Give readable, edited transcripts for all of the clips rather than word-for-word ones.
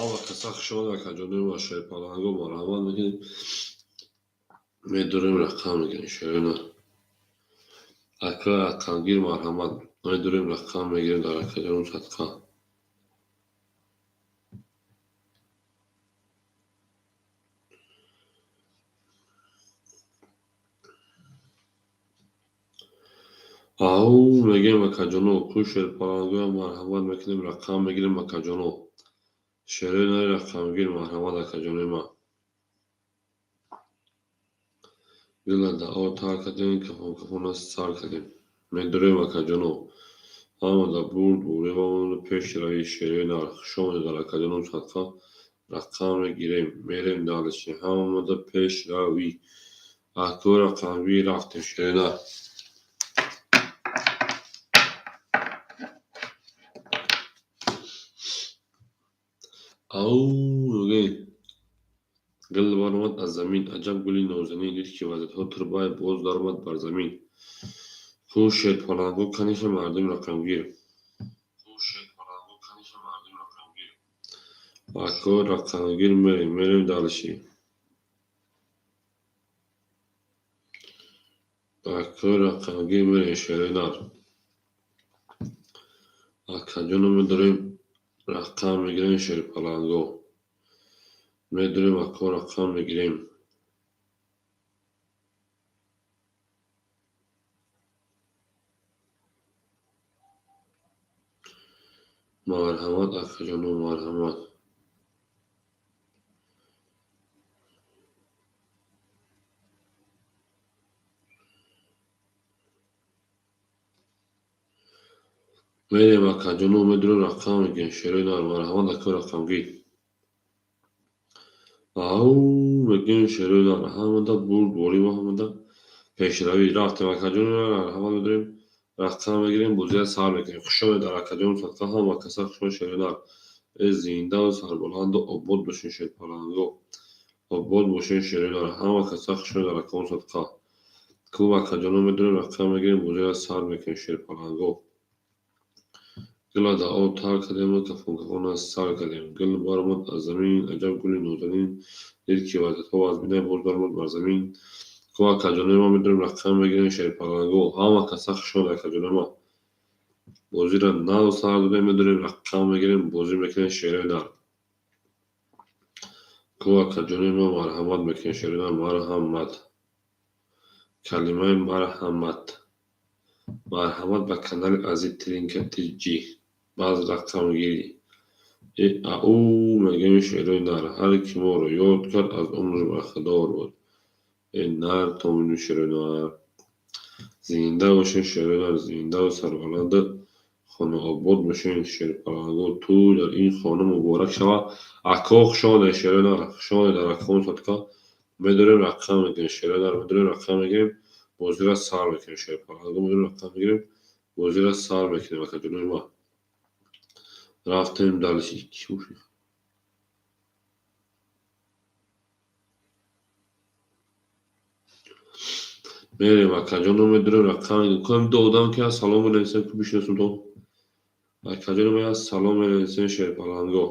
Ҳама каса хуш омадед, акаҷонои ма, шерпаланго, марҳамат мекунем. Медорем, рақам мегирем, шерина. Ака рақамгир, марҳамат. Медорем, рақам мегирем дар акаҷоном садқа. Ау мегӯем, акаҷоно, ку шерпалангоям, марҳамат мекунем, рақам мегирем, акаҷоно. Шерои нари рақамгир, марҳамат, акаҷонои ман. Дила даъо тар кардем, кафон кафона сар кардем. Медорем, акаҷоно. Ҳамада бурд буревамону пеш рави, шерои нар. Хуш омадед дар акаҷоном садқа, рақам мегирем, мерем дальше. Ҳамада пеш рави. Ако рақамгир, рафтем, шерои нар. Ау мегӯем, гул баромад аз замин, аҷаб гули нозанин, дид ки вазиятҳо турбай, боз даромад бар замин. Ку шерпаланго, каниша мардуми рақамгир. Ако рақамгир, мерем, мерем дальше. Ако рақамгир, мерем, шерои нар. Акаҷоно, медорем, рақам мегирем, шерпаланго. Медорем, ако, рақам мегирем. Марҳамат, акаҷоно, марҳамат. Мерем, акаҷоно, медорем, рақам мегирем, шерои нар, марҳамат, ако рақамгир. Ау мегӯем, шерои нар, ҳамада бурд борива, ҳамада пешравӣ, рафтем, акаҷоно, марҳамат, медорем, рақам мегирем, бозия сар мекунем. Хуш омадед дар акаҷоном садқа, ҳама каса хуш омадед, шерои нар. Э зиндаву сарбаланду обод бошен, шерпаланго. Обод бошен, шерои нар. Ҳама каса хуш омадед дар акаҷоном садқа. Ку акаҷоно, медорем, рақам мегирем, бозия сар мекунем, шерпаланго. Гула даъо тар кардему, кафон кафона сар кардем. Гул баромад аз замин, аҷаб гули нозанин, дид ки вазиятҳо вазминай, боз баромад бар замин. Ку акаҷонои ман, медорем, рақам мегирем, шерпаланго. Ҳама каса хуш омадед, акаҷонои ман. Бозиро нав сар додем, медорем, рақам мегирем, бозӣ мекунем, шерои нар. Ку акаҷонои ман, марҳамат мекунем, шерои нар, марҳамат. Калимаи марҳамат. Марҳамат ба канали Азиз Тринка ТЖ. Баъз рақамгирӣ. Э ау мегӯем, шерои нар. Ҳар ки моро ёд кард, аз умр бархадор буд. Э нар то шерои нар. Зинда бошен, шерои нар, зиндаву сарбаланду хонаобод бошен, шерпаланго. Тӯй дар ин хона муборак шавад. Ако хуш омадед, шерои нар, хуш омадед дар акаон садқа. Медорем, рақам мегирем, шерои нар, медорем, рақам мегирем, бозиро сар мекунем, шерпаланго, медорем, рақам мегирем, бозиро сар мекунем, акаҷонои ман. Рафтем дальше. Кӣ бошед? Мерем, акаҷоно, медорем, рақам мегирем. Кӯем ду одам ки ҳаст, салом менависем, ку бишиносем то. Акаҷоно меҳаст, салом менависем, шерпаланго.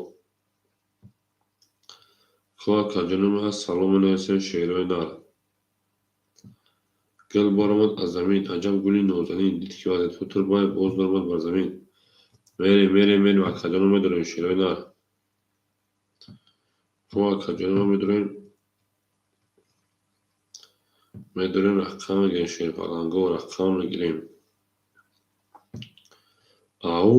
Ку акаҷоно меҳаст, салом менависем, шерои нар. Гул баромад аз замин, аҷаб гули нозанин, дид ки вазиятҳо турбай, боз баромад бар замин. Мерем, мерем, мерем, акаҷоно, медорем, шерои нар. Ку акаҷоно, медорем, медорем, рақам мегирем, шерпаланго, рақам мегирем. Ау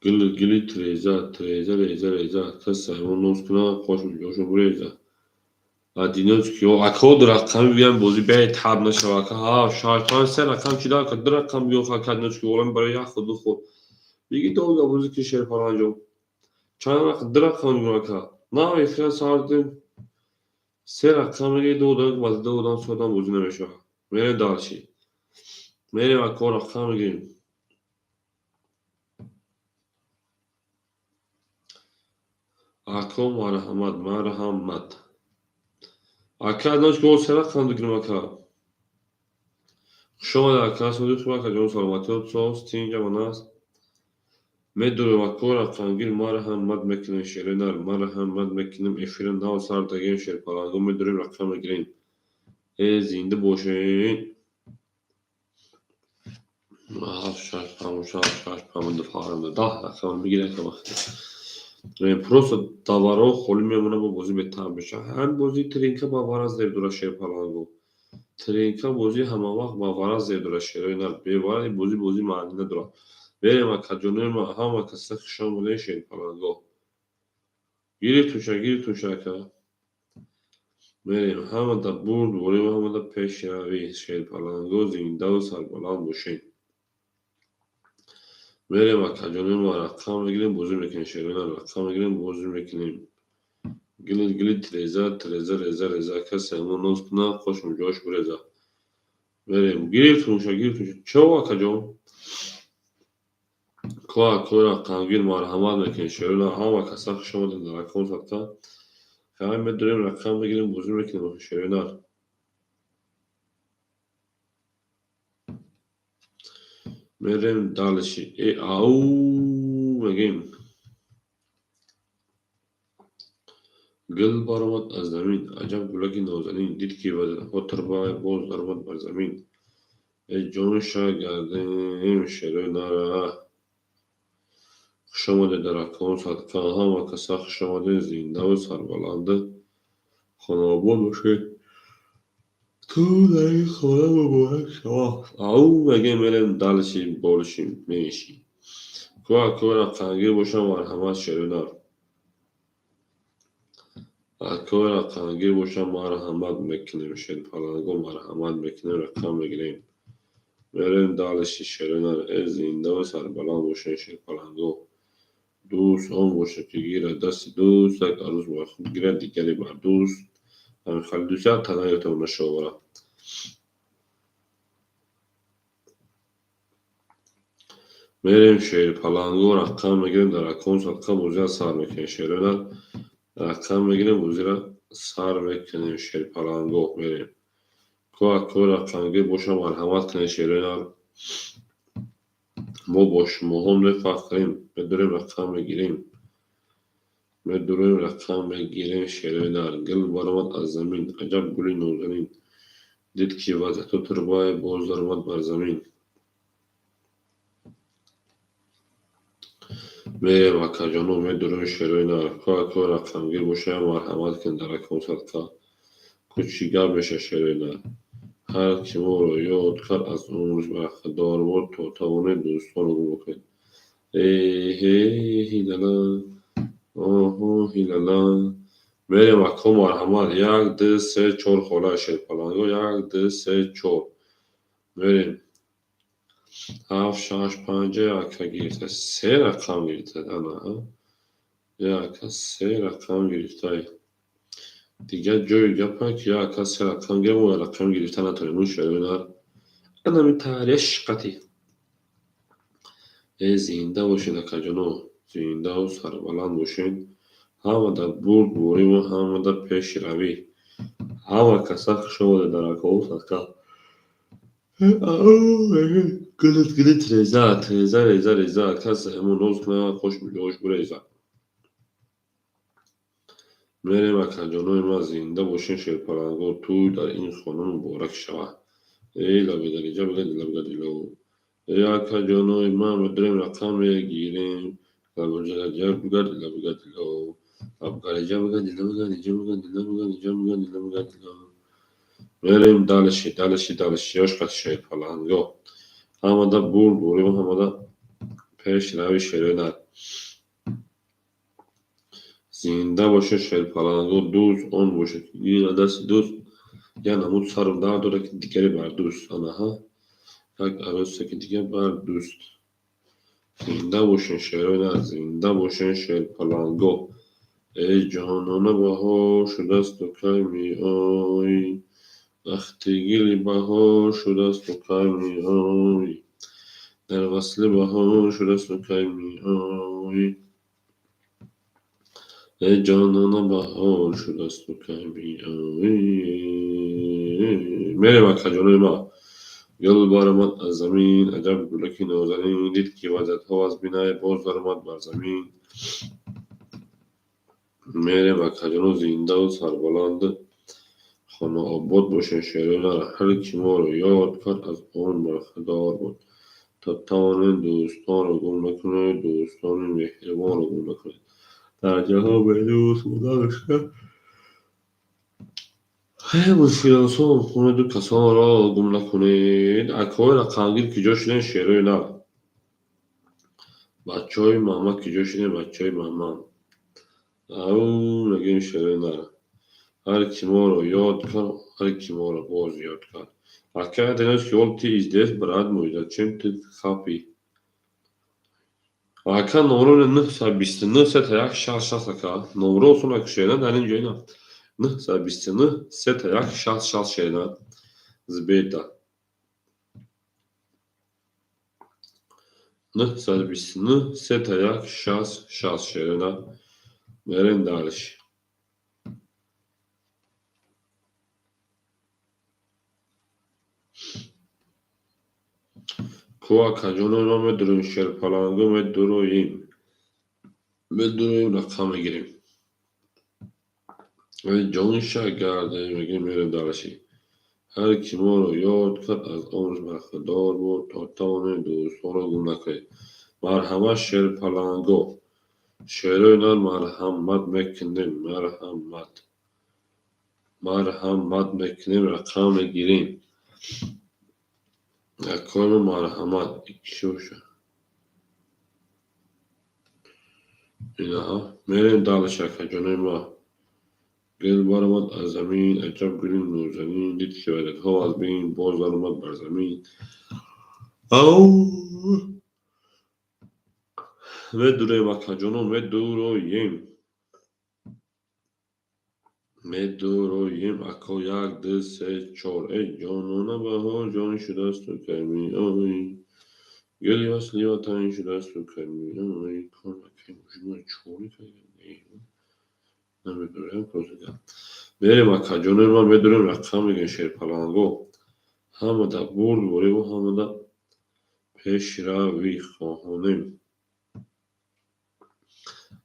гул гули тиреза, тиреза, реза, реза, кас саймон ноз кунад, қошу ҷошо буреза. Одиночки, ако ду рақами биям, бозӣ бетаб нашава, ака, ҳафт, шаш, панҷ, се рақам чида, ака, ду рақам биё, ака, одиночки, олам барои як ход, ду ход. Биги долго бозӣ ки, шерпаланҷон. Чанд вақт ду рақам мегӯям, ака? На, эфира сар додем. Се рақам мегири, ду одам, баъд ду одам, се одам бозӣ намешавад. Мерем дальше. Мерем, ако, рақам мегирем. Ако марҳамат, марҳамат. Ака, одиночка, се рақам бигирем, ака. Хуш омадед, ака, соди хуб, акаҷон, саломатиёт соз, тинҷ амон аст. Медурем акор рақамгир, марҳамат мекунем, шерои нар, марҳамат мекунем, эфира нав сар дагем, шерпаланго медурем, рақам мегирем. Э, зинда бошед. Ҳафт, шаш, панҷ, шаш, шаш, панҷ, ду, фарм, 10 рақам мегирем. Просто даваро холӣ мемонад, бо бозӣ бетар мешавад. Ҳам бозии тринка ба вараз зеб дорад, шерпаланго. Тринка бозӣ ҳамавақт ба вараз зеб дорад, шерои нар. Бевараз бозӣ бозӣ маънӣ надорад. Берем, акаҷонои ма, ҳама каса хуш омадед, шерпаланго. Гирифтуша, гирифтуша, ака. Мерем, ҳамада бурд борем, ҳамада пешравӣ, шерпаланго, зиндаву сарбаланд бошед. Мерем, акаҷонои ма, рақам мегирем, бозӣ мекунем, шерои нар, рақам мегирем, бозӣ мекунем. Гилит, гилит, реза, треза, реза, реза, касе ҳамон ноз куна, қошум ҷош биреза. Мерем, гирифтуша, гирифтуша. Чо, акаҷон? Ко ако рақамгир, марҳамат мекунем, шерои нар, ҳама каса хуш омадед дар рақам садқа. Хай, медурем, рақам мегирем, бозӣ мекунем, шерои нар. Мерем дальше. Э, ау, мегем. Гул баромад аз замин, аҷаб гулаки нозанин, дид ки вазифаҳо турбай, боз даромад бар замин. Э, ҷонша гардем, шерои нара. Хуш омадед дар рақам садқа, ҳама каса хуш омадед, зиндаву сарбаланду хонаобод бошед. Ту дар ин хона муборак шавад. Ау, мегем, мерем дальше, больше, меньше. Ко ако рақамгир бошам, марҳамат, шерои нар. Ако рақамгир бошам, марҳамат мекунем, шерпаланго, марҳамат мекунем, рақам мегирем. Мерем дальше, шерои нар. Э, зиндаву сарбаланд бошед, шерпаланго. Дӯст он бошад, ки гирад дасти дӯст, як арӯс бар худ гирад, дигаре бар дӯст. Ҳамин хали дӯст як тана гирифта нашовара. Мерем, шерпаланго, рақам мегирем, дар рақам садқа бозиро сар мекунем, шерои нар. Рақам мегирем, бозиро сар мекунем, шерпаланго, мерем. Ко ако рақамгир бошам, марҳамат кунед, шерои нар. Мо бо шумоҳо мефахрем, медурем, рақам мегирем. Медурем, рақам мегирем, шерои нар. Гул баромад аз замин, аҷаб гули нозанин, дид ки вазифато турбай, боз даромад бар замин. Мерем, акаҷоно, медурем, шерои нар. Ко ако рақамгир бошам, марҳамат кунед дар рақам садқа. Ку чӣ гап мешавад, шерои нар? Ҳар ки моро ёд кард, аз умраш бархӯрдор бод, то тавонед дӯстонро гум кунед. Э ҳилала, оҳо, ҳилала. Мерем, ако, марҳамат. Як, ду, се, чор хола, шерпаланго. Як, ду, се, чор. Мерем. Ҳафт, шаш, панҷа, ака гирифта. Се рақам гирифта. Ана, яка се рақам гирифтай. Дигар ҷои гапа ки яка се рақам гирам, мо рақам гирифта натонем, шерои нар. Анами таърих қати. Э, зинда бошед, акаҷоно, зиндаву сарбаланд бошед. Ҳамада бурд бориву ҳамада пешравӣ. Ҳама каса хуш омадед дар рақам садқа. Гулит, гулит, реза, треза, реза, реза, касе ҳамон ноз кунад, хош ҷош буреза. Мерем, акаҷонои ма, зинда бошед, шерпаланго, тӯй дар ин хона муборак шавад. Эй, лабигариҷа бигади, лабигадило. Эй, акаҷонои ма, медурем, рақам мегирем. Лабигариҷа бигади, лабигадило. Лабигариҷа бигади, лабигариҷа бигади, лабигариҷа бигади, лабигадило. Мерем дальше, дальше, дальше, ёш қати, шерпаланго. Ҳамада бурд борем, ҳамада пешрави, шерои нар. Зинда бошед, шерпаланго, дӯст он бошад, ки гирад дасти дӯст, як намуд сару дард дорад, ки дигаре бар дӯст. Анаҳа, як арӯсе, ки дигар бар дӯст. Зинда бошед, шерои нар, зинда бошед, шерпаланго. Эй, ҷонона, баҳор шудасту кай меоӣ? Вақти гили баҳор шудасту кай меоӣ? Дар васли баҳор шудасту кай меоӣ? Эй, ҷонона, баҳор шудасту кай меоӣ? Мерем, акаҷонои ма. Гул баромад аз замин, аҷаб гулаки нозанин, дид ки вазиятҳо аз бинай, боз даромад бар замин. Мерем акаҷоно, зиндаву сарбаланд, хонаобод бошед, шерои нар. Ҳар ки моро ёд кард, аз он бархӯрдор буд. То тавонед дӯстонро гум накунед, дӯстони меҳрибонро гум накунед. Дар ҷаҳон бедӯст будан мушкилосон хунеду касонро гум накунед. Акҳои рақамгир ки ҷо шудем, шерои нар. Бачаҳои мама ки ҷо шудем, бачаҳои мама. Ау, мегӯем шерои нар. Ҳар ки моро ёд кард, ҳар ки моро боз ёд кард. Ака, ты ты здесь, брат мой, зачем ты хапи? Ака, номро 929 3 1 60 60, ака. Номро суна шена дар ин ҷойна. 929 3 1 60 60, шена. Збета. 929 3 1 60 60, шена. Мерем дальше. Ку акаҷоно, ма медуроем, шерпаланго медуроем. Медуроем, рақам мегирем. Ай ҷонша гарде, мегӯем, мерем дальше. Ҳар ки моро ёд кард, аз он бархӯрдор буд. То тавонед дӯстонро гум накунед. Марҳамат, шерпаланго. Шерои нар, марҳамат мекунем, марҳамат. Марҳамат мекунем, рақам мегирем. Акои марҳамат, икки боша. Инаҳа, мерем дальше, акаҷонои ма. Гул баромад аз замин, аҷаб гули нозанин, дид ки вазиятҳо аз бин, боз даромад бар замин. Ау! Медуроем, акаҷоно, медуроем. Медуроем, ако, як, ду, се, чор. Эй ҷонона, баҳор ҷон шудасту кай меоӣ? Гули васли ватан шудасту кай меоӣ? Кор акай мужима чори кай? Намедурем, просто гап. Мерем, акаҷонои ман, медурем, рақам мегирем, шерпаланго. Ҳамада бурдбориву ҳамада пешравӣ хоҳонем.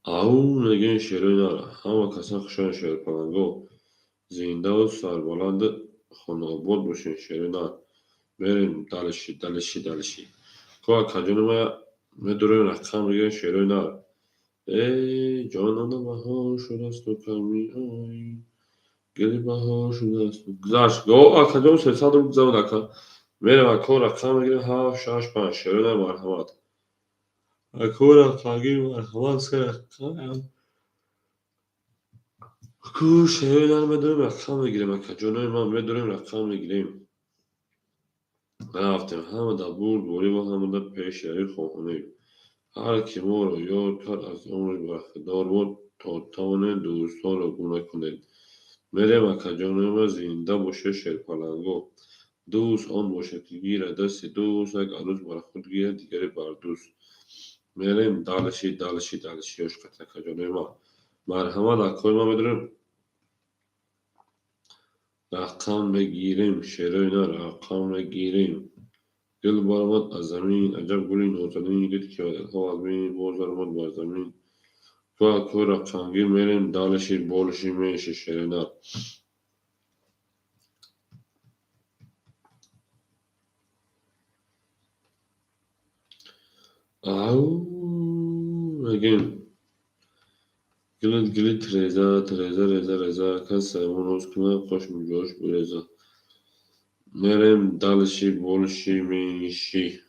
Ау, мегӯем, шерои нар. Ҳама касан хушоянд, шерпаланго. Зиндаву сарбаланд, хонаобод бошед, шерои нар. Мерем дальше, дальше, дальше. Ку акаҷонои ма, медуроем, рақам мегирем, шерои нар. Эй ҷонона, баҳор шудасту кай меоӣ? Гули баҳор шудасту. Гузашт. Го акаҷон, 300 рубл гузаронд, ака. Мерем, ако, рақам мегирем, ҳафт, шаш, панҷ. Шерои нар, марҳамат. Ако рақамгир, марҳамат, се рақам. Ку шерои нар, медурем, рақам мегирем, акаҷонои ман, медурем, рақам мегирем. Рафтем, ҳамада бурдбориву ҳамада пешравӣ хоҳонем. Ҳар ки моро ёд кард, аз он бархӯрдор буд. То тавонед дӯстонро гум накунед. Мерем, акаҷонои ман, зинда бошед, шерпаланго. Дӯст он бошад, ки гирад дасти дӯст, як арӯс бар худ гирад, дигаре бар дӯст. Мерем дальше, дальше, дальше, ёшқати, акаҷонои ман. Марҳамат, акои ман, медурем, рақам мегирем, шерои нар, рақам мегирем. Гул баромад аз замин, аҷаб гули нозанин, дид ки вазиятҳо аз бин, боз даромад бар замин. Ку акои рақамгир, мерем дальше, больше, меньше, шерои нар. Ау, мегӯем. Гилит гилит реза, треза, реза, реза, кас саймон ноз кунад, қош муҷош биреза. Мерем дальше, больше, меньше.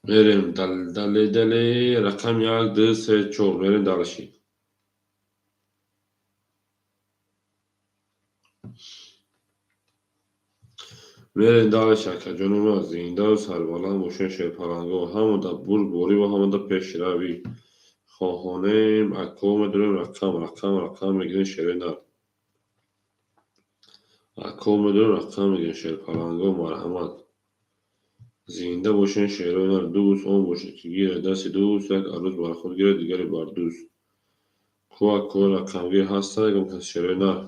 Мерем дале, дале, рақам як, ду, се, чор, мерем дальше. Мерем дальше, акаҷонои ман, зиндаву сарбаланд бошед, шерпаланго. Ҳамада бурдбориву ҳамада пешравӣ хоҳонем. Ако, медурем, рақам, рақам, рақам мегирем, шерои нар. Ако, медурем, рақам мегирем, шерпаланго, марҳамат. Зинда бошед, шерои нар. Дӯст он бошад, ки гирад дасти дӯст, як арӯс бар худ гирад, дигаре бар дӯст. Ку акои рақамгир ҳастан, ягон кас шерои нар.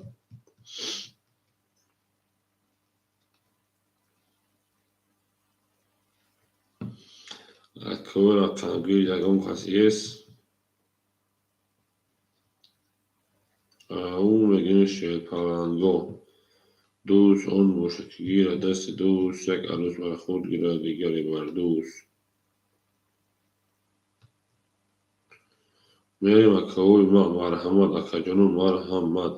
Акои рақамгир ягон кас есть? Ау мегӯем шерпаланго. Дӯст он бошад, ки гирад дасти дӯст, як арӯс бар худ гирад, дигаре бар дӯст. Мерем акаҳои ман, марҳамат, акаҷоно, марҳамат.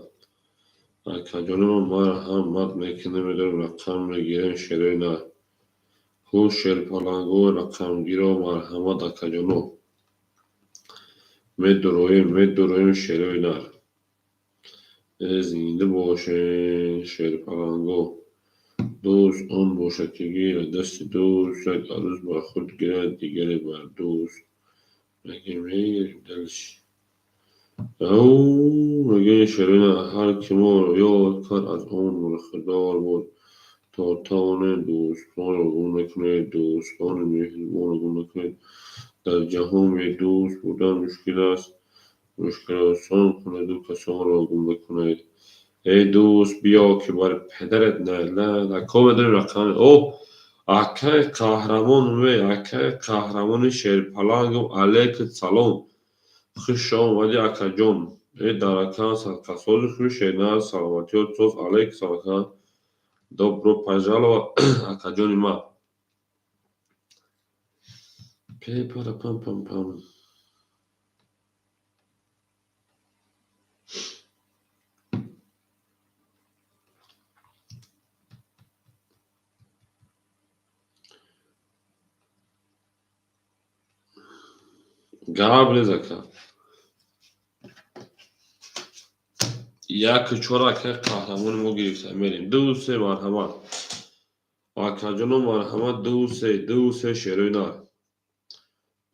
Акаҷоно ман марҳамат мекунем, медорем рақам мегирем шерои нар. Ку шерпалангои рақамгиро марҳамат, акаҷоно. Медуроем, медуроем шерои нар. Зинда бошен шерпаланго. Дӯст он бошад, ки гирад дасти дӯст, як арӯс бар худ гирад, дигаре бар дӯст. Мегӯем мерем дальше. Ау мегӯем шерои нар, ҳар ки моро ёд кард, аз он бархӯрдор буд. То тавонед дӯстонро гум накунед, дӯстони меҳрубонро гум накунед. Дар ҷаҳон бедӯст будан мушкил аст. Мушкил осон кунеду касонро гум накунед. Эй дӯст, биё ки бар падарат налат. Ако медорем рақами. О, акаи қаҳрамон ме, акаи қаҳрамони шерпалангам, алейкум салом. Хуш омадӣ, акаҷон. Э даракан садқасози хуш, шернар саломатиёт соз, алейкум салом, ака. Добро пожаловать, акаҷони ман. Пепара пам пам пам. Гап нез, ака. Яку чор акаи қаҳрамони мо гирифта. Мерем. Ду се, марҳамат. Акаҷоно, марҳамат, ду се, ду се шерои нар.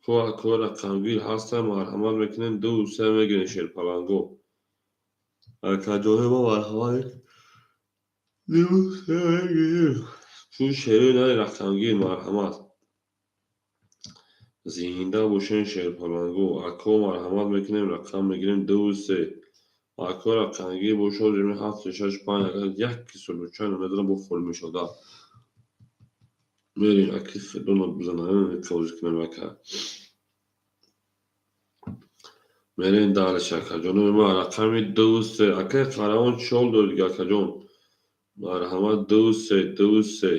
Ку акои рақамгир ҳастан, марҳамат мекунем, ду се мегирем шерпаланго. Акаҷони мо марҳамат, ду се мегирем. Ку шерои нари рақамгир, марҳамат. Зинда бошен шерпаланго. Ако марҳамат мекунем, рақам мегирем, ду се. Ако рақамгир бошад, ҷамъи ҳафт, шаш, панҷ, агар як случайно надорам, бо холӣ мешавад. Мерем, аки худоно бизанам, қавзи кунем, ака. Мерем дальше, акаҷонои ман, рақами ду се. Акаи қаҳрамон чӣ ҳол доред, акаҷон? Марҳамат, ду се, ду се.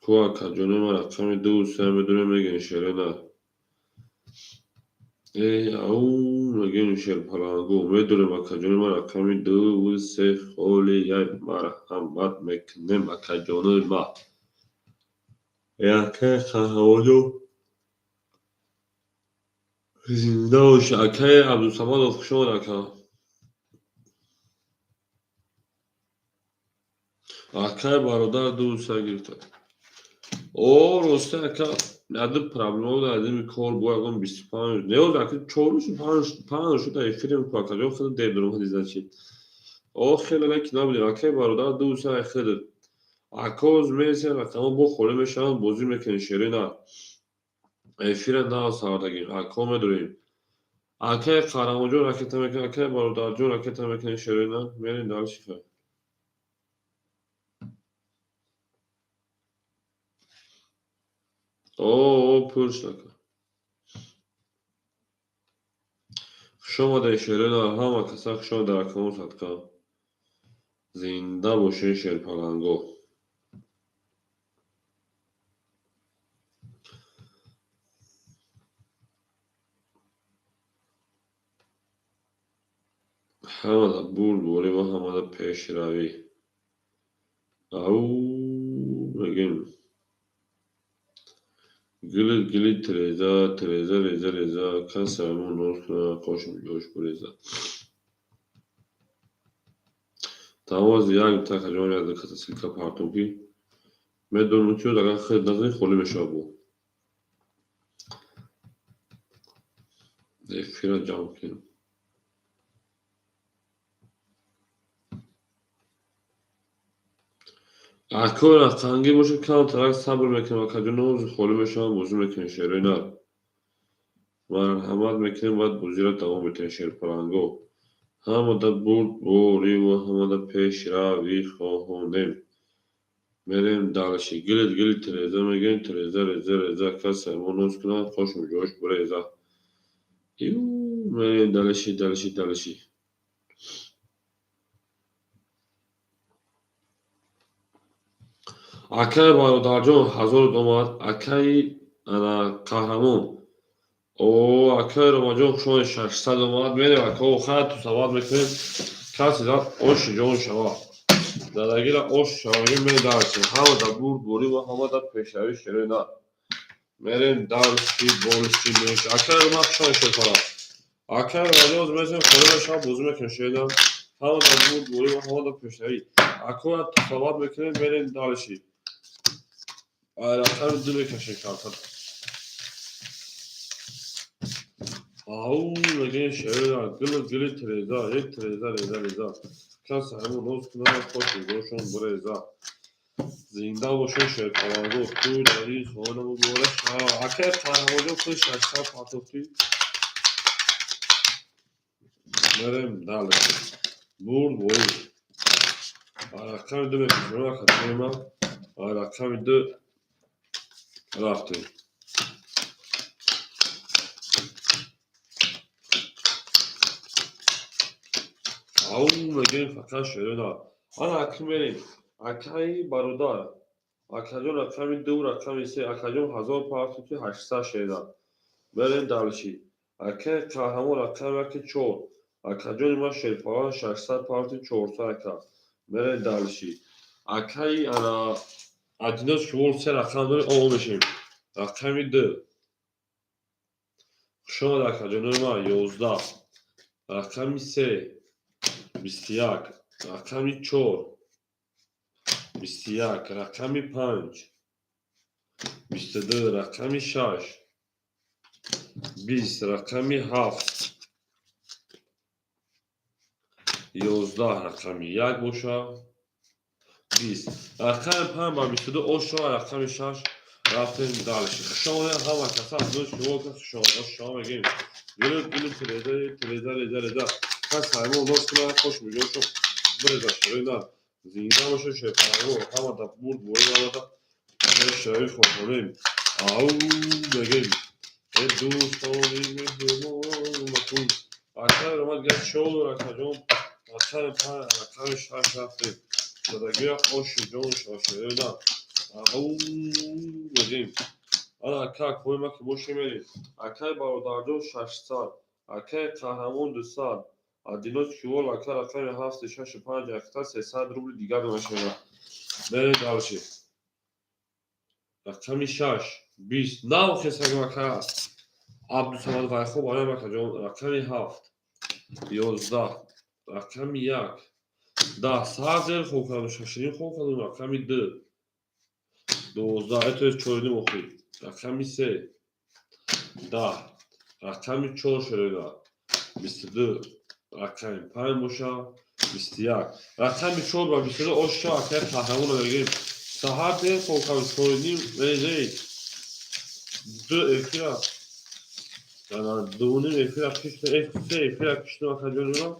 Ку акаҷонои ман рақами ду се медорем, мегӯем шерои нар. Э, ау мегӯем шерпаланго. Медорем, акаҷонои ман, рақами ду се холи як, марҳамат мекунем, акаҷонои ман. Акаи қаҳрамонҷон зинда бошед. Акаи Абдусамадов, хуш омадед, ака. Акаи бародар ду се гирифта. О, рости, ака, яду проблема буд, адими кор бо ягон 25 неоз, ака, чор шуд, панҷ шуд, эфирем ку, акаҷон, хеле дер даромадӣ, значит. О, хеле леки набудем. Акаи бародар ду се хеле. Акоз мересем, рақамҳо бо холӣ мешаванд, бозӣ мекунем шерои нар. Эфира нав сардагим. Ако медорем. Акаи қаҳрамонҷон ракета мекунем, акаи бародарҷон ракета мекунем шерои нар. Мерем дальше, хай. О, о, пур шуд, ака. Хуш омадед шерои нар, ҳама каса хуш омадед рақамҳо садқа. Зинда бошед шерпаланго. Ҳамада бурдборӣ ва ҳамада пешравӣ. Ау мегӯем. Гили гили тиреза, тиреза реза реза, кас аймон ноз кунад, қошим ҷош буреза. Тамози як такаҷон як каса ссылка партом ки медонам ки агар хел назанӣ холӣ мешавад бо. Эфира ҷамъ кунем. Ако рақамгир бошад, камтарак сабр мекунем, акаҷон, ҳозир холӣ мешаванд, бозӣ мекунем шерои нар. Марҳамат мекунем, баъд бозиро давом метиҳем. Шерпаланго, ҳамада бурдбориву ҳамада пешравӣ хоҳонем. Мерем дальше. Гилит гилит тереза мегӯем, тереза реза реза, касе мо ноз кунад, хошм ҷош буреза. Мерем дальше, дальше, дальше. Акаи бародарҷон, 1000 омад. Акаи ана қаҳрамон, о, акаи Ромаҷон, хушомадед, 600 омад. Мерем, ака, охар тусават мекунем, касе зад, оши ҷон шава, задагира ош шава. Мерем дальше. Ҳамада бурдборӣ ва ҳамада пешравӣ, шерои на. Мерем дальше, больше меньше. Акаи Рома, хушомадед, шерпара. Акаи Ромаҷон, мезем хона, шаб бозӣ мекунем, шерои ҳамада бурдборӣ ва ҳамада пешравӣ. Акоя тусават мекунем, мерем дальше. Рақами ду мекашем карта. Ау, мегӯем, шерои гили гили тереза, е тереза реза реза, касе ҳамон ноз кунад, хоши ҷошон буреза. Зинда бошед, шерпаланго, ту дар ин хона муборак шава. Акаи қаҳрамонҷон, худи 600 партофтӣ. Мерем дальше. Бурдборӣ. Рақами ду мекашем, ака тема. Рақами ду рафтем. Ау, мегӯем, фақат шерои на. Ана аки мерем. Акаи бародар, акаҷон, рақами ду, рақами се, акаҷон, 1000 партофти, 800 шеда. Мерем дальше. Акаи қаҳрамон, рақами яки, чор. Акаҷони ман шерпалан, 600 партофти, 400, ака. Мерем дальше. Акаи ана Адинос, шумо се рақам доред, ово мешем. Рақами ду. Хушомад, акаҷонои ман, 11. Рақами се, 21. Рақами чор, 21. Рақами панҷ, 22. Рақами шаш, 20. Рақами ҳафт, 11. Рақами як боша, 20. Рақами панҷ ба 22 ошо, рақами шаш. Рафтем дальше. Хушомадед ҳама каса, аз шумо хушомад, ошо мегӯем. Гилу гилу тереза, тереза реза реза, кас ҳаймон ноз кунад, хош миҷошо биреза, шерои на. Зинда боша, шерпаланго, ҳамада бурдборӣ, ҳамада пешравӣ хоҳонем. Ау, мегӯем, э дӯстони меҳрубон, макун. Акаи ромад гап чор, акаҷон, рақами панҷ, рақами шаш рафтем. Задагия оши ҷон шошерои на. Ау, мегӯем. Ана ака, акои ма ки бошем, мерем. Акаи бародарҷон, 600. Акаи қаҳрамон, 200. Адинос кивол, ака, рақами ҳафти, шашу панҷ, якта, 300 рубли дигар мешавад. Мерем дальше. Рақами шаш, 20. Нав хесагим, ака Абдусамад Вайхо, бароям, акаҷон. Рақами ҳафт, 11. Рақами як, 10. Саҳар зер хоб кардам, шашним хоб кардам. Рақами ду, 12, это чорним охир. Рақами се, 10. Рақами чор, шероина, 22. Рақами панҷ боша, 21. Рақами чор ба 22 оша. Акаи қаҳрамонро мегӯем. Саҳар дер хоб кардам, чорним, эй, ду эфира, дуним эфира киштем, се эфира киштем, акаҷони ман.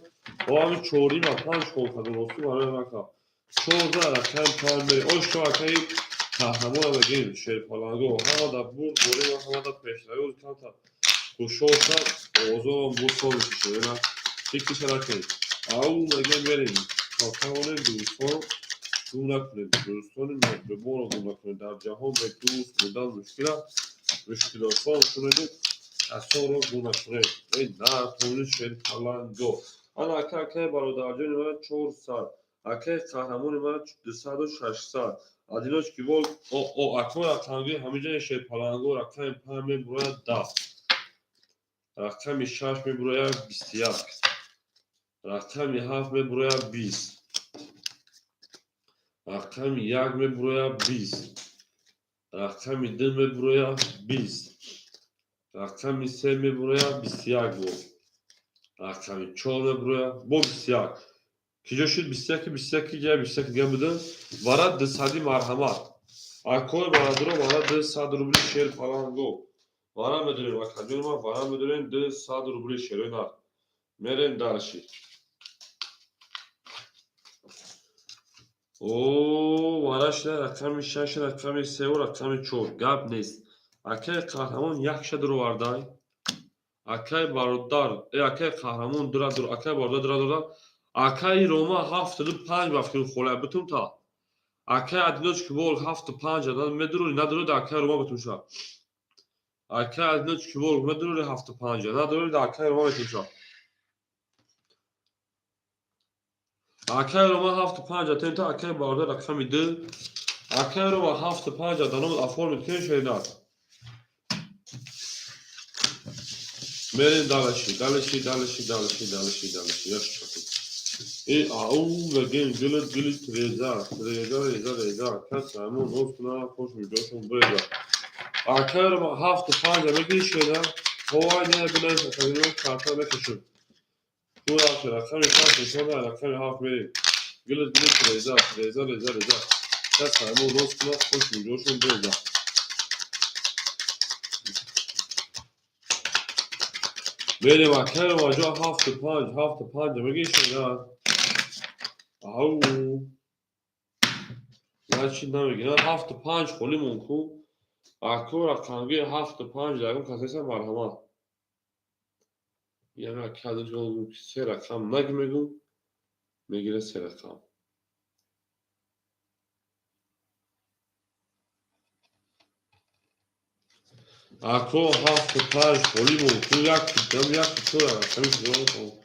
О, ҳами чорним ва панҷ хоб кардам, ростӣ барои ака. 14, рақами панҷ мери. Ошо, акаи қаҳрамонро мегӯем, шерпаланго. Ҳамада бурдборӣ ва ҳамада пешравӣ. Камтар хушҳол шад, овозорам бусол мешавад. Фикриша накунед. Ау, мегӯем, мерем. То тавонем дӯстон гум накунем. Дӯстони меҳрубонро гум накунем. Дар ҷаҳон бе дӯст будан мушкил аст. Мушкилотҳо кунеду касонро гум накунем. Эй натони шерпаланго. Ана ака, акаи бародарҷони ман, 400. Акаи қаҳрамони ман, 200-у 600. Адиноч кивол, о, акои рақамгӯи ҳамиҷа, шерпаланго, рақами панҷ мебурояд, 10. Рақами шаш мебурояд, 21. Рақами ҳафт мебурояд, 20. Рақами як мебурояд, 20. Рақами ду мебурояд, 20. Рақами се мебурояд, 21. Бо рақами чор мебурояд, бо 21. Киҷо шуд 21, 21 ҷа, 21 дига буда. Вара 200-и, марҳамат, акои бародаро, вара 200 рубли, шерпаланго. Вара медорем, акаҷони ман, вара медорем 200 рубли шерои нар. Мерем дальше. О, вара шуда рақами 6, рақами 3 ва рақами 4. Гап нест. Акай қаҳрамон якша дуровардай. Акай бародар, акай қаҳрамон дура дур, акай бародар дура дура. Акай Рома 75 ба фикру холай бутум та. Акай Адиночки Волк 75 адан медурури, надурури акай Рома бутум ша. Акай Адиночки Волк медурури 75, надурури акай Рома бутум ша. Акай Рома 75 атем та, акай бародар рақами 2. Акай Рома 75 аданом оформит кунед шеринар. Мерем дальше, дальше, дальше, дальше, дальше, дальше. Я шучу. И ау, вегем, гилит, гилит, реза, реза, реза, реза. Кас ҳамон рост куна, хош миҷошон бреза. Акай Рома 75 мегири шеринар. Ҳовай не бинаш, академия карта мекашем. Кура рақами 6 нишон, рақами 7 мерем. Гилит, гилит, реза, реза, реза, реза. Кас ҳамон рост куна, хош миҷошон бреза. Мерем акай Рома ҷо 75, 75 мегири шеринар. Ау. Значит, намегирад 75 холӣ мон ку. Ако рақамги 75 ягон касеса марҳамат. Яъне акай се рақам наги мегум, мегира се рақам. Ако 75 холӣ мон ку, як дам як чор рақами шумо.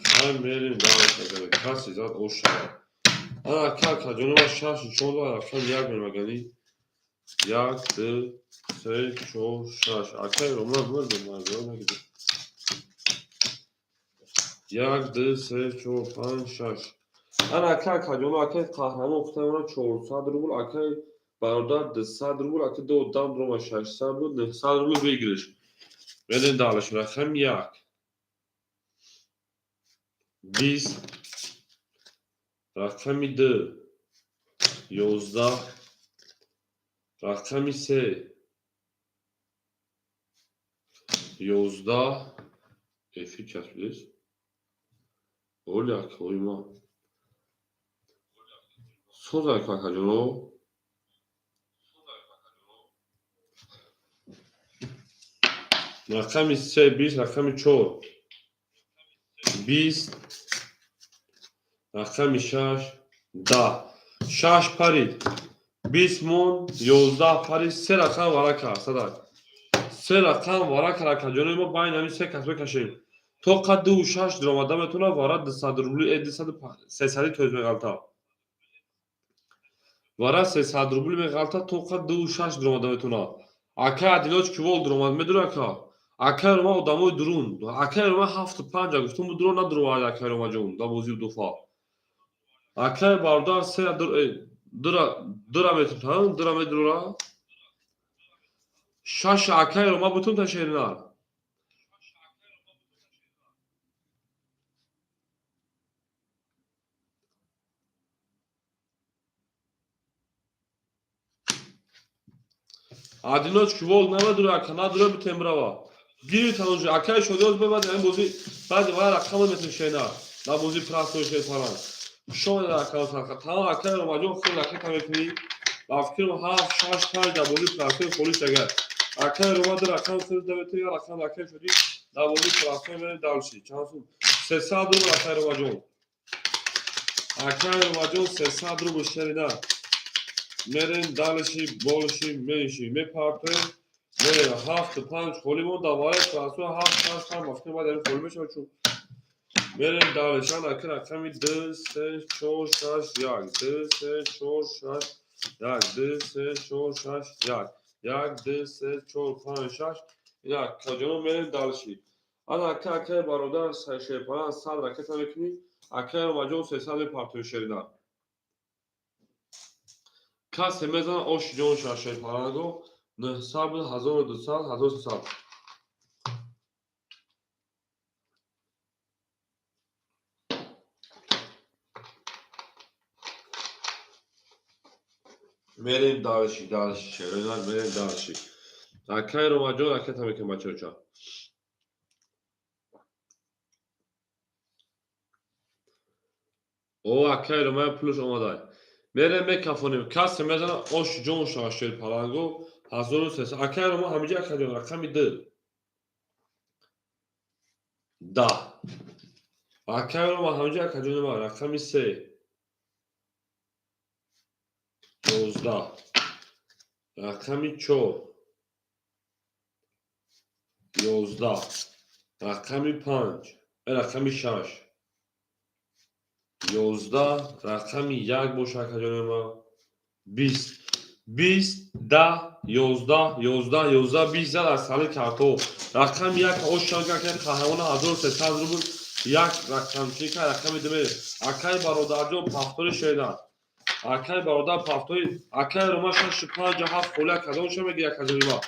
Хай мерем дальше, касе зад ош шавад. Ана ака акаҷони 6 нишон дод, рақам 1 мемагани. 1, 2, 3, 4, 6. Акай Рома мурда маза нагида. 1, 2, 3, 4, 5, 6. Ана ака акаҷоно, акай қаҳрамон хутамона 400 рубл, акай бародар 200 рубл, акай ду одам рома 600 буд, 900 рубл выигрыш. Мерем дальше, рақам 1. 20, рақами 2, 11, рақами 3, 11. Эфир часпидест? Оли акаҳои ман. Соз ака акаҷоно. Рақами 3, 20, рақами 4, 20, рақами 6, 10. 6 парид. 20 мон, 11 парид, се рақам варака, садак. Се рақам варака, акаҷонои мо байни ҳамин се кас мекашем. То қад 2 6 дуромада метавонад вара 200 рубли, 200 300 тоиз меғалта. Вара 300 рубли меғалта, то қад 2 6 дуромада метавонад. Акай Адилоч кивол дуромад, медури ака? Акай Рома одамои дурун. Акай Рома 75 гуфтум, дуро надуровард акай Рома ҷон, дар бозии дуфа. Акай бародар се дура метунтан, дура медурора. 6 акай Рома бутун та шеринар. Адиноч кивол намедура, ака надура битем брава. Гирит ҳанӯз акай шодиёз бебад ин бозӣ баъди вара рақама метун шеринар. Дар бозии простой шерпаран. Шояд акао сарха. Тамом акай Ромаҷон хеле ракета мекунӣ. Ба фикрам 7, 6, 5 дар бозии простой холис агар. Акай Рома ду рақам сир давету я рақам акай шудӣ дар бозии простой мерем дальше. Чанд сум? 300 рубл акай Ромаҷон. Акай Ромаҷон 300 рубл шеринар. Мерем дальше, больше, меньше. Мепартоем. Мерем 7 5 холӣ мон дар вараи простой 7, 6, 5 ба фикрам бояд ҳамин холӣ мешавад чун мерем дальше. Ана ака рақами 2, 3, 4, 6, 1. 2, 3, 4, 6, 1. 2, 3, 4, 6, 1. 1, 2, 3, 4, 5, 6. Ина акаҷоно мерем дальше. Ана ака акай бародар шерпаран 100 ракета мекунӣ. Акай Ромаҷон 300 мепартои шеринар. Касе мезанад оши ҷон шава шерпаранго 900, 1200, 1300. Мерем дальше, дальше, шеринар, мерем дальше. Акай Ромаҷон, ракета мекунем, бачаҳоча. О, акай Ромая пулш омадай. Мерем, мекафонем. Касе мезана, ош ҷон шава, шерпаланго. 1300. Акай Рома ҳамиҷа, акаҷон, рақами ду. 10. Акай Рома ҳамиҷа, акаҷони ман, рақами се. 11. Рақами чор. 11. Рақами панҷ. Рақами шаш. 11. Рақами як боша, акаҷони ман. 20. 20, 10, 11, 11, 11, 20 зад аз сали карто. Рақами як ошанка, акай қаҳрамона, 1300 рубл. Як рақамчика, рақами ду мерем. Акай бародарҷон, пафтори шеда. Акай бародар, пафтори. Акай Рома, шаш, панҷ, ҳафт холия кадомша мегирӣ, акаҷони ман?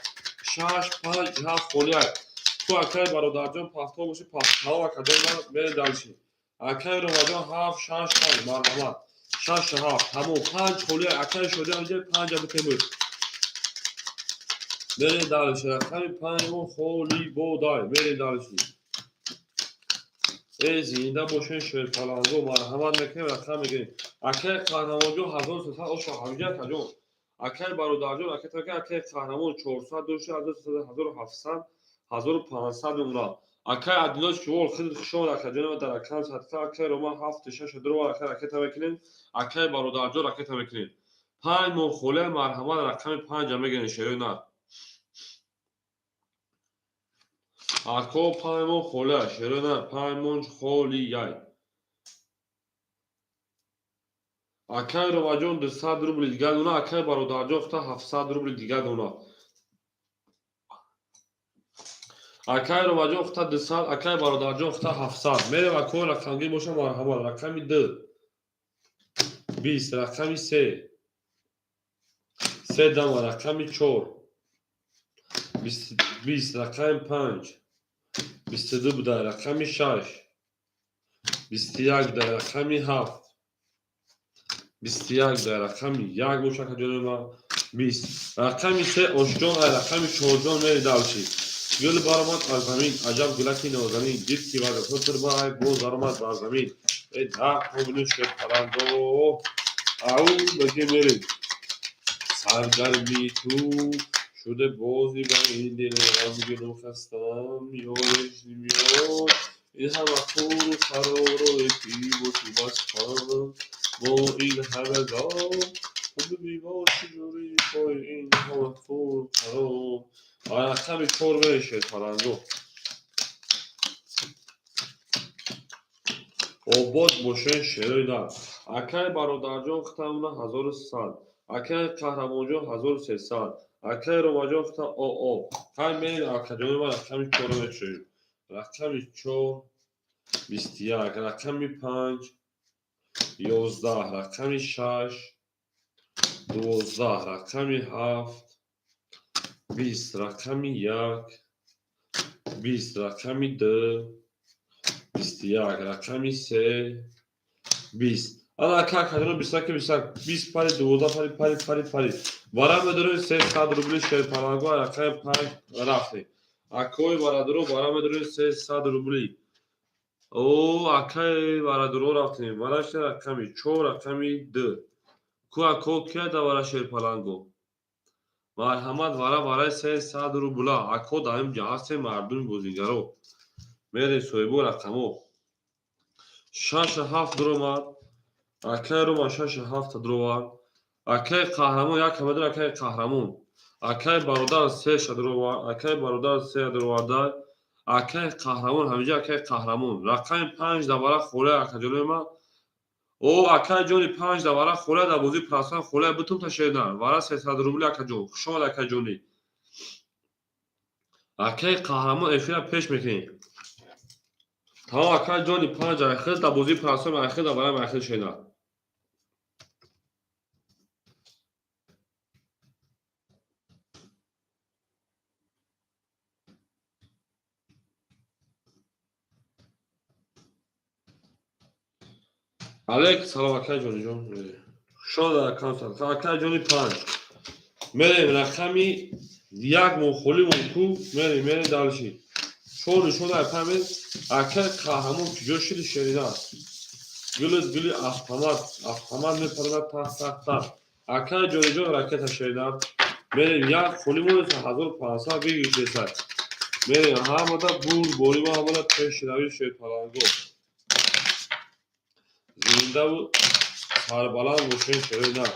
Шаш, панҷ, ҳафт холия. Ту, акай бародарҷон, пафтор боши, пафталом, акаҷони ман, мерем дальше. Акай Ромаҷон, ҳафт, шаш, панҷ, марҳамат. Шаш, ҳафт, тамом, панҷ холия. Акай Шодӣ, ҳамиҷа панҷа битемуд. Мерем дальше. Рақами панҷ мо холи бодай. Мерем дальше. Э, зинда бошен, шерпаланго, марҳамат мекунем, рақам мегирем. Акай қаҳрамонҷон, 1300 оша ҳамиҷа, акаҷон. Акай бародарҷон, акай така, акай қаҳрамон, 400 дошта, 1700, 1500 мемонад. Акай Адилоч Кивол, хеле хушомад, акаҷон, дар акам садқа. Акай Рома, ҳафт, шаш, дуро, акай ракета мекунем. Акай бародарҷон, ракета мекунем. Панҷ моҳ холия, марҳамат, рақами панҷа мегирем, шерои нар. Ако, панҷ моҳ холия, шерои нар, панҷ моҳ холияй. Акай Ромаҷон, 200 рубли дигар дона, акай бародарҷон хута 700 рубли дигар дона. Акай Ромаҷон хута 200, акай бародарҷон хута 700. Мерем, акои рақамгир боша, марҳамат. Рақами ду. 20, рақами се. Се дама, рақами чор. 20, рақами панҷ. 22 буда, рақами шаш. 21 буда, рақами ҳафт. 21 буда, рақами як боша, акаҷони ман. 20. Рақами се ошҷон, ай рақами чорҷон мери дальше. Гул баромад аз замин, аҷаб гулаки нозанин, дид ки вазато турбай, боз баромад бар замин. Э, даҳ қобили шерпаландо. Ау, баки мерем. Саргарми ту шуде бози ба ин дили ғамгину хастам, ёдеш меёд. Ин ҳама хуру қароро ки бо ту бастам, бо ин ҳама гап ту бибоши ҷури пои ин ҳама хуру қарор. Рақами чор мере, шерпаланго. Обод бошен, шерои нар. Акай бародарҷон хутамона 1100. Акай қаҳрамонҷон, 1300. Акай Ромаҷон хута оо. Ҳай, мерем, акаҷони ман, рақами чорро мешавем. Рақами чор 21, рақами панҷ 11, рақами шаш 12, рақами ҳафт 20, рақами як 20, рақами ду 21, рақами се 20. Ана, ака, акаҷоно, бистаки бистак, 20 пари, 12 пари, пари, пари, пари. Вара медорем 300 рубли, шерпаланго, рақами панҷ рафтем. Акои бародаро, вара медорем 300 рубли. О, акаи бародаро, рафтем. Варашта рақами чор, рақами ду. Ку, ако, кия да вара, шерпаланго? Марҳамат, вара вараи 300 рубла. Ако, дар ин ҷа ҳастем, мардуми бозигаро. Мерем соҳибо рақамо. Шашу ҳафт дуромад. Акаи Рома шашу ҳафта дуровард. Акаи қаҳрамон як ҳамадор, акаи қаҳрамон. Акаи бародар сеша дуровард. Акаи бародар се дуроварда. Акаи қаҳрамон ҳамиҷа, акаи қаҳрамон. Рақами панҷ давара холия, акаҷонои ман. О, акаи ҷони, панҷ давара холия, дар бозии прасан холия битум ташена. Вара 300 рубли, акаҷон. Хушомад, акаҷони. Акаи қаҳрамон, эфира пеш мекунем. Тамом, акаи ҷони, панҷ айхел дар бозии прасан айхел давара айхел шена. Алейк салом, акаи ҷониҷон. Хушомад, акаи ҷони, панҷ. Мерем рақами Як моҳ холӣ ку мерем, мерем дальше. Чор нишон ай памед. Акай қаҳрамон куҷо шиди, шерина? Гули гули автомат, автомат мепарад, тах тах тах. Акай ҷониҷон, ракета, шерина. Мерем, як холӣ монеса, 1500 бигиршесад. Мерем, ҳамада бурд борима, ҳамада пешравӣ, шерпаланго. Зиндаву сарбаланд бошен, шерина.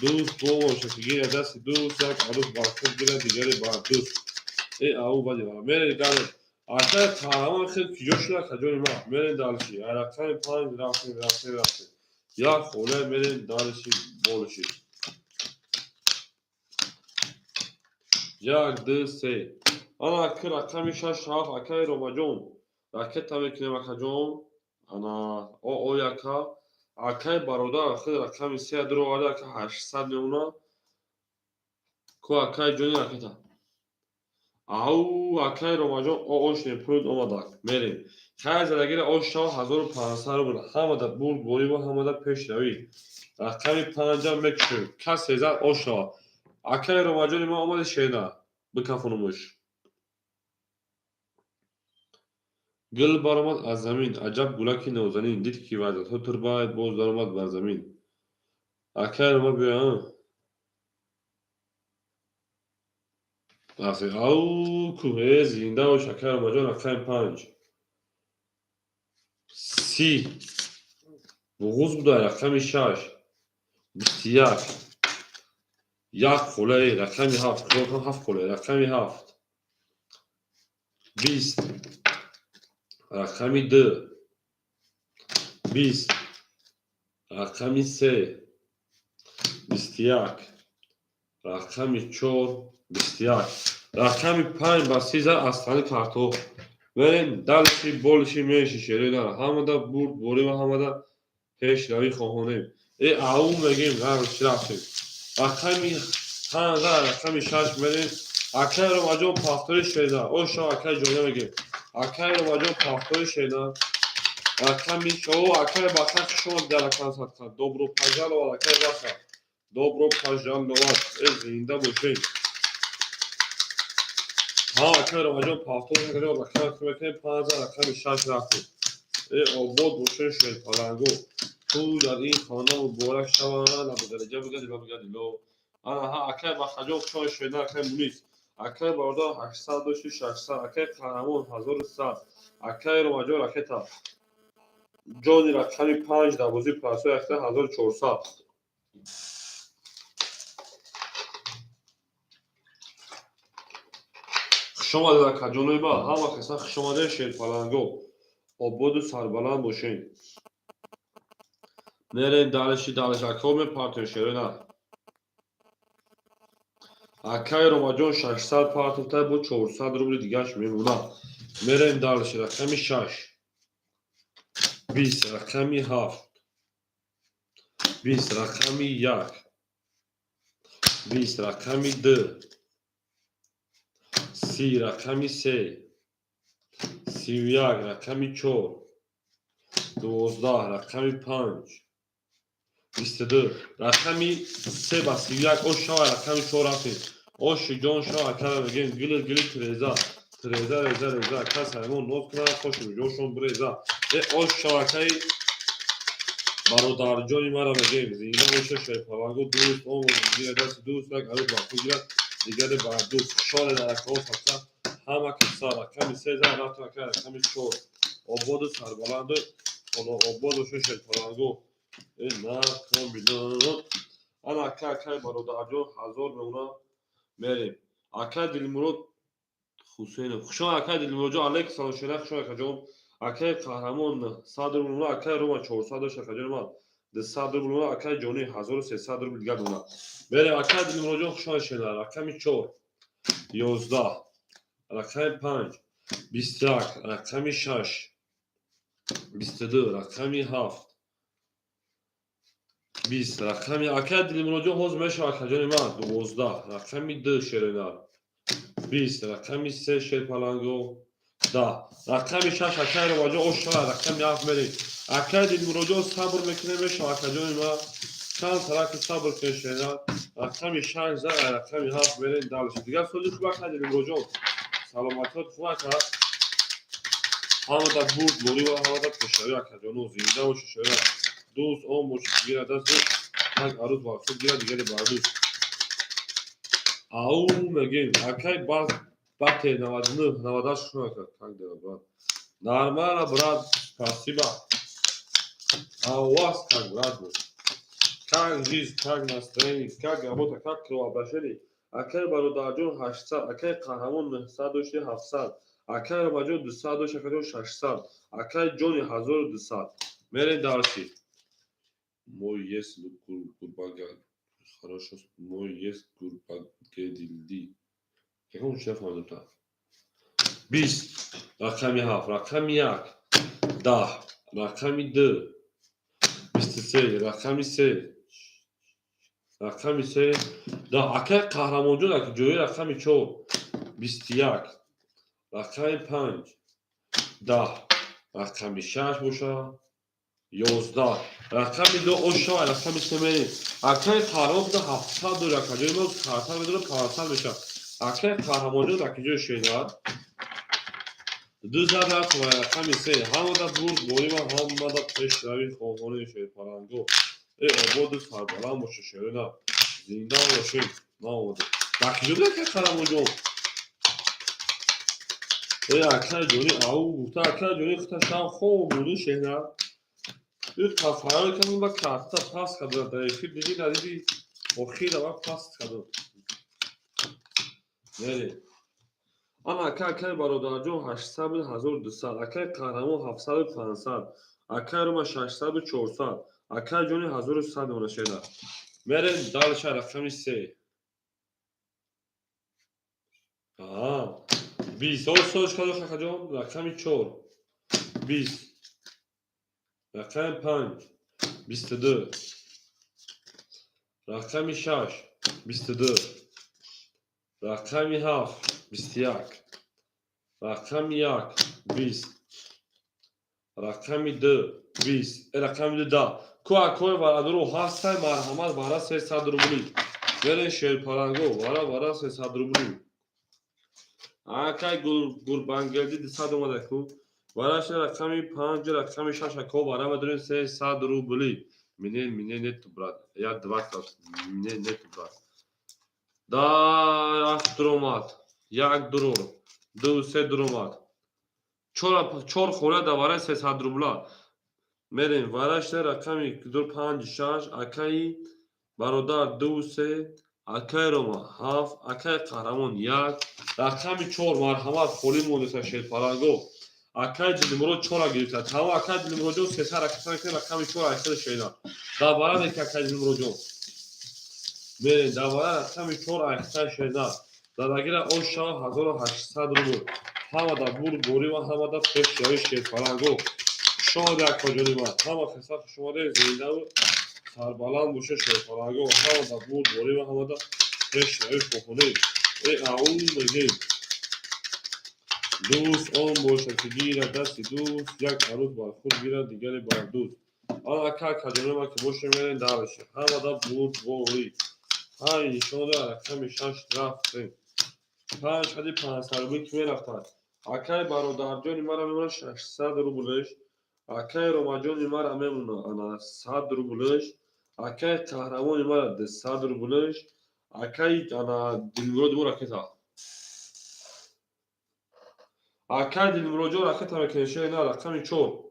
Дӯст бо боша, ки гиря дасти дӯст, як арӯс бар худ гирад, дигаре бар дӯст. Э, ау бади мерем дале. Акай қаҳрамон хел куҷо шуда, каҷони ма? Мерем дальше. Рақами 5 рафтем, рафтем, рафтем. Як хола мерем дальше, больше. Як, ду, се. Ана ки рақами 6, 7, акай Ромаҷон. Ракета мекунем, акаҷон. Ана о яка. Акай бародар худ рақами се дуроварда, ака 800 мемона. Ку акай ҷони ракета. Ау, акай Ромаҷон, оошне пуд омадак. Мерем. Хайр задагира ош шава, 1500 рубл. Ҳамада бурд бориба, ҳамада пешравӣ. Рақами панҷам мекушем. Касе зад, ош шава. Акай Ромаҷони ма омади, шена. Бикафонумуш. Гул баромад аз замин, аҷаб гулаки нозанин, дид ки ваъдатҳо турбай, боз даромад бар замин. Акай Рома биё. Ау, ку, э, зинда бош, акай Ромаҷон, рақами 5. 30. Буғуз буда, рақами 6. 21. Як хола, рақами 7. Хиёл 7 хола, рақами 7. 20. Рақами 2. 20. Рақами 3. 21. Рақами 4. 21. Рақами 5 ба 30 аз тани картоф. Мерем дальше, больше, меньше, шерина. Ҳамада бурд борима, ҳамада пешравӣ хоҳонем. Э, ау мегем, рафтем. Рақами 5, рақами 6 мерем. Акай Ромаҷон, повтори, шерина. Ошо акай ҷона мегем. Акай Ромаҷон, повтори, шерина. Рақами о акай Баха, хуш омадед дар рақам садқа. Добро пожаловать, акай Баха. Добро пожаловать. Э, зинда бошед. Ҳа, акай Ромаҷон, повтор мекунем, рақам мекунем, 5, рақами 6 рафтем. Э, обод бошед, шерпаланго. Ту дар ин хона муборак шаванд, абудараҷа бигади, ла бигади ло. Ана ҳа, акай Бахаҷон, хуш омадед, шерина, акай Мунис. Акай бародар 800 дошти, 600, акай Қаҳрамон 1100, акай Ромаҷон ракета. Ҷони рақами 5 дар бозии пасои якта 1400. Хуш омадед, акаҷонои ман, ҳама каса хуш омадед, шерпаланго. Ободу сарбаланд бошед. Мерем дальше, дальше. Акао мепартоем, шерина. Акай Ромаҷон 600 партофта, бо 400 рубли дигаш мемонад. Мерем дальше, рақами 6. 20, рақами 7. 20, рақами 1. 20, рақами 2. 30, рақами 3. 31, рақами 4. 12, рақами 5. 22, рақами 3 ба 31, ош шава, рақами 4 рафтем. Оши ҷон шава, акара мегем, гили гили тиреза. Тиреза, реза, реза, ака Саймон ноз кунад, хоши ҷошон биреза. Э, ош шава, акаи бародарҷони мара мегем. Зинда боша, шерпаланго, дӯст, он гира дасти дӯст, як арӯс бар худ гирад, дигаре бар дӯст. Шоре дар акаҳо садқа, ҳама каса рақами 3 зан рафтем, ака рақами 4. Ободу сарбаланду обод боша, шерпаланго. Э, на комбинат. Ана ака, акаи бародарҷон 1000 мемона, мерем. Акай Дилмурод Ҳусейнов. Хуш омад, акай Дилмуродҷон, алейкум салом, шера, хуш омад, акаҷон. Акай Қаҳрамон 100 рубл мемона, акай Рома 400 дошт, акаҷони ман 200 рубл мемона, акай Ҷонӣ 1300 рубл дигар мемона. Мерем, акай Дилмуродҷон, хуш омад, шера. Рақами 4. 11. Рақами 5. 21. Рақами 6. 22. Рақами 7. 20, рақами акай Дилмуродҷон ҳозир мешавад, акаҷони ман, 12, рақами 2, шеринар. 20, рақами 3, шерпаланго. 10, рақами 6, акай Ромаҷон, ош шава, рақами 7 мерем. Акай Дилмуродҷон, сабр мекунем, мешавад, акаҷони ман. Чанд тараки сабр кунем, шеринар. Рақами 6 зад, рақами 7 мерем дальше. Дигар сози хуб ака Дилмуроҷон. Саломатиёт хуб ака. Ҳамада бурд борӣ ва ҳамада пешравӣ акаҷону зинда бошед шоира. Дӯст он бошед гирад даст як арӯз бар худ гирад дигаре бар дӯст. Ау мегем акай бате 99 98 шуна ака. Как дела, брат? Нормально, брат, спасибо. А у вас как, брат? Как жизнь, как настроение, как работа, как кровообращение? Акай бародарҷон 800, акай қаҳрамон 900 дошти 700, акай Ромаҷон 200 дошт, акаҷон 600, акай ҷони 1200. Мерем дальше. Мой есть гурбага. Хорошо, мой есть гурбагедилди. Каком чӣ нафаҳмидам та? 20, рақами 7, рақами 1, 10, рақами 2, 23, рақами 3, рақами 3, 10. Акай қаҳрамонҷон аки ҷои рақами 4, 21, рақами 5, 10, рақами 6 боша, 11, рақами 2 ошава, рақами 3 мерем. Акай қаҳрамон буда 700 дори, акаҷои мо карта медора 500 мешавад. Акай қаҳрамонҷон аки ҷои шенар ду зад рафт ва рақами 3. Ҳамада бурд борӣ ва ҳамада пешравӣ хоҳони шерпаланго. Э ободу сарбаланд боша шерина. Зинда бошед. Наомада. Дар киҷо буд акай қаҳрамонҷон? Э акай ҷони ау гуфта акай ҷони хута шав хоб буду шена. Фарёд кардам ба карта пас кардам дар эфир диди надиди охира ба пас кардам. Мерем. Ана акай акай бародарҷон 800 буд 1200, акай қаҳрамон 700 500, акай Рома 600 400, акай ҷони 1100 мемона шена. Мерем дальше рақами 3. Аҳа. 20. Ҳол сош кардо какаҷон? Рақами 4. 20. Рақами 5. 22. Рақами 6. 22. Рақами 7. 21. Рақами 1. 20. Рақами 2. 20. Рақами 2 10. Ку акои варадоро ҳастай марҳамат вара 300 рубли. Берен шерпаланго вара вара 300 рубли. Акай Гурбангелди 200 омада ку. Вараша рақами 5 рақами 6 ако вара медорем 300 рубли. Мне мне нету, брат. Я 20 мне нету, брат. Да рафт дуромад. Як дурор. Ду се дуромад. Чор хона да вара 300 рубла. Мерем варашта рақами 2 5 6 акаи бародар 2 3 акаи Рома 7 акаи қаҳрамон 1 рақами 4 марҳамат холӣ мондеса шерпаланго. Акаи Дилмурод 4 гирифта. Тамом акаи Дилмуродҷон 300 ракета мекунем рақами 4 800 шена. Дар вара меки акаи Дилмуродҷон. Мерем дар вара рақами 4 800 шена. Задагира ош шава 1800 рубл. Ҳамада бурд борӣ ва ҳамада пешравӣ шерпаланго. Хуш омадед акоҷони ман. Ҳама хеса хуш омадед зиндаву сарбаланд бошед шерпаланго. Ҳамада бурд борӣ ва ҳамада пешравӣ хохонед. Э ау мегем. Дӯст он бошад ки гирад дасти дӯст, як арӯз бар худ гирад, дигаре бар дӯст. Ана ака акаҷони ман ки бошем мерем дальше. Ҳамада бурд борӣ. Ҳай нишонда рақами 6 рафтем. 5 ҳади 500 рубли ки мерафтад. Акай бародарҷони мара мемонад 600 рублеш. Акай Ромаҷони мара мемонад ана 100 рублеш. Акай қаҳрамони мара 200 рублеш. Акай ана Дилмуроди мо ракета. Акай Дилмуроҷон ракета мекунед шена рақами 4.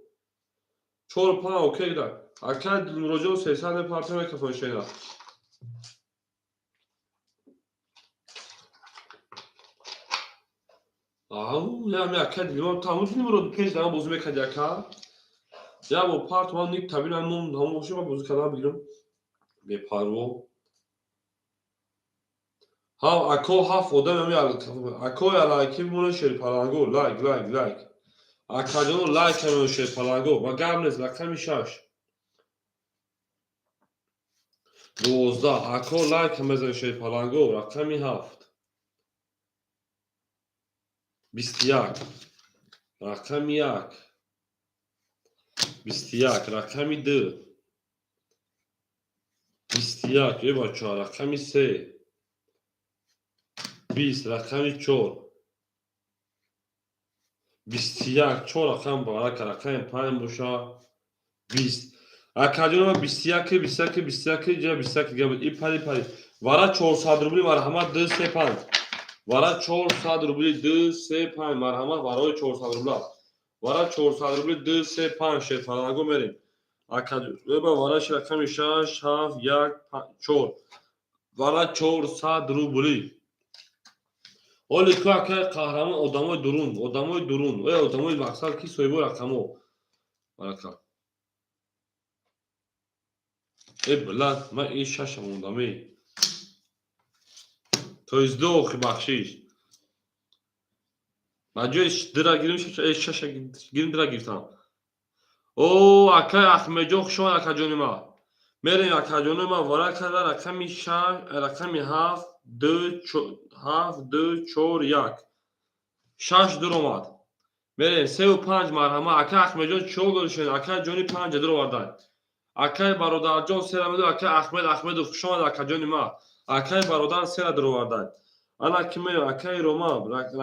4 5 окей да. Акай Дилмуроҷон 300 мепартем мекафон шена. Ау, я ми акай Дилмурод тамом Дилмурод пеш дам бозӣ мекард ака. Я бо парт ман ник табина ном ҳамон бошем ман бозӣ кардан бигирам. Бепарво. Ҳа ако ҳафт одам ами акои алайки бимона шерпаланго лайк лайк лайк. Акаҷоно лайк ҳамон шерпаланго ва гап нест рақами 6. 12 ако лайк мезанем шерпаланго рақами 7. 21 рақами 1. 21 рақами 2. 21, э бачаҳо, рақами се, 20, рақами чор, 21, чор рақам барака, рақами панҷ боша, 20. Акаҷонама, 21, 21, 21, ҷа 21 дига буд. И пари пари. Вара 400 рубли, марҳамат, ду, се, панҷ. Вара 400 рубли, ду, се, панҷ, марҳамат, барои 400 рубла. Вара 400 рубли, ду, се, панҷ, шерфаланго мерем. Акаҷоба, вараши рақами шаш, ҳафт, як, чор. Вара 400 рубли. Оли ку, акай қаҳрамон, одамои дурун, одамои дурун, э одамои мақсад ки соҳибои рақамо. Барака. Э билад, ман ин шаша мондам, э. То есть ду охи, бахшиш. Ба ҷои дира гирим, шаша гирим, дира гирифтам. О, акай Ахмедҷон, хуш омад, акаҷони ма. Мерем, акаҷони ма, вара када рақами шаш, рақами ҳафт, ду, ҳафт, ду, чор, як. Шаш дур омад. Мерем, сеу панҷ, марҳама. Акай Ахмедҷон, чор доришен, акай ҷони панҷа дур овардан. Акай бародарҷон сера медо, акай Ахмед Ахмедов, хуш омад, акаҷони ма. Акай бародар сера дур овардан. Ана ки мерем, акай Рома,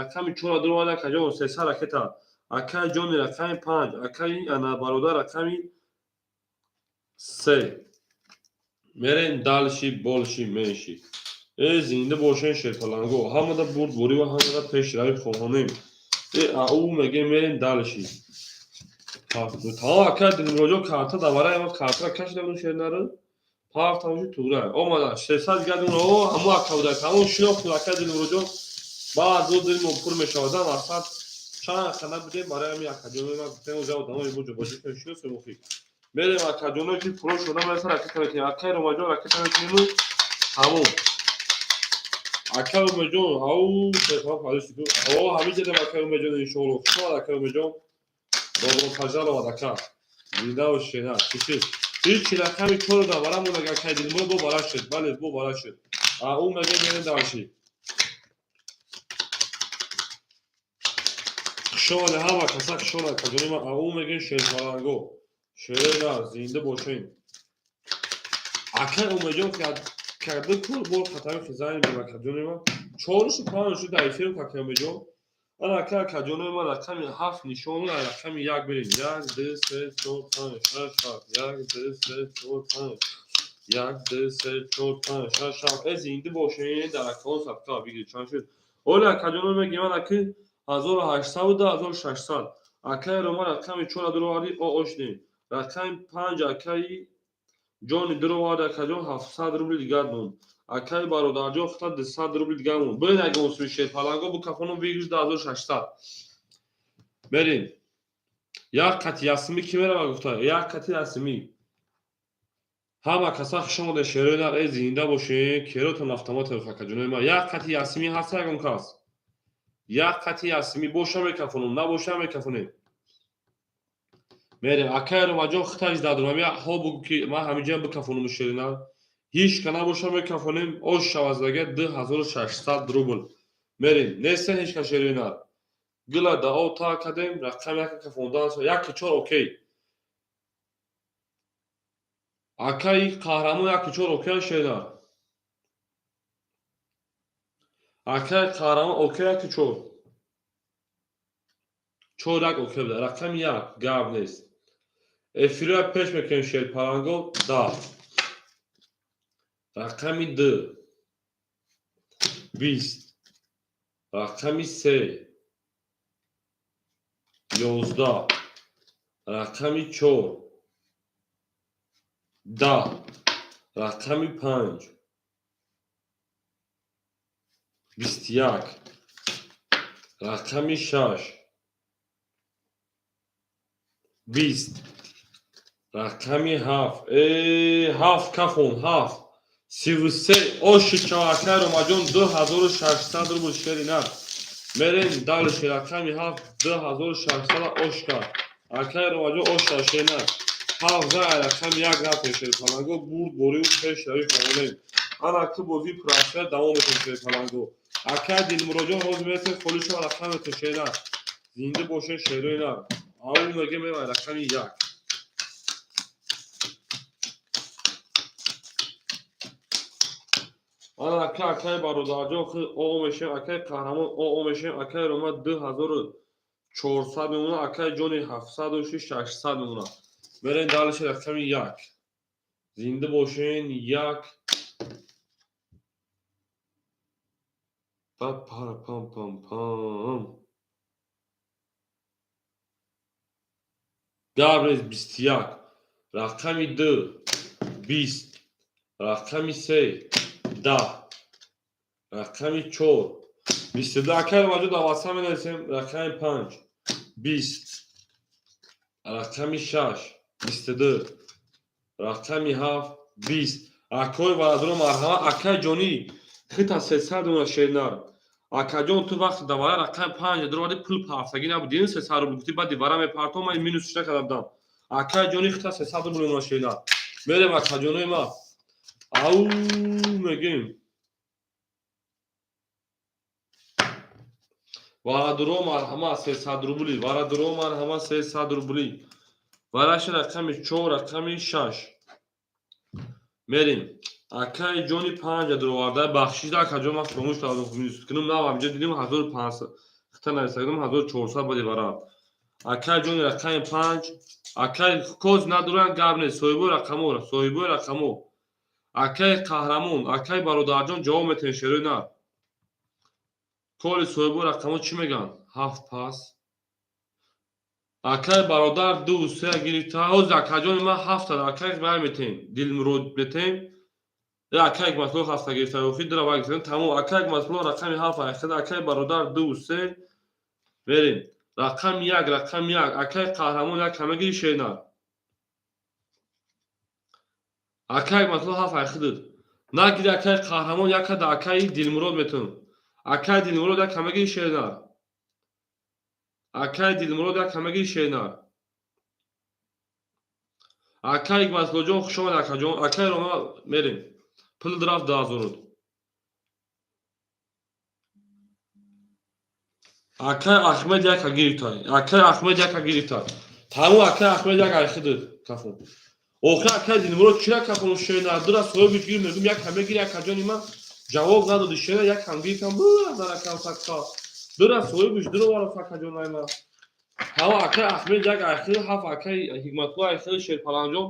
рақами чора дур овардан, акаҷон, сеса ракета. Акай ҷони рақами панҷ, акай ана бародар рақами се. Мерем дальше, больше, меньше. Э, зинда бошен, шерпаланго. Ҳамада бурдборӣ ва ҳамада пешравӣ хоҳонем. Э, ау мегем, мерем дальше. Тамом, акай Дилмуроҷон, карта давараи ма, картара кашида будем, шернары. Ҳафт ҳамши тугра. Омада, сесад гардем, о, ҳамо ака буда. Тамом, шинохтем, акай Дилмуроҷон. Баъд зуд дилмон пур мешавад, мақсад чанд қадам будем барои ҳамин акаҷонои ман гуфтем, оза одамои мо ҷобаҷо кунем, шиносем охи. Мерем, акаҷоное ки пуло шуда мераса, ракета мекунем. Акай Ромаҷон, ракета мекунему тамом. Акай Умеҷон, ау, о, ҳамин ҷадем, акай Умеҷон, иншоалло. Хуш омад, акай Умеҷон. Добро пожаловать, ака. Зинда бошед, на, чиши. Ҳичи рақами чору да барам монаг, акай Дилмуро бо бара шуд. Бале, бо бара шуд. А ӯ мегӯяд, мерем дальше. Хуш омадед ҳама каса, хуш омад, акаҷони ман. А ӯ мегӯяд, шерпаланго. Шерои нар, зинда бошед. Акай Умеҷон карда кур бор хатами хизани бим, акаҷони ман. Чорушу панҷ дар эфир, акай Умеҷон. Ана ака, акаҷонои ман, рақами ҳафт нишону рақами як берем. Як, ду, се, чор, панҷ, шаш, ҳафт. Як, ду, се, чор, панҷ. Як, ду, се, чор, панҷ, шаш, ҳафт. Э, зинда бошед, дар акаон сабқа бигиред, чанд шуд? Оли, акаҷоно, мегӯем, ана ки 1800 буда, 1600. Акаи Рома рақами чора дуровардӣ, о ошдем. Рақами панҷ, акаи ҷони дуровард, акаҷон, 700 рубли дигар монд. Акаи бародарҷон хута 200 рубли дигар монд. Биред, ягон суи шерпаланго букафону выигрыш 2600. Мерем. Як қати ясмӣ ки мерава, гуфта, як қати ясмӣ. Ҳама каса хуш омадед, шерои нар, э зинда бошед, керотон автомат, акаҷонои ман. Як қати ясмӣ ҳаст ягон кас? Як қати ясмӣ боша мекафонум, набоша мекафонем. Мерем, акай Ромаҷон хиташ дадурам, я ҳо бугӯ ки ман ҳаминҷа бикафонум, шерина. Ҳеҷ ка набоша мекафонем, ош шаваздага 2600 рубл. Мерем, нестен ҳеҷ ка, шерои нар. Гила дао та кадем, рақами яка кафондан, яки чор окей. Акаи қаҳрамон, яки чор окей, шеринар. Акаи қаҳрамон, окей, яки чор. Чор як окей буда. Рақами як гап нест. Эфироя пеш мекунем, шерпаланго, 10. Рақами ду, 20. Рақами се, 11. Рақами чор, 10. Рақами панҷ, 21. Рақами шаш, 20. Рақами ҳафт, э ҳафт кафон, ҳафт, 33 оши чавакай Ромаҷон, 2600 рубл, шери нар. Мерем дальше, рақами ҳафт, 2600 ош кард. Акай Ромаҷон, ош кард, шери нар. Ҳафт за рақами як рафтем, шерпаланго, бурд борию пешравӣ фаҳмонем. Ана ки бозии пурасфер давом мекунем, шерпаланго. Акай Дилмуроҷон, ҳозир мерасем, холӣ шава, рақам метон, шери нар. Зинда бошед, шерои нар. Ау мегем, рақами як. Ана ака, акай бародарҷон, худ оо мешем, акай қаҳрамон оо мешем, акай Рома 2400 мемона, акай ҷони 700 600 мемона. Мерем дальше рақами 1. Зинда бошен, 1. Па пара пам пам пам. Габрез 21. Рақами 2 20. Рақами 3 10. Рақами 4 22. Акай Ромаҷон дар WhatsApp менависем. Рақами 5 20. Рақами 6 22. Рақами 7 20. Акои бародарон марҳамат, акай ҷонӣ хита 300 мемона шернар. Акаҷон, ту вақти давара рақами 5 дароварди, пул ҳафтагӣ набуд, дидем 300 рубл гуфтӣ, баъд дивара мепартом, ман минусш накарда будам. Акай ҷонӣ хита 300 рубл мемона шернар. Мерем акаҷонои ма. Ау мегем. Варадуро марҳамат 300 рубли. Варадуро марҳамат 300 рубли. Вараши рақами 4, рақами 6. Мерем. Акай ҷони 5 дароварда, бахшида акаҷон, ман фаромӯш кардам минус кунам, нав ҳамҷа дидим 1500 хита нависагидам 1400 бади вара. Акай ҷони рақами 5, акай коз надоран, гап нест, соҳибои рақамо, соҳибои рақамо. Акай қаҳрамон, акай бародарҷон ҷавоб метавонед шерои нар. Коли соҳибои рақамо чӣ мегӯянд? 7 пас. Акай бародар 2 3 гирифта. Ҳозир акаҷони ман 7 акай вай метем. Дилмурод метем. Акай Ҳикматулло 7 гирифта. Охир дира вай гирифта. Тамом, акай Ҳикматулло рақами 7 айхида, акай бародар 2 3 мерем. Рақами 1, рақами 1. Акай қаҳрамон як ҳама гири шернар. Акай Ҳикматулло 7 айхидид. Нагири акай қаҳрамон як да акай Дилмурод метун. Акай Дилмурод як ҳама гири шернар. Акай Дилмурод як ҳама гири шернар. Акай Ҳикматуллоҷон хуш омад акаҷон. Акай Рома мерем. Пул рафт 2000. Акай Ахмед як гирифта. Акай Ахмед як гирифта. Тамом, акай Ахмед як айхидид кафон. Охир акай Дилмурод чира кафон шернар? Дура соҳибиш гир мегум як ҳама гир акаҷони ман ҷавоб надоди шернар, як ҳам гирифтам бу заракам садқа. Дура соҳибиш дура вара акаҷон айма. Ҳава акай Ахмед як айхид, 7 акай Ҳикматулло айхид шерпаланҷон.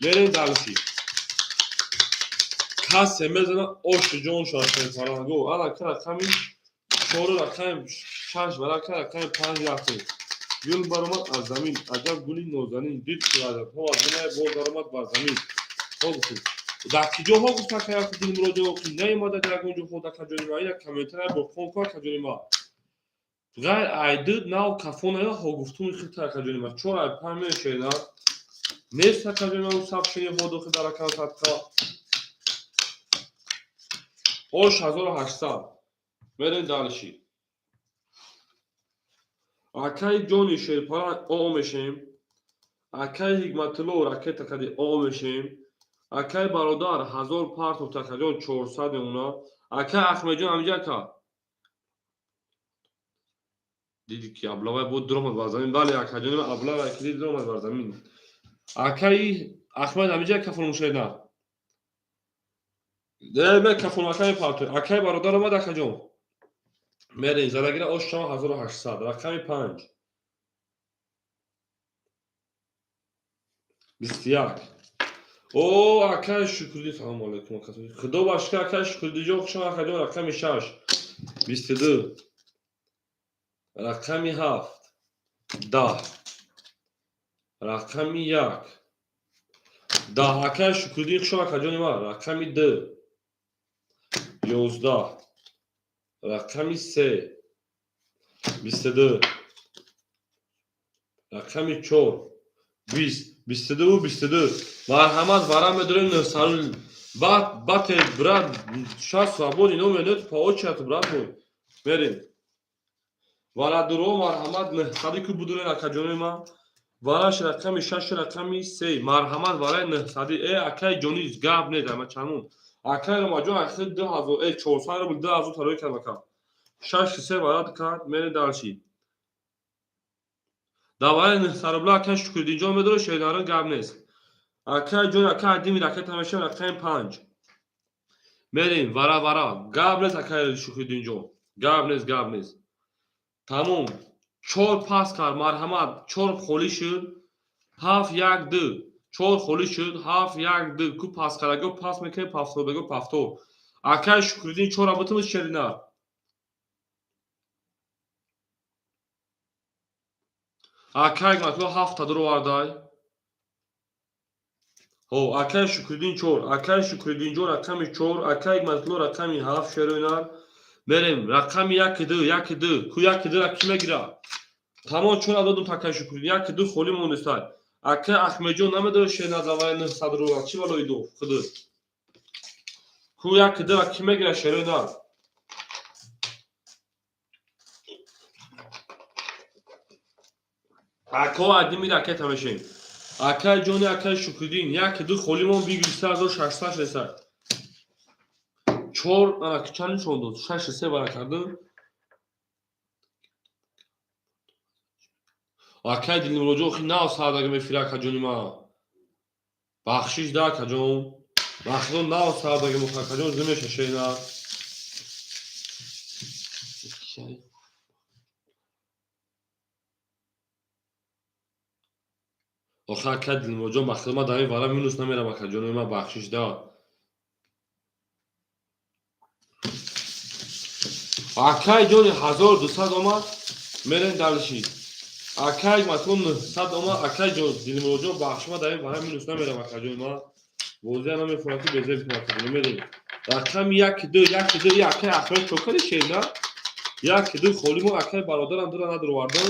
Мерем дальше. Касе мезана оши ҷон шава шерпаланго. Ана ка рақами 4, рақами 6 ва рақами 5 рафтем. Гул баромад аз замин, аҷаб гули нозанин, дид ки аҷабҳо аз минай боз баромад бар замин. Ҳо гуфтем. Дар киҷо ҳо гуфт акай Дилмуроҷон, ки наомада дар ягон ҷо ход акаҷони ма, ина комментария бо хон ку акаҷони ма. Ғайр айдид нав кафона ҳо гуфтуми хита акаҷони ма. 4 ай 5 мешена. Нест акаҷони ма сабшини ҳо дохил дар рақам садқа. Ош 1800. Мерем дальше. Акай ҷони шерпалан оо мешем. Акай Ҳикматулло ракета кади оо мешем. Акай бародар 1000 партов такаҷон 400 мемона. Акай Ахмедҷон ҳамиҷа ака. Диди ки аблавай буд дуромад бар замин. Бале акаҷони ман аблавай ки дид дуромад бар замин. Акай Ахмед ҳамиҷа ака фурмӯшед на. Ме кафон акай партов. Акай бародар омад акаҷон. Мерем задагира ош 1800 рақами 5 21. О акай Шукриддин, салому алайкум ака. Худо ба шукр акай Шукриддинҷон, хуш омад акаҷон. Рақами 6 22, рақами 7 10, рақами 1 10. Акай Шукриддин хуш омад акаҷони ман. Рақами 2 11, рақами 3 22, рақами 4 20, 22 22. Марҳамат, вара медорем 900. Бат бате брат, шаст свободи номер нет по очереди, брат мой. Мерем. Варадуро марҳамат 900 ку будурен акаҷони ман. Вараш рақами 6, рақами 3. Марҳамат, вараи 900. Э акай ҷони гап нест ама чамун. Акай Ромаҷон ахир 2000 400 рубл 2000 тарои кард ака. 6 3 варад кард, мерем дальше. Даваи 900 рубла акай Шукриддинҷон медорад, шернарон гап нест. Акай ҷон, акай Адими ракета мешавад рақами 5. Мерем вара вара. Гап нест, акай Шукриддинҷон. Гап нест, гап нест. Тамом. Чор пас кард, марҳамат. Чор холӣ шуд. Ҳафт як ду. Чор холӣ шуд. Ҳафт як ду. Ку пас кардаго пас мекунем, пафтордаго пафтор. Акай Шукриддин чора бутумиз шерина. Акай Ҳикматулло ҳафта дуровардай. Ҳо, акай Шукриддин чор, акай Шукриддинҷон рақами чор, акай Ҳикматулло рақами ҳафт шероинар. Мерем рақами яки ду, яки ду. Ку яки дура кӣ мегира? Тамом чора додум акай Шукриддин, яки ду холӣ монистай. Акай Ахмедҷон намедонад шеринар даваи 900 рубла чӣ балои ду худу. Ку яки дура кӣ мегира шероинар? Ако адими ракета мешем. Акай ҷони акай Шукриддин, яки ду холимон бигир 3600 шеса. Чор ана чанд нишон дод? Шаш се бара кардам. Акай Дилмуроҷон охи нав сардага мефира ака ҷони ма. Бахшиш да ака ҷон. Бахшидон нав сардага муха ака ҷон зимеша шена. Охи акай Дилмуроҷон бахшидон ма дар ин вара минус намерам ака ҷони ма бахшиш да. Акай ҷони 1200 омад, мерем далши. Акай Ҳикматулло 900 омад, акай ҷон Дилмуроҷон бахшиш ма дар ин вара минус намерам ака ҷони ма. Бозия намефурам ки безеб кунам ака ҷони мерем. Рақами яки ду, яки ду, акай Ахмед чокари шерина. Яки ду холӣ мо акай бародарам дура надуровардам.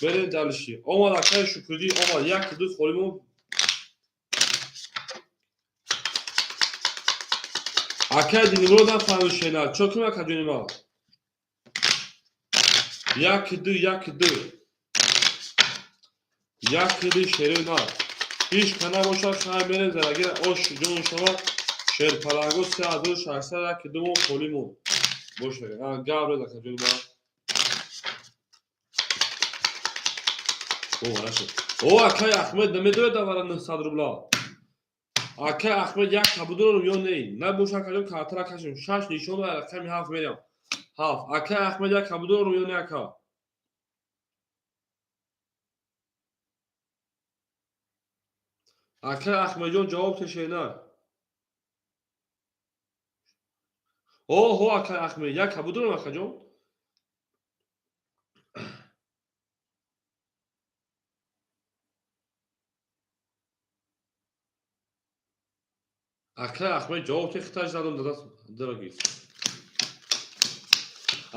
Мерем далши. Омад акай Шукриддин омад, яки ду холӣ мо. Акай Дилмурод нафаҳмид шерина. Чо кунам ака ҷони ма? Яки ду, яки ду. Яки ду шерина. Ҳеҷ ка набошад, хайр мерем зарагира ош ҷон шава шерпаланго 3600 яки ду мо холӣ мо. Бошад. Гап рез ака ҷони ма. О, нашуд. О, акай Ахмед намедонад давара 900 рубла. Акай Ахмед як табудорам ё не? Набошад ака ҷон картара кашем. Шаш нишон ва рақами ҳафт мерам. Ҳафт. Акай Ахмед як табудорам ё не ака? Акай Ахмедҷон ҷавоб тешена. Оҳо, акай Ахмед, як табудорам ака ҷон? Акай Ахмед ҷавоб те хиташ задам дадас дороги.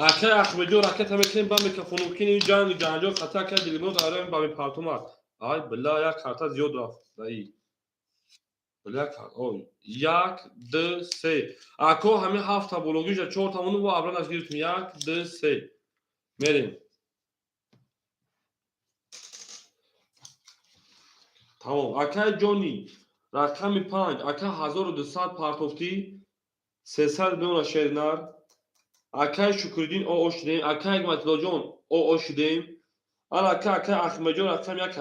Акай Ахмедҷон ракета мекунем ба микрофону кинем ҷанг ҷанҷол хата акай Дилмурод арам ба мепартумад. Ай била як карта зиёд рафт. Даи. Била о як д се. Ако ҳамин ҳафт та бологиша чор та мону бо абранаш гирифтем. Як д се. Мерем. Тамом. Акай ҷони рақами панҷ, ака 1200 партофтӣ, 300 меона шеринар. Акай Шукриддин оо шудем, акай Ҳикматуллоҷон оо шудем. Ана ака акай Ахмедҷон рақами як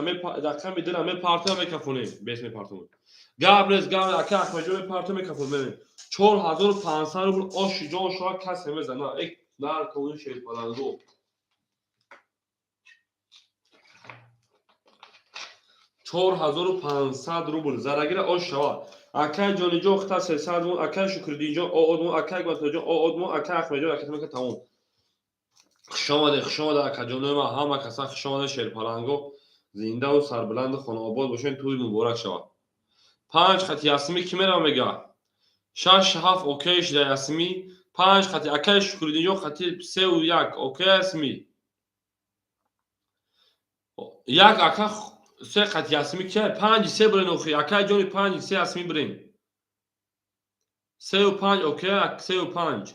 рақами дура мепартоя мекафонем, бес мепартонем. Гап нест, гап нест, акай Ахмедҷон мепартоя мекафонем. Мебинем. 4500 рубл оши ҷон шава касе мезана. Эк наркони шерпаланго. 4500 рубл зарагира ош шава. Акай Ҷониҷон хита 300 мон, акай Шукриддинҷон оод мон, акай Ҳикматуллоҷон оод мон, акай Ахмедҷон ракета тамом. Хуш омадед, хуш омадед акаҷонои ман, ҳама каса хуш омадед шерпаланго. Зиндаву сарбуланду хонаобод бошед, тӯй муборак шавад. Панҷ хати ясмӣ кӣ мерава мега? Шаш ҳафт окей шуда ясмӣ. Панҷ хати акай Шукриддинҷон хати сеу як окей ясмӣ. Як ака се хати ясмӣ ки панҷ се бирен охи акай ҷони панҷ се ясмӣ бирен. Сеу панҷ окей сеу панҷ.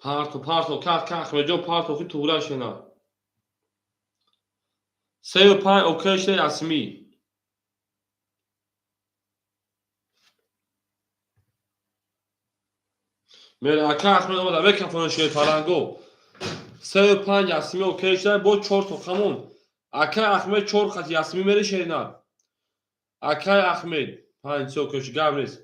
Парто, парто, ках, ках, Ахмедҷон парто, охи туғра шена. Сеу панҷ окей шуда ясмӣ. Мере ака Ахмед омада мекафона шерпаланго. Сею панҷ ясми окей шуда, бо чор тоқамон. Акай Ахмед чор хат ясми мери шеринар. Акай Ахмед панҷ се окей шуд, гап нест.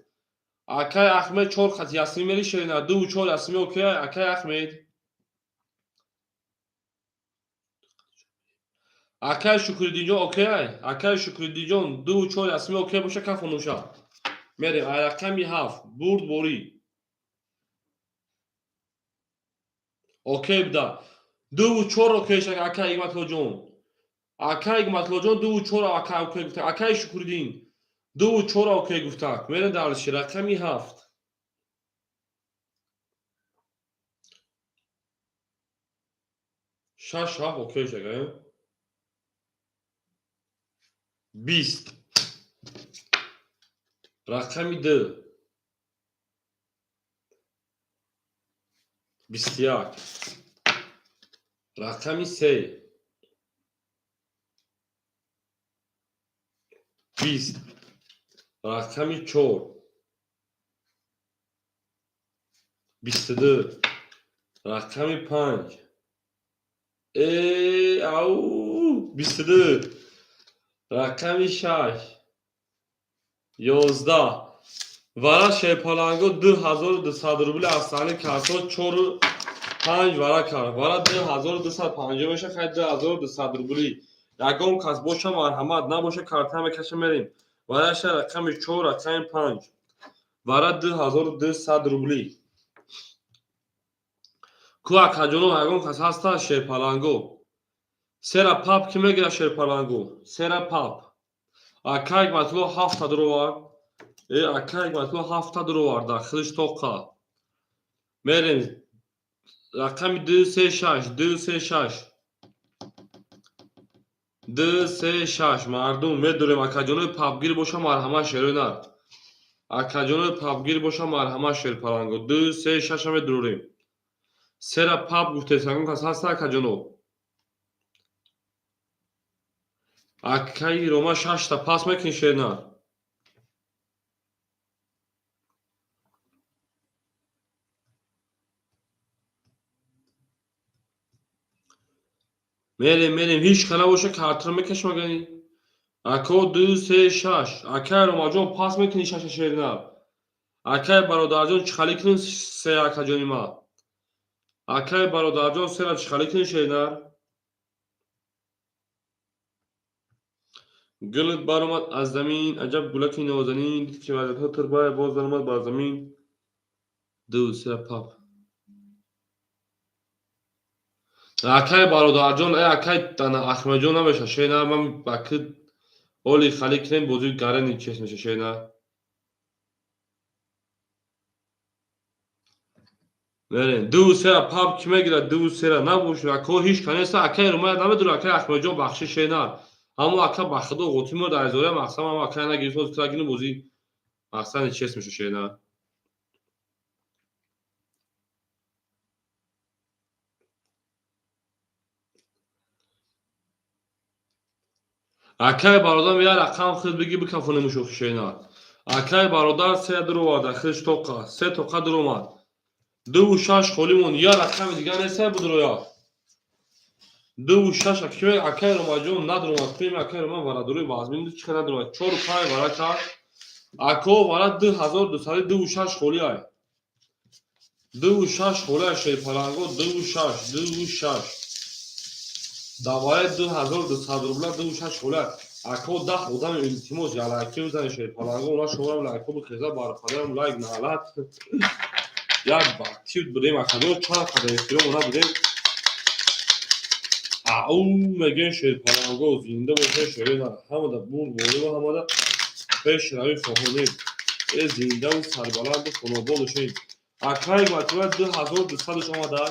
Акай Ахмед чор хат ясми мери шеринар, дуву чор ясми окей, акай Ахмед. Акай Шукриддинҷон окей, акай Шукриддинҷон дуву чор ясми окей боша, кафо нуша. Мерем, ай рақами ҳафт, бурд борӣ. Окей буда. Дуву чор окей шак, акай Ҳикматуллоҷон. Акай Ҳикматуллоҷон дуву чор акай окей гуфта. Акай Шукриддин дуву чор окей гуфта. Мерем дальше, рақами ҳафт. Шаш ҳафт окей шак, э? 20. Рақами ду. 21. Рақами се. 20. Рақами чор. 22. Рақами панҷ. Э, ау, 22. Рақами шаш. 11. Вара шерпаланго 2200 рубли аз саҳни картҳо чору панҷ вара кард. Вара 2250 меша, хай 2200 рубли. Ягон кас боша марҳамат, набоша карта мекаша мерем. Вараша рақами чор, рақами панҷ. Вара 2200 рубли. Ку акаҷоно ягон кас ҳаста шерпаланго? Сера пап ки мегирад шерпаланго? Сера пап. Акай Ҳикматулло ҳафта дуровард. Э, акай Ҳикматулло ҳафта дуроварда, худаш тоқа. Мерем. Рақами ду се шаш, ду се шаш. Ду се шаш. Мардум медорем, акаҷонои папгир боша марҳамат шерои нар. Акаҷонои папгир боша марҳамат шерпаланго. Ду се шаша медурорем. Сера пап гуфтед, ягон кас ҳаста акаҷоно? Акаи Рома шашта пас мекунӣ шернар? Мерем, мерем, ҳеҷ ка набоша картро мекашам агани. Ако ду се шаш. Акай Ромаҷон пас мекунӣ шаша шернар? Акай бародарҷон чӣ хали кунем се акаҷони ма? Акай бародарҷон сера чӣ хали кунем шернар? Гулат баромад аз замин, аҷаб гулаки нозанин, дид ки вазиятҳо турбай, боз даромад бар замин. Ду се пап. Акай бародарҷон, э акай Ахмедҷон намеша шернар, ман ба ки оли хали кунем бозӣ гарани чес меша шернар. Мерем, ду сера пап ки мегирад, ду сера набошад, ако ҳеҷ ка неста, акай Ромая намедонад, акай Ахмедҷон бахши шернар. Ҳамо ака ба худо ғотӣ мо дар изораи мақсад, ҳамо акай нагирифт, ҳозир тагину бозӣ мақсади чес меша шернар. Акай бародар як рақам худ бигӣ бикафонем мушохи шернар. Акай бародар се дуроварда, худаш тоқа, се тоқа дуромад. Дуву шаш холӣ монд, як рақами дигар неста будуроя. Дуву шаш акай акай Ромаҷон надуромад, кунем акай Рома варадурои вазмин чӣ қадар надуромад. Чору панҷ вара кард. Ако вара 2200 дуву шаш холӣ ай. Дуву шаш холӣ ай шерпаланго, дуву шаш, дуву шаш. Даваи 2200 рубла дуву шаш холӣ ай. Ако даҳ одами илтимос ялайки бизанед шерпаланго, она шуморам лайкҳо бихеза, бар падарам лайк наалат. Як бактив будем акаҷон, чанд қадар эҳтиром она будем. Ау мегӯем шерпаланго, зинда бошед шерина, ҳамада бурд борива, ҳамада пешравӣ хоҳонем. Э зиндаву сарбаланду хонобод бошед. Акай матима 2200 омада.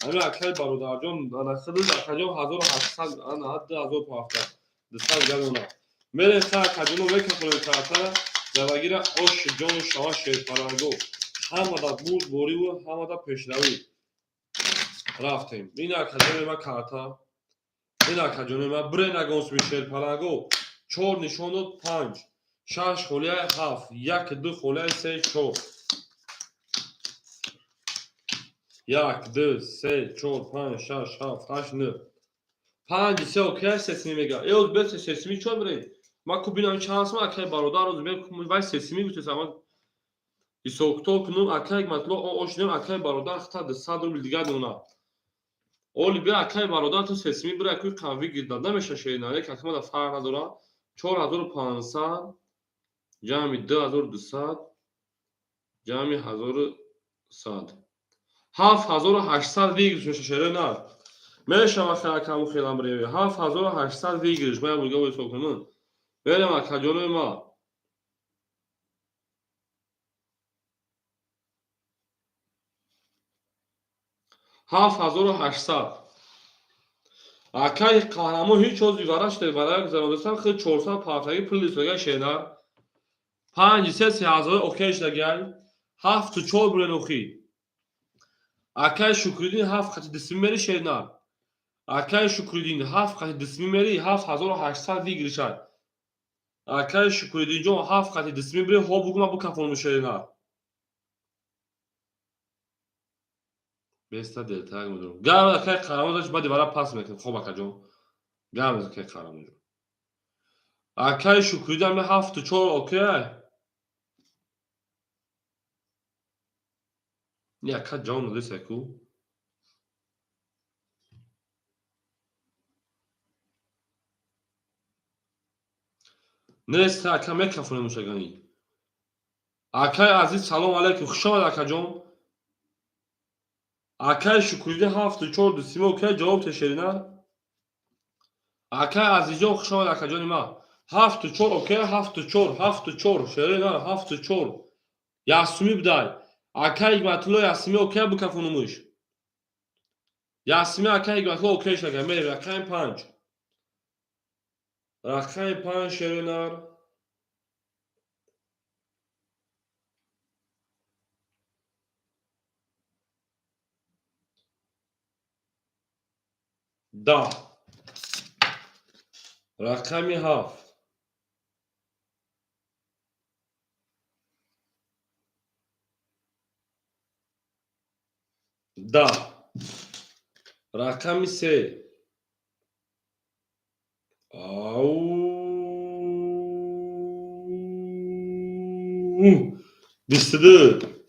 Ҳамин акай бародарҷон, ана худаш акаҷон 1800, ана 2000 дусад галона. Мерем ха акаҷоно мекафонем картара, завагира ош ҷон шава шерпаланго. Ҳамада бурд бориву ҳамада пешравӣ. Рафтем. Ин акаҷони ма карта. Ин акаҷони ма бирен агонсми шерпаланго. Чор нишон дод панҷ. Шаш холияй ҳафт. Як ду холияй се чор. 1, 2, 3, 4, 5, 6, 7, 8, 9. 5 3 окей, сесими мега. Э, оз бе сесими чо бре? Ма ку бинам чанд сум акай бародар оз бе вай сесими гуфтесам. Ма ҳисоб-китоб кунум, акай матло ошнем, акай бародар хата 200 рубл дигар мемонад. Оли бе акай бародар ту сесими бира куй қавӣ гирдад. Намеша шерина, як акма да фарқ надора. 4500 ҷамъи 2200 ҷамъи 1100. 7800 выигрыш меша шерина. Мешава акаму хелам бреви. 7800 выигрыш. Ма я бурга ҳисоб кунам. Берем акаҷонои ма. 7800. Акай қаҳрамон ҳеҷ ози вара шуда вара гузарондастам, хел 400 партаги пул истодагай шена. 5 3 3000 окей шудагай. 7 4 бурен охи. Акай Шукриддин 7 қати дисми мери шена. Акай Шукриддин 7 қати дисми мери 7800 выигрышай. Акай Шукриддинҷон 7 қати дисми бири хо бугума букафонум шена. Беста делтаг медорам. Гам акай қаҳрамон дошт баъди вара пас мекунем. Хоб акаҷон. Гам акай қаҳрамонҷон. Акай Шукриддин ами 7 4 окей. Не ака ҷавоб надост ку. Нест ака мекафонем мушагани. Акай азиз салом алейкум. Хуш омад акаҷон. Акай Шукриддин 7 4 дусима окей ҷавоб тешерина. Акай азизҷон хуш омад акаҷони ма. 7 4 окей 7 4 7 4 шерина 7 4. Ясуми будай. Акай Ҳикматулло Ясими окей букафонумуш. Ясими акай Ҳикматулло окей шага. Мерем рақами 5. Рақами 5 шеринар. 10. Рақами 7. 10. Рақами 3. Ау. 22.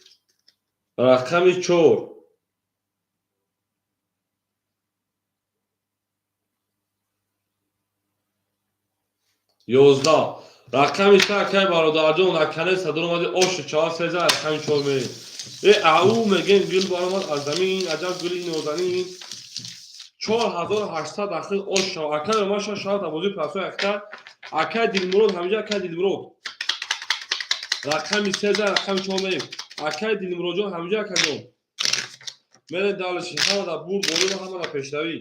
Рақами 4. 11. Рақами 3 акай бародарҷон акане садор омади ошу чава сеза рақами 4 мерем. Э ау мегем гул баромад аз замин аҷаб гули нозанин. 4800 дахил ош шава. Акай ромаша шава табозии прасои акта. Акай Дилмурод ҳамиҷа акай Дилмурод. Рақами 3 рақами 4 мерем. Акай Дилмуродҷон ҳамиҷа акаҷон. Мерем далиши ҳама да бурд боло ҳама да пешравӣ.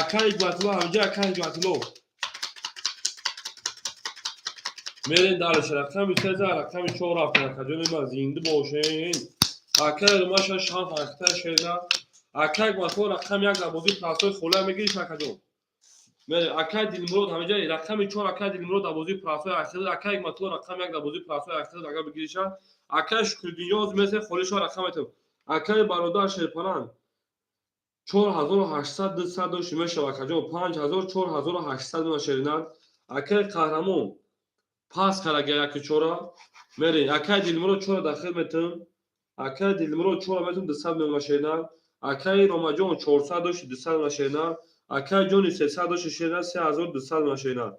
Акай Ҳикматулло ҳамиҷа акай Ҳикматулло. Мерем далиши рақами 3 рақами 4 рафтем акаҷони ма зинда бошен. Акай ромаша шанс акта шена. Акай Ҳикматулло рақами 1 дар бозии прасои холия мегириш акаҷон. Мерем акай Дилмурод ҳамиҷа рақами 4 акай Дилмурод дар бозии прасои ахир акай Ҳикматулло рақами 1 дар бозии прасои ахир агар бигириша. Акай Шукриддинёз месе холишо рақам метем. Акай бародар Шерпаланг 4800 200 дошти мешава акаҷон 5000 4800 мена шеринар. Акай қаҳрамон пас карага яки чора мерем. Акай Дилмурод 4 дахил метем. Акай Дилмурод 4 метем 200 мена шеринар. Акай Ромаҷон 400 дошти 200 мена шеринар. Акай ҷони 300 дошти шеринар 3200 мена шеринар.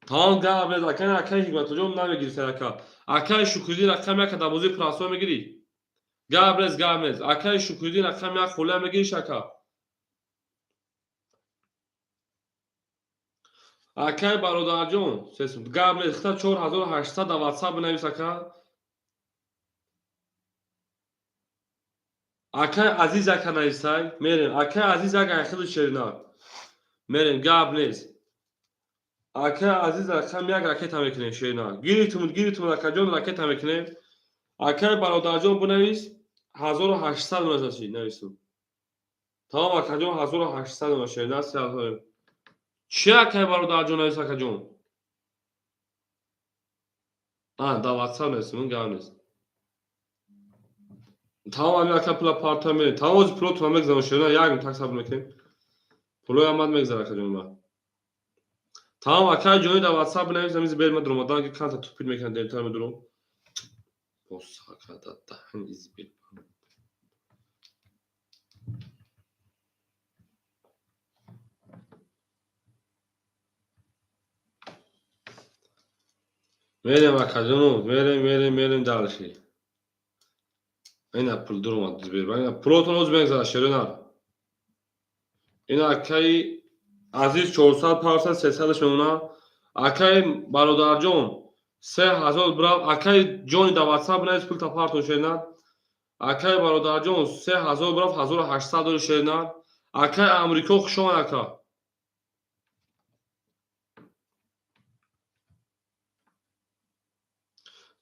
Тамом гап нест акай акай Ҳикматуллоҷон намегири сарака. Акай Шукриддин рақами 1 дар бозии прасо мегирӣ. Гап нест, гап нест. Акай Шукриддин рақами 1 холия мегириш ака. Акай бародарҷон, гап нест. Хита 4800 дар WhatsApp бинавис ака. Акай Азиз ака нависай. Мерем. Акай Азиз ака ахили шеринар. Мерем, гап нест. Акай Азиз рақами 1 ракета мекунем шеринар. Гиритумуд, гиритумуд акаҷон ракета мекунем. Акай бародарҷон бинавис 1800 нависаши, нависум. Тамом акаҷон 1800 навис шеринар 3000. Чи акай бародарҷон навис акаҷон? А, дар WhatsApp нависум, гап нест. Тамом, ами ака пула парта мерем. Тамом, ози пулотона мегзарам, шерина, як минут так сабр мекунем. Пулои амад мегзара, акаҷони ман. Тамом, акаи ҷони, дар ватсап бинавис, амизи бер ма дуромадан, ки канта тупит мекунам, дертар медурам. Босакада даҳан избир. Мерем, акаҷоно, мерем, мерем, мерем дальше. Ина пул дуромад, Сбербанк. Пулотон оз мегзара, шерина. Ина акаи азиз 400 парса, 300 мемона. Акаи бародарҷон 3000 брав. Акаи ҷони, дар ватсап бинавис, пул тапартон, шерина. Акаи бародарҷон 3000 брав, 1800 дори, шерина. Акаи Амрико, хуш омад, ака.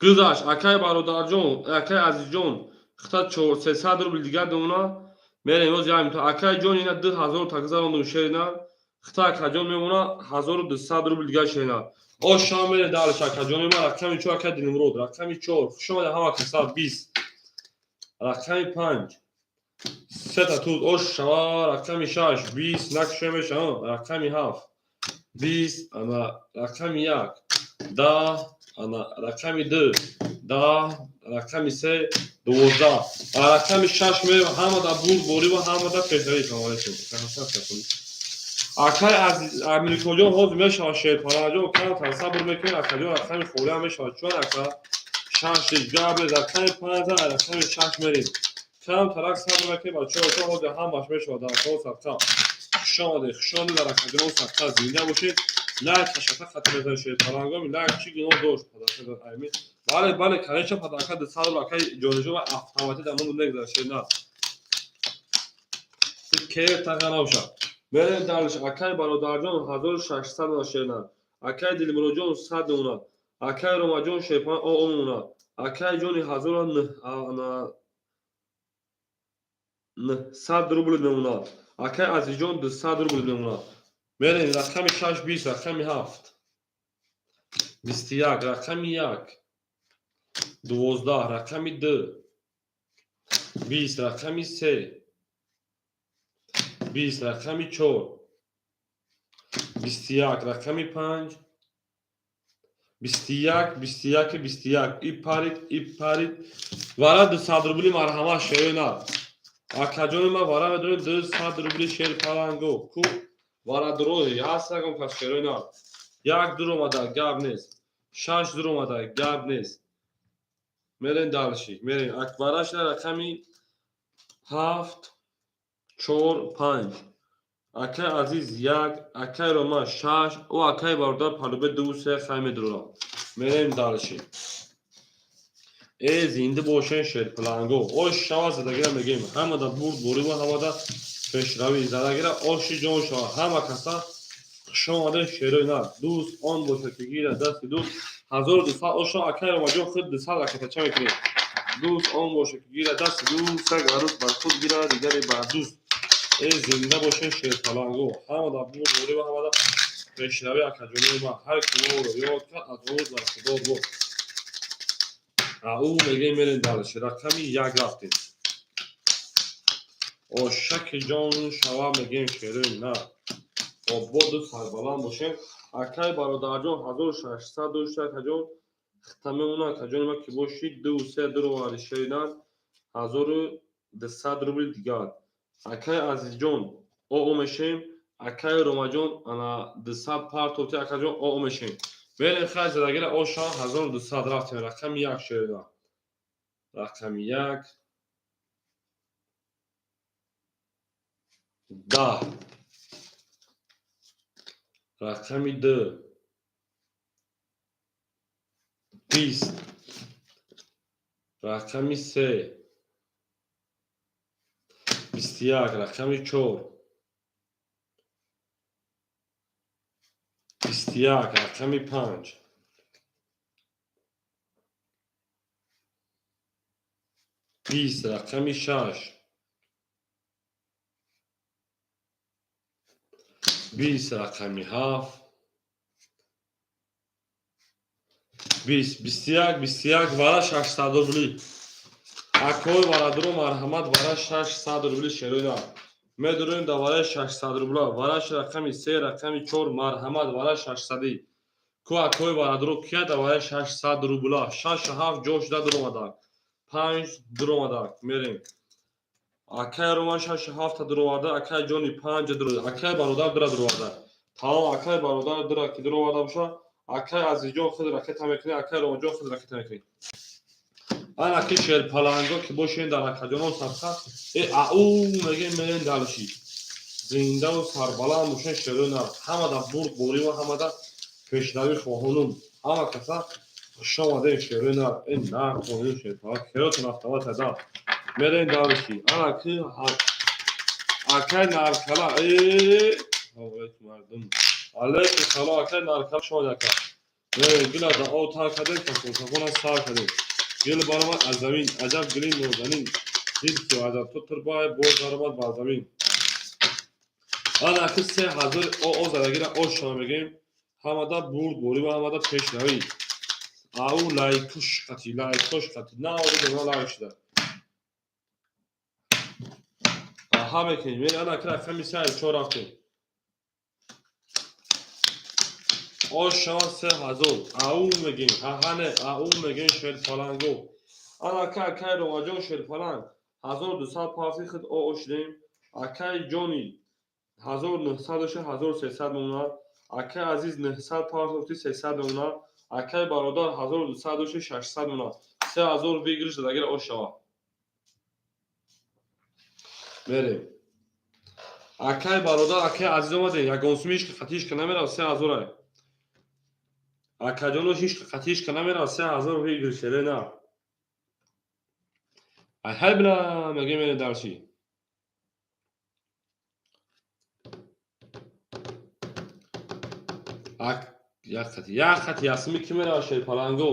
Гузашт, акаи бародарҷон, акаи азизҷон, хита 300 рубл дигар мемона. Мерем оз як минут. Акаи ҷон, ина 2000 та гузарондум, шерина. Хита акаҷон мемона 1200 рубл дигар, шерина. Ош шама, мерем дальше, акаҷони ман. Рақами 4, акаи Дилмурод, рақами 4. Хуш омадед ҳама каса. 20, рақами 5, сета туз, ош шава. Рақами 6, 20, накушоя мешава. Рақами 7, 20, ана рақами 1, 10, ана рақами 2, 10, рақами 3, 12, рақами 6. Мерем, ҳамада бурд борӣ ва ҳамада пешравӣ. Салом алейкум, акай Амрикоҷон, ҳозир мешавад. Шерпараҷон, камтар сабр мекунед, акаҷон. Рақами холиам мешавад, чун ака шаш габре рақами панҷа, рақами шаш мерем. Камтарак сабр мекунед, бачаҳо, ҳозир ҳамаш мешавад. Дар акаҳо садқа, хуш омадед, хуш омадед дар акаҷон, садқа, зинда бошед. Лайк хашата хати мезанед, шерпарангоми лайк чӣ гуноҳ дошт? Бале, бале, конечно, падака 200 рубл, акаи ҷонижон, автоматӣ дар мон мегзарад, шерна кер таға набошад. Мерем дальше. Акаи бародарҷон 1600 на, шерна. Акаи Дилмуроҷон 100 мемонад. Акаи Ромаҷон шерпан оо мемонад. Акаи ҷони 1900 рубл мемонад. Акаи Азизҷон 200 рубл мемонад. Мерем, рақами 6, 20, рақами 7, 21, рақами 1, 12, рақами 2, 20, рақами 3, 20, рақами 4, 21, рақами 5, 21, 21, 21. И парид, и парид. Вара 200 рубли, марҳамат, шерои нар. Акаҷони ман, вара медонем, 200 рубли, шер паланго ку вара дуроҳи ҳаст, ягон кас, шерои нар. Як дур омада, гап нест. Шаш дур омада, гап нест. Мерем дальше, мерем. Варашна рақами 7, 4, 5. Акаи азиз 1, акаи Рома 6, о акаи бародар палубе 2, 3 хай медурам. Мерем дальше. Э, зинда бошен, шерпаланго. Ош шава, задагира мегем, ҳамада бурд борива, ҳамада пешравӣ. Задагира оши ҷон шава. Ҳама каса хуш омаден, шерои нар. Дӯст он бошад, ки гирад дасти дӯст. 1200 ошо, акаи Ромаҷон, худ 200 акатача мекунем. Дӯст он бошад, ки гирад дасти дӯст, як арӯс бар худ гирад, дигаре бар дӯст. Э, зинда бошен, шерпаланго. Ҳамада бурд борива, ҳамада пешравӣ, акаҷонои ман. Ҳар ки моро ёд кард, аз он рӯз бархудор буд. Ау мегем, мерем дальше. Рақами 1 рафтем. Ошаки ҷон шава, мегем, шерои нар. Ободу сарбаланд бошем. Акай бародарҷон 1600 дошта, акаҷон, хита мемона. Акаҷони ман, ки боши, ду се дуровари, шери нар, 1200 рубли дигар. Акай азизҷон, оо мешем. Акай Ромаҷон, ана 200 партофти, акаҷон, оо мешем. Мерем, хай, задагира оша 1200 рафтем. Рақами 1, шерина, рақами 1, 10, рақами 2, 20, рақами 3, 21, рақами 4, 21, рақами 5, 20, рақами 6, 20, рақами 7, 20, 21, 21. Вара 600 рубли. Акои бародаро, марҳамат, вара 600 рубли шероина. Медурем да вараи 600 рубла. Вараш рақами 3, рақами 4, марҳамат, вара 600. Ку акои бародаро, кия да вараи 600 рубла? 6 7 ҷо шуда дуромадак. 5 дуромадак. Мерем. Акай Роман 6 7 дуроварда, акай Ҷони 5 дуроварда, акай бародар дура дуроварда. Тамом, акай бародар дура ки дуроварда боша, акай Азизҷон худ ракета мекунӣ, акай Романҷон худ ракета мекунӣ. Ана ки шерпаланго ки бошен дар акаҷонон садқа, э ау мегем, мерем дальше. Зиндаву сарбаланд бошен, шерои нар. Ҳамада бурд бориву ҳамада пешравӣ хоҳонум. Ҳама каса хуш омадем, шерои нар. Э нар хоҳонум, шерпаланг. Херотон автомат да. Мерем дальше. Ана ки акай Наркала, э мардум. Алейкум салом, акай Наркала, шумо яка. Гила да об тар кардем, такон такона сар кардем. Гил баромад аз замин, аҷаб гили нозанин. Дид ки аҷаб ту турбай боз баромад бар замин. Ана ки 3000 о задагира ошона мегем. Ҳамада бурд борӣ ва ҳамада пешравӣ. Ау лайкуш қати, лайкош қати. На ода лайк шуда. Аҳа мекунем. Мери ана ки рақами 3 4 рафтем. Ошава 3000. Ау мегем. Ҳаҳане ау мегем, шерпаланго. Ана ка акай Ромаҷон шерпаланг. 1200 пафти худ о шудем. Акай Ҷони 1900 доша, 1300 мемонад. Акай Азиз 900 партофти, 300 мемонад. Акай бародар 1200 доша, 600 мемонад. 3000 выигрыш дадагира ошава. Мерем. Акай бародар, акай Азиз омадем. Ягон суми ҳеч қатишка намерав, 3000 ай. Акаҷоно ҳеч қатишка намерав, 3000 выигрыш шере на. Ай ҳай била мегем, мерем дальше. Ак як қати, як қати ясми ки мерава, шерпаланго?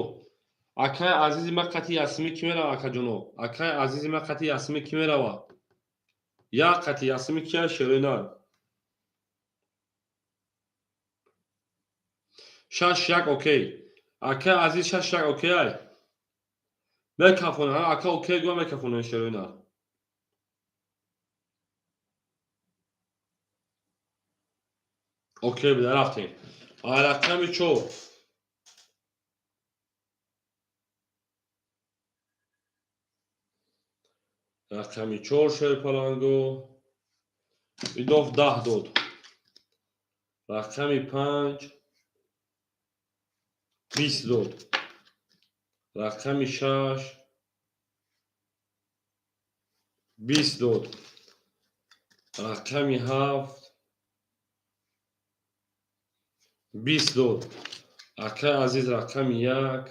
Акай азизи ма, қати ясми ки мерава, акаҷоно? Акай азизи ма, қати ясми ки мерава? Як қати ясми кия, шерои нар? 6 1 окей. Акай азиз, 6 1 окей ай. Мекафонем, ака окей гӯя, мекафонем, шерои нар. Окей буда, рафтем. Ай рақами 4. Рақами 4 шерпаланго. Идоф 10 дод. Рақами 5 20 дод. Рақами 6 20 дод. Рақами 7 20 дод. Акай азиз, рақами 1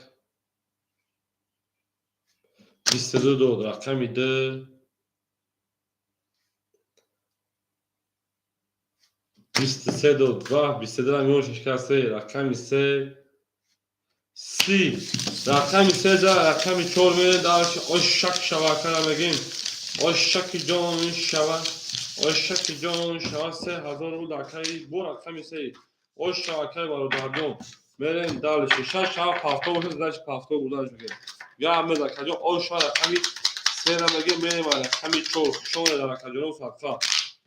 22 дод. Рақами 2 23 дод. Ва 22 миён шишкаст. Рақами 3 30. Рақами 3 да рақами 4 мерем дальше. Ошак шава, мегем. Ошаки ҷон шава. Ошаки ҷон шава, 3000 рубл акай бо рақами 3. Ош шава, акай бародарҷон. Мерем дальше. 6 7 ҳафто бошад, значит ҳафто гузашт мегем. Гап меза акаҷон, ош шава, рақами 3 ра мегем, мерем рақами 4. Хуш омадед дар акаҷонон садқа.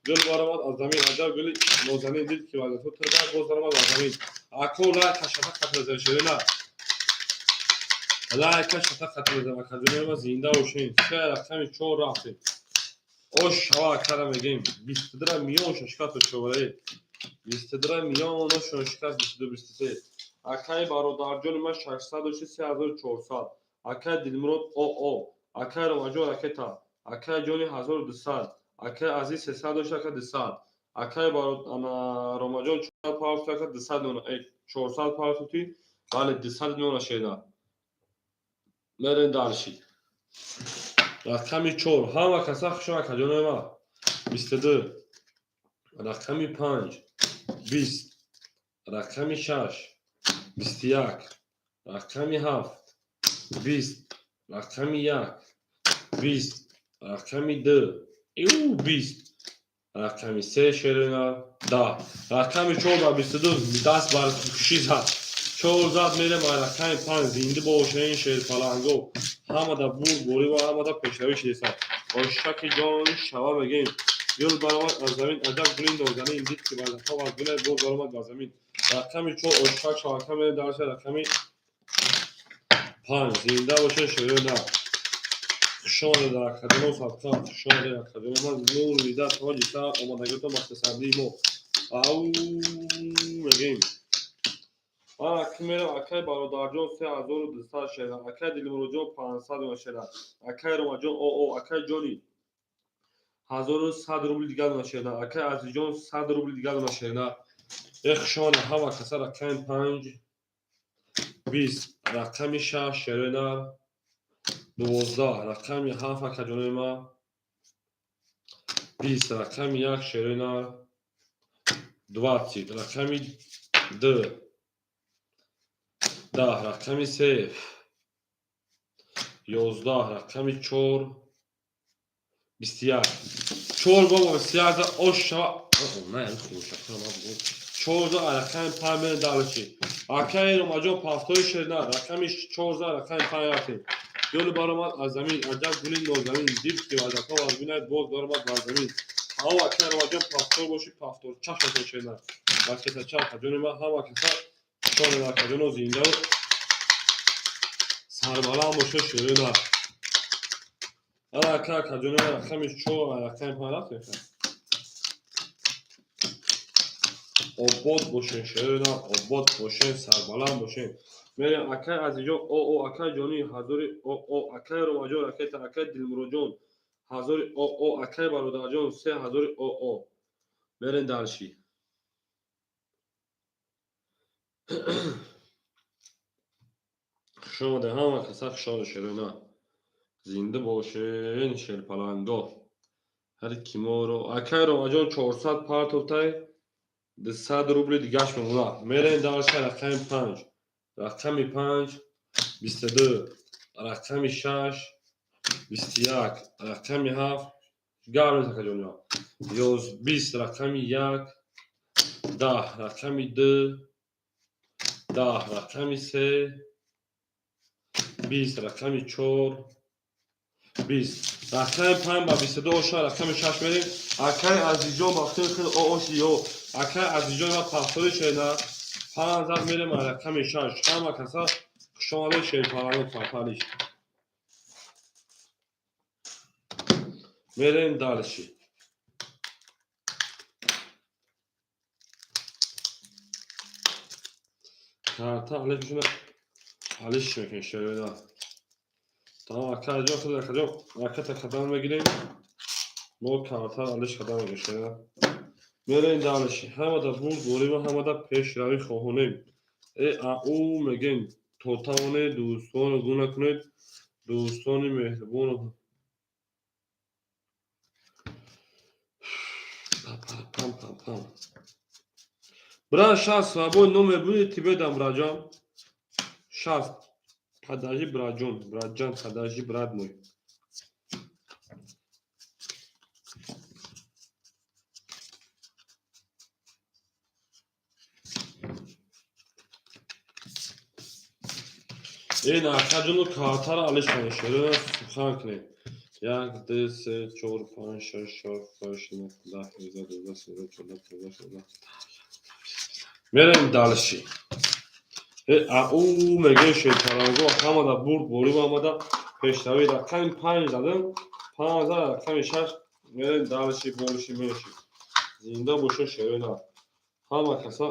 Гул баромад аз замин, аҷаб гули нозанин, дид ки вазифа турба боз баромад аз замин. Ако лайка шата қат мезанем, шерина. Лайка шата қат мезанем, акаҷонои ма, зинда бошед. Се рақами 4 рафтем. Ош шава, акара мегем. 22 миён шашкат шоваре. 22 миён шашкат, 22, 23. Акай бародарҷони ма, 600 дошти, 3400. Акай Дилмурод ОО. Акай Ромаҷон ракета. Акай Ҷони 1200. Акай Азиз 300 дошт, ака 200. Акай Ромаҷон 400 партофт, ака 200 миёна. 400 партофти, бале, 200 миёна шеда. Мерем дальше. Рақами 4. Ҳама каса хуш акаҷонои ма. 22. Рақами 5 20. Рақами 6 21. Рақами 7 20. Рақами 1 20. Рақами 2 ю 20. Рақами 3 шерина 10. Рақами 4 ба 22 даст бар хушкушӣ зад. Чор зад мерем рақами панҷ. Зинда бошен шерпаланго. Ҳамада бурд борӣ ва ҳамада пешравӣ шидеса. Ошаки ҷон шава мегем. Гул баромад аз замин, аҷаб гули нозанин. Дид ки вазифа аз гуле боз баромад ба замин. Рақами чор ошак шавака мерем дарша рақами панҷ. Зинда бошен шерона. Хуш омадед дар Академия садқа. Хуш омадед Академия. Ман нур дида тоҷи сар омадагиётон ба хисандии мо. Ау мегем. Ман аки мерам акай бародарҷон 3200 шера, акай Дилмуроҷон 500 шера, акай Ромаҷон оо, акай ҷони 1100 рубли дигар дона шера, акай Азизҷон 100 рубли дигар дона шера. Э хуш омадед ҳама каса рақами панҷ 20, рақами шаш шерои нар 12, рақами ҳафт акаҷонои ман 20, рақами як шерои нар 20, рақами ду 10, рақами се 11, рақами чор 21. Чор бо 21 ош шава. На, чор за рақами панҷ мерем далчи. Акаи Ромаҷон пафтои шерна, рақами чор за рақами панҷ рафтем. Гул баромад аз замин, аҷаб гули нозанин. Дид ки вазифа аз бинад боз баромад бар замин. Ҳаво акаи Ромаҷон пафтор боши, пафтор чашматон шерна. Ракета чарха ҷони ман ҳама каса шони акаҷоно зиндаву сарбаланд боша шерина. Ана ака акаҷони ман рақами чор рақами панҷ рафтем. Обод бошен шерина, обод бошен, сарбаланд бошен. Мерем акай Азизҷон оо, акай ҷони ҳазори оо, акай Ромаҷон ракета, акай Дилмуроҷон ҳазори оо, акай бародарҷон се ҳазори оо. Мерем дарши. Хуш омадед ҳама каса, хуш омадед шерона. Зинда бошен шерпаланго. Ҳар ки моро акай Ромаҷон 400 партовтай 200 рубли дигаш мемонад. Мерем дарша рақами панҷ. Рақами панҷ 22, рақами шаш 21, рақами ҳафт гап нест акаҷониё. 20, рақами як 10, рақами ду 10, рақами се 20, рақами чор 20, рақами панҷ ба 22 оша, рақами шаш мерем. Акай Азизҷон бахтиёри хел ооши ё акай Азизҷон ва пафтори шена панҷ зад мерем рақами шаш. Ҳама каса хуш омадед шерпаланон папалиш. Мерем дальше. Карта алиш мешуна, алиш мекунем шерона. Тамом акаҷон худ акаҷон ракета қадам мегирем. Мо карта алиш қадам мегирем шерона. Мерем дальше. Ҳамада бурд борем ва ҳамада пешравӣ хоҳонем. Э ау мегем то тавонед дӯстонро гум накунед, дӯстони меҳрубон. Пам пам пам. Брат, шаст свободный номер будет тебе дам, братжан. Шаст. Подожди, братжон, братжан, подожди, брат мой. Ин акаҷону картаро алиш кунед, шерона сухан кунед. Як, ду, се, чор, панҷ, шаш, ҳафт, ҳашт, нӯҳ, даҳ, 11, 12, 13, 14, 15, 16. Мерем дальше. Э ау мегем шерпаланго ҳамада бурд борӣ ва ҳамада пешравӣ. Рақами панҷ задем, панҷ зад рақами шаш мерем дальше, больше меньше. Зинда бошед шерона. Ҳама каса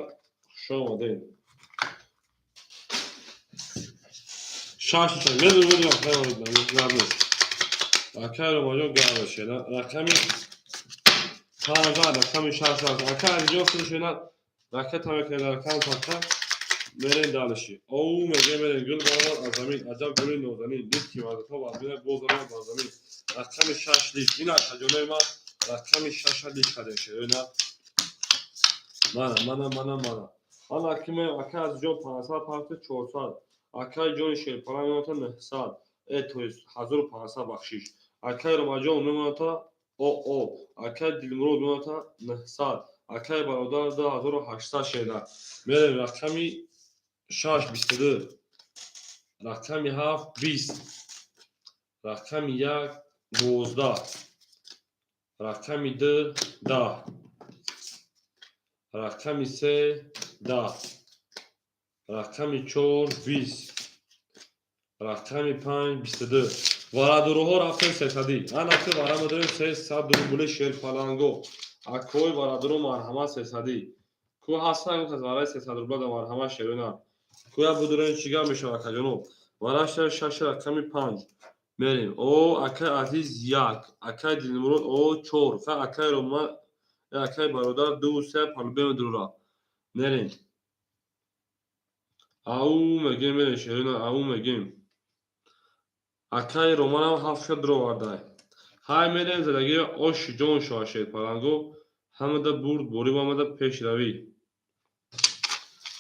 хуш омадед. Шаш медонем, медонем, гап нест. Акай Ромаҷон гап шена. Рақами панҷ зад рақами шаш зад. Акай Азизҷон худ шена ракета мекунед рақами панҷ. Мерем дальше. Оу мегем мерем гул баромад аз замин, аҷаб гули нозанин. Дид ки вазифа бар бинад боз баромад бар замин. Рақами шаш лиш. Ин акаҷонои ман рақами шаша лиш кардем шерона. Мана, мана, мана, мана. Ман аки меем акай Азизҷон 500 парта 400. Акай ҷони шерпаланг мемонад 900. Э, то есть 1500 бахшиш. Акай Ромаҷон мемонад оо, акай Дилмурод мемонад 900. Акай бародар 2800 шера. Мерем рақами 6 22, рақами 7 20, рақами 1 12, рақами 2 10, рақами 3 10, рақами 4 20, рақами 5 22. Варадуруҳо рафтем сесадӣ. Анаки вара медорем 300 рубли шерпаланго. Акои варадуру марҳамат сесадӣ. Ку ҳастан аз вараи 300 рубла да марҳамат шерона. Куя будурен чӣ гап мешавад, акаҷоно? Вараша 6 рақами 5. Мерем. О, акай Азиз 1, акай Дилмурод о 4, ха акай Рома, акай Бародар 2 3 палубе медура. Мерем. Ау мегем, мерем шерона, ау мегем. Акай Романам 7 шуд дуровардай. Ҳай мерем задаги ош ҷон шава шерпаланго. Ҳамада бурд борӣ омада пешравӣ.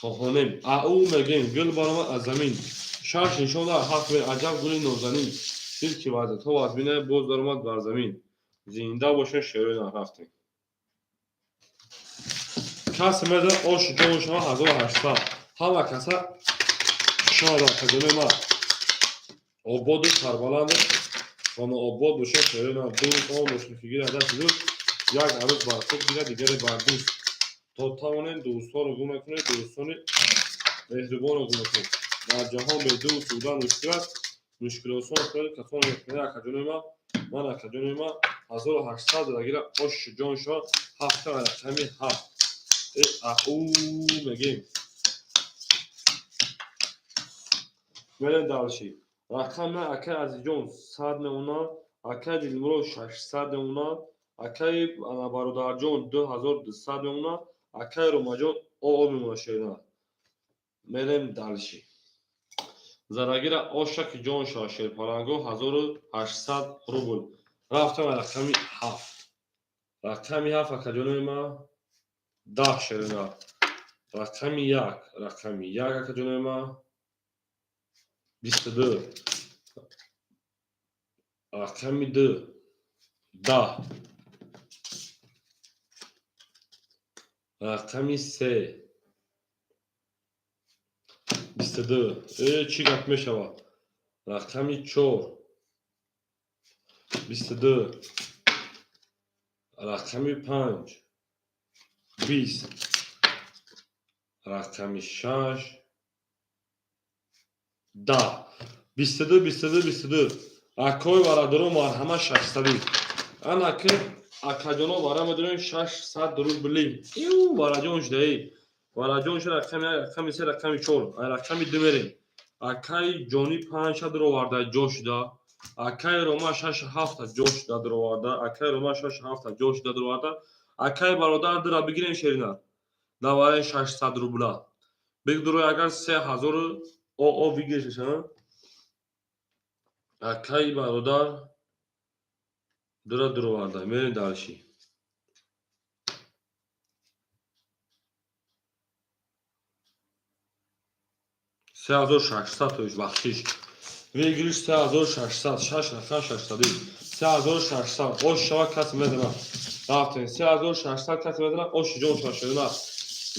Хохонем. Ау мегем, гул баромад аз замин. Шаш нишон дар ҳафт мер, аҷаб гули нозанин. Дил ки вазъиятҳо вазмина, боз даромад бар замин. Зинда бошен шерои рафтем. Касе медонад ош ҷон шава 1800. Ҳама каса шояд академияи ма. Ободу сарбаланду хонаобод бошед шерои дӯст он бошед ки гирад дасти дӯст, як арӯз бар худ гирад, дигаре бар дӯст. То тавонем дӯстҳоро гум накунед, дӯстони меҳрубонро гум накунед. Дар ҷаҳон бе дӯст будан мушкил аст, мушкилосон кунед касон мекунед. Акаҷони ма, ман акаҷони ма 1800 дагира ош ҷон шава ҳафта рақами 7. Ау мегем. Мерем дальше. Рақами акай Азизҷон 100 мемонад, акай Дилмурод 600 мемонад, акай Бародарҷон 2200 мемонад, акай Ромаҷон оо мемонад шерина. Мерем дальше. Зарагира оша ки ҷон шава шерпаланго 1800 рубл. Рафтам рақами 7. Рақами 7 акаҷонои ма 10 шерина. Рақами 1, рақами 1 акаҷонои ма 22, рақами 2 10, рақами 3 22. Чӣ гап мешавад? Рақами 4 22, рақами 5 20, рақами 6 10, 22 22 22. Акои варадоро марҳама 600. Анаки акаҷоно вара медорем 600 рубли. Ю вараҷон шудаи. Вараҷон шуда рақами 1, рақами 3, рақами 4, рақами 2 мерем. Акаи Ҷонӣ 5 дуроварда ҷо шуда. Акаи Рома 6 7 ҷо шуда дуроварда. Акаи Рома 6 7 ҷо шуда дуроварда. Акаи Бародар дура бигирем шерина. Давараи 600 рубла. Бигдуро агар 3000 оо бигириш. Акаи Бародар дура дуроварда. Мерем дальше. 3600 тоиш бахшиш. Выигрыш 3600, 6 рақам 600. 3600. Ош шава касе медонад. Рафтем. 3600 касе медонад, ош ҷон шава шерина.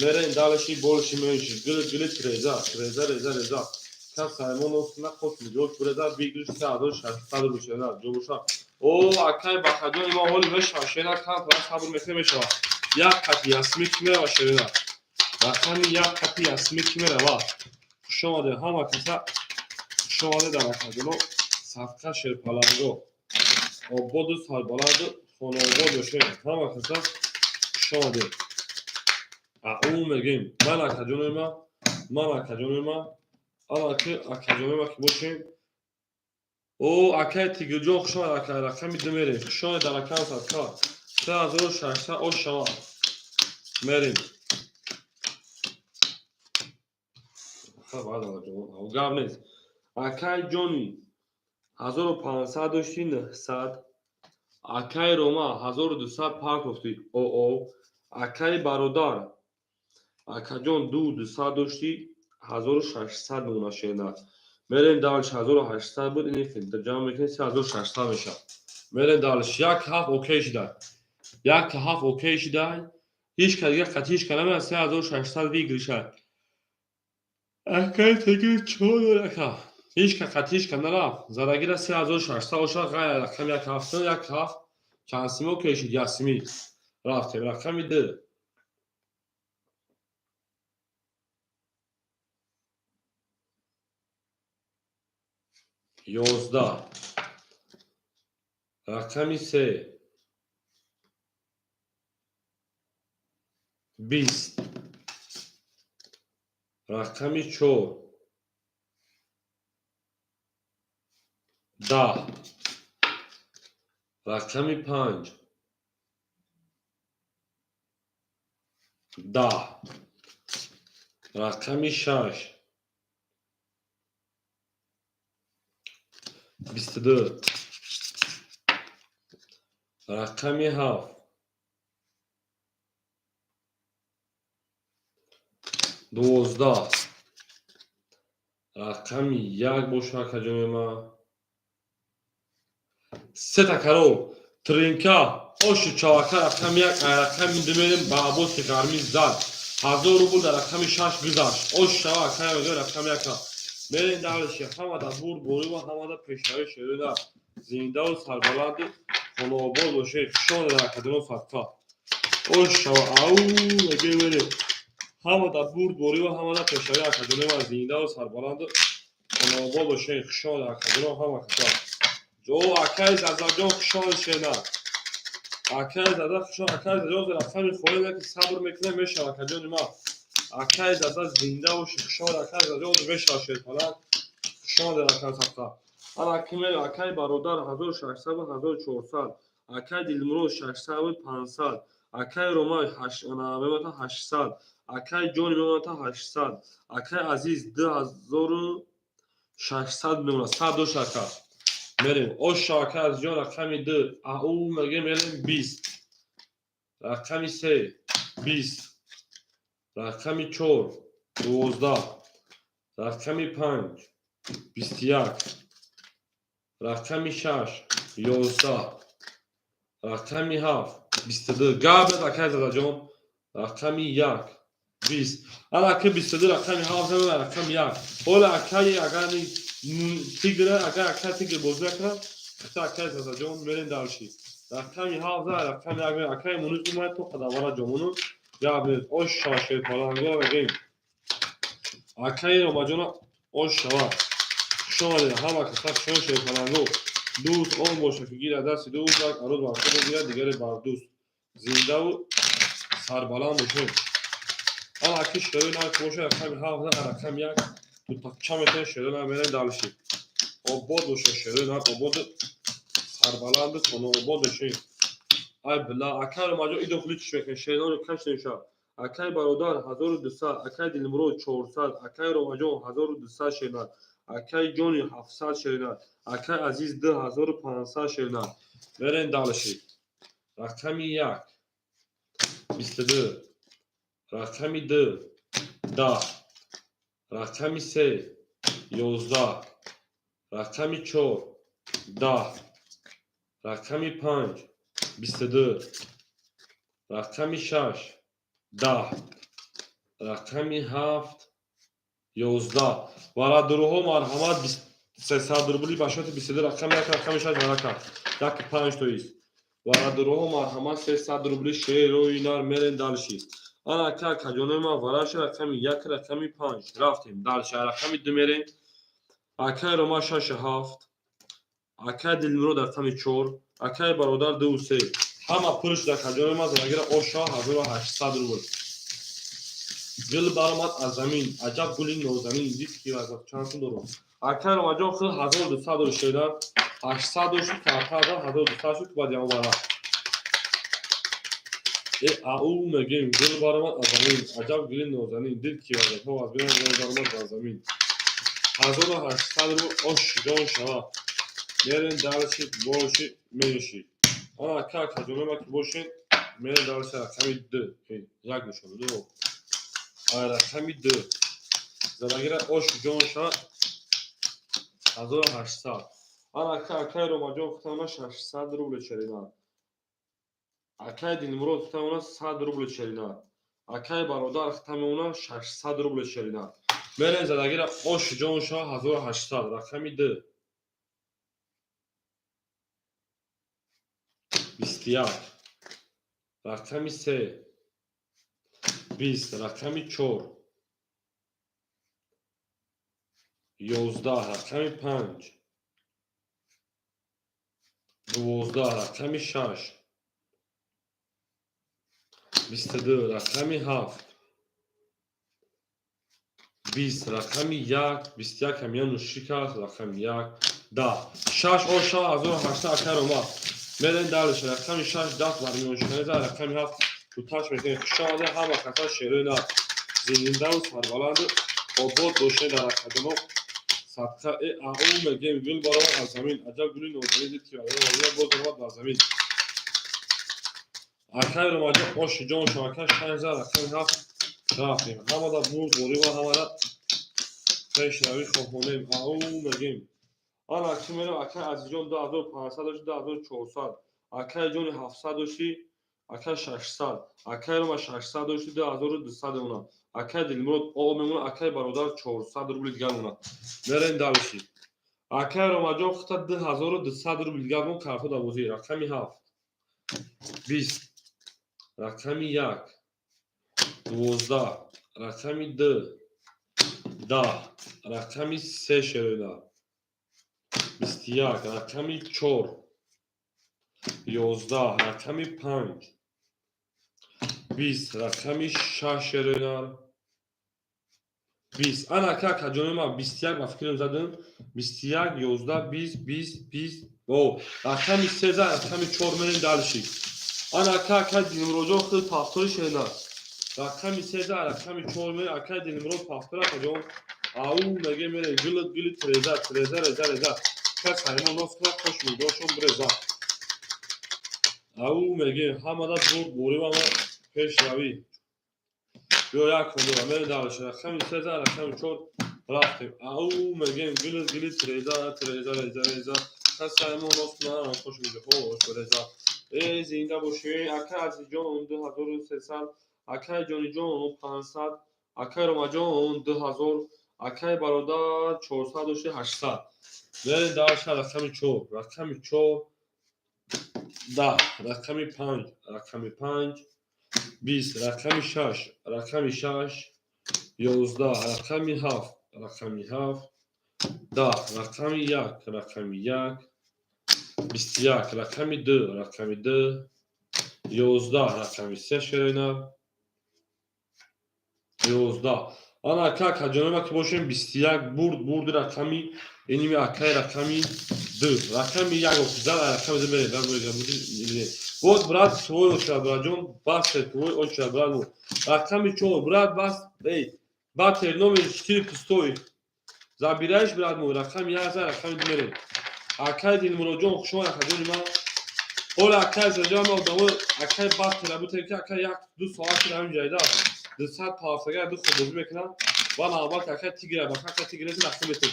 Мерем дальше, больше меньше. Гили гили треза, треза реза реза. Кас саймон осна хос миҷош буреза выигрыш 3600 рубл шерина. Ҷобуша. О, акай Бахаҷони мо ҳоли мешава шерина, кам та сабр мекунем мешава. Як қати ясми ки мерава шерина. Рақами як қати ясми ки мерава. Хуш омадед ҳама каса, хуш омадед дар акаҷоно садқа шерпаланго. Ободу сарбаланду хонаобод бошед. Ҳама каса хуш омадед. Ау мегем. Ман акаҷонои ма, ман акаҷонои ма, анаки акаҷонои ма ки бошем. О, акай Тигирҷон хуш омадед, акай рақами 2 мерем. Хуш омадед дар акам садқа. 3600 ош шава. Мерем. Гап нест. Акай Ҷони 1500 дошти 900. Акай Рома 1200 партофти оо. Акай Бародар акаҷон 2200 дошти 1600 мемонад шерина. Мерем дальше 1800 буд, ин ҷамъ мекунем 3600 мешавад. Мерем дальше 1 7 окей шуда. 1 7 окей шуда. Ҳеч кас дигар қати ҳеч кас намеяд 3600 выигрыша. Акай теги чор ака. Ҳеч ка қати ҳеч ка нарафт. Задагира 3600 оша ғайр рақами як ҳафт як ҳафт чанд симо кешид ясми. Рафтем рақами ду. 11. Рақами се. 20. Рақами чор. 10. Рақами панҷ. 10. Рақами шаш. 22. Рақами ҳафт. 12. Рақами як боша акаҷони ман. Сета карол. Тринка. Ошу чавака рақами як рақами ду мерем ба Аббоси Ғармӣ зад. 1000 рубл дар рақами шаш гузашт. Ош шава акаи рақами яка. Мерем дальше. Ҳамада бурд борива, ҳамада пешравӣ шерина. Зиндаву сарбаланду хонаобод бошед. Хушон дар академия садқа. Ош шава ау меге мерем. Ҳамада бурд борива, ҳамада пешравӣ академия зиндаву сарбаланду хонаобод бошед. Хушон дар академия ҳама каса. Ҷо акаи Зазаҷон хушон шена. Акаи Заза хушон, акаи Зазаҷон рақами холӣ ки сабр мекунад мешава акаҷони ман. Акаи Заза зинда боши, хушон акаи Зазаҷон мешава шерпалак. Хушон дар акаи садқа. Ана ки мерем акаи бародар 1600 1400, акаи Дилмурод 600 500, акаи Рома мемонад 800, акаи Ҷони мемонад 800, акаи Азиз 2600 мемонад, 100 дош ака. Мерем. Ош акаи Азизҷон рақами ду. Ау меге мерем 20. Рақами се 20. Рақами чор 12. Рақами панҷ 21. Рақами шаш 11. Рақами ҳафт 22. Гап зад акаи Задаҷон. Рақами як 20. Ана ака 22 рақами ҳафт рақами як. Ҳола акаи агар тигра агар акаи тигр бозӣ накунад, хита акаи Задаҷон мерем дальше. Рақами ҳафт рақами як акаи Мунис умад то қадамара ҷомону гап нест. Ош шава шерпаланго мегӯем. Акаи Ромаҷона ош шава. Хуш омадед ҳама каса хушон шерпаланго. Дӯст он боша ки гирад дасти дӯст, як арӯз бар худ гирад, дигаре бар дӯст. Зиндаву сарбаланд бошед. Ана аки шерои нав ки боша рақами ҳафт рақами як дутақча метавонед шерои нав мерем дальше. Обод боша шерои нав обод сарбаланду хонаобод бошед. Ай била акаи Ромаҷон идо хулӣ чиш мекунед шерои каш намешавад. Акаи бародар 1200, акаи Дилмурод 400, акаи Ромаҷон 1200 шеринар, акаи Ҷони 700 шеринар, акаи Азиз 2500 шеринар. Мерем дальше. Рақами як 22. Рақами ду 10. Рақами се 11. Рақами чор 10. Рақами панҷ 22. Рақами шаш 10. Рақами ҳафт 11. Варадуруҳо марҳамат 300 рубли ба шоти 22 рақами як рақами шаш варака. Як панҷ тоист. Варадуруҳо марҳамат 300 рубли шерои нар мерем дальше. Ана ака акаҷонои ман вараша рақами як рақами панҷ. Рафтем дальше. Рақами ду мерем. Акаи Рома шашу ҳафт. Акаи Дилмурод рақами чор. Акаи бародар дуву се. Ҳама пур шуда акаҷонои ман задагира оша 1800 рубл. Гул баромад аз замин. Аҷаб гули нозанин. Дид ки чанд сум дорум. Акаи Ромаҷон худ 1200 рубл шуда. 800 шуд, камтар 1200 шуд, баъд ямо бара. Э ау мегӯем гул баромад аз замин. Аҷаб гули нозанин. Дид ки вазифа аз бинам гул баромад аз замин. 1800 рубл ош ҷон шава. Мерем дальше боши менши. Ана ака акаҷонои ман ки бошед, мерем дальше рақами ду. Як нишон ду. Рақами ду. Задагира ош ҷон шава 1800. Ана ака акаи Ромаҷон хутамона 600 рубл шерина. Акаи Дилмурод хутамона 100 рубл шерина. Акаи бародар хутамона 600 рубл шерина. Мерем задагира ош ҷон ша 1800 рақами 2. 21 рақами 3. 20 рақами 4. 11 рақами 5. 12 рақами 6. 22 рақами 7. 20 рақами 1. 21 ҳамия нушик аст рақами 1. 10 6 оша 1800 акай Рома. Мерем дальше рақами 6 даст бар миёншикани за рақами 7 туташ мекунем. Хуш омадед ҳама каса шерои нав. Зиндаву сарбаланду обод бошед дар академо. Садқа ау мегем гул баромад аз замин. Аҷаб гули нозанин дид ки боз омад бар замин. Акай Ромаҷон оши ҷон шо ака 6 за рақами 7 рафтем. Ҳамада бурд ғориба ҳамада пешравӣ хоҳонем. Ау мегем. Ана ки мерем акай Азизҷон 2500 дошти 2400. Акай ҷони 700 дошти акай 600. Акай Рома 600 дошти 2200 мемонад. Акай Дилмурод о мемонад, акай бародар 400 рубли дигар мемонад. Мерем дальше. Акай Ромаҷон хута 2200 рубли дигар мон картҳо дар бозӣ. Рақами 7. 20 рақами 1. 12 рақами 2. 10 рақами 3 шероина. 21 рақами 4. 11 рақами 5. 20 рақами 6 шероина. 20 ана ака акаҷони ман 21 ба фикрам задам. 21 11 20 20 20 о рақами 3 за рақами 4 мерем дальше. Ана ака ака Дилмуроҷон худ пафтори шерина. Рақами 3 за рақами 4 мерем ака Дилмурод пафтор акаҷон. Ау меге мерем гулит гулит реза реза реза реза. Кас ҳаймо нос кунад хош мигошон биреза. Ау меге ҳамада бурд борива ма пешравӣ. Ё як хондора мерем дальше. Рақами 3 за рақами 4 рафтем. Ау мегем гулит гулит реза реза реза реза. Кас ҳаймо нос кунад хош мигошон биреза. Э зинда бошӣ ака Азизҷон 2300, акай Ҷониҷон 500, акай Ромаҷон 2000, акай бародар 400 дошти 800. Мерем дальше рақами 4, рақами 4 10, рақами 5, рақами 5 20, рақами 6, рақами 6 11, рақами 7, рақами 7 10, рақами 1, рақами 1 21, рақами 2, рақами 2 11, рақами 3 шероина. 11. Ана ака акаҷонома ки бошем 21 бурд бурди рақами иними акай рақами 2. Рақами 1 охиза рақами 2 мерем. Вот брат твой оча браҷон, бас твой оча брат. Рақами 4 брат бас эй батер номер 4 пустой. Забираешь брат мой рақами 1 за рақами 2 мерем. Акай Дилмуроҷон хуш омад акаҷони ман. Ҳола акай заҷон ма одамо акай батера бутем ки акай 1-2 соат шуд ҳамин ҷайда. 200 пафтага ду худбозӣ мекунам. Ва навбат акай тигра ба акай тигра рақам метем.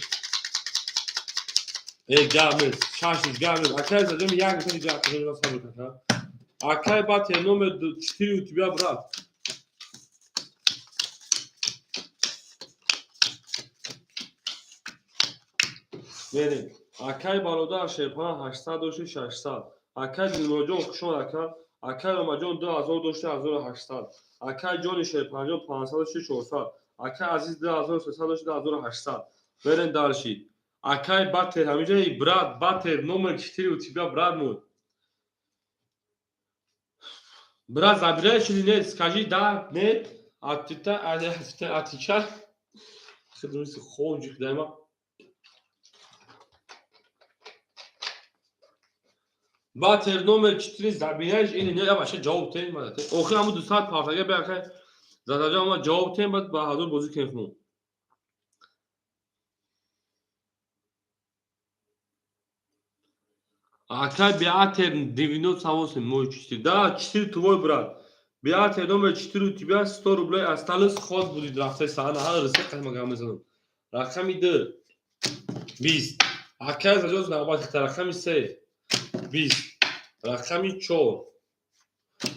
Э гап нест, шашиш гап нест. Акай заҷон як метр дига акаҷони ман сабр кун. Акай батер номер 4 у тебя брат. Мерем. Акай бародар Шерпан 800 дошти 600. Акай Дилмуроҷон хуш омад ака. Акай Ромаҷон 2000 дошти 1800. Акай ҷони Шерпанҷон 500 дошти 400. Акай Азиз 2300 дошти 2800. Мерем дальше. Акай Батер ҳаминҷа брат Батер номер 4 у тебя брат мой. Брат забираешь или нет? Скажи да, нет. Отвечай. Хонҷик дайма. Батер номер 4 забираешь или нет? Я вообще ҷавоб тем. Охир ҳамун 200 пафтага бе акай задаҷон ма ҷавоб тем баъд ба ҳазор бозӣ кунем. Акай Беатер 98 мой 4. Да, 4 твой брат. Беатер номер 4 у тебя 100 рублей осталось, ход будет рафтай саана ҳар рӯз қадма гап мезанам. Рақами 2 20. Акай заҷоз навбат хита рақами 3 20. Рақами 4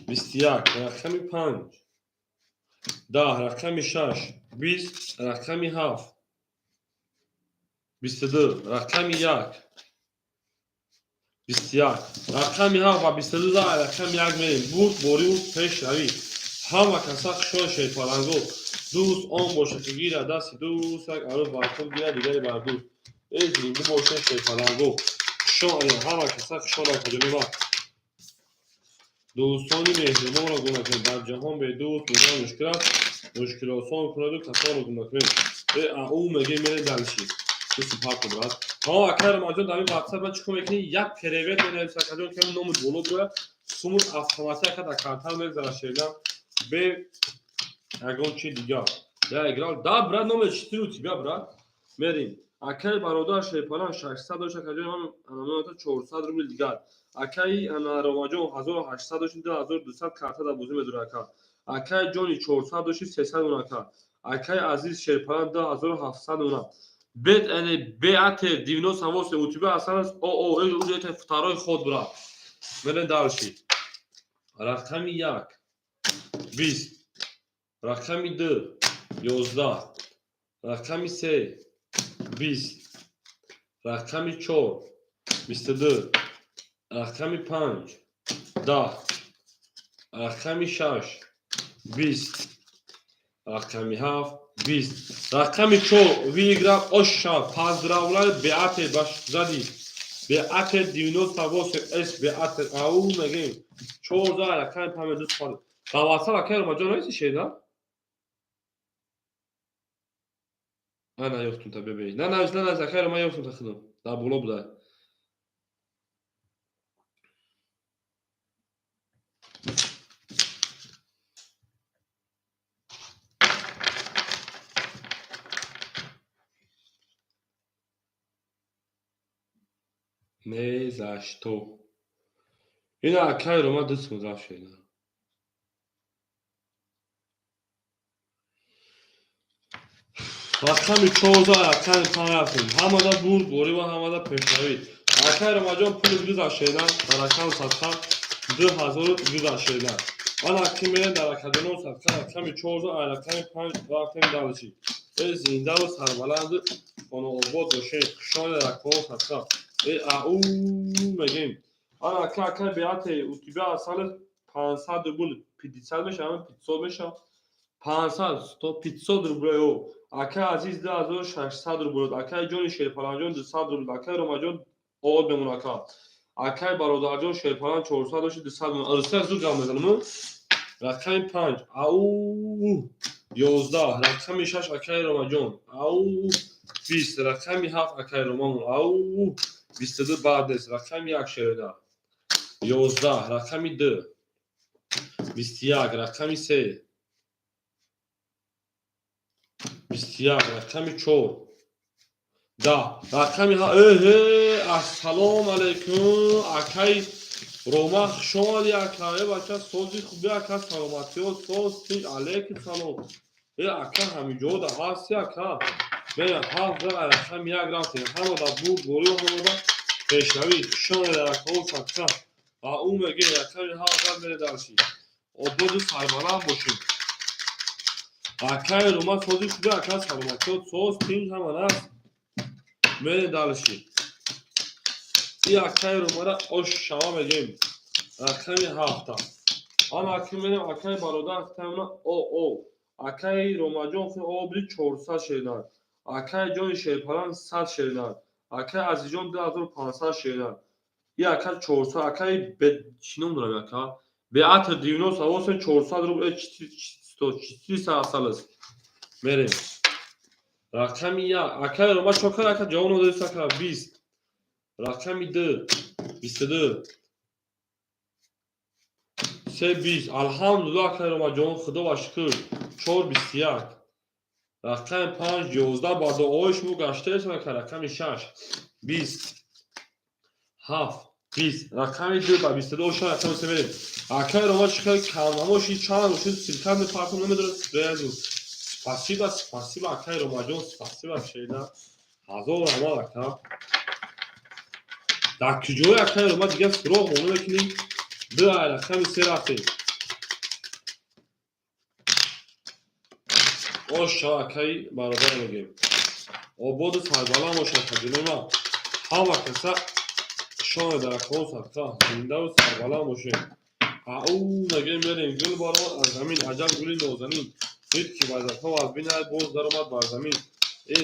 21. Рақами 5 10, рақами 6, 20, рақами 7, 22, рақами 1, 21, рақами 7 ва 22 за рақами 1 мерем. Бурд, бориву пешравӣ. Ҳама каса хушҳол, шерпаланго. Дӯст он бошад, ки гирад дасти дӯст, як арӯз бар худ гирад, дигаре бар дӯст. Э, зинда бошед, шерпаланго. Хушҳол, ҳама каса хушҳол, акаҷони ман. Дӯстони меҳрубонро гум накунед. Дар ҷаҳон бедӯст будан мушкил аст. Мушкил осон кунаду касонро гум накунед. Э, ау мегем, мерем дальше. Дӯсти паку, брат. Тамом, акай Ромаҷон, дар ин WhatsApp ман чӣ кор мекунӣ? Як перевод менависӣ, акаҷон, ки номи боло бирояд, сумур автоматӣ ака дар карта мегзара, шердан бе ягон чи дигар. Я играл. Да, брат, номер 4 у тебя, брат. Мерим. Акай бародар шерпалан 600 дошт, акаҷон, ман ананота 400 рубл дигар. Акай ана Ромаҷон 1800 дошт, 2200 карта дар бозӣ медора, ака. Акай ҷони 400 дошти, 300 он, ака. Акай азиз шерпалан 2700 она. Бет эне беатер 98 у тебя осталось, о о уже это второй ход, брат. Мерем дальше. Рақами 1, 20, рақами 2, 11, рақами 3, 20, рақами 4, 22, рақами 5, 10, рақами 6, 20, рақами 7, 20, рақами 4 выиграл. Оша, поздравляю, беатер, зади беатер 98 с беатер. Ау мегем, 4 за рақами 5 дӯст хонед. Дар WhatsApp, акай Ромаҷон, нависи шеда. Ана ёфтум та, бебе. Нанавис, нанавис, акай Рома, ёфтум та худам. Дар боло буда. Не за что. Ина акай Рома дӯст рафт шеда. Рақами 4, рақами 5 рафтем. Ҳамада бурд, борӣ ва ҳамада пешравӣ. Акай Ромаҷон, пули гузашт шедан дар рақами садқа 2000 гузашт шедан. Ана ки мерем дар академон садқа, рақами 4, рақами 5 рафтем дальше. Э, зиндаву сарбаланду хонаобод бошед. Хушоли рақамон садқа. Э, ау мегем. Ана ака, акай беате, у тебя осталось 500 рубл, 50 мешава, 500 мешава. 500, 100, 500 рублей. Акай азиз 2600 рубл. Акай ҷони шерпаланҷон 200 рубл. Акай Ромаҷон од мемон, ака. Акай бародарҷон шерпалан 400 дошти, 200 мемон. Арса зуд гап мезанам. Рақами 5, ау, 11, рақами 6, акай Ромаҷон, ау, 20, рақами 7, акай Ромамон, ау, 22, баъд нест, рақами 1, шерода. 11, рақами 2, 21, рақами 3, 21, рақами 4, 10, рақами эҳе. Ассалому алайкум, акай Рома, хуш омадӣ, ака. Э, бача, сози хуби, ака, саломатиё, соз, тинҷ. Алейкум салом. Э, ака, ҳамиҷода ҳасти, ака? Бе ҳафт рақами 1 рафтем. Ҳамада бурд, борӣ, ҳамада пешравӣ. Хуш омадед, акао садқа. Ва ӯ меге, рақами 7 мере дальше. Ободу сарбаланд бошед. Акай Рома, сози хуби, ака, саломатиё, соз, тинҷ, ҳама наст. Мере дальше. И акай Ромара ош шава мегем. Рақами ҳафта. Ана аки мерем, акай бародар тамна о о. Акай Ромаҷон хи обри 400 шедан. Акай ҷони шерпалан 100 шедан. Акай Азизҷон 2500 шедан. И ака 400, акай бе чӣ ном дорам, ака? Беатр 98 400 рубл, 400 осталось. Мерем. Рақами 1. Акай Рома чо кард, ака, ҷавоб надодист, ака. 20. Рақами 2. 22. 3, 20. Алҳамдулиллоҳ, акай Ромаҷон, худо ва шукр. 4, 21. Рақами 5, 11, ба дуои шумо гаштаест, ака. Рақами 6, 20. 7, 20. Рақами 2 ба 22 оша, рақами 3 мерем. Акай Рома чӣ хел камнамоши, чанд оши силка мепартом, намедонад сразу. Спасибо, спасибо, акай Ромаҷон, спасибо, шеда. Ҳазор раҳмат, ака. Дар куҷое, акай Рома, дигар суроғ монда мекунӣ? Ду, рақами се рафтем. Ош шава, акаи бародар мегӯем. Ободу сарбаланд бошад, акаҷонои ман. Ҳама каса шони дарахтон садқа, зиндаву сарбаланд бошед. Ау мегӯем, мерем. Гул баромад аз замин, аҷаб гули нозанин. Дид ки вазифаҳо аз бинад, боз даромад бар замин. Э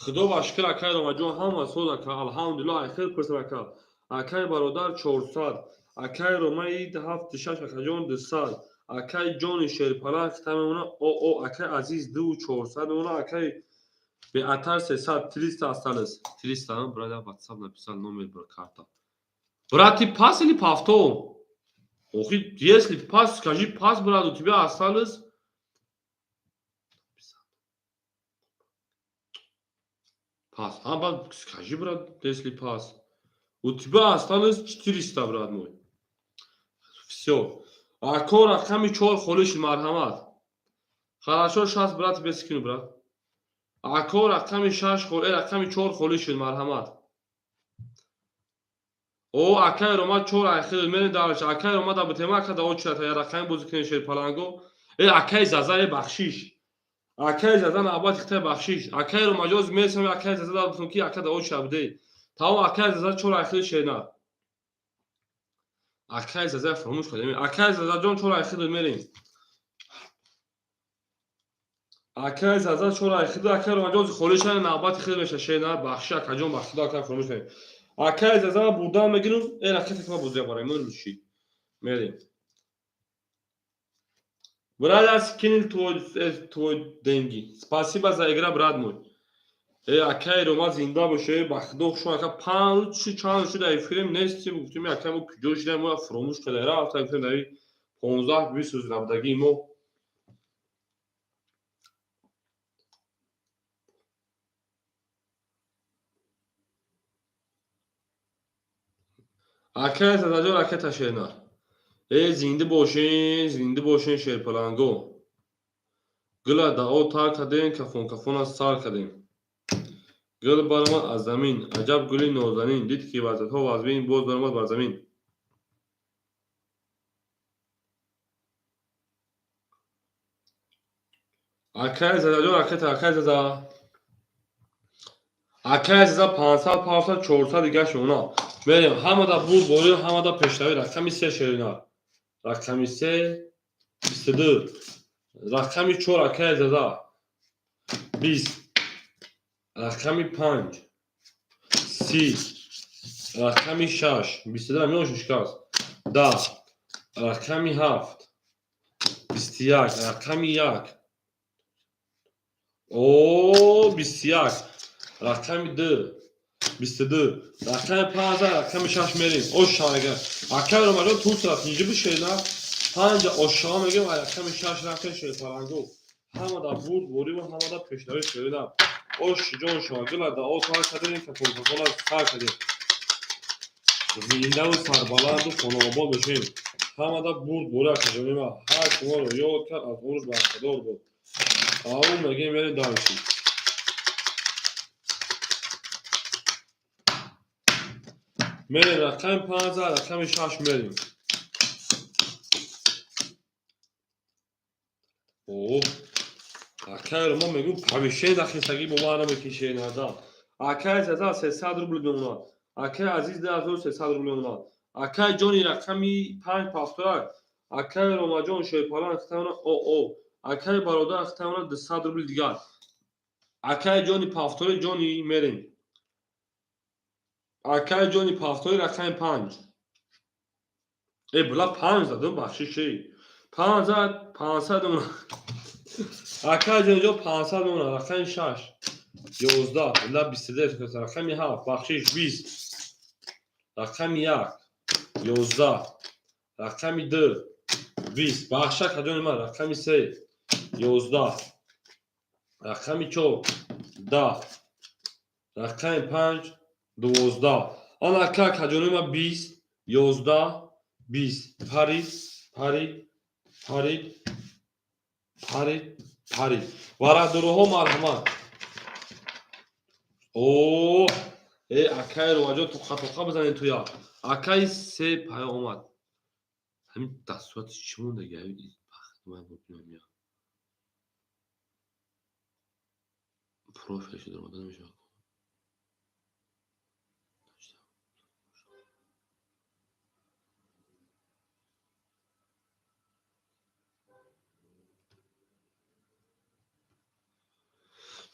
худо ба шукр, акай Ромаҷон, ҳама соз, ака, алҳамдулиллоҳ, айхел пурсам, ака. Акай бародар 400, акай Ромаи 76, акаҷон 200, акай ҷони шерпаланг хита мемона о, акай азиз 2400 мемона, акай беатар 300, 300 осталось. 300, брат, я WhatsApp написал номер карта. Брат, ты пас или повтор? Охи, если пас, скажи пас, брат, у тебя осталось пас. А, брат, скажи, брат, если пас. У тебя осталось 400, брат мой. Все. Ако рақами чор холӣ шуд, марҳамат. Хорошо, шаст, брат, тебе скину, брат. Ако рақами шаш холӣ, рақами чор холӣ шуд, марҳамат. О, акай Ромад чор айхил мерем дараш. Акай Ромад абутема, ака да очрата я рақами бозӣ кунем шерпаланго. Э, акай Заза, э, бахшиш. Акай Заза навбати хитай, бахшиш. Акай Ромаҷоз мерасам, акай Заза да бутум ки ака да очра буде. Тамом, акай Заза чор айхил шена. Акай Заза фаромӯш кардем. Акай Зазаҷон, чор айхил мерем. Акай Заза чор айхил, акай Ромаҷоз холӣ шана, навбати хил меша шена, бахшиш, акаҷон, бахшида, акай фаромӯш кардем. Акай Заза бурдан мегирам, э ракета ки ма бозия барам, лучи. Мерем. Брат, я скинул твой деньги. Спасибо за игра, брат мой. Э, акай Рома, зинда боше, ба худо хуш ака, панҷ рӯз чанд рӯз дар эфирем нестем, гуфтем ака мо куҷо шудем, мо фуромӯш карда рафта, гуфтем дар 15-20 рӯз набудагии мо. Акай Задаҷон, ракета шернар. Э, зинда бошен, зинда бошен, шерпаланго. Гула дао тар кардем, кафон кафона сар кардем. Гул баромад аз замин, аҷаб гули нозанин. Дид ки вазифаҳо вазбин, боз баромад бар замин. Акай Задаҷон, ракета, акай Заза. Акай Заза 500, 500, 400 дигар шуна. Мерем, ҳамада бурд борӣ, ҳамада пешравӣ. Рақами се шеринар. Рақами се 22. Рақами чор, акай Заза 20. Рақами панҷ 30. Рақами шаш 22 меоши шикаст 10. Рақами ҳафт 21. Рақами як о 21. Рақами ду 22. Рақами панҷ, рақами шаш мерем. Ошшава акай Ромаҷон, ту сурат инҷа бишена. Панҷа ошшава мегӯем, рақами шаш рафтем, шерпаланго. Ҳамада бурд бориву ҳамада пешравӣ шерина. Оши ҷон шава, гула дао тар кардем, кафон кафона сар кардем. Зиндаву сарбаланду хонаобод бошем. Ҳамада бурд бори, акаҷонима. Ҳар шуморо ёд кард, аз он рӯз бархадор буд. Ау мегӯем, мерем дальше. Мерем, рақами панҷ, рақами шаш мерем. О, акайро мо мегӯм, повышение дахисагӣ бовар намекишед нада. Акай Заза 300 рубл мемонад. Акай Азиз 2300 рубл мемонад. Акай ҷони рақами панҷ пафторак. Акай Ромаҷон шерпалан хитамона о о. Акай бародар хитамона 200 рубл дигар. Акай ҷони пафтори ҷони мерем. Акай ҷони пафтори рақами панҷ. Э, була панҷ задум, бахшиши. Панҷ зад, 500 мемонад. Акай ҷони ҷо 500 мемонад. Рақами шаш 11, ла 22, рақами ҳафт, бахшиш, 20, рақами як 11, рақами ду 20, бахша каҷони ман, рақами се 11, рақами чор 10, рақами панҷ 12. Ана ака каҷони ман, 20, 11, 20. Парид, парид, парид, парид, парид. Варадуруҳо, марҳамат. О, э, акай Роваҷон, тоқа тоқа бизанед туя. Акай се пая омад. Ҳамин дастурати чӣ мондаги? Профилш даромада намешавад.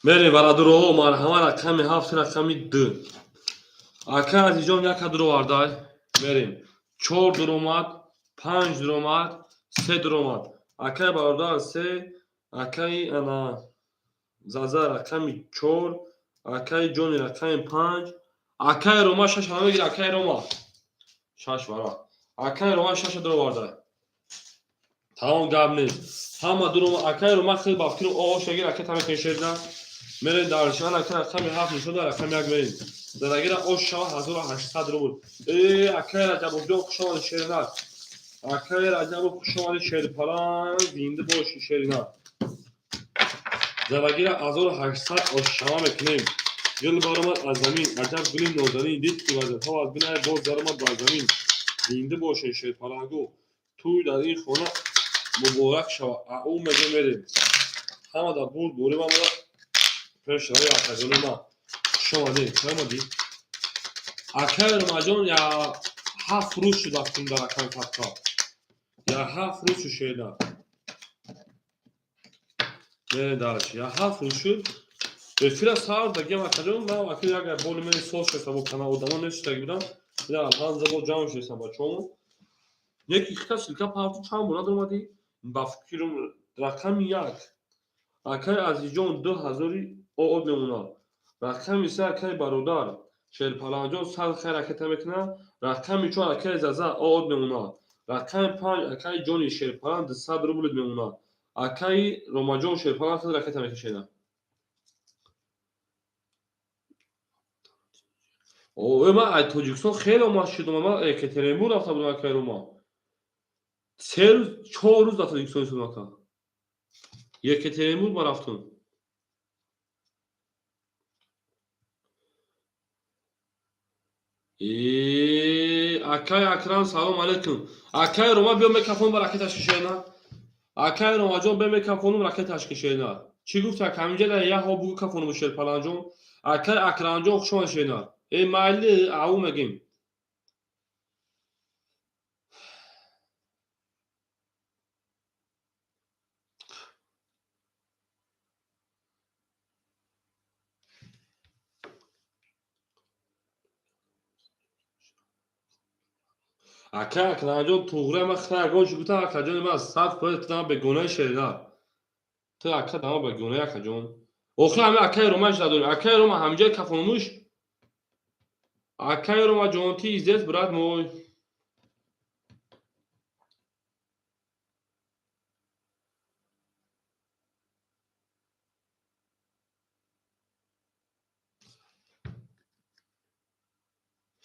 Мерем бародароҳо, марҳама, рақами 7, рақами 2. Ака азизҷон, яка дуровардай. Мерем. 4 дуромад, 5 дуромад, 3 дуромад. Акай бародар 3, акаи ана Заза рақами 4, акаи Ҷони рақами 5, акаи Рома 6 ҳама мегир, акаи Рома. 6 вара. Акаи Рома 6 дуровардай. Тамом, гап нест. Ҳама дурома, акаи Рома хеле ба фикрум оғоз шагир, акаи тамекин шерда. Мерем дар шан, ака рақами 7 нишон, дар рақами 1 мерем. Задагира ош шава 1800 рубл. Э, акаи Раҷабовҷон, хуш омадӣ, шеринак. Акаи Раҷабов, хуш омадӣ, шерпаланг, зинда бошӣ, шеринак. Задагира 1800 ош шава мекунем. Гул баромад аз замин, аҷаб гули нозанин, дид ки вазифа аз бинай боз даромад бар замин. Зинда бошед, шерпалангу. Тӯй дар ин хона муборак шава. Ау мега мерем. Ҳама дар бурд борим ҳамада пешравӣ акаҷони ма. Хуш омадед, чӣ омадӣ? Акаи Ромаҷон, я 7 рӯз шуд рафтем дар рақами садқа. Я 7 рӯз шуд, шеда. Мерем дальше. Я 7 рӯз шуд. Эфира сар дагиам, акаҷон, ман ака як боли мени соз шудам бо канал одамо нешидаги будам. Я алҳамдулилла бо ҷамъ шудем бачаҳомо. Яки хита силка парту чанд бора даромадӣ? Ба фикрум рақами 1. Акаи азизҷон 2000 оод мемонад. Рақами 3 акаи бародар Шерпаланҷон 100 хай ракета мекунад. Рақами 4 акаи Заза оод мемонад. Рақами 5 акаи Ҷони Шерпалан 200 рубл мемонад. Акаи Ромаҷон Шерпалан худ ракета мекашед. О, ман аз Тоҷикистон хеле омад шудам. Ман Екатеринбург рафта будам, акаи Рома. 3 рӯз, 4 рӯз дар Тоҷикистон истодам, ака. Екатеринбург ман рафтам. Акай Акрам, салом алейкум. Акай Рома, биё мекафонум ба ракеташ кишена. Акай Ромаҷон, биё мекафонум ракеташ кишена. Чӣ гуфт ака? Ҳаминҷа дар як ҳо бугу кафонум Шерпаланҷон. Акай Акрамҷон, хуш омадед, шена. Э, майли, ау мегем. Ака Акрамҷон, туғри ман хита ягон чӣ гуфтам, акаҷони ман 100% ту дама бегунаи, шерина. Ту ака дама бегунаи, акаҷон. Охир ҳами акаи Ромаш надорем. Акаи Рома ҳаминҷои кафонумуш. Акаи Рома ҷон, ты здесь, брат мой?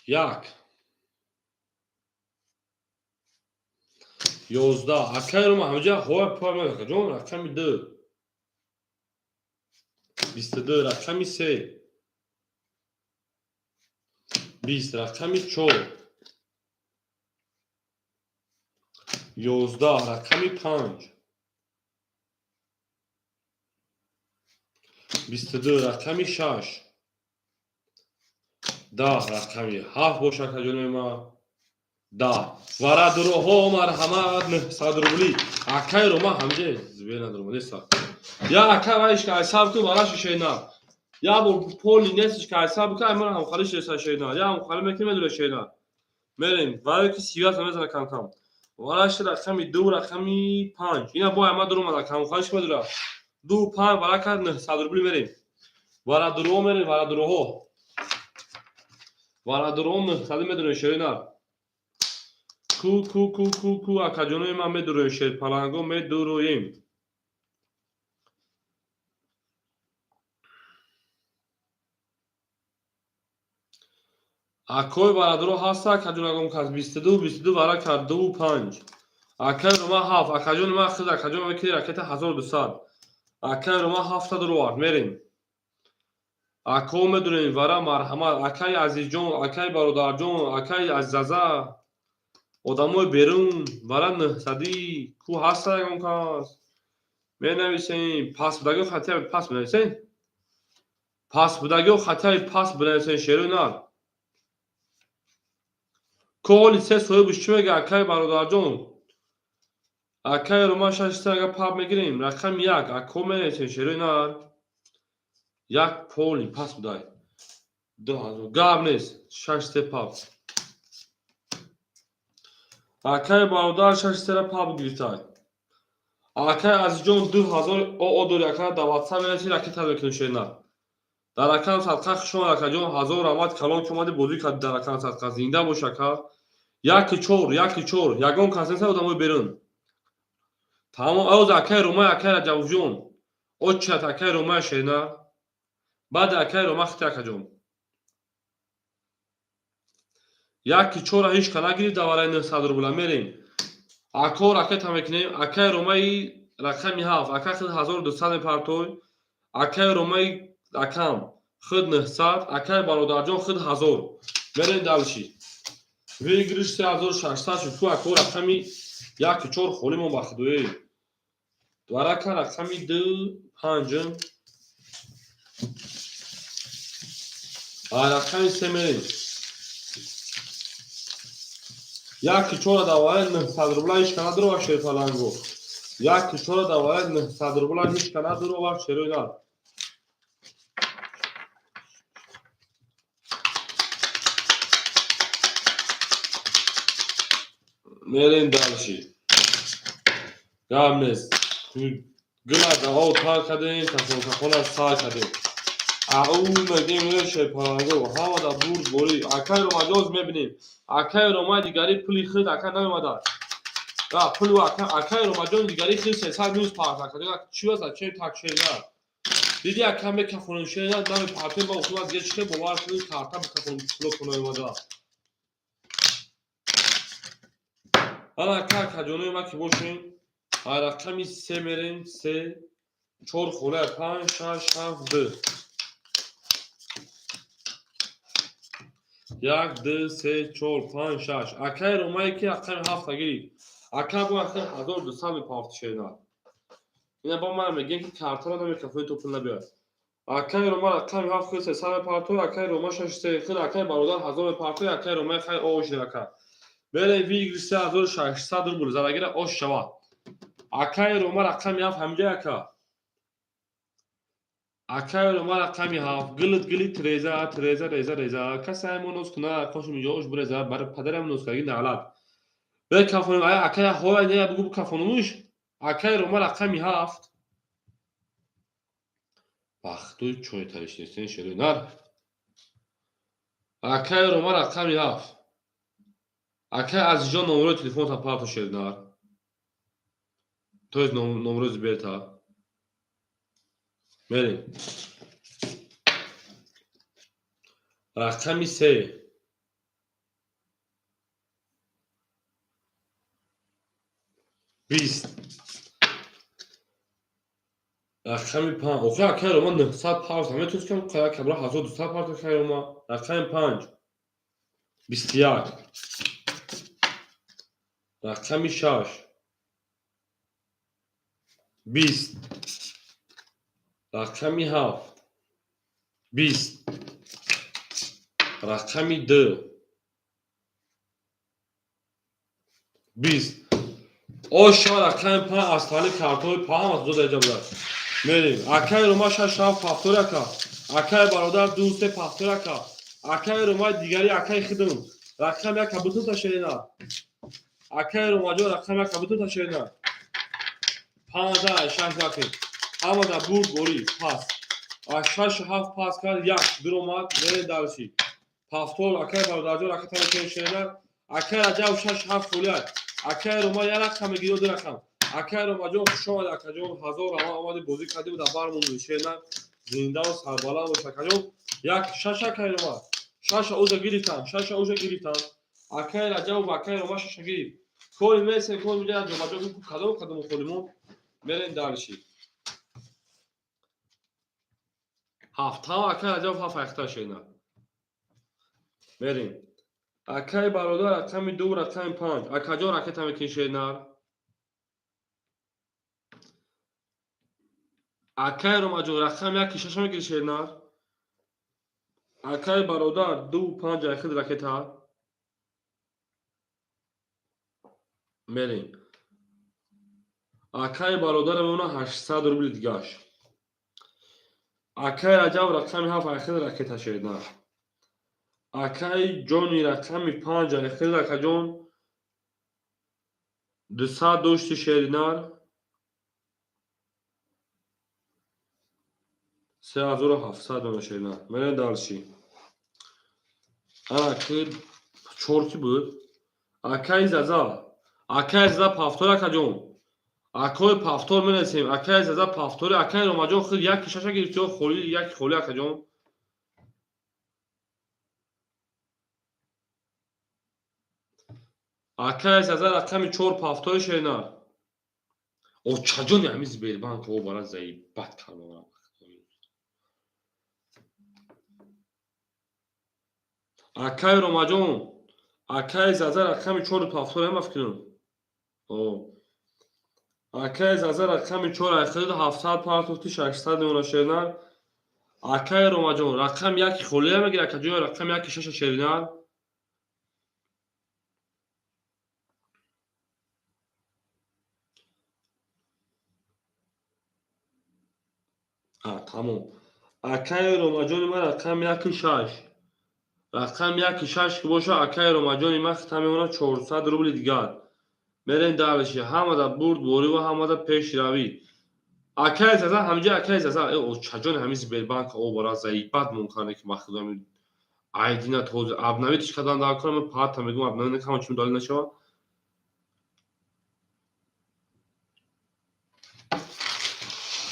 Як. 11. Акаи Рома ҳаминҷа ҳоя пой акаҷон, рақами 2. 22, рақами 3. 20, рақами 4. 11, рақами 5. 22, рақами 6. 10, рақами 7 боша, акаҷони ман. 10. Варадуроҳо, марҳамат, 900 рубли. Акаи Рома ҳаминҷа зибе надорам, неста. Я ака вайш ка айсаб ку вараши шена. Я бо поли нестиш ка айсаб ку аймара ҳамхали шеса шена. Я ҳамхали мекунем медуре шена. Мерем, варай ки сиёс мезана кам-кам. Вараши рақами 2, рақами 5. Ина бо айма дуромада, камхалиш медура. 2 5 варака 900 рубли мерем. Варадуроҳо мерем, варадуроҳо. Варадуроҳо 900 медурем, шерина. Ку ку ку ку ку акаҷонои ман медуроем, шерпаланго медуроем. Акои бародаро ҳаста, акаҷон, ягон кас 22, 22 вара кард 2 5. Акаи Рома 7, акаҷони ман худ акаҷон мекиди ракета 1200. Акаи Рома 7 дуровард, мерем. Ако медурем, вара марҳамат, акаи азизҷон, акаи бародарҷон, акаи азизаза. Одамои берун вара нӯҳсадӣ ку ҳаста ягон кас? Менависем, пас будагиҳо хатияи пас бинависем. Пас будагиҳо хатияи пас бинависем, шерои нар. Ко ҳоли се соҳибаш чӣ мега, акай бародарҷон? Акай Рома шаш се ага паб мегирем, рақами як, ако менависем, шерои нар. Як поли пас будай. 2000 гап нест, шаш се паб. Акай бародар шаш сера паб гирифтай. Акай Азизҷон 2000 оо дори ака дар WhatsApp менависӣ, ракета мекунем, шерои нар. Дар рақам садқа хуш омад, акаҷон, ҳазор раҳмат калон ки омадӣ бозӣ кардӣ дар рақам садқа. Зинда бош, ака. Яки чор, яки чор, ягон кас нест одамои берун. Тамом, оз акай Ромай, акай Раҷабовҷон. Очат акай Ромай шерина. Баъд акай Рома хити акаҷон. Яки чора ҳеч ка нагирифт дар вараи 900 рубла мерем. Ако ракета мекунем, акай Ромаи рақами ҳафт, ака худ 1200 мепартой, акай Ромаи акам худ 900, акай бародарҷон худ 1000. Мерем дальше. Выигрыш 3600 шуд. Ку ако рақами яки чор холӣ мон ба худоӣ. Варака рақами ду панҷ. А рақами се мерем. Яки чора дар вараи 900 рубла ҳеч ка надорова шерфаланго. Яки чора дар вараи 900 рубла ҳеч ка надорова шерои нар. Мерем дальше. Гап нест. Гила дао тар кардем, кафон-кафона сар кардем. Ау мегем шерпаланго, ҳама дар бурд борӣ. Акай Ромаҷоз мебинем. Акай Ромаи дигари пули худ ака наомада. Ра пулу ака, акай Ромаҷон дигари худ 300 минус парт ака. Чӣ аст, чӣ так шерина. Диди ака мекафонем шерина, намепартем ба ухула дига чӣ бовар кунем карта бикафонем пуло наомада. Ана ака акаҷонои ма ки бошем, рақами се мерем, се, чор хола, панҷ, шаш, ҳафт, ду. Як, ду, се, чор, панҷ, шаш. Акай Ромае ки рақами ҳафта гирифт. Ака бо ака 1200 мепарти шерина. Ина бо ман мегӯям ки картаро намекафои то пул набиёяд. Акай Рома рақами ҳафт худ 300 мепартой, акай Рома шаш се худ, акай бародар 1000 мепартой, акай Ромаи хай ош ака. Мерем выигрыш 3600 рубл, зарагира ош шавад. Акай Рома рақами ҳафт ҳамҷа ака. Акай Рома рақами ҳафт, гилит гилит треза, треза, реза, реза. Касай мо ноз куна, қошум инҷо ош буреза, бар падарам ноз карги наълат. Бекафонем, ая акай ҳоя не бугу бикафонумуш. Акай Рома рақами ҳафт. Бахтуй чой тариш нестен шерои нар. Акай Рома рақами ҳафт. Акай Азизҷон номерои телефонта парто шерои нар. То есть номерои Зиберта. Мерем. Рақами се. Бист. Рақами панҷ. Охи акай Рома 900 парта. Метавонст ки қая кабра 1200 парта акай Рома. Рақами панҷ. 21. Рақами шаш. 20. Рақами ҳафт. 20. Рақами ду. 20. Ош шава рақами панҷ аз тани картои паҳам аз ду дараҷа будад. Мерем. Акай Рома шаш ҳафт пафтор ака. Акай бародар ду се пафтор ака. Акай Ромаи дигари акай хидм. Рақами як бутун ташерина. Акай Ромаҷон рақами як бутун ташерина. Панҷ шаш рақи. Ҳама дар бурд борӣ пас. Аз шаш ҳафт пас кард, як дуромад, мерем дальше. Пафтор акай бародарҷон ракета мекунем шерина. Акай Раҷаб шаш ҳафт холият. Акай Рома як рақам мегирӣ, ду рақам. Акай Ромаҷон хуш омадӣ акаҷон, ҳазор равон омадӣ бозӣ кардӣ дар бармон шерина. Зинда ва сарбаланд бош акаҷон. Як шаш акай Рома. Шаша ӯза гирифтам, шаша ӯза гирифтам. Акай Раҷаб ва акай Рома шаша гирифт. Кори месем, кори миҷа ҷобаҷо кадом кадом холимо. Мерем дальше. Ҳафт. Ҳама акай Раҷаб ҳафт айхта шерина. Мерем. Акаи бародар рақами 2, рақами 5. Акаҷон, ракета мекунӣ, шернар. Акаи Ромаҷон, рақами 1 6 мегирӣ, шернар. Акаи бародар 2 5 айхид ракета. Мерем. Акаи бародар мемона 800 рубли дигаш. Акаи Раҷаб рақами 7 айхид ракета, шернар. Акаи ҷони рақами 5 айхид, акаҷон 200 дошти, шеринар, 3700 дона, шеринар. Мерем дальше. Ана ки чор ки буд? Акаи Заза. Акаи Заза пафтор, акаҷон. Акои пафтор мерасем. Акаи Заза пафтори, акаи Ромаҷон худ яки шаша гирифти, холи, яки холи, акаҷон. Акаи Заза рақами 4 пафтори, шеринар. Очаҷони ҳамин Сбербанк о бара заибат кардам. Акаи Ромаҷон, акаи Заза рақами 4 пафтор ҳама фикрам. Акаи Заза рақами 4 айхид 700 партофти, 600 мемона, шеринар. Акаи Ромаҷон рақами 1 холия мегирад, акаҷон, рақами 1 шаша, шеринар. Тамом. Акаи Ромаҷони ман рақами 1 6. Рақами 1 6 ки боша, акаи Ромаҷони ман хита мемона 400 рубли дигар. Мерем дальше. Ҳамада бурд борӣ ва ҳамада пешравӣ. Акаи Заза ҳамҷа, акаи Заза, э очаҷони ҳамин Сбербанк о бара заибат мумкане ки махудам айдина тоза обновить кардан дар кор, ман пата мегӯм, обновить накам, чун далел нашава.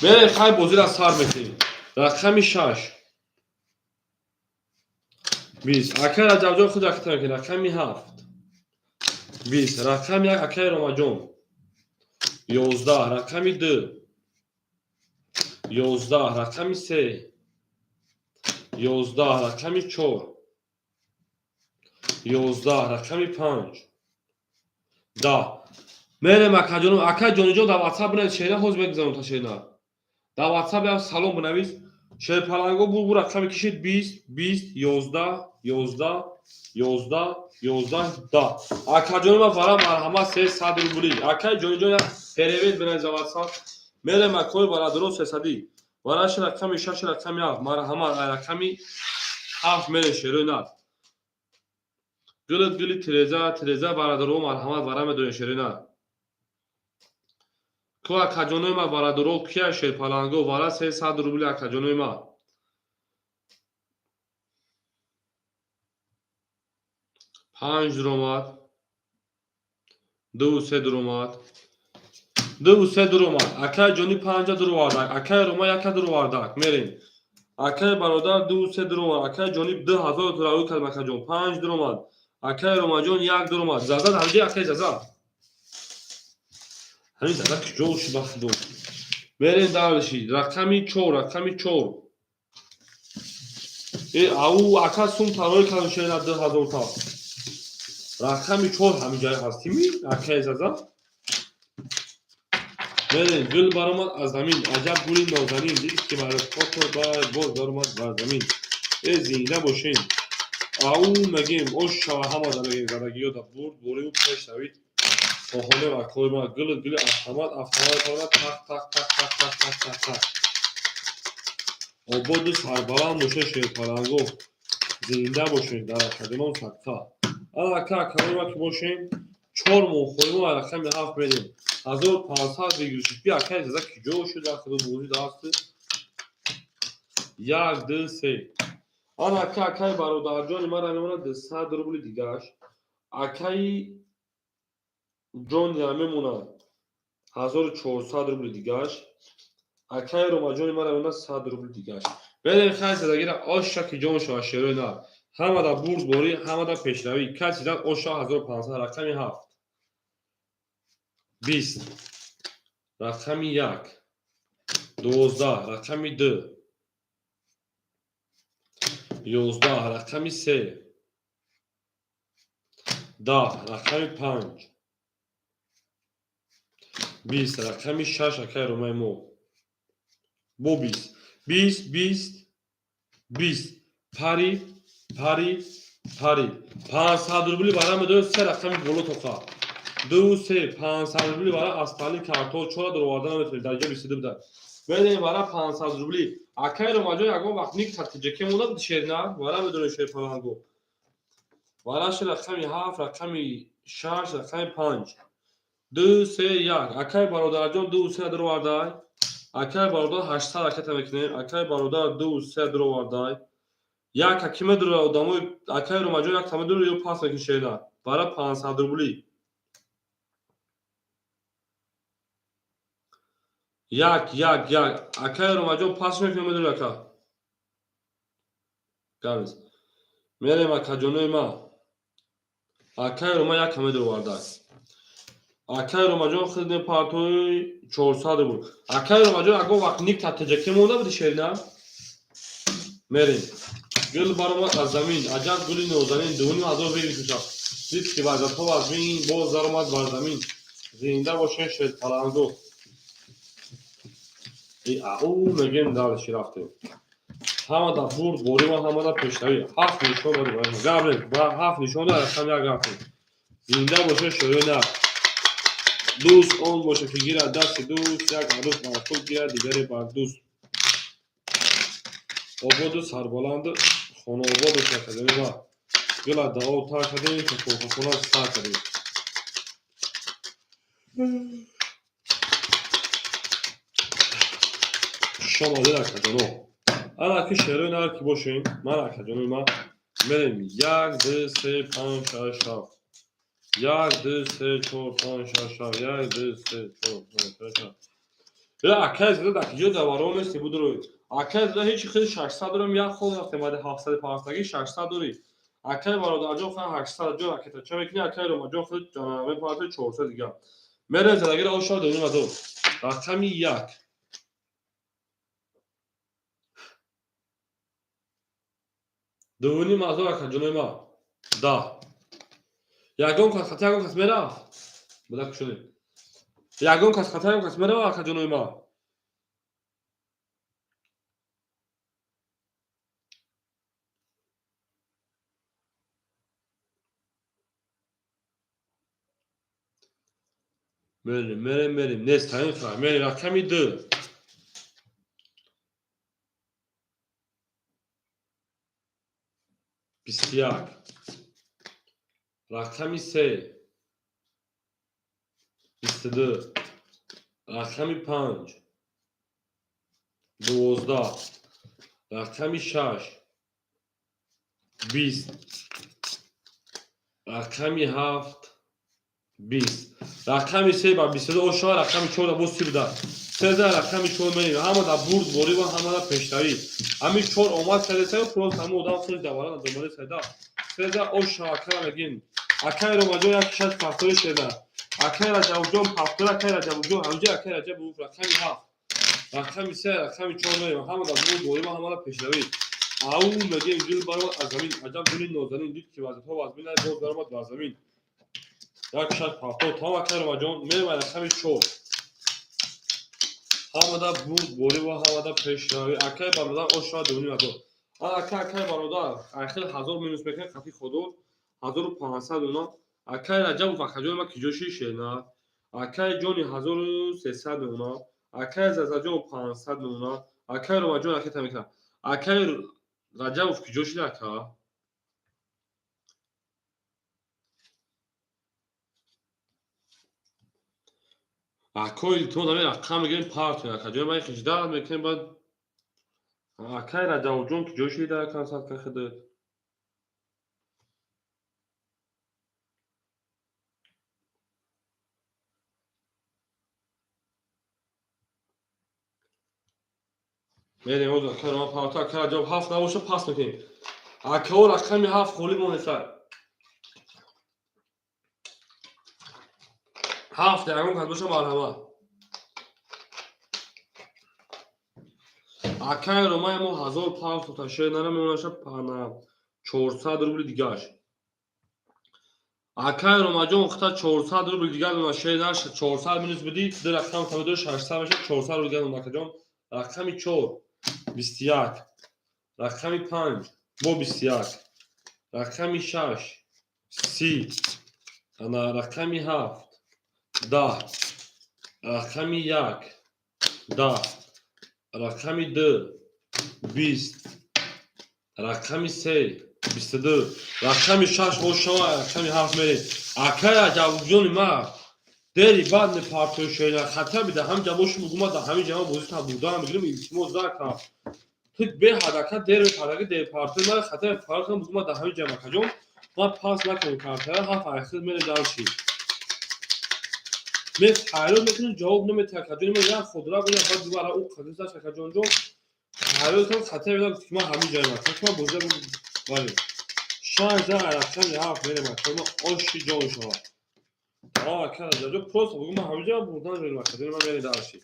Мерем, хай, бозиро сар мекунем. Рақами 6. 20. Акаи Раҷабҷон худ ракета мекунад. Рақами 7. 20. Рақами 1, акаи Ромаҷон. 11. Рақами 2. 11. Рақами 3. 11. Рақами 4. 11. Рақами 5. 10. Мерем, акаҷонум, акаи Ҷониҷон дар WhatsApp бинавис, шерина, ҳозир мегузарам та, шерина. Дар WhatsApp як салом бинавис. Шерпаланго бур рақами кишид 20, 20, 11, 11, 11, 11, 10. Акаҷони ман вара марҳамат 300 рубли. Акаи Ҷониҷон як перевод бинавис дар WhatsApp. Мерем, акои бародаро, сесадӣ. Вараши рақами 6, рақами 7, марҳамат, ай рақами 7 мерем, шерои нар. Гилит гили тиреза, тиреза, бародаро, марҳамат, вара медонем, шерои нар. Ку акаҷонои ман, бародаро, кия шерпаланго вара 300 рубли, акаҷонои ман. Панҷ дуромад. Дуву се дуромад. Дуву се дуромад. Акаи ҷони панҷа дуровардак. Акаи Рома яка дуровардак. Мерем. Акаи бародар дуву се дуромад. Акаи ҷони 2000 туравӣ кардам, акаҷон. Панҷ дуромад. Акаи Ромаҷон як дуромад. Заза ҳамҷа, акаи Заза. Ҳамин Заза куҷо шуд, ба худо. Мерем дальше. Рақами 4, рақами 4. Э, ау ака сум тарои кардам, шерина, 2000 та. Рақами 4 ҳамин ҷай ҳастими? Акаи Заза. Мерем, гул баромад аз замин, аҷаб гули нозанин, дид ки маркото боз баромад бар замин. Э, зинда бошем. Ау мегем, ош шава ҳамада мегем, задагиёда бурд, бориву пешравид. Хоҳонем, акои ман, гули гули автомат, автомат баромад, тақ тақ тақ тақ тақ тақ тақ тақ. Ободу сарбаланд бошед, шерпаланго. Зинда бошед, дар академон садқа. Ана ака, акаи ман ки бошем, чор моҳ хоҳем, рақами 7 мерем. 1500 выигрыш. Би акаи Заза куҷо шуд, ахиро бозӣ даст. Як, ду, се. Ана ака, акаи бародарҷони ман мемонад 200 рубли дигаш. Акаи ҷониам мемонад 1400 рубли дигаш. Акаи Ромаҷони ман мемонад 100 рубли дигаш. Берем, хай, задагира оша ки ҷон шава, шерои нар. Ҳамада бурд борӣ, ҳамада пешравӣ. Каси зад оша 1500, рақами 7. 20. Рақами 1. 12. Рақами 2. 11. Рақами 3. 10, рақами 5, 20, рақами 6, акай Ромаи мо. Бо 20, 20, 20, 20. Парид, парид, парид. 500 рубли барам медорем, се рақами боло тоқа. 2, 3, 500 рубли бара астали картол чора дароварда наметавонед, дар ҷо 22 буда. Медем бара 500 рубли. Акай Ромаҷон ягон вақт ник татиҷаке монда буд шерна, вара медонем шер паланго. Вараши рақами 7, рақами 6, рақами 5. 2, 3, 1. Акай бародарҷон 2, 3 даровардай. Акай бародар 800 ракета мекунем. Акай бародар 2, 3 даровардай. Як ҳакима дура одамои акай Ромаҷон як тама дура ё пас мекунем шерна. Бара 500 рубли. 1, 1, 1. Акай Ромаҷон пас мекунем медури ака. Гавиз. Мерем акаҷонои ма. Акай Рома як ҳама даровардай. Акай Ромаҷон хидне партои 400 рубл. Акай Ромаҷон ягон вақт ник татаҷаке монда буди шерина? Мерем. Гул баромад аз замин, аҷаб гули нозанин, 2500 вегис мешавад. Дид ки вазатҳо вазмин, боз даромад бар замин. Зинда бошед шерпаланго. Ау мегем дарши рафтем. Ҳамада бурд борӣ ва ҳамада пешравӣ. 7 нишон додем. Габрел, 7 нишон дод, рақам 1 рафтем. Зинда бошед шоёи нар. Дӯст он бошад ки гирад дасти дӯст, як арӯс бар худ гирад, дигаре бар дӯст. Ободу сарбаланду хонаободу шакадем ва гула дао тар кардем, то кофахона сар кардем. Шом омадед акаҷоно. Ана ки шерои нар ки бошем, ман акаҷонои ман мерем 1, 2, 3, 5, 6, 7. 1, 2, 3, 4, 5, 6, 7. 1, 2, 3, 4, 5, 6, 7. Акай зада дар киҷо даваро нести будро. Акай зада ҳеҷ хел 600 дорам, як хол рафтем баъди 700 паҳастагӣ 600 дорӣ. Акай бародарҷон хан 800 ҷо ракета ча мекунӣ, акай Ромаҷон худ мепартои 400 дига. Мерем задагиро ошава доним азо. Рақами 1. 2500 акаҷонои ма. 10. Ягон кас хата ягон кас мерафт. Буда кушонем. Ягон кас хата ягон кас мерава акаҷонои ма. Мерем, мерем, мерем. Нест таин хай. Мерем рақами 2. 21. Рақами 3. 22. Рақами 5. 12. Рақами 6. 20. Рақами 7. 20. Рақами 3 ба 22 ошава, рақами 4 боз 30 буда. 13 рақами 4 мерем. Ҳамада бурд борӣ ва ҳамада пешравӣ. Ҳамин 4 омад кардесаю, просто ҳамин одам хеле давара надомаде сайда. 13 ошава акара мегин. Акай Ромаҷон як шаш пафтори шеда. Акай Раҷабҷон пафтор, акай Раҷабҷон ҳамҷа акай Раҷаб рақами 7. Рақами 3, рақами 4 мерем. Ҳамада бурд борӣ ва ҳамада пешравӣ. Ау мегем гул баромад аз замин. Аҷаб гули нозанин, дид ки вазифа вазмин боз баромад бар замин. Як шаш пафтор там акай Ромаҷон мерем рақами 4. Ҳамада бурд борӣ ва ҳамада пешравӣ. Акай бародар ошава дуним азо. Ака акай бародар, айхел 1000 минус мекунем қати ходор 1500 уна. Акай Раҷабов акаҷони ма киҷо шишена. Акай ҷони 1300 уна. Акай Зазаҷон 500 уна. Акай Ромаҷон ракета мекунад. Акай Раҷабов киҷо шида ака? Акои илтимос ҳамин рақам мегирем партоем акаҷони ма 18 мекунем баъд акай Раҷабовҷон киҷо шида консалт худат? Мерем оз акай Рома парто, акай Раҷабов 7 набоша пас мекунем. Акао рақами 7 холӣ монеса. 7 ягон кас боша марҳамат. Акай Ромаи мо 1000 партота шер нара мемонаша 400 рубли дигаш. Акай Ромаҷон, хата 400 рубл дигар дона. Шер 400 минус бидӣ, ду рақам тамидо 600 мешад. 400 рубл дигар дона, акаҷон. Рақами 4, 21, рақами 5 бо 21, рақами 6, 30, ана рақами 7, 10, рақами 1, 10, рақами 2, 20, рақами 3, 22, рақами 6 ошава, рақами 7 мерем. Акай Раҷабҷони ма, дери баъд мепартои шоина хата бида, ҳам ҷабоши бугума да ҳамин ҷама бозита бурдаам мегирим. Илтимос, дака ту беҳад, ака, дер мепардаги, дер партои ма хата фарқам бугума да ҳамин ҷама. Акаҷон, ман пас накун картара ҳафт айхир мере дарши ме файрод мекунем, ҷавоб наметиҳад. Акаҷони ма, як худра бина, баъд бибара ӯ қадисаш. Акаҷонҷон, файрод кардам, хата бида, гуфт, ки ман ҳамин ҷоям, ака, ман бозида бале. Шаш за рақами ҳафт мерем, акаҷон, оши ҷон шавад. Ака Раҷабҷон, просто бугу, ман ҳамин ҷоям бурдан мерем. Акаҷони ман, мере дарши,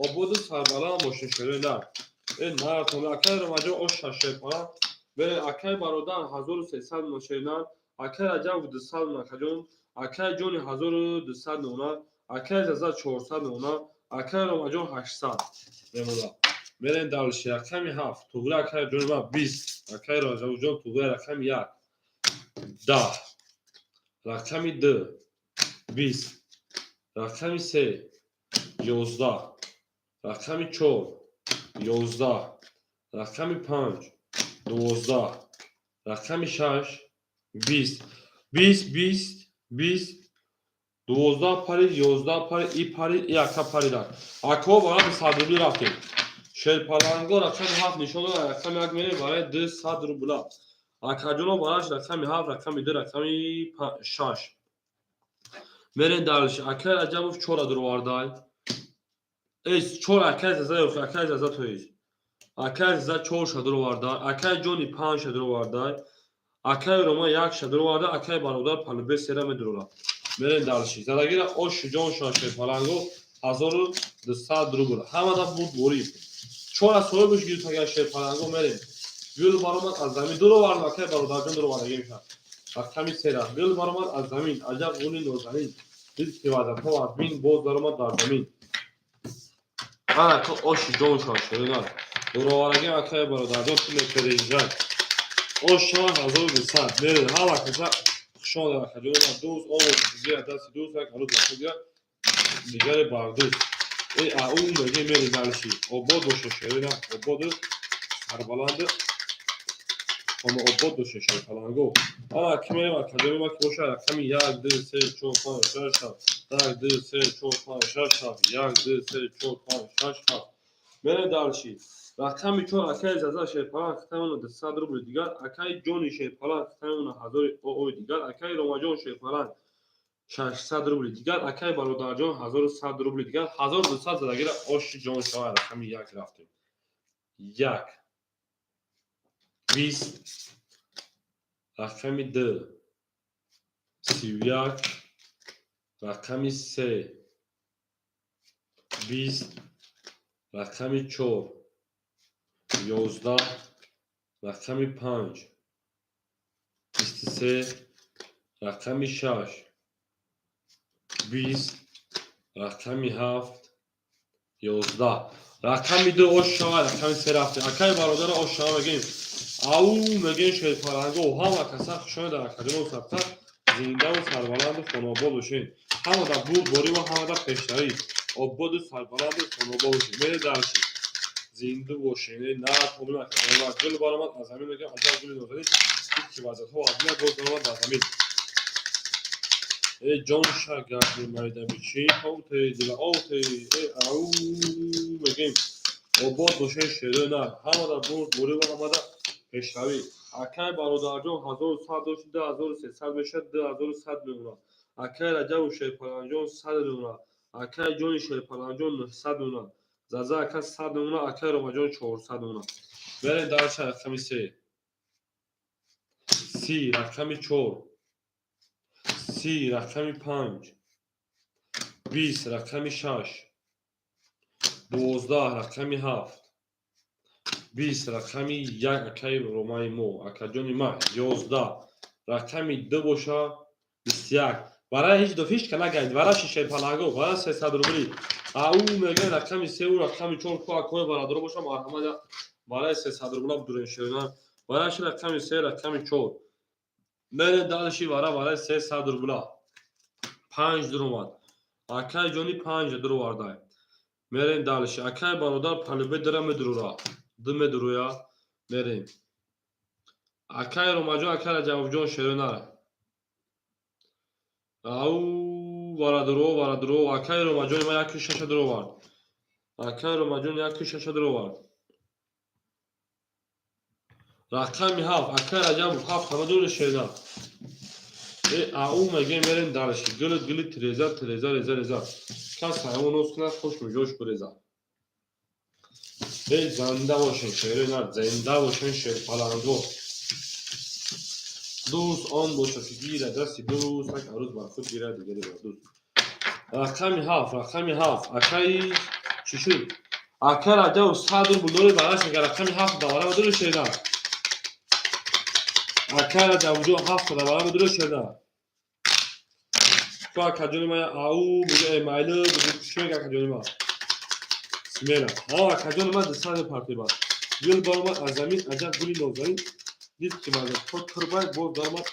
ободу сарбаланд бошед, шерои нар э наратон. Акай Ромаҷон, ош шашепара бере. Акай бародар, 1300 шернар. Акай Раҷаб, 200, акаҷон. Акай ҷони, 1200 мемонад. Акай Заза, 400 мемонад. Акай Ромаҷон, 800 мемонад. Мерем дальше. Рақами ҳафт туғри, акай ҷони ман, 20. Акай Раҷабҷон, туғри. Рақами 1, 10, рақами 2, 20, рақами 3, 11, рақами 4, 11, рақами 5, 12, рақами 6, 20, 20, 20, 20, 12 парид, 11 парид, и парид, и ака паридак. Акҳо барои 100 рубли рафтем. Шерпаланго рақами 7 нишон дод, рақами 1 мерем барои 200 рубла. Акаҷоно, бараш рақами 7, рақами 2, рақами 6. Мерем дальше. Акай Раҷабов чора дуровардай. Эс чор, акай Заза, ёфт, акай Заза, то есть. Акай Заза чорша дуровардай, акай Ҷони панҷша дуровардай, акай Рома якша дуровардай, акай бародар палубе сера медурора. Мерем дальше. Задагира оши ҷон шерпаланго, 1200 рубл. Ҳамада буд ворид. Чора соҳибаш гирифт агар шерпаланго мерем. Гул баромад аз замин. Дуровард, акай бародарҷон, дуровардаги мешавад. Рақами сера. Гул баромад аз замин. Аҷаб гули нозанин. Дид ки вазатҳо аз бин боз даромад дар замин. Ана ко оши ҷон шоширина. Дуровардаги, акай бародарҷон, ту мепережжай. Ош шава 1200. Мерем. Ҳама каса хушомад, акаҷон. Дӯст омад дигар дасти дӯст як ҳарӯз рафта дигаре бар дӯст. Э ау меге мери дальше. Обод боша, шерина, ободу сарбаланду ҳама обод боша, шерпаланго. Ана ки мерем, акаҷони ма, ки боша рақами як, ду, се, чор, панҷ, шаш, ҳафт. Як, ду, се, чор, панҷ, шаш, ҳафт. Як, ду, се, чор, панҷ, шаш, ҳафт. Мерем дальше. Рақами 4, акаи Заза шерпаланг хитамона 200 рубли дигар, акаи Ҷони шерпаланг хитамона ҳазори ои дигар, акаи Ромаҷон шерпаланг 600 рубли дигар, акаи бародарҷон 1100 рубли дигар, 1200 задагира. Оши ҷон шава. Рақами 1 рафтем. 1, 20, рақами 2, 31, рақами 3, 20, рақами 4, 11, рақами 5, 23, рақами 6, 20, рақами 7, 11, рақами 2. Ош шава. Рақами 3 рафтем. Акаи бародаро, ош шава мегӯем, ау мегӯем. Шерпаланго, ҳама каса хушомед дар академияи сабта. Зиндаву сарбаланду хонобод бошед. Ҳамада бурдборӣ ва ҳамада пешравӣ. Ободу сарбаланду хонобод бошед. Мере дальше. Зинда бошед. На комил, академия. Гул баромад аз замин, мегӯям, аҷаб гули нозанин, ки вазъиятҳо аз меяд, боз баромад дар замин. Э ҷон, шагарди майда бичи овте дила овте. Э ау мегӯем. Обод бошед, шерои нар. Ҳамада бурдборӣ ва ҳамада пешравӣ. Акай бародарҷон 1100 дошт, 2300 мешавад, 2100 мемонад. Акай Раҷабу шерпаланҷон 100 мемонад. Акай Ҷони шерпаланҷон 900 мемонад. Заза ака 100 мемонад, акай Ромаҷон 400 мемонад. Мерем дальше. Рақами 3, 30, рақами 4, 30, рақами 5, 20, рақами 6, 12, рақами 7, 20, рақами 1. Акаи Ромаи мо, акаҷони ма, 11, рақами 2 боша. 21. Барои ҳеҷ ду ҳеҷ кана гайд. Барои шерпаланго, барои 300 рубли. Ау мегӯяд рақами 3 ва рақами 4 ку акои бародаро бошам, марҳамат барои 300 рубла бидурен шерина. Барои рақами 3, рақами 4. Мере дальше барои 300 рубла. 5 дуромад. Акай ҷони 5 дуровардай. Мерем дальше. Акай бародар палубе дара медурура. Ду медуруя. Мерем. Акай Ромаҷон, акай Раҷабовҷон шерина. Ау варадуро, варадуро. Акай Ромаҷони ман 1 6 дуровард. Акай Ромаҷон 1 6 дуровард. Рақами 7, акай Раҷабов 7 ҳама дури шерина. Ау мегӯем мерем дальше. Гули гули тиреза, тиреза, реза, реза. Кас ҳайвон ноз кунад, хуш миҷош биреза. Эй, зинда бошен шерина, зинда бошен шерпаланго. Дӯст он бошад, ки гирад дасти дӯст, як арӯз бар худ гирад, дигаре бар дӯст. Рақами 7, рақами 7. Акай чӣ шуд? Акай Раҷабов 100 рубл доред, бараш мега рақами 7 давара медури шерина. Акай Раҷабовҷон 7 давара медури шерина. Ку акаҷони ман ау мега э майлы чӣ мега акаҷони ман? Смена. Ҳа, акаҷони ман 200 партиба. Гул баромад аз замин, аҷаб гули нозанин. Дид ки мардакҳо турбай боз даромад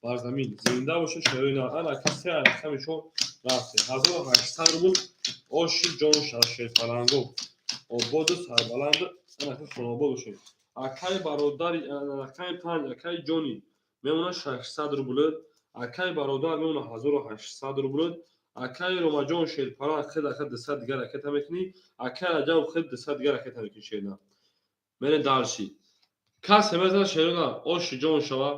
бар замин. Зинда боша шерои нар. Ана ака се рақами 4 рафтем. 1800 рубл оши ҷон шерпаланго. Ободу сарбаланду ана ака хонобод бошед. Акай бародари рақами 5, акай ҷони мемонад 600 рубл. Акай бародар мемонад 1800 рубл. Акай Ромаҷон шерпаланг хед ака 200 дигар ракета мекунӣ. Акай Раҷабов хед 200 дигар ракета мекунӣ шерина. Мерем дальше. Касе мезанад шерона оши ҷон шава,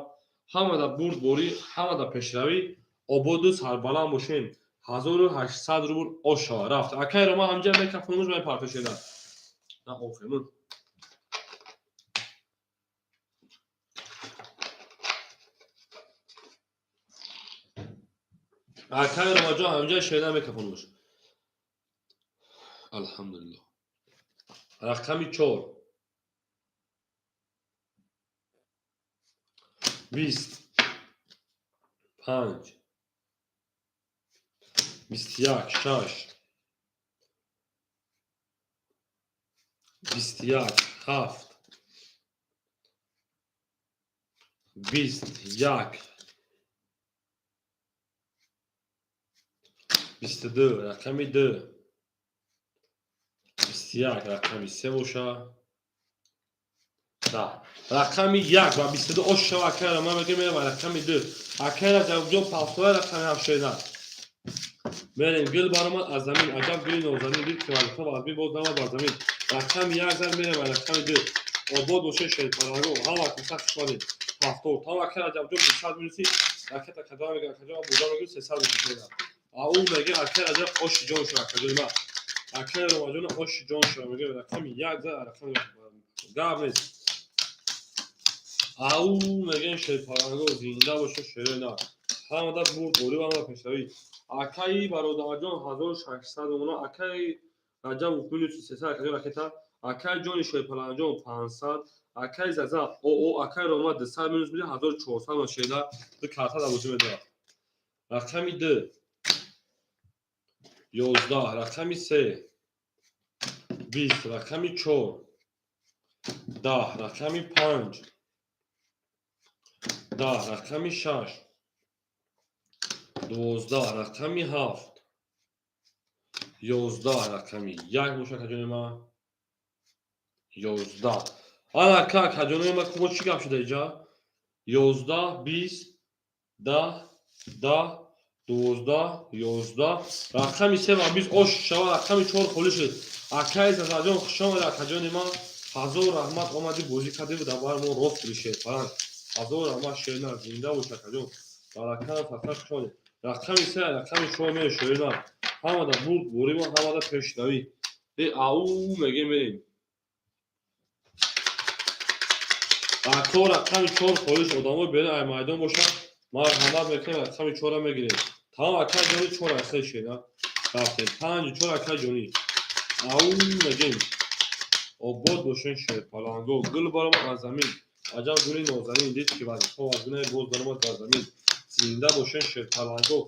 ҳамада бурдборӣ, ҳамада пешравӣ, ободу сарбаланд бошем. 1800 рубл ош шава. Рафт. Акай Рома ҳамҷа мекафонуш мепарто шерина. На охирмун. Акай Ромаҷон ҳамҷа шерина мекафонуш. Алҳамдулиллоҳ. Рақами 4. 20, 5, 21, 6, 21, 7, 20, 1, 22, рақами 2, 21, рақами 3 боша. 10. Рақами 1 ва 22 ош шава акайра ман мегӯям мерем рақами 2. Акайра Ҷавобҷон пафтоя рақами 7 шерина. Мерем гул баромад аз замин, аҷаб гули нозанин, дид ки вазифа вазбин боз намад бар замин. Рақами 1 зад мерем рақами 2. Обод боше шерпаланго, ҳама каса хуш омадед. Пафтор. Там акайра Ҷавобҷон 200 минуси ракета кадом мегӯям, акаҷон бурда мегӯям 300 мешава. Ау мегӯям акайра Раҷаб оши ҷон шава акаҷони ман. Акайра Ромаҷон оши ҷон шава мегӯям рақами 1 зад рақами гап нест. Ау мегӯем шерпаланго зинда боша шерои нар. Ҳамада бурдборӣ ва ҳамада пешравӣ. Акаи бародарҷон 1600 мемонад. Акаи Раҷабов минуси 300 акаҷон ракета. Акаи ҷони шерпаланҷон 500. Акаи Заза оо акаи Рома 200 минус биди 1400 ма шеда ду карта дар бозӣ медорад. Рақами 2 11, рақами 3 20, рақами 4 10, рақами 5 10, рақами 6 12, рақами 7 11, рақами 1 бошад акаҷони ман 11. Ана ака акаҷони ман кумо чӣ гап шуда иҷа? 11, 20, 10, 10, 12, 11, рақами 3 ва 20 ош шава, рақами 4 холӣ шуд. Акаи Зазаҷон хуш омадед акаҷони ман. Ҳазор раҳмат омадӣ бозӣ кардӣ ва дар бар мо рост шудӣ шерпаланг. Ҳазор раҳмат шерина, зинда бош акаҷон. Баракат фақат хуш омадед. Рақами 3, рақами 4 мере шерина. Ҳамада бурдборӣ ва ҳамада пешравӣ. Э ау мегӯем мерем. Ако рақами 4 холиш одамои берун ай майдон бошад, марҳамат мекунем рақами 4-ро мегирем. Тамом акаи ҷони 4 ахир шена. Рафтем. 5 4 акаи ҷони. Ау мегӯем. Обод бошен шерпаланго. Гул баромад аз замин. Аҷаб гули нозанин, дид ки вазифа вазбинае боз даромад бар замин. Зинда бошен, шерпаланго.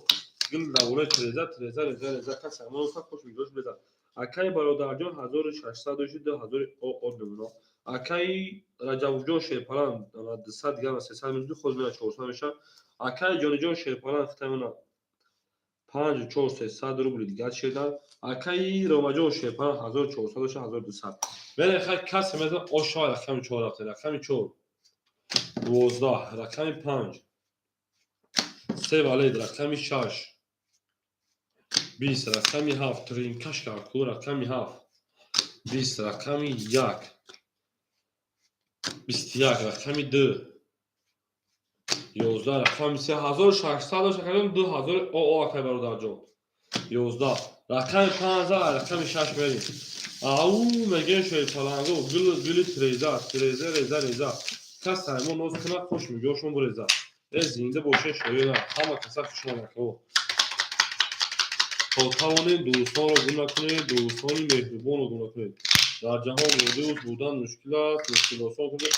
Гил даволаи треза, треза, реза, реза. Касе амоноса хош мигош беза. Акаи бародарҷон 1600 дошти, 2000 ОО мемона. Акаи Раҷабҷон шерпаланг 200 дигар 300 мезуди, хоз мера 400 меша. Акаи Ҷониҷон шерпаланг хитамона 5 4 300 рубли дигар шедан. Акаи Ромаҷон шерпаланг 1400 дошта, 1200. Бере хай, касе мезан ошава. Рақами 4 рафте, рақами 4 12, рақами 5 се валед, рақами 6 20, рақами 7 тринкаш карку, рақами 7 20, рақами 1 21, рақами 2 11, рақами 3 1600 дошт, акаҷон, 2000 ОО. Акай бародарҷон 11, рақами 5, рақами 6 мерем. Ау мегем, шерпаланго, гул гули треза, треза, реза, реза. Кас саймо ноз кунад, хуш мигошон буреза. Э, зинда бошен, шоира, ҳама каса хуш омадакао. То тавонед, дӯстонро гум накунед, дӯстони меҳрубонро гум накунед. Дар ҷаҳон дӯст будан мушкил аст, мушкилосон кунед,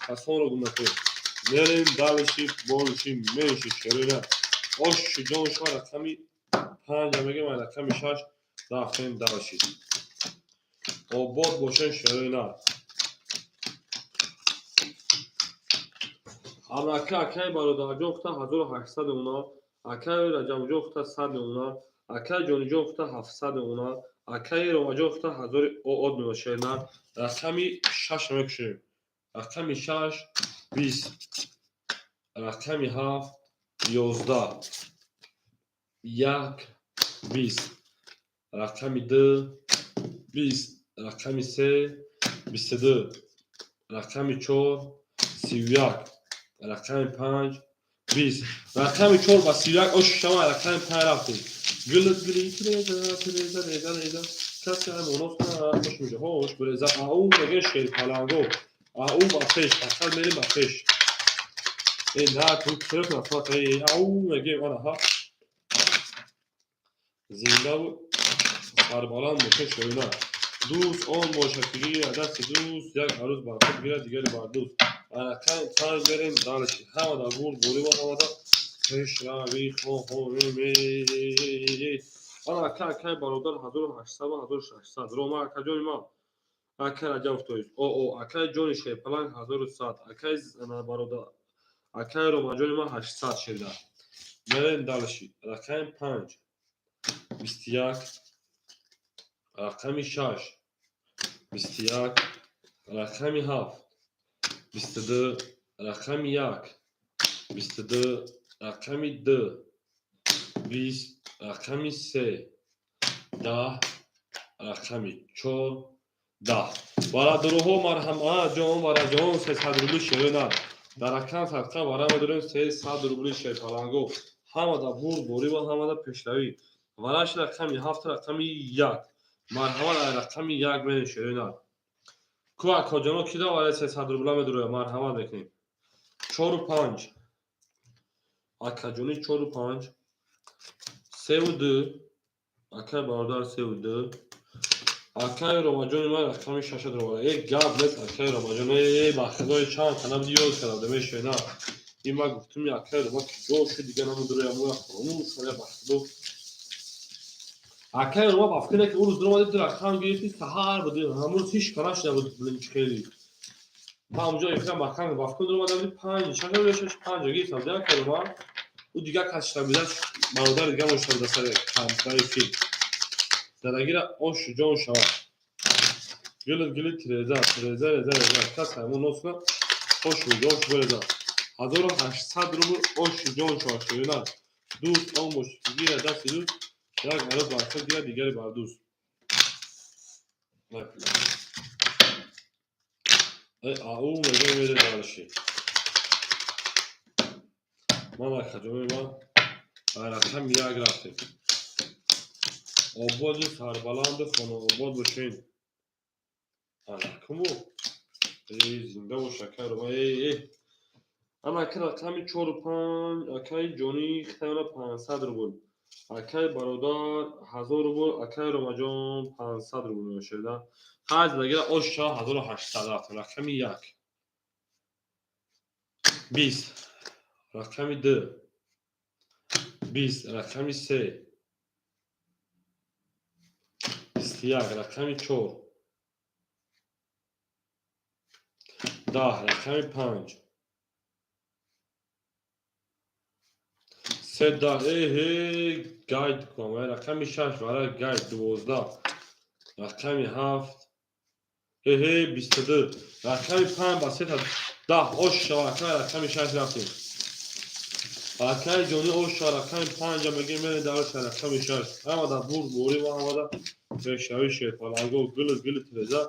касонро гум накунед. Мерем дальше, больше, меньше, шерина. Оши ҷон шума, рақами панҷа мегем, рақами шаш рафтем дальше. Обод бошен, шерина. Амака, акаи бародарҷон хута 1800 мемона, акаи Раҷабҷон хута 100 мемона, акаи Ҷониҷон хута 700 мемона, акаи Ромаҷон хута ҳазори ОО мемона. Шерина, рақами шаш мекушем. Рақами шаш 20, рақами ҳафт 11, як 20, рақами ду 20, рақами се 22, рақами чор 31, рақами панҷ 20, рақами чор ба 31 ошшама. Рақами панҷ рафтем. Гул гули треза, треза, реза, реза. Касе амонос кунад, хош меҷа хош буреза. Ау мегӯян, шерпаланго. Ау, ба пеш, фақат мерем ба пеш. Э, на ту ау мегӯем, анаҳа. Зиндаву сарбаланд бошед, шоина. Дӯст он бошад, ки гирад дасти дӯст, як арӯз бар худ гирад, дигаре бар дӯст. Рақами панҷ мерем дальше. Ҳамада бурд борива, ҳамада пешравӣ хоҳонем. Ана ака, акаи бародар 1800 ва 1600. Рома акаҷони ман, акаи Раҷабов, тоист ОО. Акаи ҷони шерпаланг 1100, акаи бародар, акаи Ромаҷони ман 800 шеда. Мерем дальше. Рақами панҷ 21, рақами шаш 21, рақами ҳафт 22, рақами як 22, рақами ду 20, рақами се 10, рақами чор 10. Бародароҳо, марҳамат, ҷон бараҷон, 300 рубли шерина дар рақам садқа вара медорем, 300 рубли, шерпаланго. Ҳамада бурд борива, ҳамада пешравӣ. Вараш рақами ҳафт, рақами як. Марҳамат, рақами як мерем, шерина. Ку акоҷоно, ки да вараи 300 рубла медуроя? Марҳамат мекунем. Чору панҷ, акаҷони, чору панҷ, севу ду, акаи бародар севу ду. Акаи Ромаҷони ман рақами шаша дуроварда. Э, гап нест, акаи Ромаҷон. Э, ба худои, чанд қадам ёд карда мешавед, на? Ин ман гуфтум, акаи Рома киҷо шуд, дига намедуроя, мо хомӯш шуда, ба худо. Акаи Рома, ба фикр ки ӯ рӯз дуромади, ду рақам гирифти, саҳар буд, ҳамун рӯз ҳеч кара нашуда буд, чӣ хеле. Ман ҳамҷо экран маҳкам, ба фикр дуромада буди, панҷ, шаш, шаш, панҷа гирифтам, ди акаи Рома. Ӯ дигар кас шуда буда, бародари дигар мо шуда буда сари кампютери филм. Задагира ош ҷон шавад. Гили гили тиреза, тиреза, реза, реза. Кас ҳамон нос кунад, хош мегош береза. 1800 рубл, ош ҷон шавад, ширина. Дӯст он бош, гира дасти дӯст, як арӯз бар худ гирад, дигаре бар дӯст. Э, ау мегӯям, мерем дальше. Ман акаҷони ман ба рақами як рафтем. Ободу сарбаланду хонаобод бошед. Алайкуму. Э, зинда бош, акаи Рома. Э, э. Ана ака, рақами чору панҷ, акаи ҷонӣ хитана 500 рубл. Акаи бародар 1000 рубл, акаи Ромаҷон 500 рубл мебошад. Хайр, задагира ош шава, 1800 рафтем. Рақами як. 20. Рақами ду. 20, рақами 3, 21, рақами 4, 10, рақами 5, 3, 10, эҳе, гайд кунам, рақами 6, вара гайд, 12, рақами 7, эҳе, 22, рақами 5 ба 3 10, ош шава, рақами 6 рафтем. Акай ҷони оша рақами 5 мегем, мерем дарша рақами 6. Ҳамада бурд борӣ ва ҳамада пешравӣ шерпаланго гили гили тиреза,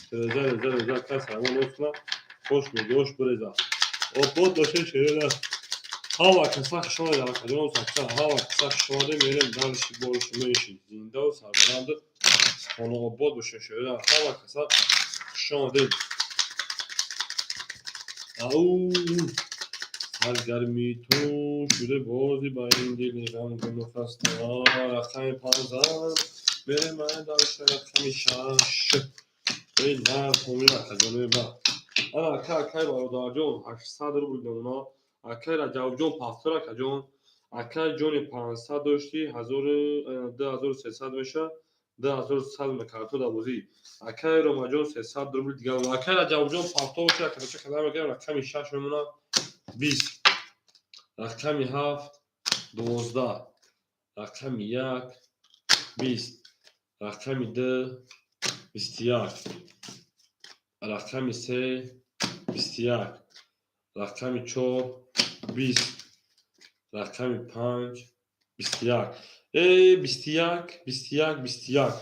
тиреза реза реза кас ҳамон офна хош мегош биреза. Обод боше шерена. Ҳава каса хушомадед акаҷон сакса, ҳава каса хушомадед, мерем дарши борши менши. Зиндаву сарбаланду хонаобод боше шерена. Ҳава каса хушомадед. Ау саргарми ту шуда бозӣ ба ин дили ғамгуну хаста. Рақами 5 мерем дарша рақами 6. Эй нар ҳомил акаҷонои ма. Ана ака акай бародарҷон 800 рубл мемона. Акай Раҷабҷон пафтор акаҷон. Акай ҷони 500 дошти, 2300 меша. 2100 мекарто дар бозӣ. Акай Ромаҷон 300 рубл дигар. Акай Раҷабҷон пафтор бошад, акача када мегирем, рақами 6 мемона. 20, рақами 7, 12, рақами 1, 20, рақами 2, 21, рақами 3, 21, рақами 4, 20, рақами 5, 21. Э, 21, 21, 21.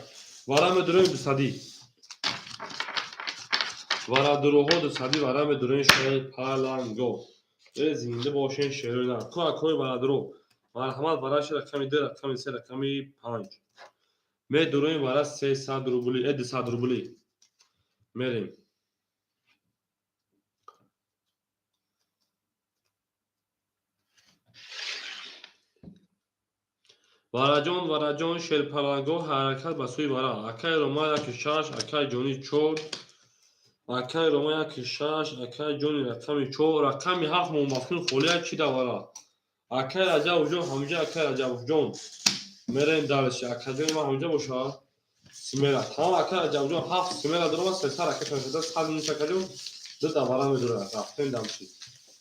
Вара медурем 200. Варадуруҳо 200 вара медурем шерпаланго. Э, зинда бошен шерона. Ку акои варадуро. Марҳамат, вараши рақами 2, рақами 3, рақами 5. Медурем вара 300 рубли, э 200 рубли. Мерем. Вараҷон, вараҷон, шерпаланго ҳаракат ба сӯи вара. Акай Рома 1 6, акай ҷони 4, акай Рома 1 6, акай ҷони рақами 4, рақами 7 момафкун холия чи да вара. Акай Раҷабовҷон ҳамҷа, акай Раҷабовҷон. Мерем дарши. Акаҷони ман ҳамҷа боша. Симера. Тамом акай Раҷабовҷон 7 симера дорам, се ракета шуда, 100 минут акаҷон. Ду да вара медурад. Рафтем дамши.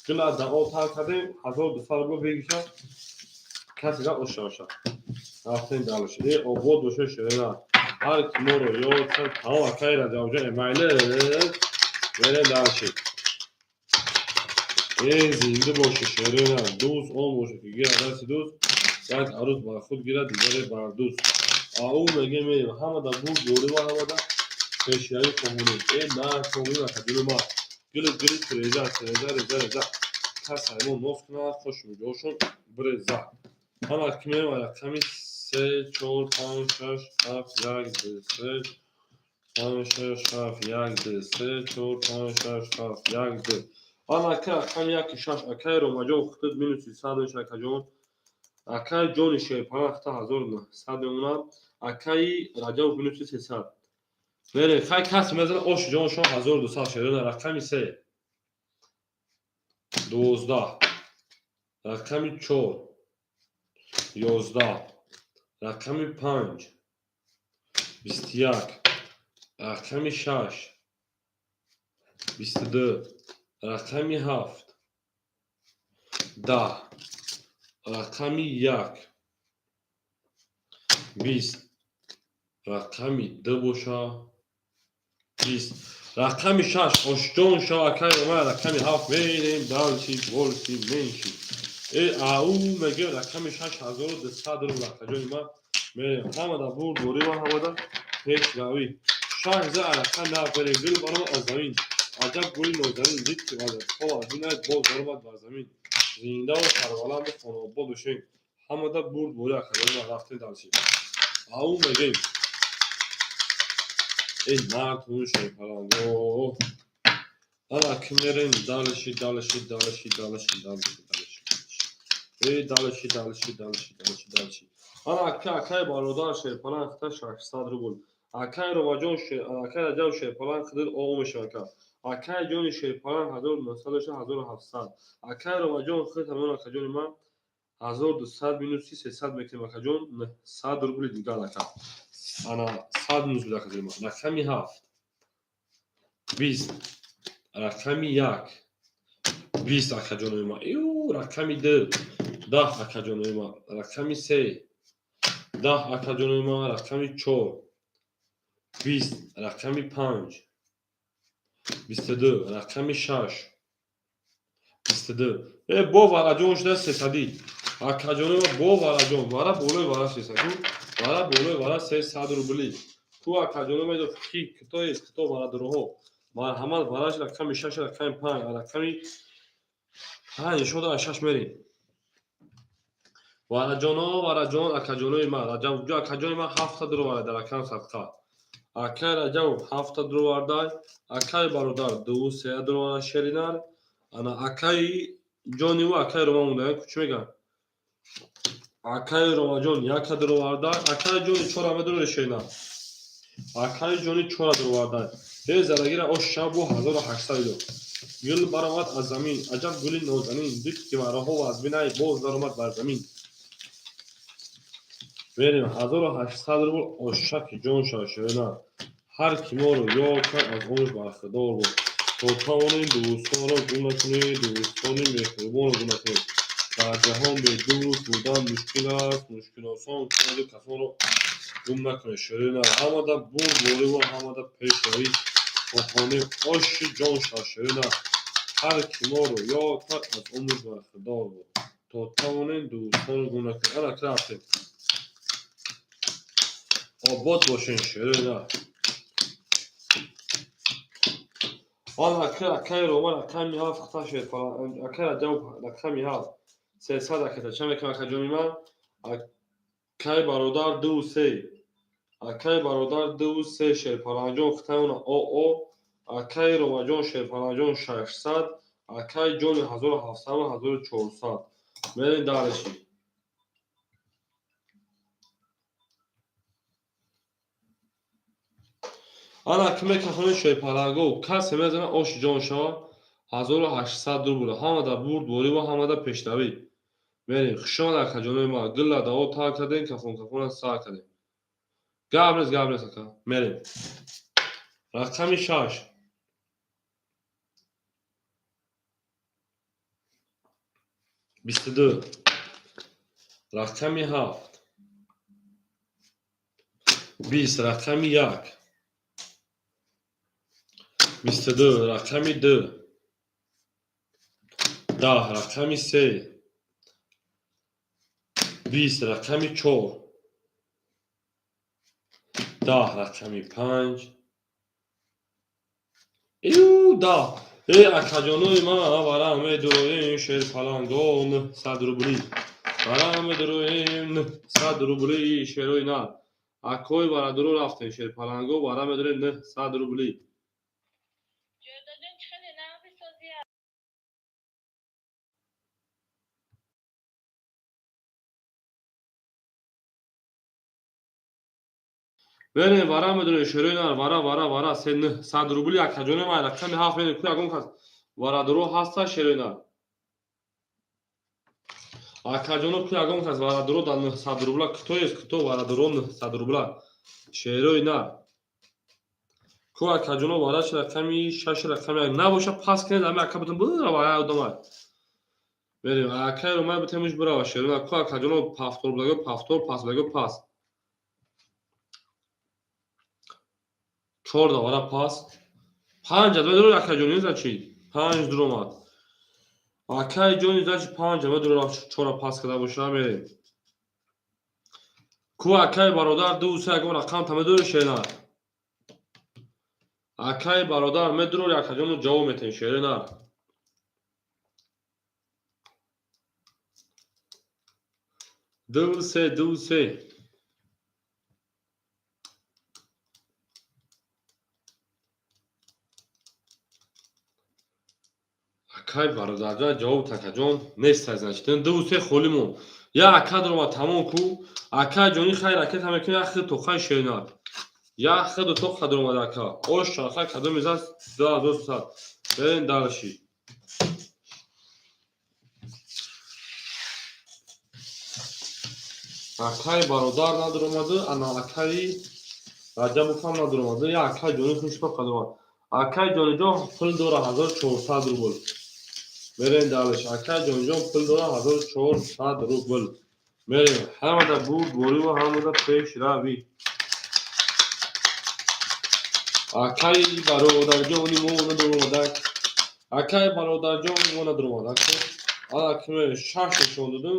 Гила да об тар кардем, 1200 рубл бегиша. Касе ра оша оша. Рафтем дарши. Э, обод боша шерена. Ҳар ки моро ёд кард, тамом акай Раҷабовҷон эмайле. Мерем дарши. Э, зинда боша шерена. Дӯст он боша ки гирад дасти дӯст, як арӯз бар худ гирад, дигаре бар дӯст. Ау мегем мерем. Ҳамада бурд борӣ ва ҳамада пешравӣ хоҳонем. Э, на хоҳонем акаҷони ма. Гили гили тиреза, тиреза реза реза. Кас ҳаймон ноз кунад, хош миҷошон биреза. Ҳама ки мерем рақами 3, 4, 5, 6, 7, 1, 2, 3, 5, 6, 7, 1, 2, 3, 4, 5, 6, 7, 1, 2. Ана ака рақами 1 6, акай Ромаҷон худат минуси 100 меша акаҷон. Акай ҷони шерпалан хата 1900 мемонад. Акаи Раҷабов минуси 300. Мерем, хай кас мезанад ош ҷоншон 1200 шерона рақами 3. 12, рақами 4, 11, рақами 5, 21, рақами 6, 22, рақами 7, 10, рақами 1, 20, рақами 2 боша, 20, рақами 6, ошҷон шава акай Ромай, рақами 7 мерем дарши борши менши. Э, ау мегем рақами 6 1200 рубл акаҷони ман. Мерем ҳамада бурд борӣ ва ҳамада пешравӣ. 6 за рақами 7 мерем. Гул баромад аз замин. Аҷаб гули нозанин, дид ки вазатҳо аз бинад боз баромад бар замин. Зиндаву сарбаланду хонаобод бошем. Ҳамада бурд борӣ акаҷони ман, рафтем дарши. Ау мегем. Эй мард шерпаланго. Ана ки мерем дальше, дальше, дальше, дальше, дальше, дальше. Эй, дальше, дальше, дальше, дальше, дальше. Ана ака, акай бародар шерпалан хата 600 рубл. Акай Ромаҷон, акай Раҷаб шерпалан хидир о мешава ака. Акай ҷони шерпалан 1900 1700. Акай Ромаҷон хид ҳамон акаҷони ман. 1200 минуси 300 мекунем акаҷон, 900 рубли дигар ака. Ана 100 минус буд акаҷон. Рақами 7 20, рақами 1 20 акаҷонои ма. Ю рақами 2 10 акаҷонои ма. Рақами 3 10 акаҷонои ма. Рақами 4 20, рақами 5 22, рақами 6 22. Бо вараҷон шуда 300. Акаҷонои ма, бо вараҷон, вара болои вара 300, вара болои вара 300 рубли. Ку акаҷонои ма, ки кто есть кто, варадурҳо. Марҳамат, вараш рақами 6, рақами 5, рақами 5 шода, 6 мерем. Вараҷоно, вараҷон, акаҷонои ма, Раҷаб акаҷони ма 7 дуроварда дар рақам садқа. Акай Раҷаб 7 дуроварда, акай бародар 2 3 дуроварда шеринар. Ана акай ҷониву акай Рома монда, чӣ мегӯянд? Акай Ромаҷон 1 дуроварда, акай ҷони 4 медурори шеринар. Акай ҷони 4 дуроварда. Э зарагира ош шаб бо 1800 дод. Гул баромад аз замин, аҷаб гули нозанин, дид ки вараҳо аз бинай боз даромад бар замин. Мерем 1800 рубл ошаки ҷон шава ширинар. Ҳар ки моро ёд кард, аз умр бархдор буд. То тавонем дӯстонро гум накунем, дӯстони меҳрубонро гум накунем. Дар ҷаҳон бе дӯст будан мушкил аст, мушкилосон кунаду касонро гум накунед. Ширинар, ҳамада бурд бориву ҳамада пешравӣ хоҳонем, оши ҷон шава ширинар. Ҳар ки моро ёд кард, аз умр бархдор буд. То тавонем дӯстонро гум накунем. Ана рафтем. Обод бошен ширинар. Ана акай Роман рақами 7 хата шед. Акай Раҷаб рақами 7 300 аката. Чанд мекунам акаҷони ман? Акай бародар 2 3. Акай бародар 2 3 Шерпаланҷон хитаёна ОО. Акай Ромаҷон Шерпаланҷон 600. Акай ҷони 1700 1400. Мерем дальше. Ана ки мекафонем шерпаланго, касе мезана оши ҷон шава 1800 рубл. Ҳамада бурд бориву ҳамада пешравӣ. Мерем. Хушомад акаҷонои ма. Гулла даво тар кардем, кафон кафона сар кардем. Гап нест, гап нест ака. Мерем. Рақами 6. 22. Рақами 7. 20, рақами 1. 22, рақами 2. 10, рақами 3. 20, рақами 4. 10, рақами 5. Ю 10. Э акаҷонои ма, вара медуроем шерпаланго 900 рубли. Вара медуроем 900 рубли шерои нар. Акои барадуро рафтем шерпаланго, вара медуроем 900 рубли. Мерем вара медуроем шерои нар, вара вара вара 900 рубли акаҷонои ма, рақами 7 мерем. Ку ягон кас варадуро ҳаста шерои нар? Акаҷоно, ку ягон кас варадуро дар 900 рубла? Кто есть кто варадуро 900 рубла? Шерои нар. Ку акаҷоно, вараш рақами 6, рақами 1 набоша, пас кунед, ами ака бутун бирава ай одамай. Мерем, акай ромай бутемуш бирава шерои нар. Ку акаҷоно, пафтор будаго пафтор, пас будаго пас. 4 вара пас. 5 адад дуро акаҷони зачи? 5 дуромад. Акай ҷони зачи 5 адад дуро 4 пас карда боша, мерем. Ку акай бародар 2 3 ягон рақам та медури шеринар. Акай бародар медурори акаҷону ҷавоб метен шеринар. 2 3 2 3. Акай бародарҷон ҷавоб такаҷон нест, значит 2 3 холӣ мон. Я ака дурома тамом ку. Акай ҷони хай ракета мекунӣ, як хид то хай шеринар. Як хиду то қадр омада ака. Ош чархай кадоми зад 2300. Берем дальше. Акай бародар надуромаду, ана акаи Раҷабовам надуромаду. Я акай ҷони хушба қадомад. Акай ҷониҷон пул дора 1400 рубл. Мерем далеш. Акай ҷониҷон пул дора 1400 рубл. Мерем. Ҳамада бурд бориву ҳамада пешравӣ. Акай бародарҷони мо надуромадак. Акай бародарҷони мо надуромадак. Ана ки шаш нишон додум.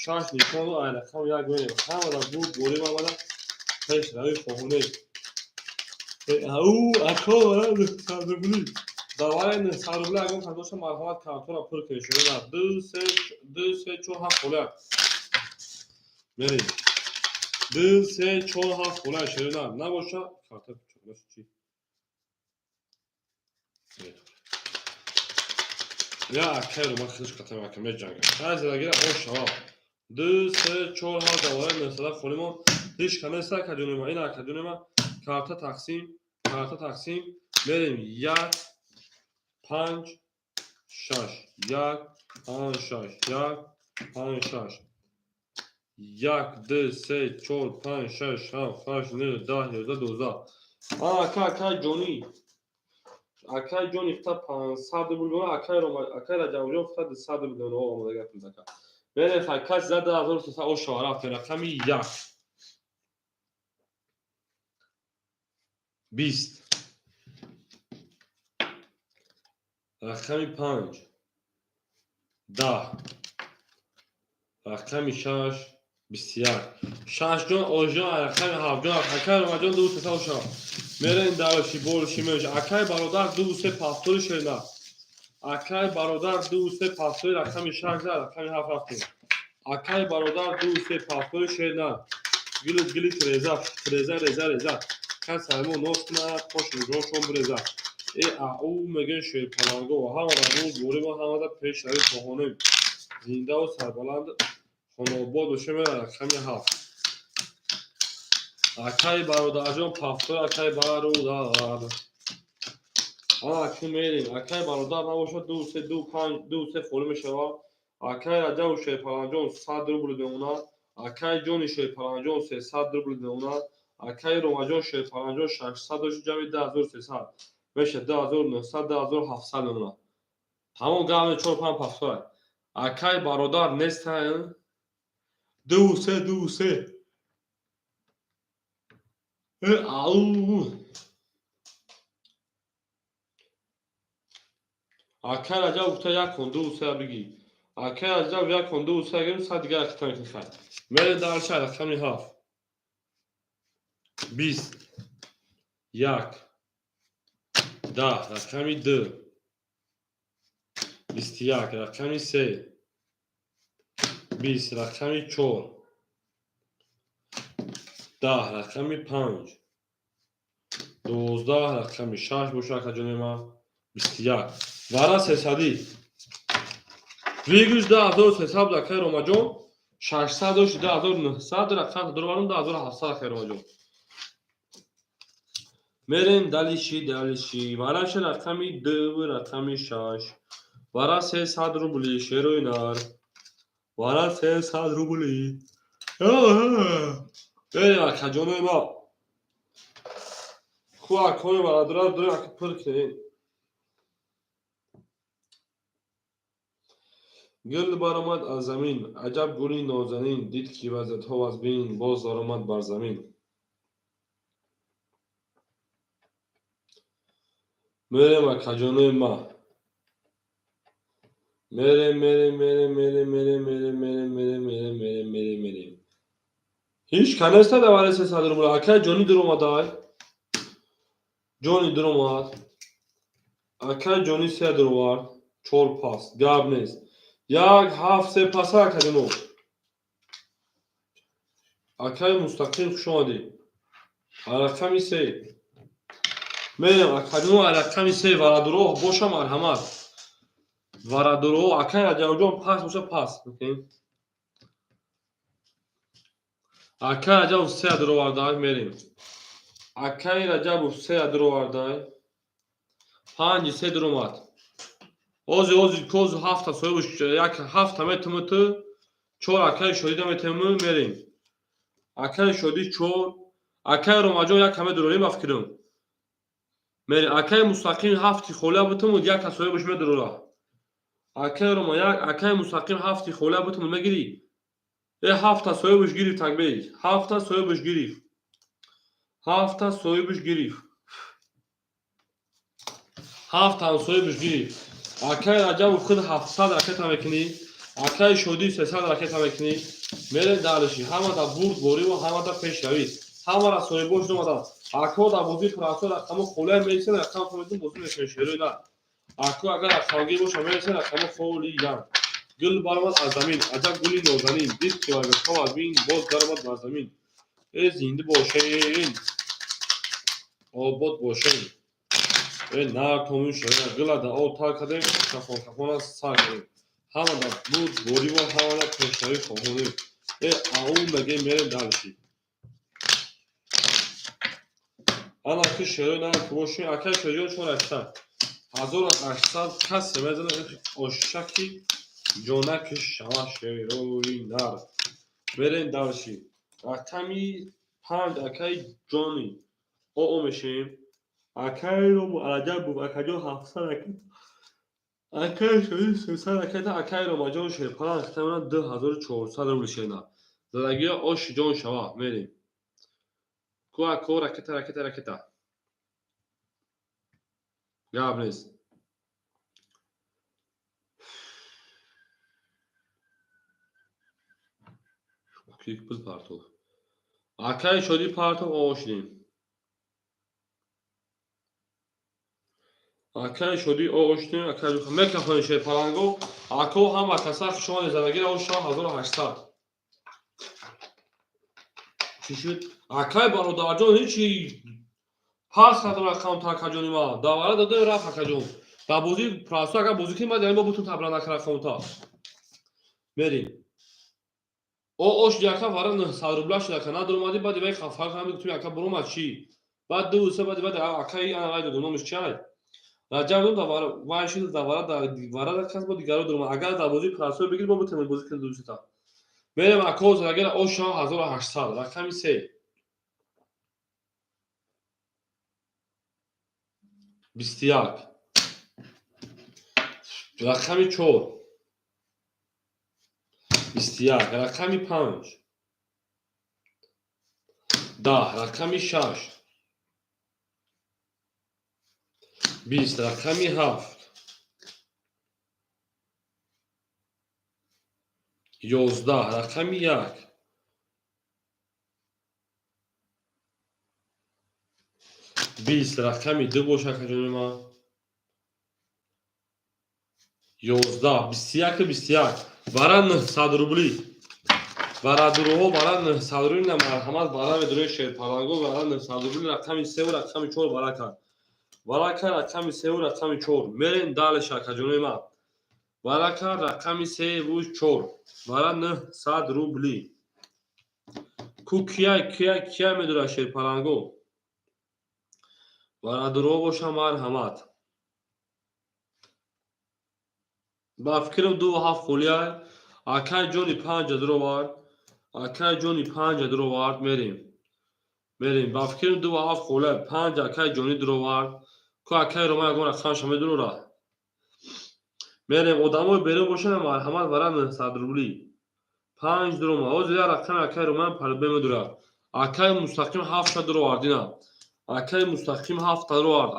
Шаш нишон ай рақам як мерем. Ҳамада бурд бориву ҳамада пешравӣ хоҳонем. Ау, ако, 900 рубли. Давай 900 рубли агон кадоша марҳамат картора пур кунед. Шумо 2 3 2 3 4 7 хола. Мерем. 2 3 4 7 хола шерина. Набоша карта чоқлаш чи? Я акай ро хиш қатам ака меҷангам. Ҳар задагира ош шава. 2 3 4 7 давай 900 холимо. Ҳеч канеста ака ҷонема, ин ака ҷонема карта тақсим, карта тақсим. Мерем 1 5 6 1 5 6 1 5 6 1 2 3 4 5 6 7 8 9 10 11 12. Ака акай ҷонӣ. Акай ҷони фта 500 рубл, акай рома, акай Раҷабҷон фта 200 рубл дона омада гап мезака. Мерем хай кас зада 1300 ошава рафтем рақами 1. 20. Рақами 5. 10. Рақами 6. 21. 6 ҷон, ожон, рақами 7 ҷон, акай Ромаҷон 2 3 ошава. Мерем дароши болши меш. Акай бародар 2 3 пастори шерна. Акай бародар 2 3 пастори рақами 6 за рақами 7 рафтем. Акай бародар 2 3 пастори шерна. Гилит гилит реза, реза реза реза. Кас сармо нос кунад, пош нигоҳшон биреза. Э ау мегӯян шерпаланго, ҳамада рӯз борима ҳамада пешравӣ хоҳонем. Зиндаву сарбаланд хонобод боше мера рақами 7. Акай бародарҷон пафтор, акай бародар. Ана акун мерем. Акай бародар набошад 2 3 2 5 2 3 холӣ мешавад. Акай Раҷабу шерпаланҷон 100 рубл мемонад. Акай ҷони шерпаланҷон 300 рубл мемонад. Акай Ромаҷон шерпаланҷон 600 дошт ҷамъи 2300. Меша 2900 2700 мемонад. Ҳамон гап 4 5 пафтор. Акай бародар нестан 2 3 2 3. Ау. Акай Раҷаб гуфта 1 кун 2 3 бигӣ. Акай Раҷаб 1 кун 2 3 гирим сад дигар акита мекунӣ хай. Мерем дар шаҳр рақами 7. 20 1 10 рақами 2 21 рақами 3 20 рақами 4 10 рақами 5 12 рақами 6 боша ака ҷони ман 21 вара 300 вигӯш 2300 акай Ромаҷон 600 дошт 2900 рақам дурварум 2700 акай Ромаҷон. Мерем далиши далиши вараша рақами 2 рақами 6 вара 300 рубли шерои нар вара 300 рубли. Мерем ака ҷонои ма. Ху акои бародара дурем ака пур кунем. Гул баромад аз замин, аҷаб гули нозанин, дид ки вазиятҳо вазбин, боз даромад бар замин. Мерем акаҷонои ма. Мерем, мерем, мерем, мерем, мерем, мерем, мерем, мерем, мерем, мерем, мерем, мерем. Ҳеч канеста даваре 300 рубл. Акай ҷони дуромадай. Ҷони дуромад. Акай ҷони се дуровард. 4 пас. Гап нест. 1 7 3 паса акаҷоно. Акай мустақим хуш омадӣ. Рақами 3. Мерем акаҷоно рақами 3 варадуроҳ боша марҳамат. Варадуроҳ акай Раҷабҷон пас боша пас. Акай Раҷабов 3 дуровардай мерем. Акай Раҷабов 3 дуровардай. 5 3 дуромад. Ози ози коз ҳафта соҳибш як ҳафта метуму ту 4 акай шоида метуму мерем. Акаи Шодӣ чор. Акаи Ромаҷон як ҳаме дурорем, ба фикрам. Мерем. Акаи Мустақим ҳафти холия бутумуд, як соҳибаш медурора. Акаи Рома як, акаи Мустақим ҳафти холия бутумуд, мегирӣ? Э, ҳафта соҳибаш гирифт, такбей. Ҳафта соҳибаш гирифт. Ҳафта соҳибаш гирифт. Ҳафтам соҳибаш гирифт. Акаи Раҷабов худ 700 ракета мекунӣ. Акаи Шодӣ 300 ракета мекунӣ. Мерем дальше. Ҳамада бурд бориву ҳамада пешравӣ. Ҳамара соҳибош омада. Ако дар бозии пурасо рақамо холия мерисен, рақам хомедун бозӣ мекунем, шерои на. Ако агар рақамгир боша, мерисен, рақамо холиян. Гул баромад аз замин, аҷаб гули нозанин, дид ки варгашҳо аз бин боз даромад бар замин. Э, зинда бошен, обод бошен. Э, нар томин шерои гула дар об тар кардем, кафон кафона сар кардем. Ҳамада бурд бориву ҳамада пешравӣ хоҳонем. Э, ау мегем, мерем дальше. Ана ки шерои нар ки бошем, акаи Шоҳиҷон 4800. 1800 касе мезанад, ошаки ҷонаки шава, шерои нар. Мерем дальше. Рақами панҷ, акаи Ҷони. Оо мешем. Акаи Раҷабов, акаҷон 700 ракета. Акаи Шоҳӣ 300 ракета, акаи Ромаҷон шерпаланг ракета 2400 рубл, шерна. Задагиҳо оши ҷон шава, мерем. Ку ако ракета, ракета, ракета. Гап нест. Ки пул партов. Акаи Шодӣ партов, оо шидем. Акаи Шодӣ оо шидем, акаи мекафонем, шерпаланго. Ако ҳама каса хушомадед, задагиро ош шава 1800. Чӣ шуд? Акаи бародарҷон ҳечи пас кардам рақам акаҷони ма. Давара додем, рафт акаҷон. Дар бозии прасо агар бозӣ кунем, баъд мо бутун табра накард рақамта. Мерем. О ош яка вара 900 рубла шуд, ака надуромадӣ, баъди вай хафа кардам, гуфтем ака буромад чӣ? Баъд ду се баъди баъд акаи ана вай додум, номаш чиай? Раҷаб додум, дар вай шуд, дар вара дар вара дар кас бо дигаро дуромад. Агар дар бозии прасо бигирӣ, мо бутунем бозӣ кунем ду сета. Мерем, ако агар ош шава 1800, рақами се. 21. Рақами чор. 21. Рақами панҷ. 10. Рақами шаш. 20. Рақами ҳафт. 11. Рақами як. 20. Рақами ду боша, акаҷони ман. 11. 21, 21. Вара 900 рубли. Варадуруҳо вара 900 рубли, на марҳамат, вара медурои шерпаланго, вара 900 рубли, рақами севу рақами чор вара кард. Вара кард рақами севу рақами чор. Мерем дальше, акаҷонои ман. Вара кард рақами севу чор. Вара 900 рубли. Ку кияй, кияй, кияй медурад, шерпаланго? Варадуруҳо боша, марҳамат. Ба фикрам ду ҳафт холиай. Акаи Ҷони панҷа дуровард. Акаи Ҷони панҷа дуровард, мерем. Мерем. Ба фикрам ду ҳафт холиай. Панҷ акаи Ҷони дуровард. Ку акаи Рома ягон рақамаша медурора. Мерем, одамои берун бошанд, марҳамат, вара 900 рубли. Панҷ дурома. Ҳозир як рақами акаи Ромаам палубе медурад. Акаи Мустақим ҳафта дуровард ина. Акаи Мустақим ҳафта дуровард.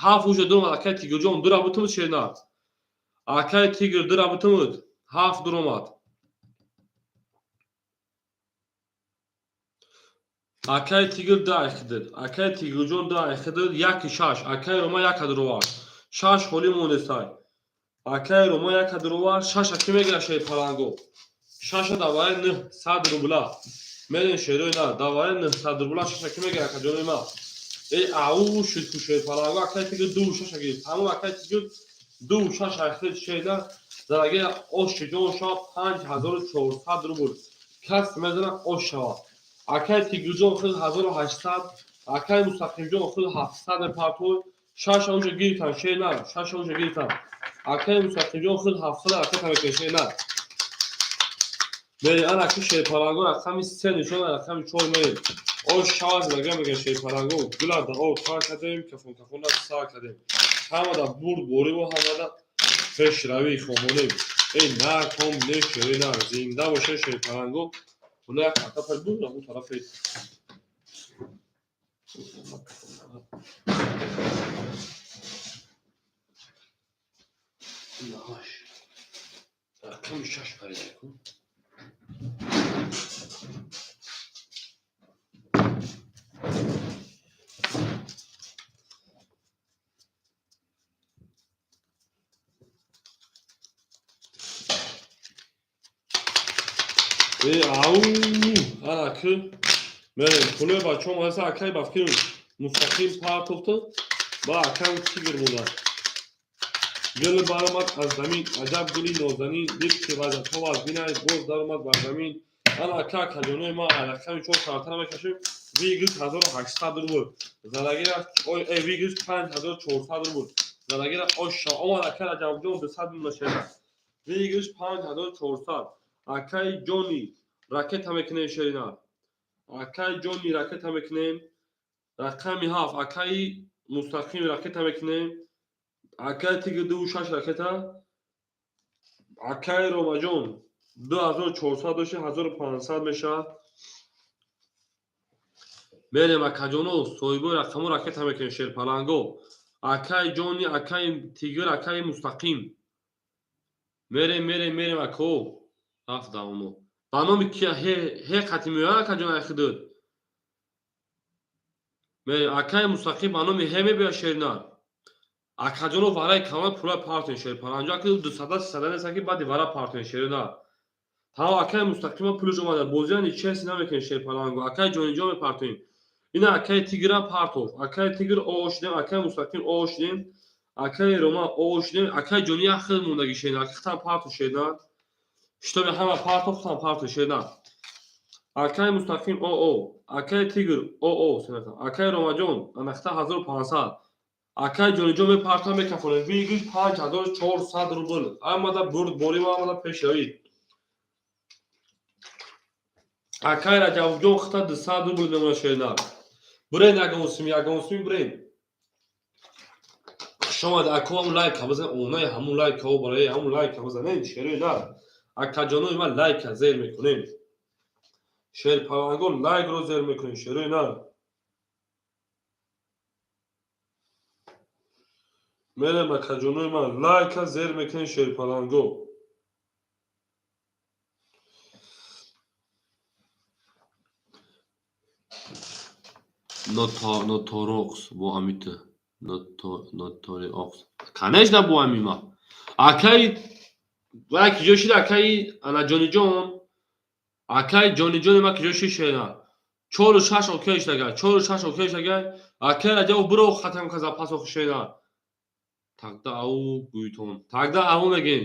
Ҳафт уже дуромад, акаи Тигрҷон дура бутумуд, шерна. Акаи Тигр дура бутумуд. Ҳафт дуромад. Акаи Тигр ду айхидид. Акаи Тигрҷон ду айхидид, яки шаш. Акаи Рома яка дуровард. Шаш холӣ мондестай. Акаи Рома яка дуровард, шаша ки мегирад, шерпаланго? Шаша даваи 900 рубла. Мерем, шерои на, даваи 900 рубла шаша ки мегирад, акаҷони ман? Э, ау шуд ку, шерпаланго, акаи Тигр ду шаша гирифт. Тамом, акаи Тигр ду шаш айхидид, шерна. Зараги оши ҷон шава 5400 рубл. Кас мезанад, ош шава. Акаи Тигрҷон худ 1800, акаи Мустақимҷон худ 700 мепартой, шаша унҷа гирифтан, шерна, шаша унҷа гирифтан. Акаи Мустақимҷон худ 700 ракета мекунад, шерна. Мерем, ана ки шерпаланго рақами се нишон, рақами чор мерем. Ош шаваз мега мега шерпаланго. Гула да об тар кардем, кафон кафона сар кардем. Ҳамада бурд бориву ҳамада пешравӣ хомонем. Эй на ком не шери на зинда боше шерпаланго. Уна як хата пар буд, он тарафи. Рақами шаш парида ку. Ау, ана ки мерем пулои бачаҳо ҳаста, акай ба фикр мустақим партофта ба акам тигр монда. Гул баромад аз замин, аҷаб гули нозанин, дид ки вазатҳо аз бинай, боз даромад бар замин. Ана ака акаҷонои ма рақами чор сартара мекашем. Выигрыш 1800 рубл. Залагира выигрыш 5400 рубл. Залагира оша омад ака Раҷабҷон 200 мина шера. Выигрыш 5400. Акай ҷони ракета мекунем шерина. Акай ҷони ракета мекунем. Рақами ҳафт акаи мустақим ракета мекунем. Акай тигр дуву шаш ракета. Акай Ромаҷон 2400 дошти 1500 мешавад. Мерем акаҷоно соҳибои рақамо ракета мекунем шерпаланго. Акай ҷони, акаи тигр, акаи мустақим. Мерем, мерем, мерем ако. Рафт давомо. Ба номи ки ҳе қати меояд акаҷон айхидуд. Мерем акаи мустақим ба номи ҳе мебиёяд шерина. Акаҷоно вараи калон пула партоен шерпаланҷо. Аки дусада сесада нест ки баъди вара партоен шерина. Тамом акаи мустақима пулаш омада. Бозияни чеси намекунем шерпаланго. Акаи ҷониҷо мепартоем. Ина акаи тигра партов. Акаи тигр оо шудем, акаи мустақим оо шудем, акаи рома оо шудем, акаи ҷони як хел мондаги шерина. Аки хитам партов шерина. Шитоби ҳама партов, хитам партов шерина. Акаи мустақим оо, акаи тигр оо, акаи ромаҷон анахта 1500. Акаи ҷониҷо мепартам мекафонем. Выигрыш 5400 рубл. Ҳамада бурд борим, ҳамада пешравӣ. Акаи Раҷабҷон хита 200 рубл мемона шерина. Бурен ягон сум, ягон сум бурен. Хушомад ако ҳамун лайка бизан, онаи ҳамун лайкао барои ҳамун лайка бизанен шерои нар. Акаҷонои ман лайка зер мекунем. Шерпаланго лайкро зер мекунем шерои нар. Мерем акаҷонои ман лайка зер мекунем шерпаланго. Ноторокс бо амита. Ноториокс. Конечно бо амима. Акаи вай киҷо шид акаи ана ҷониҷон. Акаи ҷониҷони ма киҷо шид шена. Чору шаш окей шдага. Чору шаш окей шдага. Акаи Раҷабов биро хатам ка запас охи шена. Тагда ау гӯйтон. Тагда ау мегем.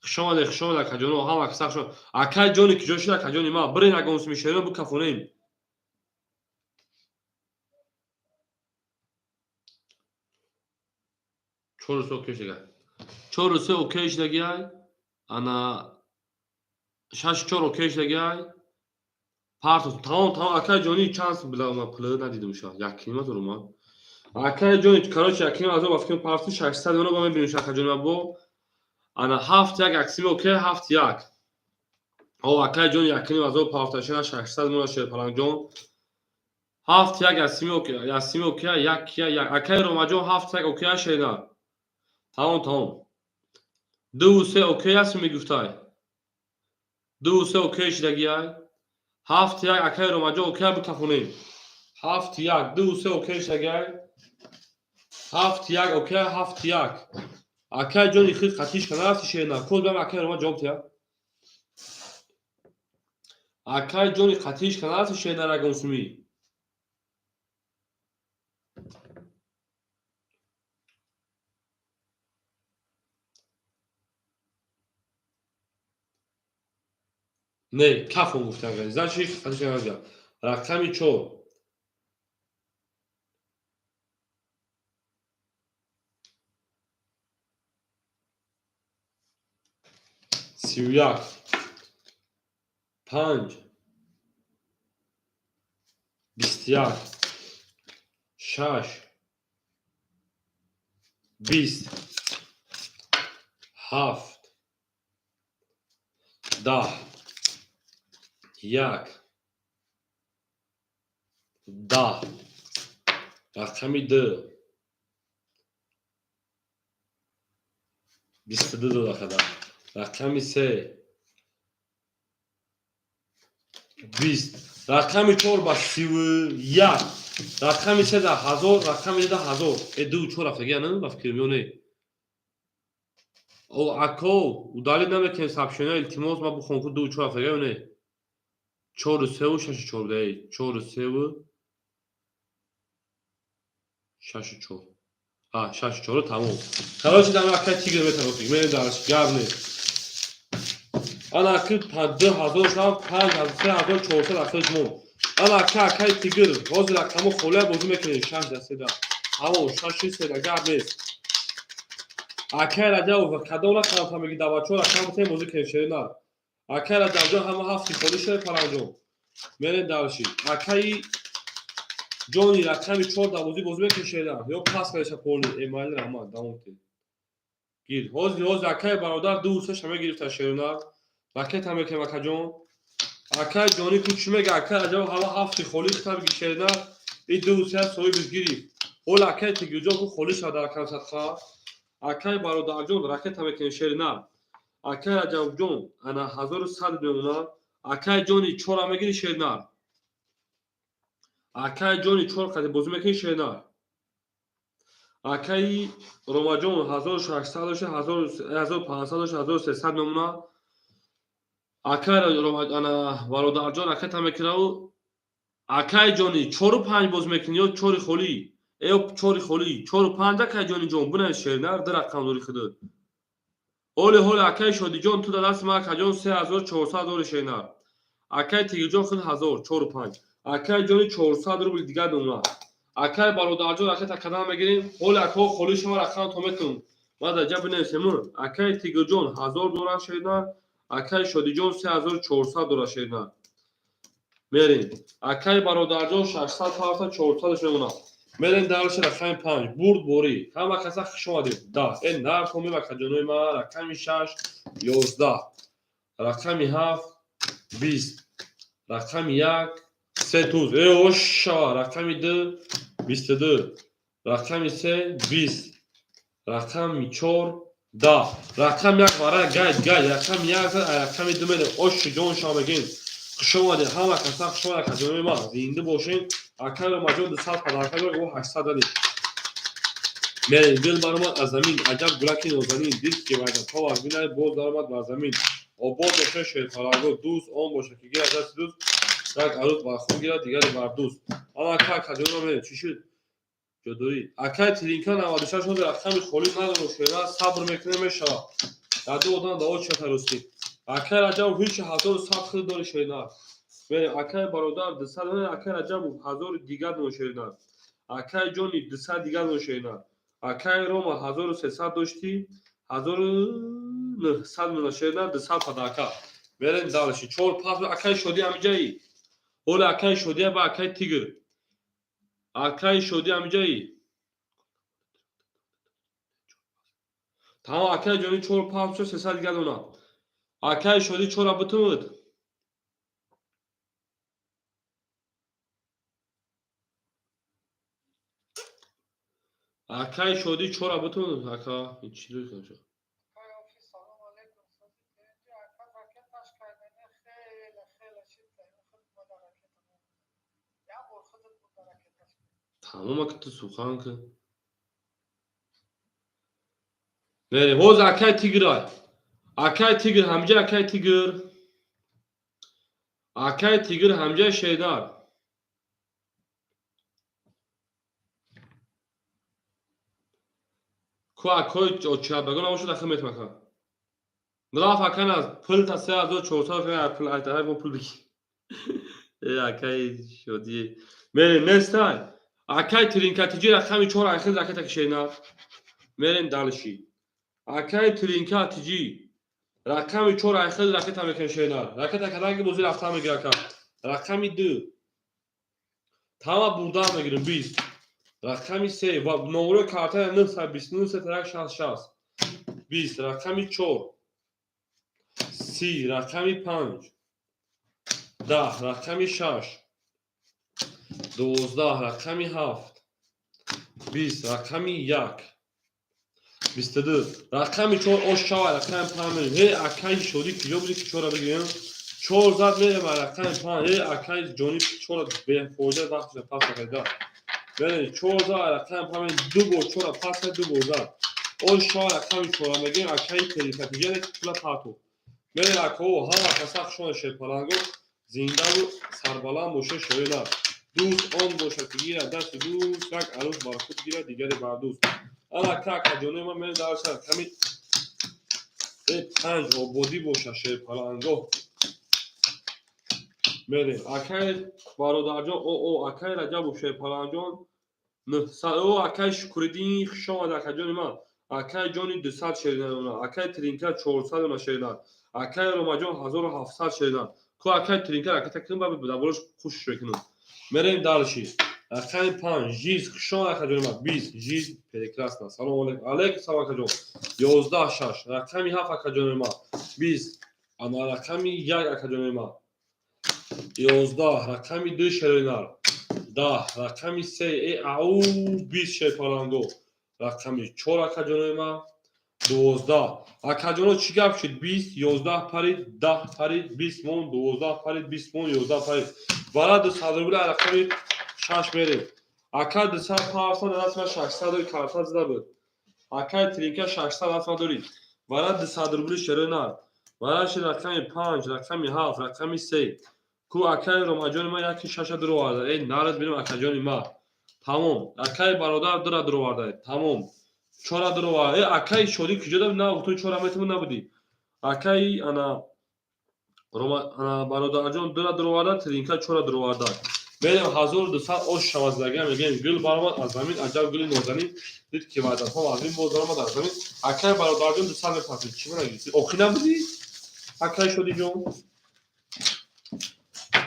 Хушомаде, хушомаде акаҷоно, ҳама каса хушомад. Акаи ҷони киҷо шид акаҷони ма. Бирен ягон суми шерина бикафонем. Чору се окей шдага. Чору се окей шдагиай. Ана шаш чор окей шдагиай. Партос. Тамом, тамом. Акаи ҷони чанд сум била ма пулы надидум ша. Якнима зур омад. Акаи ҷони, короче, якнима азоб афкем партос 600 ёро ба мебинем ша акаҷони ма бо. Ана ҳафт як аксими окей, ҳафт як. О, акаи ҷони якним азоб парташина 600 мона шерпалангҷон. Ҳафт як аксими окей, аксими окей, як як. Акаи Ромаҷон ҳафт як окей шена. Тамом, тамом. Дуву се окей аст мегуфтай. Дуву се окей шидагиай. Ҳафт як акаи Ромаҷон окей бикафонем. Ҳафт як, дуву се окей шидагиай. Ҳафт як окей, ҳафт як. Акаи ҷони хит қатиш кана рафти шена. Код бам акаи Рома ҷавоб тия. Акаи ҷони қатиш кана рафти шена рагон суми. Не, кафон гуфтам гай. Значит, қатиш кана рафти. Рақами чор. Сию як. 5, 21, 6, 20, 7, 10, 1, 10, рақами 2, 22 дода хада, рақами 3, 20, рақами 4 ба 31, рақами 3 да 1000, рақами 2 да 1000. 2 4 рафтагия на ба фикрим ё не? О, ако, удалить намекунем сообщения, илтимос, ма бухон ку 2 4 рафтагия ё не? 4 3 6 4 буда, 4 3 6 4. А, 6 4 тамом. Короче, дам акай тигр метавонем, мерем дарш, гап нест. Ана ки 2000 шав, 5400 ахирш мо. Ана ки акай тигр, ҳозир рақамо холия бозӣ мекунем 6 да 3 да. Ҳаво 6 3 да гап нест. Акай Раҷабов кадом рақам фаҳмиги да бачаҳо рақам битем бозӣ кунем шерина. Акай Раҷабҷон ҳама ҳафти холӣ шуд паранҷон. Мерем дарши. Акаи ҷони рақами 4 да бозӣ мекунем шерина. Ё пас кардаша поли Эмомалӣ Раҳмат давом кунед. Гир. Ҳозир акаи бародар 2 3 ша мегирифта шерина. Ракета мекунем акаҷон. Акаи ҷони ку чӣ мега? Акаи Раҷабов ҳама ҳафти холӣ хитаб гишерина. И 2 3 соҳибиш гирифт. Ҳола акаи Тигирҷон ку холӣ шуд дар рақами садқа. Акаи бародарҷон ракета мекунем шерина. Акаи Раҷабҷон ана 1100 мемонад. Акаи ҷони 4 мегири шерина. Акаи ҷони 4 қади бозӣ мекунӣ шерина. Акаи Ромаҷон 1600 дошта, 1500 дошта, 1300 мемонад. Акаи ана бародарҷон ракета мекунаву акаи ҷони 4 5 боз мекунӣ ё 4 холӣ? Ё 4 холӣ, 4 5 акаи ҷони ҷон бинавис шерина, ду рақам дори худат. Ҳоли ҳоли акаи Шодиҷон ту дар дасти ман акаҷон 3400 дори шерина. Акаи Тигирҷон худ 1000, 4 5. Акаи ҷони 400 рубл дигар мемонад. Акаи бародарҷон ракета кадам мегирем. Ҳоли акаҳо холӣ шава рақам то мекунам. Ман дар ҷа бинависем. Акаи Тигирҷон 1000 дора шерина. Акаи Шодиҷон 3400 дора шерина. Мерем. Акаи бародарҷон 600 ҳафта 400 мемонад. Мерем дарши рақами 5. Бурд борӣ. Ҳама каса хуш омадед. 10. Нарх омем акаҷонои ман. Рақами 6 11. Рақами 7 20. Рақами 1 3 туз. Оша. Рақами 2 22. Рақами 3 20. Рақами 4 10. Рақами 1 вара гайд гайд. Рақами 1 рақами 2 мерем. Оши ҷон шава мегем. Хуш омадед. Ҳама каса хуш омадед акаҷонои ман. Зинда бошед. Акаи Ромаҷон 200 подарка дорад, ӯ 800 дадем. Мерем. Дил баромад аз замин, аҷаб гулаки нозанин, дид ки вайдатҳо аз бинай боз даромад бар замин. Обод бошад шерпарарго, дӯст он бошад ки гирад дасти дӯст, як арӯз бар худ гирад, дигаре бар дӯст. Ана ака акаҷонро мерем. Чӣ шуд? Ҷодурӣ. Акаи Тиринка 96 ҳозир рақами холӣ надорад, шерна сабр мекунем мешавад. Дар ду одам дао чата рӯстӣ. Акаи Раҷабов ҳеҷ 1100 худ дори шерна. Мерем. Акаи бародар 200, акаи Раҷабов 1000 дигар дон шерна. Акаи ҷони 200 дигар дон шерна. Акаи Рома 1300 доштӣ, 1900 мона шерна, 200 подарка. Мерем дальше. 4 5 акаи Шодӣ ҳамиҷаи. Ҳоли акаи Шодия ба акаи Тигр. Акаи Шодӣ ҳамиҷаи. Тамом акаи ҷони 4 5 300 дигар дона. Акаи Шодӣ 4 бутумуд. Акаи Шодӣ 4 бутумуд. Ака, чӣ рӯй кунам? Тамом ака ту сухан ки. Мерем. Ҳозир акаи Тигр ай. Акаи Тигр ҳамҷа акаи Тигр. Акаи Тигр ҳамҷа шедар. Ку акои очиабагон набошад ахир метмака. Раф акан аз пул та 3400 кана пул айта ҳай бо пул бигир. Акаи Шодӣ. Мерем нестай. Акаи Тиринка тиҷи рақами 4 ахир ракета кишена. Мерем дальше. Акаи Тиринка тиҷи. Рақами 4, айхел ракета мекунем, шеринар. Ракета кардан ки бозӣ рафтан мегира, ака. Рақами 2, тама бурдан мегирем, 20. Рақами 3 ва номерои картаи 929 31 60 60 20. Рақами 4, 30. Рақами 5, 10. Рақами 6, 12. Рақами 7, 20. Рақами 1, 22. Рақами 4, ош шава. Рақами 5 мерем. Ҳе, акаи Шодӣ, киҷо будӣ, ки чора бигирем? Чор зад, мерем рақами 5. Э, акаи ҷониб, чора бефоида вақтша пас накарда. Мерем, чор зад, рақами 5. Ду бор чора пас кард, ду бор зад. Ош шава, рақами чора мегирем. Акаи терифатиҷане пула парту. Мерем, акао, ҳама каса хушона, шерпаланго, зиндаву сарбаланд боша, шоира. Дӯст он бошад, ки гирад дасти дӯст, як арӯс бар худ гирад, дигаре бар дӯст. Ана ка, акаҷонои ман, мерем дарша рақами 5. Ободӣ боша, шерпаланго. Мерем, акаи бародарҷон, о, акаи Раҷабу, шерпаланҷон, 900. О, акаи Шукуриддин, хуш омад, акаҷони ман. Акаи ҷони, 200 шеринар. Акаи Тринка, 400 она шеринар. Акаи Ромаҷон, 1700 шеринар. Ку, акаи Тринка, ракета кунем, ба даболаш хушш мекунем. Мерем дальше, рақами 5. Жиз, хуш омад, акаҷони ман. 20 жиз, прекрасно. Салому алейкум. Алейкум салом, акаҷон. 11, 6. Рақами 7, акаҷони ман, 20. Ана рақами 1, акаҷони ман, 11. Рақами 2, шеринар, 10. Рақами 3, э, ау, 20, шерпаланго. Рақами 4, акаҷонои ман, 12. Акаҷоно, чӣ гап шуд? 20, 11 парид, 10 парид, 20 мон, 12 парид, 20 мон, 11 парид. Вара 200 рубли, рақами 6 мерем. Ака, 200 парсан, дастма 600 дори, карта зада буд. Акаи Тринка, 600 дастма дорӣ. Вара 200 рубли, шерои. Вараши рақами 5, рақами 7, рақами 3. Ку, акаи Ромаҷони ман, яки шаша дуроварда. Эй, нарад бинам, акаҷони ма. Тамом. Акаи бародар дура дуроварда. Тамом. Чора дуроварда. Э, акаи Шодӣ куҷо да? На, ту чора метавон набудӣ. Акаи ана Рома, ана бародарҷон дура дуроварда, Тринка чора дуроварда. Мерем, 1200, ош шаваздага мегӯем. Гул баромад аз замин, аҷаб гули нозанин, дид ки ваъдатҳо аз ин боз баромад аз замин. Акаи бародарҷон, 200 мепартед. Чӣ менагӣ? Охи набудӣ? Акаи Шодиҷон?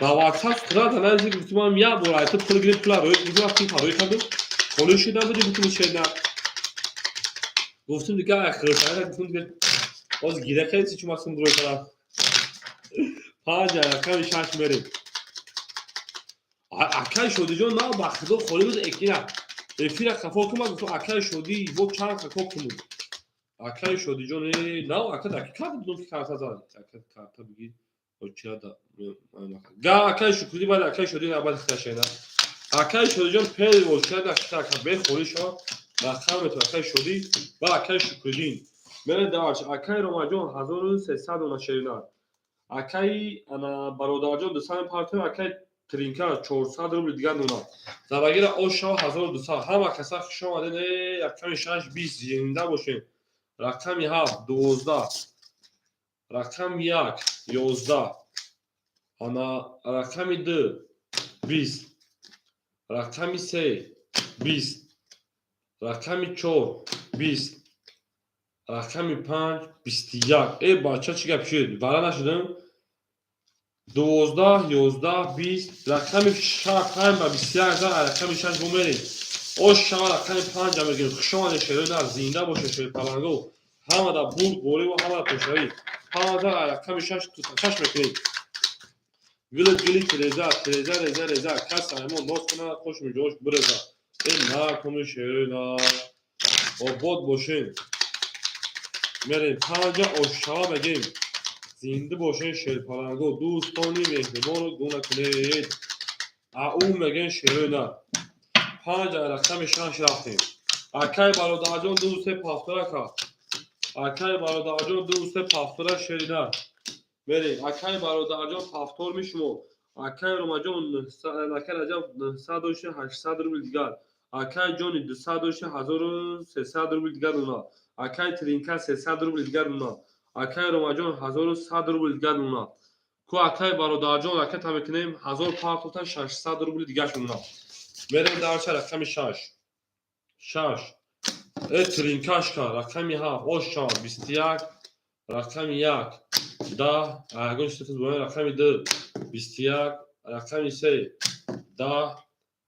Дар WhatsApp сурат анализи гуфтим, ман як бор айта пул гирифт, пула рӯй гуфтим, вақти фарой кардум, холӣ шуда будӣ, гуфтим, шена. Гуфтим, дига хирсайра гуфтим, дига боз гира кардӣ, чӣ масум рӯй кардам. 5, рақами 6 мерем. Акаи Шодиҷон, на, ба худо, холӣ буд экира. Эфира хафо кун, ман гуфтам, акаи Шодӣ бо чанд хафо кунум. Акаи Шодиҷон, э, на, ака даки карта будум, ки карта зад. Ака, карта бигир. Га, акаи Шукурӣ, баъд акаи Шодӣ набад хиташена. Акаи Шодиҷон пел шуда ака бехолӣ шава, рақам метавон, акаи Шодӣ ва акаи Шукриддин. Мере дарч, акаи Ромаҷон, 1300 дона, шеринар. Акаи ана бародарҷон, 200 партои, акаи Тринка, 400 рубли дигар дона. Забагира, ош шава, 1200. Ҳама каса хуш омадед. Э, рақами 6, 20, зинда бошем. Рақами 7, 12. Рақами 1, 11. Ана рақами 2, 20. Рақами 3, 20. Рақами 4, 20. Рақами 5, 21. Э, бача, чӣ гап шуд? Вара нашудам? 12, 11, 20. Рақами 5 ба 21 зад, рақами 6 бо мерем. Ош шава, рақами 5 мегирем. Хуш омадед, шерои нар, зинда бошед, шерпаланго. Ҳама дар бурд борӣ ва ҳама дар пешравӣ. 5 зад, рақами 6 туташаш мекунем. Гули гули тиреза, тиреза, реза, реза, кас аймон ноз кунад, хуш миҷош биреза. Э, накуни, шерои нар. Обод бошем. Мерем 5, ошшава мегем. Зинда бошен, шерпаланго, дӯстони меҳрубонро гум накунед. Ау мегем, шерои нар. 5, рақами 6 рафтем. Акай бародарҷон, ду се пафтора кард. Акай бародарҷон, ду се пафтора, шери нар. Мерем. Акай бародарҷон, пафтор мишумо. Акай Ромаҷон, акай Раҷаб, 900 дошта, 800 рубли дигар. Акай ҷони, 200 дошта, 1300 рубли дигар дона. Акай Тринка, 300 рубли дигар дона. Акай Ромаҷон, 1100 рубли дигар дона. Ку, акай бародарҷон, ракета мекунем, 1000 партота, 600 рубли дигар шудона. Мерем дарча, рақами 6. 6. Э, тринкашка, рақами 7, ош шава, 21. Рақами як, 10, ягон чиз рақами ду, 21, рақами се, 10,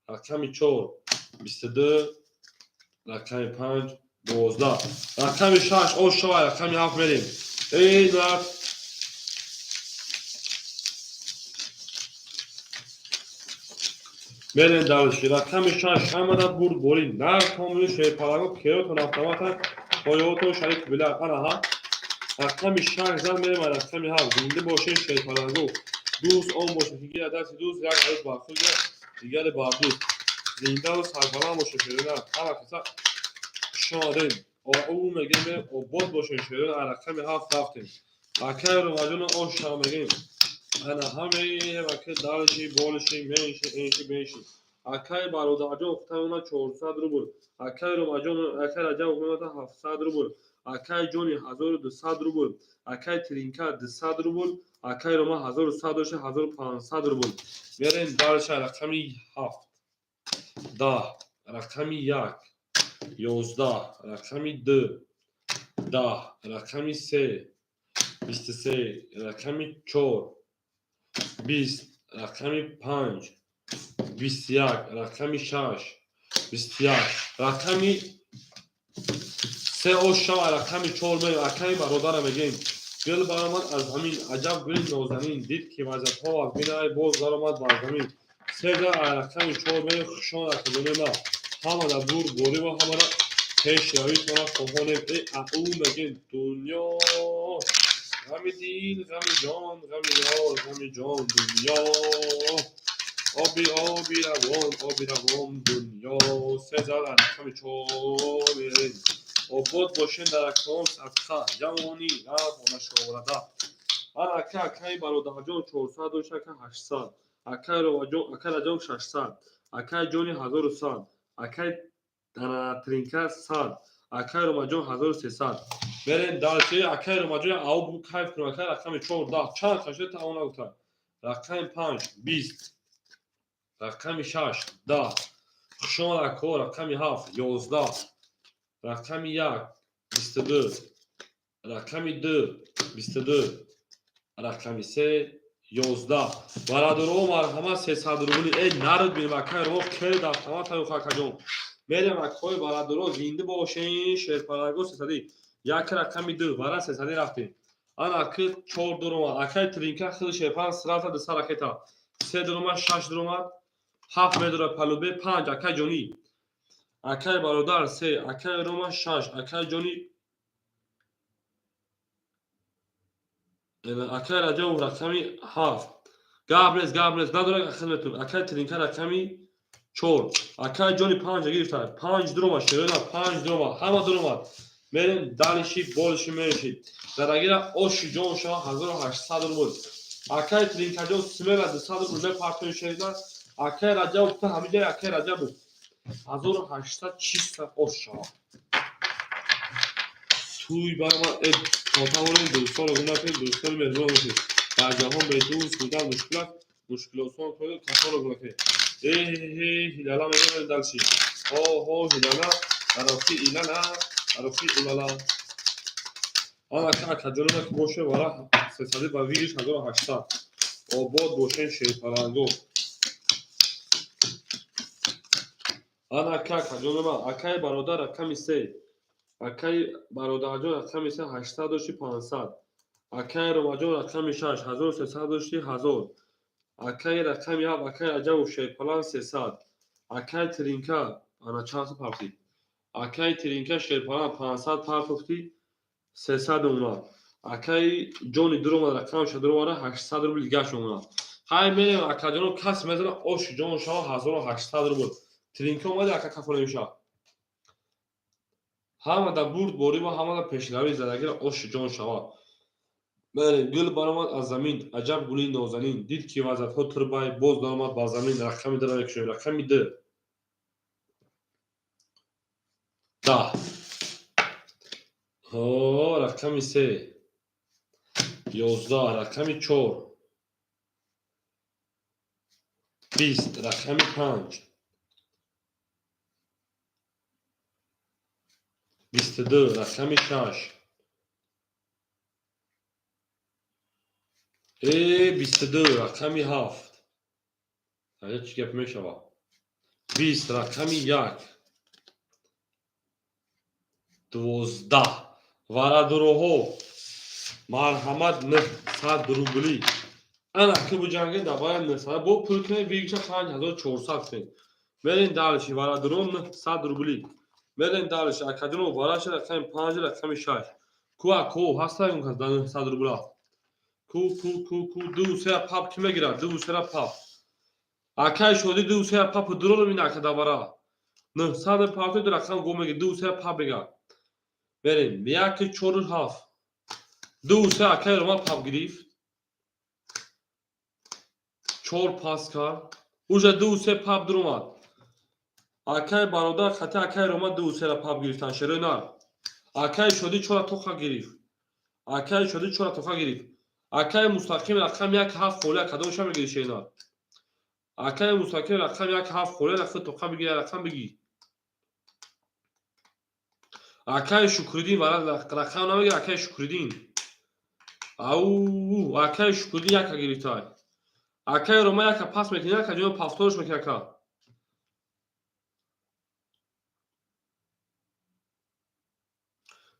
рақами чор, 22, рақами панҷ, 12, рақами шаш, ош шава, рақами ҳафт мерем. Эй, нарх мерем дальше. Рақами шаш, ҳамада бурд борӣ. Нарх комили шерпалаго керотон автомата поётон шарик била. Анаҳа. Рақами шаш зан мерем, рақами ҳафт. Зинда бошед, шерпалаго. Дӯст он бошад, ки гирад дасти дӯст, як арӯс бар худ гирад, дигаре бар дӯст. Зиндаву сарбаланд бошед, шерона. Ҳама каса хуш омадем. Ӯ мегем, обод бошед, шерона. Рақами ҳафт рафтем. Акай Ромаҷону оша мегем. Ана ҳамеем, ака, дальше, больше, меньше, энши, бенши. Акай бародарҷон хутамона 400 рубл. Акай Ромаҷон, акай Раҷаб хутамона 700 рубл. Акай Ҷони 1200 рубл. Акай Тринка 200 рубл. Акай Рома 1100 дошта, 1500 рубл. Мерем дальше. Рақами ҳафт, 10, рақами як, 11, рақами ду, 10, рақами се, 23, рақами чор, 20, рақами панҷ, 21, рақами шаш, 21, рақами се, ош шава, рақами чор мерем. Акаи бародара мегем. Гул баромад аз замин, аҷаб гули нозанин, дид ки вазиятҳо аз бинай, боз даромад бар замин. Се зар, рақами чор мерем. Хушон академия ҳамада бурд борӣ ва ҳамада пешравитона хоҳонем. Э, ау мегем, дунё, ғами дил, ғами ҷон, ғами ёр, ғами ҷон, дунё, оби оби равон, оби равон, дунё. Се зар, рақами чор мерем. Обод бошен дар акром садқа, ҷавонӣ рафт онашорада. Ана ака, акаи бародарҷон 400 дошт, ака 800, акаи Роваҷон, акаи Раҷаб 600, акаи Ҷони 1100, акаи Тринка 100, акаи Ромаҷон 1300. Мерем дальше. Акаи Ромаҷон, ав бу, кайф кунем. Акаи рақами чор, 10, чанд қашта таон нагуфта. Рақами панҷ, 20, рақами шаш, 10. Хушомад, ако. Рақами ҳафт, 11, рақами як, 22, рақами ду, 22, рақами се, 11. Бародаро, марҳамат, 300 рубли. Эй, нард бинем, акаи Ромо кед автомат аюх, акаҷон. Мерем, акҳои бародаро, зинда бошен, шерпалаго. Сесади як, рақами ду, вара сесади рафтем. Ана аки чор дуромад. Акаи Тринка хили шерпалан сразу диса ракета. Се дуромад, шаш дуромад, ҳафт медора палубе, панҷ. Акаи Ҷонӣ, акаи бародар се, акаи Рома шаш, акаи Ҷони, акаи Раҷабов рақами ҳафт. Гап нест, гап нест, надорад хидматун. Акаи Тринка рақами чор, акаи Ҷони панҷа гирифта, панҷ дуромад, шерона, панҷ дуромад, ҳама дуромад. Мерем дальше, больше, меньше. Дарагира оши ҷон шава, 1800 рубл. Акаи Тринкаҷон смело 200 рубл мепартои, шерина. Акаи Раҷабов та ҳамиҷа, акаи Раҷабов 1800 чиста, ош шава. Туй баромад. Э, то тавонем дӯстонро гум накунед, дӯстони меҳрубон бошед. Дар ҷаҳон бе дӯст будан мушкил аст, мушкилосон кунед, касонро гум накунед. Э, ҳилала мегӯем дальше. Ҳо, ҳо, ҳилала, дарохи илала, дарохи улала. Ана акаҷонона ки боше, вара сесади ба вигиш 1800. Обод бошен, шерпаланго. Ана ака, акаҷонама, акаи бародар рақами се, акаи бародарҷон рақами се, 800 дошти, 500. Акаи Ромаҷон рақами шаш, 1300 дошти, 1000. Акаи рақами ҳафт, акаи Раҷабов шерпалан 300. Акаи Тринка ана чанд партид? Акаи Тринка шерпалан 500 партофтӣ, 300 омад. Акаи Ҷони дуромад, рақамаша дуромада, 800 рубл дигаш омад. Ҳай, мерем, акаҷоно, кас мезана, оши ҷон шава, 1800 рубл. Тринка омади, ака, кафо намешавад. Ҳамада бурд борӣ ва ҳамада пешравӣ задагира, оши ҷон шавад. Бале, гул баромад аз замин, аҷаб гули нозанин, дид ки вазиятҳо тирбай, боз даромад бар замин. Рақами дуро мекушоем. Рақами ду, 10, ҳо, рақами се, 11, рақами чор, 20, рақами панҷ, 22, рақами шаш. 22 рақами 7. Аҷа чӣ гап мешавад? 20 рақами 1. 12. Варадуроҳо марҳамат, 900 рубли. Ана ки буҷангем, дар бораи 900 бо пул кунем, выигрыша 5400 кунем. Мерем дальше. Варадуро 900 рубли. Мерем дальше. Акаҷоно, вараша рақами 5, рақами 6. Ку ако ҳаста он кас дар 900 рубла? Ку, ку, ку, ку? Ду сера пап ки мегирад? Ду сера пап. Акай Шодӣ, ду сера пап дурорам ин ака давара. 900 партои, ду рақам го меги, ду сера пап мега. Мерем. 1, 4, 7. Ду се акай Рома пап гирифт. Чор пас кард. Уже ду се пап дуромад. Акай бародар хати акай Рома ду сера пап гирифтан, шерои нар. Акай Шодӣ чора тоха гирифт. Акай Шодӣ чора тоха гирифт. Акай Мустақим рақам 1, 7 холия, кадомша мегири, шеринар? Акай Мустақим рақам 1, 7 холия, рақам тоқа бигир, рақам бигир. Акай Шукриддин вара рақам намегир, акай Шукриддин. Ау, акай Шукриддин яка гирифтай. Акай Рома яка пас мекунӣ, ака ҷон, повторш мекунӣ, ака.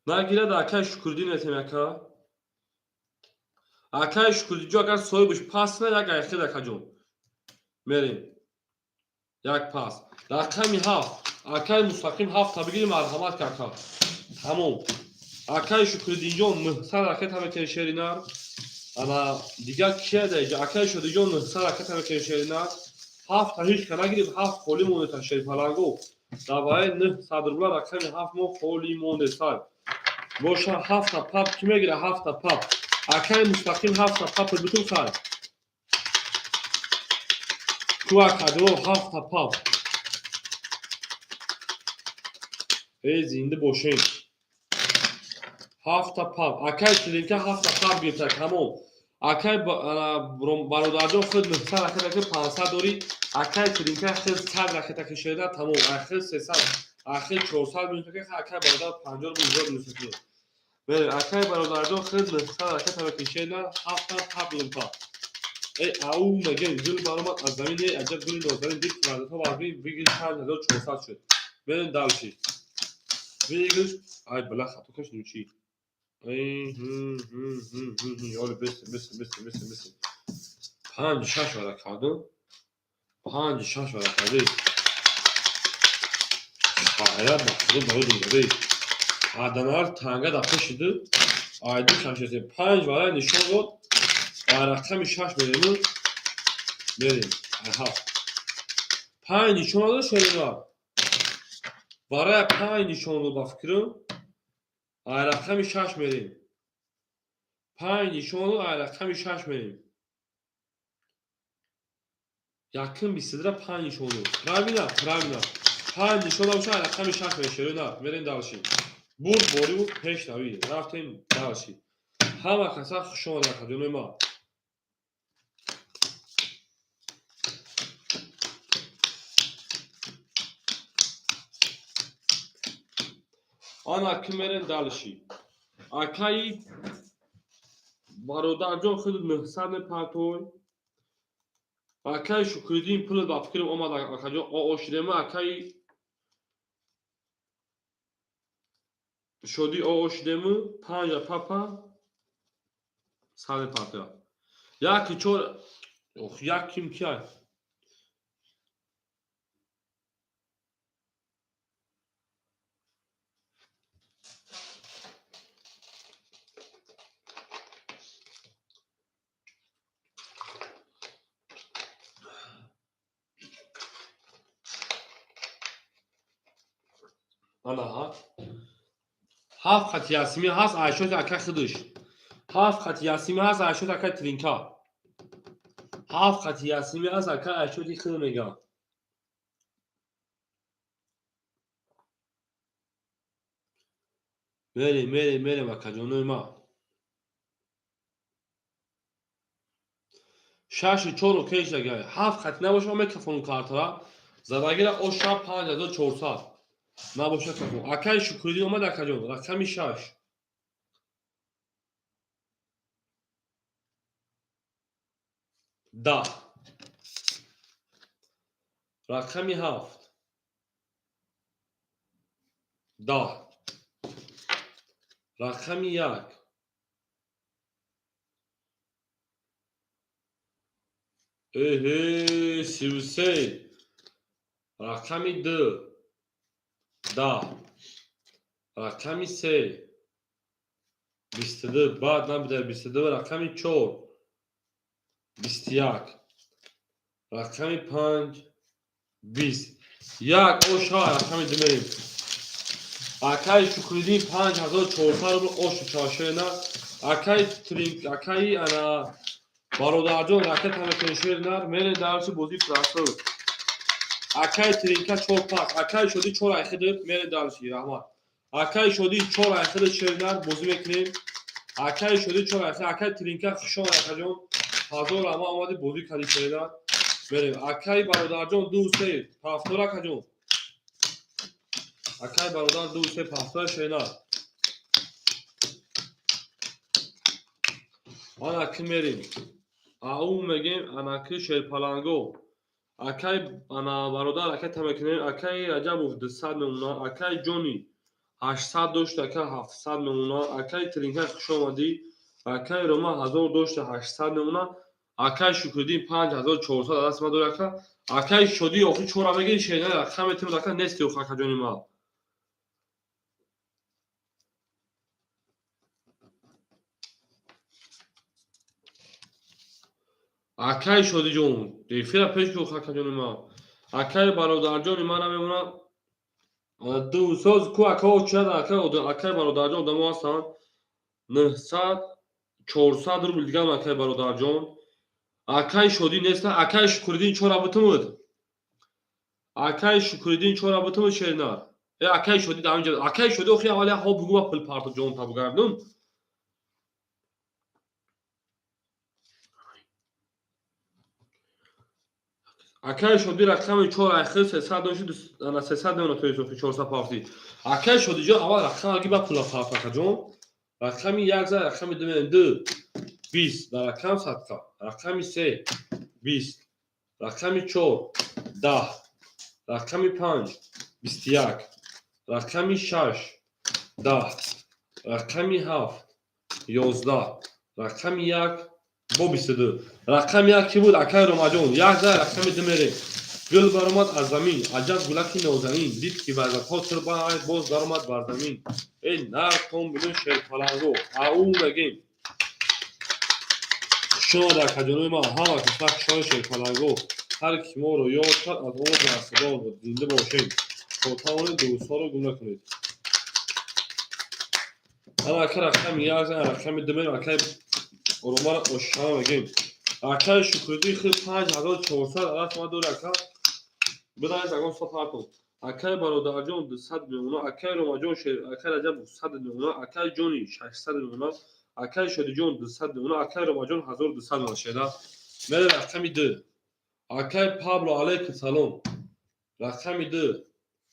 Нагирад, акай Шукриддин метем, ака. Акай Шукриддинҷо, агар соҳибаш пас на, як айхед, акаҷон. Мерем. Як пас. Рақами 7. Акай Мустақим ҳафта бигири, марҳамат, ака. Тамом. Акай Шукриддинҷон 900 ракета мекунӣ, шеринар. Ана дигар кия даиҷа? Акай Шодиҷон 900 ракета мекунӣ, шеринар. Ҳафта ҳеҷ ка нагирифт, ҳафт холӣ монеда, шерипаланго. Даваи 900 рубла рақами 7 мо холӣ монесай. Боша, ҳафта пап ки мегира, ҳафта пап? Акай Мустақим ҳафта пап битун хай. Ку акаҷо ҳафта пап? Эй, зинда бошем. Ҳафта пап. Акай Тилинка ҳафта пап гирифта, тамом. Акай бародарҷон худ 900 ракета ки 500 дорӣ. Акай Тилинка худ 100 ракета кишида, тамом. Ахир 300, ахир 400 минута ки акай бародар 50 рубл зиёд минута ки. Мерем, акай бародарҷон худ 900 ракета кишида, ҳафта пап гирифта. Эй, ау, мегем, гул баромад аз замин, эй, аҷаб гули нозанин, дид вардато варби, выигрыш 5400 шуд. Мерем дальше. Выигрыш, ай, бла, хато кашидем чӣ? Эй, ёли, бес, бес, бес, бес, бес. Панҷ, шаш вара кардам. Панҷ, шаш вара кардем. Хайрат ба худо барои дунёдей. Аданар танга дар пешиду, айду кашесе. Панҷ вара нишон дод. Дар рақами 6 мерем. Мерем. Ай 7. Панҷ нишон дод, шерина. Варая панҷ нишон дод, ба фикрам. Ай рақами 6 мерем. Панҷ нишон дод, ай рақами 6 мерем. Якум бистдра панҷ нишон дод. Правильно? Правильно. Панҷ нишон дод, ай рақами 6 мерем, шерина. Мерем дальше. Бурд бориву пешравӣ. Рафтем дальше. Ҳама каса хуш омадед, акаҷонои ман. Ана ки мерем дальше. Акаи бародарҷон худ 900 мепартой. Акаи Шукриддин пулат ба фикрам омад, акаҷон, оошидема, акаи Шодӣ оошидему, панҷа папа сад мепартояд. Яки чор, ох, як ким кияй? Ана ҳафт хати ясими ҳаст, айшоти ака худаш. Ҳафт хати ясими ҳаст, айшоти ака Тилинка. Ҳафт хати ясими ҳаст, ака айшоти худ мегам. Мерем, мерем, мерем, акаҷонои ман. Шашу чору кеш дагай. Ҳафт хати набоша, мекафонум картара. Задагира оша 5400. Набоша, кафон. Акаи Шукриддин омад, акаҷон. Рақами 6. 10, рақами 7, 10, рақами 1, эҳе, 33, рақами 2, 10, рақами 3, 22, баъд набуда 22, рақами 4, 21, рақами 5, 20, 1 оша, рақами 2 мерем. Акаи Шукриддин 5400 рубл ошу чашена. Акаи Тринк, акаи ана бародарҷон ракета мекунем шернар, мерем дарси бозӣ прасо. Акаи Тринка 4 пас, акаи Шодӣ 4 айхидит, мерем дарси, раҳмат. Акаи Шодӣ 4 айхидит шернар бозӣ мекунем. Акаи Шодӣ 4 айхид, акаи Тринка хушон акаҷон. 1000 раҳмат омадӣ бозӣ кардӣ шернар. Мерем. Акаи бародарҷон 2 3 пафтор акаҷон. Акаи бародар 2 3 пафтор шернар. Ана ки мерем. Ау мегем анаки шерпаланго. Акаи ана бародар акай та мекунем. Акаи Раҷабов 200 мемона. Акаи Ҷони 800 дошт, акаи 700 мемона. Акаи Тринка хуш омадӣ. Акаи Рома 1000 дошт, 800 мемона. Акаи Шукриддин 5400 даст ма дори ака. Акаи Шодӣ охи чора мегири шернар рақам метавонад ака нести охи акаҷони ма. Акаи Шодиҷон, эфира пеш ку акаҷони ма. Акаи бародарҷони мана мемонад. Ду соз ку акао чиад акаи бародарҷон одамо ҳастанд. 900 400 рубл дигам акаи бародарҷон. Акаи Шодӣ неста, акаи Шукриддин чора бутумуд. Акаи Шукриддин чора бутумуд шернар. Э акаи Шодӣ дар инҷа. Акаи Шодӣ охи аввал ҳо бугу ва пул парто ҷон та бугардум. Акаи Шодӣ рақами 4 айхир 300 дошт, ана 300 мемона то исофи 400 пафти. Акаи Шодиҷон аввал рақам аги ба пула парто акаҷон. Рақами 1 за рақами 2 мемона 2 20 дар рақам садқа. Рақами 3 20, рақами 4 10, рақами 5 21, рақами 6 10, рақами 7 11, рақами 1 бо 22. Рақами 1 ки буд акаи Ромаҷон? 1 за рақами 2 мерем. Гул баромад аз замин, аҷаб гулаки нозанин, дид ки варзадҳо тирбай боз даромад бар замин. Эй нар тон билин шерпаланго, ау мегем. Хушомад акаҷонои ман, ҳама каса хушони шерпаланго. Ҳар ки моро ёд кард аз он расидор буд. Зинда бошем. То тавонед дӯстҳоро гум накунед. Ана ака рақами 1 за рақами 2 мерем. Акаи Ромара ошама мегем. Акаи Шукриддин хел 5400 адаст ма дори ака. Бидаед ягон со партон. Акаи бародарҷон 200 мемона, акаи Ромаҷон акаи Раҷабов 100 мемона, акаи Ҷони 600 мемона, акаи Шодиҷон 200 мемона, акаи Ромаҷон 1200 мемона шеда. Мере рақами 2. Акаи Пабло алейкум салом. Рақами 2.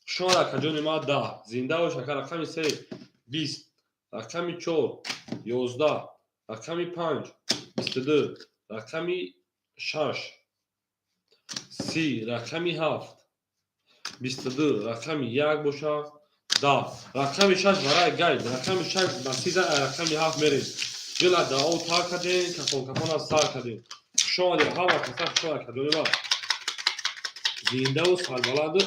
Хушомад акаҷони ма 10. Зинда бош ака. Рақами 3 20, рақами 4 11, рақами 5 22, рақами 6 30, рақами 7 22, рақами 1 боша 10, рақами 6 барои гайд, рақами 6 насида, рақами 7 мерем. Гила дао тар кардем, кафон кафон аз сар кардем. Хуш омадед ҳама каса, хуш омад акаҷони ман. Зиндаву сарбаланду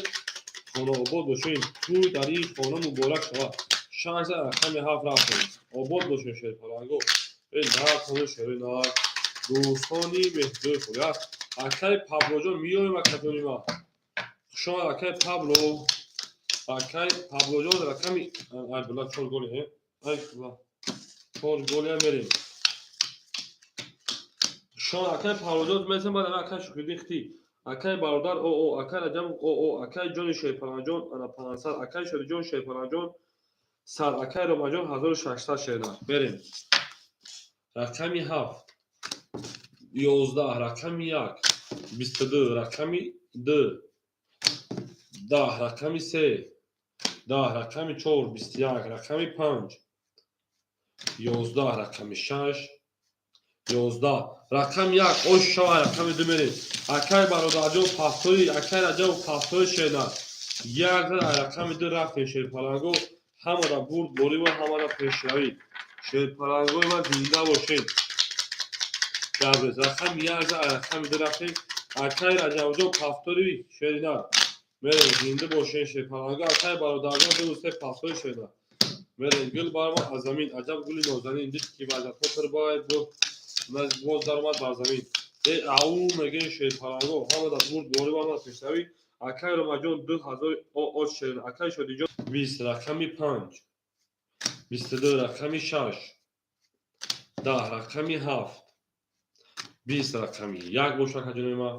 хонаобод бошем. Тӯй дар ин хона муборак шавад. 6 рақами 7 рафтем. Обод бошем шерпаланго. Эй нар тони шери нар. Дӯстони меҳдӯи худ. Акаи Паблоҷон меоем акаҷони ман. Хуш омад акаи Пабло. Акаи Паблоҷон рақами ай була 4 голи, ай була 4 голи мерем. Хуш омад акаи Паблоҷон месем баъд акаи Шукриддин хти. Акаи бародар о акаи Раҷабов о акаи Ҷони Шерпаланҷон ана 500, акаи Шодиҷон Шерпаланҷон 100, акаи Ромаҷон 1600 шерна. Мерем. Рақами 7 11, рақами 1 22, рақами 2 10, рақами 3 10, рақами 4 21, рақами 5 11, рақами 6 11, Рақами як ош шава, рақами ду мерем. Акай бародарҷон пафтори, акай Раҷаб пафтори шернар. Як зад рақами ду рафтем шерпаланго. Ҳамада бурд борӣ ва ҳамада пешравӣ. Шерпалангои ман зинда бошед. Габрез рақами як зад рақами ду рафтем. Акай Раҷабҷон пафтори шернар. Мерем, зинда бошед шерпаланго. Акай бародарҷон ду се пафтори шернар. Мерем, гул баромад аз замин, аҷаб гули нозанин, дид ки вазъятҳо пирбай боз даромад бар замин. Э ау мегӯем шерпаланго, ҳамада бурд борӣ ва ҳамада пешравӣ. Акай Ромаҷон 2000 оот шерин. Акай Шодиҷон 20 рақами 5, 22 рақами 6, 10 рақами 7, 20 рақами 1 боша акаҷонои ман,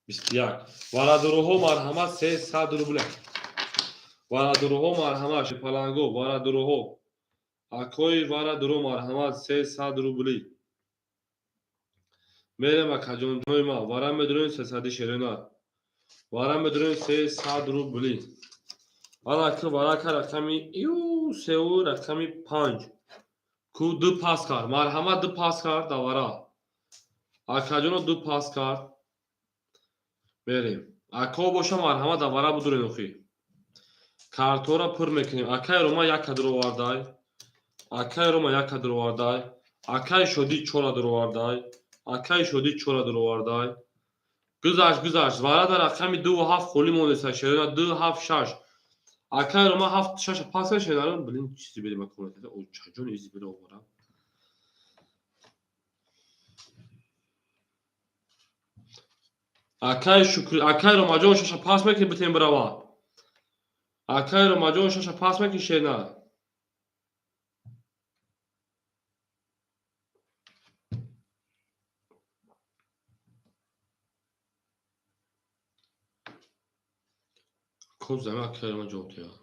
21. Варадуруҳо марҳамат 300 рубля. Варадуруҳо марҳамат шерпаланго, варадуруҳо. Акои варадуро марҳамат 300 рубли. Мерем акаҷонҳои ман, вара медурем сесади шеринар. Вара медурем 300 рубли. Ана ки варака рақами ю сеу рақами 5. Ку ду пас кард. Марҳамат ду пас кард давара. Акаҷоно ду пас кард. Мерем. Ако боша марҳамат давара будурен охи. Картора пур мекунем. Акай Рома як кадр овардай. Акай Рома як кадр овардай. Акай Шодӣ чора дар овардай. Акай Шодӣ чора дар овардай. Гузашт, гузашт. Варада рақами 2 ва 7 холӣ мондеса. Шерина 2 7 6. Акай Рома 7 6 пас кард шерина. Блин, чизи бери ма кор накарда. О, чаҷон изи бери овара. Акай Шукр, акай Ромаҷон шаша пас мекунӣ битем бирава. Акай Ромаҷон шаша пас мекунӣ шерина. Код зама акай Рома ҷавоб диҳад.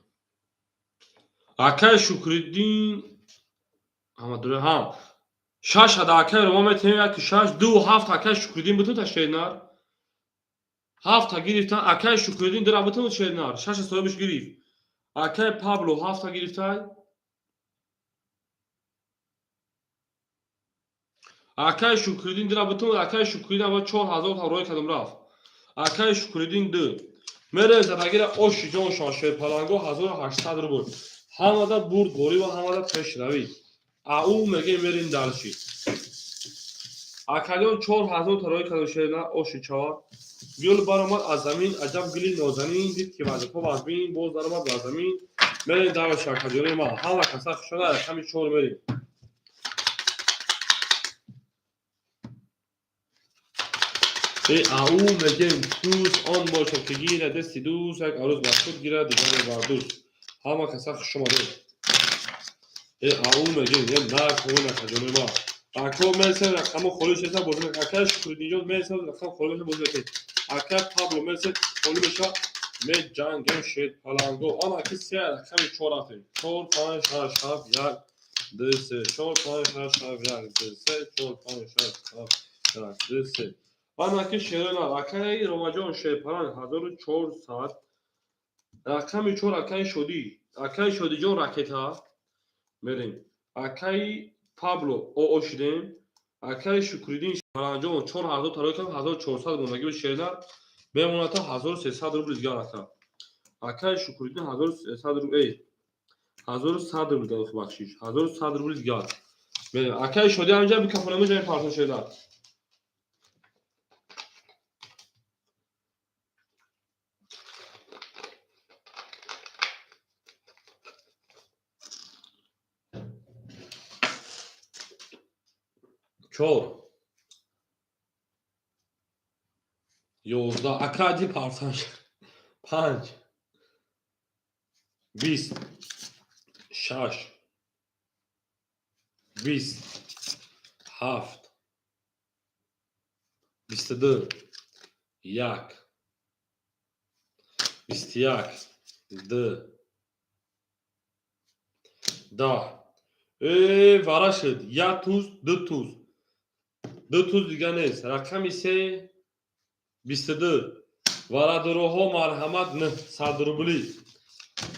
Акай Шукриддин ҳама дура ҳа. Шаш ада акай Рома метавонем як шаш ду ҳафт акай Шукриддин бутун та шернар. Ҳафта гирифтан акай Шукриддин дура бутун шернар. Шаша соҳибаш гирифт. Акай Пабло ҳафта гирифтай. Акай Шукриддин дура бутун акай Шукриддин ава 4000 та рой кадом рафт. Акай Шукриддин ду. Мерем задагира оши ҷон шон шерпаланго 1800 рубл. Ҳамада бурд борӣ ва ҳамада пешравӣ. Ау мегем мерем дарши. Акаҷон 4000 та рой кадом шерна оши чава. Гул баромад аз замин, аҷаб гули нозанин, дид ки вазифа вазмин, боз даромад бар замин. Мерем дарши акаҷони ман. Ҳама каса хушона рақами 4 мерем. Э ау мегем дӯст он бошад ки гирад дасти дӯст, як арӯз бар худ гирад, дигаре бар дӯст. Ҳама каса хуш омадед. Э ау мегем е нарх ҳомин акаҷони ман. Ако мерсен рақамо холӣ шеса бозӣ мекунад. Акай Шукриддинҷон мерсен рақам холӣ меша бозӣ мекунад. Акай Пабло мерсен холӣ меша меҷангем шерпаланго. Ана ки се рақами 4 рафтем. 4 5 6 7 1 2 3 4 5 6 7 1 2 3 4 5 6 7 1 2 3. Ана ки шерона акай Ромаҷон шерпаланг 1400 рақами 4 акай Шодӣ. Акай Шодиҷон ракета мерем. Акай Пабло оо шидем. Акай Шукриддин Шерпаланҷон 4000 тарой кардам, 1400 мондагӣ буд шернар. Мемонад то 1300 рубл дигар ака. Акай Шукриддин 1300 рубл, эй 1100 рубл дод, бахшиш. 1100 рубл дигар. Мерем. Акай Шодӣ ҳаминҷа микрофона мезанем партон шернар. Чор. 11. Акади партан. 5. 20. 6. 20. 7. 22. 1. 21. 2. 10. Э, вара шуд. Як туз, ду туз. Ду туз дига нест. Рақами се 22. Варадуруҳо марҳамат 900 рубли.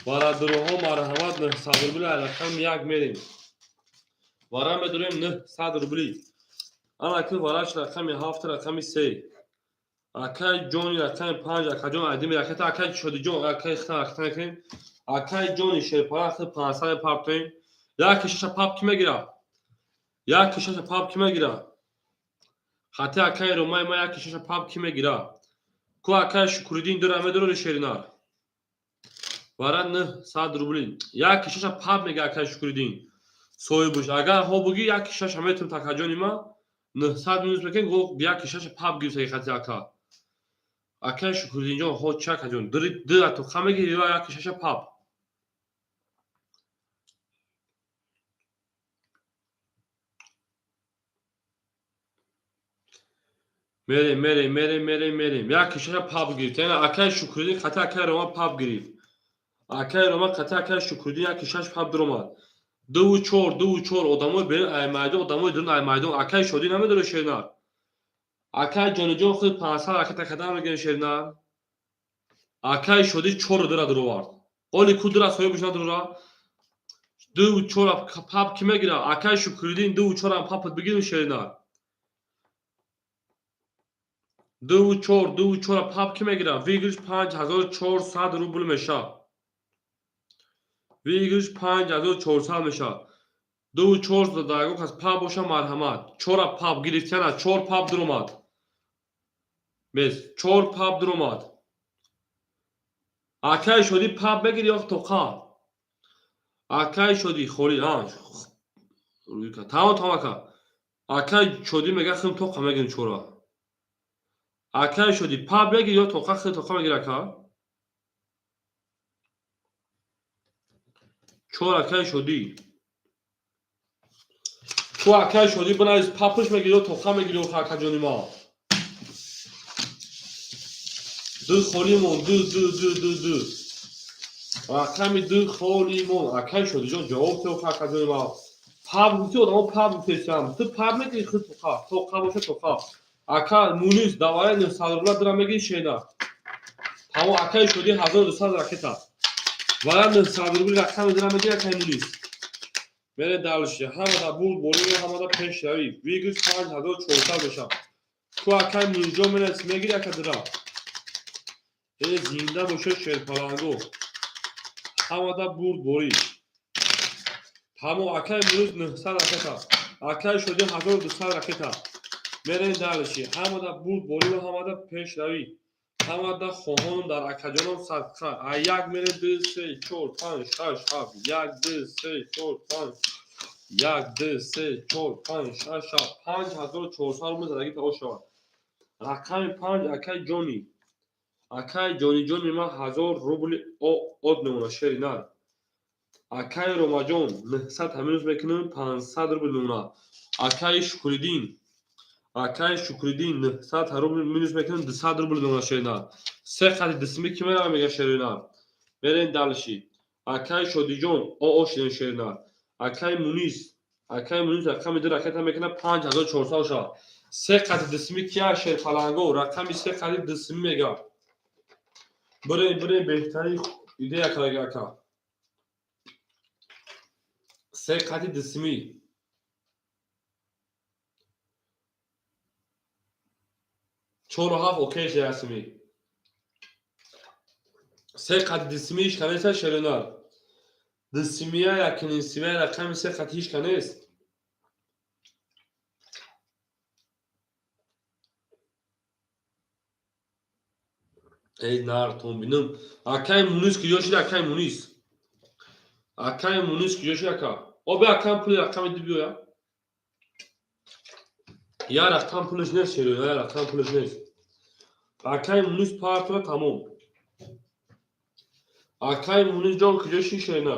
Варадуруҳо марҳамат 900 рубли. Рақами як мерем. Вара медурем 900 рубли. Ана ки вараш рақами 7, рақами 3. Акай ҷони рақами 5, акаҷон айдими ракета, акай Шодиҷон, акай хитан ракета мекунем. Акай ҷони шерпара хит 500 партоем. Як шаша пап ки мегира? Як шаша пап ки мегира? Хати акай Ромаи ма як шаша пап ки мегира? Ку акай Шукриддин дура медорори шеринар. Вара 900 рубли. Як шаша пап мега акай Шукриддин. Соҳибуш агар ҳо буги як шаша метум такаҷони ма 900 минус мекунем, го як шаша пап гирифтаги хати ака. Акай Шукриддинҷон ҳо чи акаҷон? Дира тоқа мегири ё як шаша пап? Мерем, мерем, мерем, мерем, мерем. Як шаша пап гирифт. Яъне акай Шукриддин хати акай Рома пап гирифт. Акай Рома хати акай Шукриддин як шаш пап дуромад. Дуву чор, дуву чор одамои берун ай майдон, одамои дурун ай майдон. Акай Шодӣ намедорад шеринар. Акай Ҷониҷон худ 500 ракета кадан мегирем шеринар. Акай Шодӣ чорро дура дуровард. Оли ку дура соҳибаш надурора. Дуву чор пап ки мегира? Акай Шукриддин дуву чорам папат бигирем шеринар. Дуву чор, дуву чора пап ки мегира? Выигрыш 5400 рубл меша. Выигрыш 5400 меша. Дуву чор дагон кас пап боша марҳамат. Чора пап гирифтяна, чор пап дуромад. Бес, чор пап дуромад. Акай Шодӣ пап мегири ё тоқа? Акай Шодӣ холи, а. Тамом, тамом ака. Акай Шодӣ мега хим тоқа мегирим чора. Акай Шодӣ пап мегири ё тоқа? Хим тоқа мегири ака? Чор акай Шодӣ. Ту акай Шодӣ бинавис папаш мегири ё тоқа мегири ё акаҷони ма? Ду холӣ мон, ду, ду, ду, ду, ду. Рақами ду холӣ мон. Акай Шодиҷон ҷавоб тео акаҷони ма. Пап гуфти одамо пап гуфтесам. Ту пап мегири худ тоқа? Тоқа боша тоқа. Ака Мунис давари 900 рубла дира мегири шена. Тамом акай Шодӣ 1200 ракета. Вара 900 рубли рақами дира мегири акай Мунис. Мере дальше. Ҳамада бурд боло, ҳамада пешравӣ. Выигрыш 5400 мешавад. Ту акай Мунисҷон менавис мегири ака дира? Э зинда боша шерпаланго. Ҳамада бурд борӣ. Тамом акай Мунис 900 ракета. Акай Шодӣ 1200 ракета. Мерем дальше. Ҳамада бурд борӣ ва ҳамада пешравӣ. Ҳамада хоҳонам дар акаҷонам садқа. А як мере 2 3 4 5 6 7 1 2 3 4 5 1 2 3 4 5 6 7 5400 рубл задагӣ тао шавад. Рақами 5 акай Ҷони. Акай Ҷониҷони ман 1000 рубли од мемонад шери нар. Акай Ромаҷон 900 минус мекунем 500 рубл мемонад. Акай Шукриддин, акай Шукриддин 900 рубл минус мекунем 200 рубл мемонад шери нар. Се қати дисми ки мерава мега шери нар. Мерем дальше. Акай Шодиҷон оо шидем шери нар. Акай Мунис, акай Мунис рақами ду ракета мекунад 5400 шавад. Се қати дисми кия шерпаланго рақами се қати дисми мега. Бирем, бирем, беҳтарин идея кардаги ака. Се қати дисми. Чору ҳафт окей шаясми. Се қати дисми ҳеч канеста шеринар. Дисмия якним симия рақами се қати ҳеч канест. Эй нартон бинам. Акай Мунис куҷо шуд? Акай Мунис. Акай Мунис куҷо шуд ака? О бе акам пули рақами ду биёя. Я рақам пулаш нест шеро, я рақам пулаш нест. Акай Мунис партра тамом. Акай Мунис ҷон куҷо шуд шерина?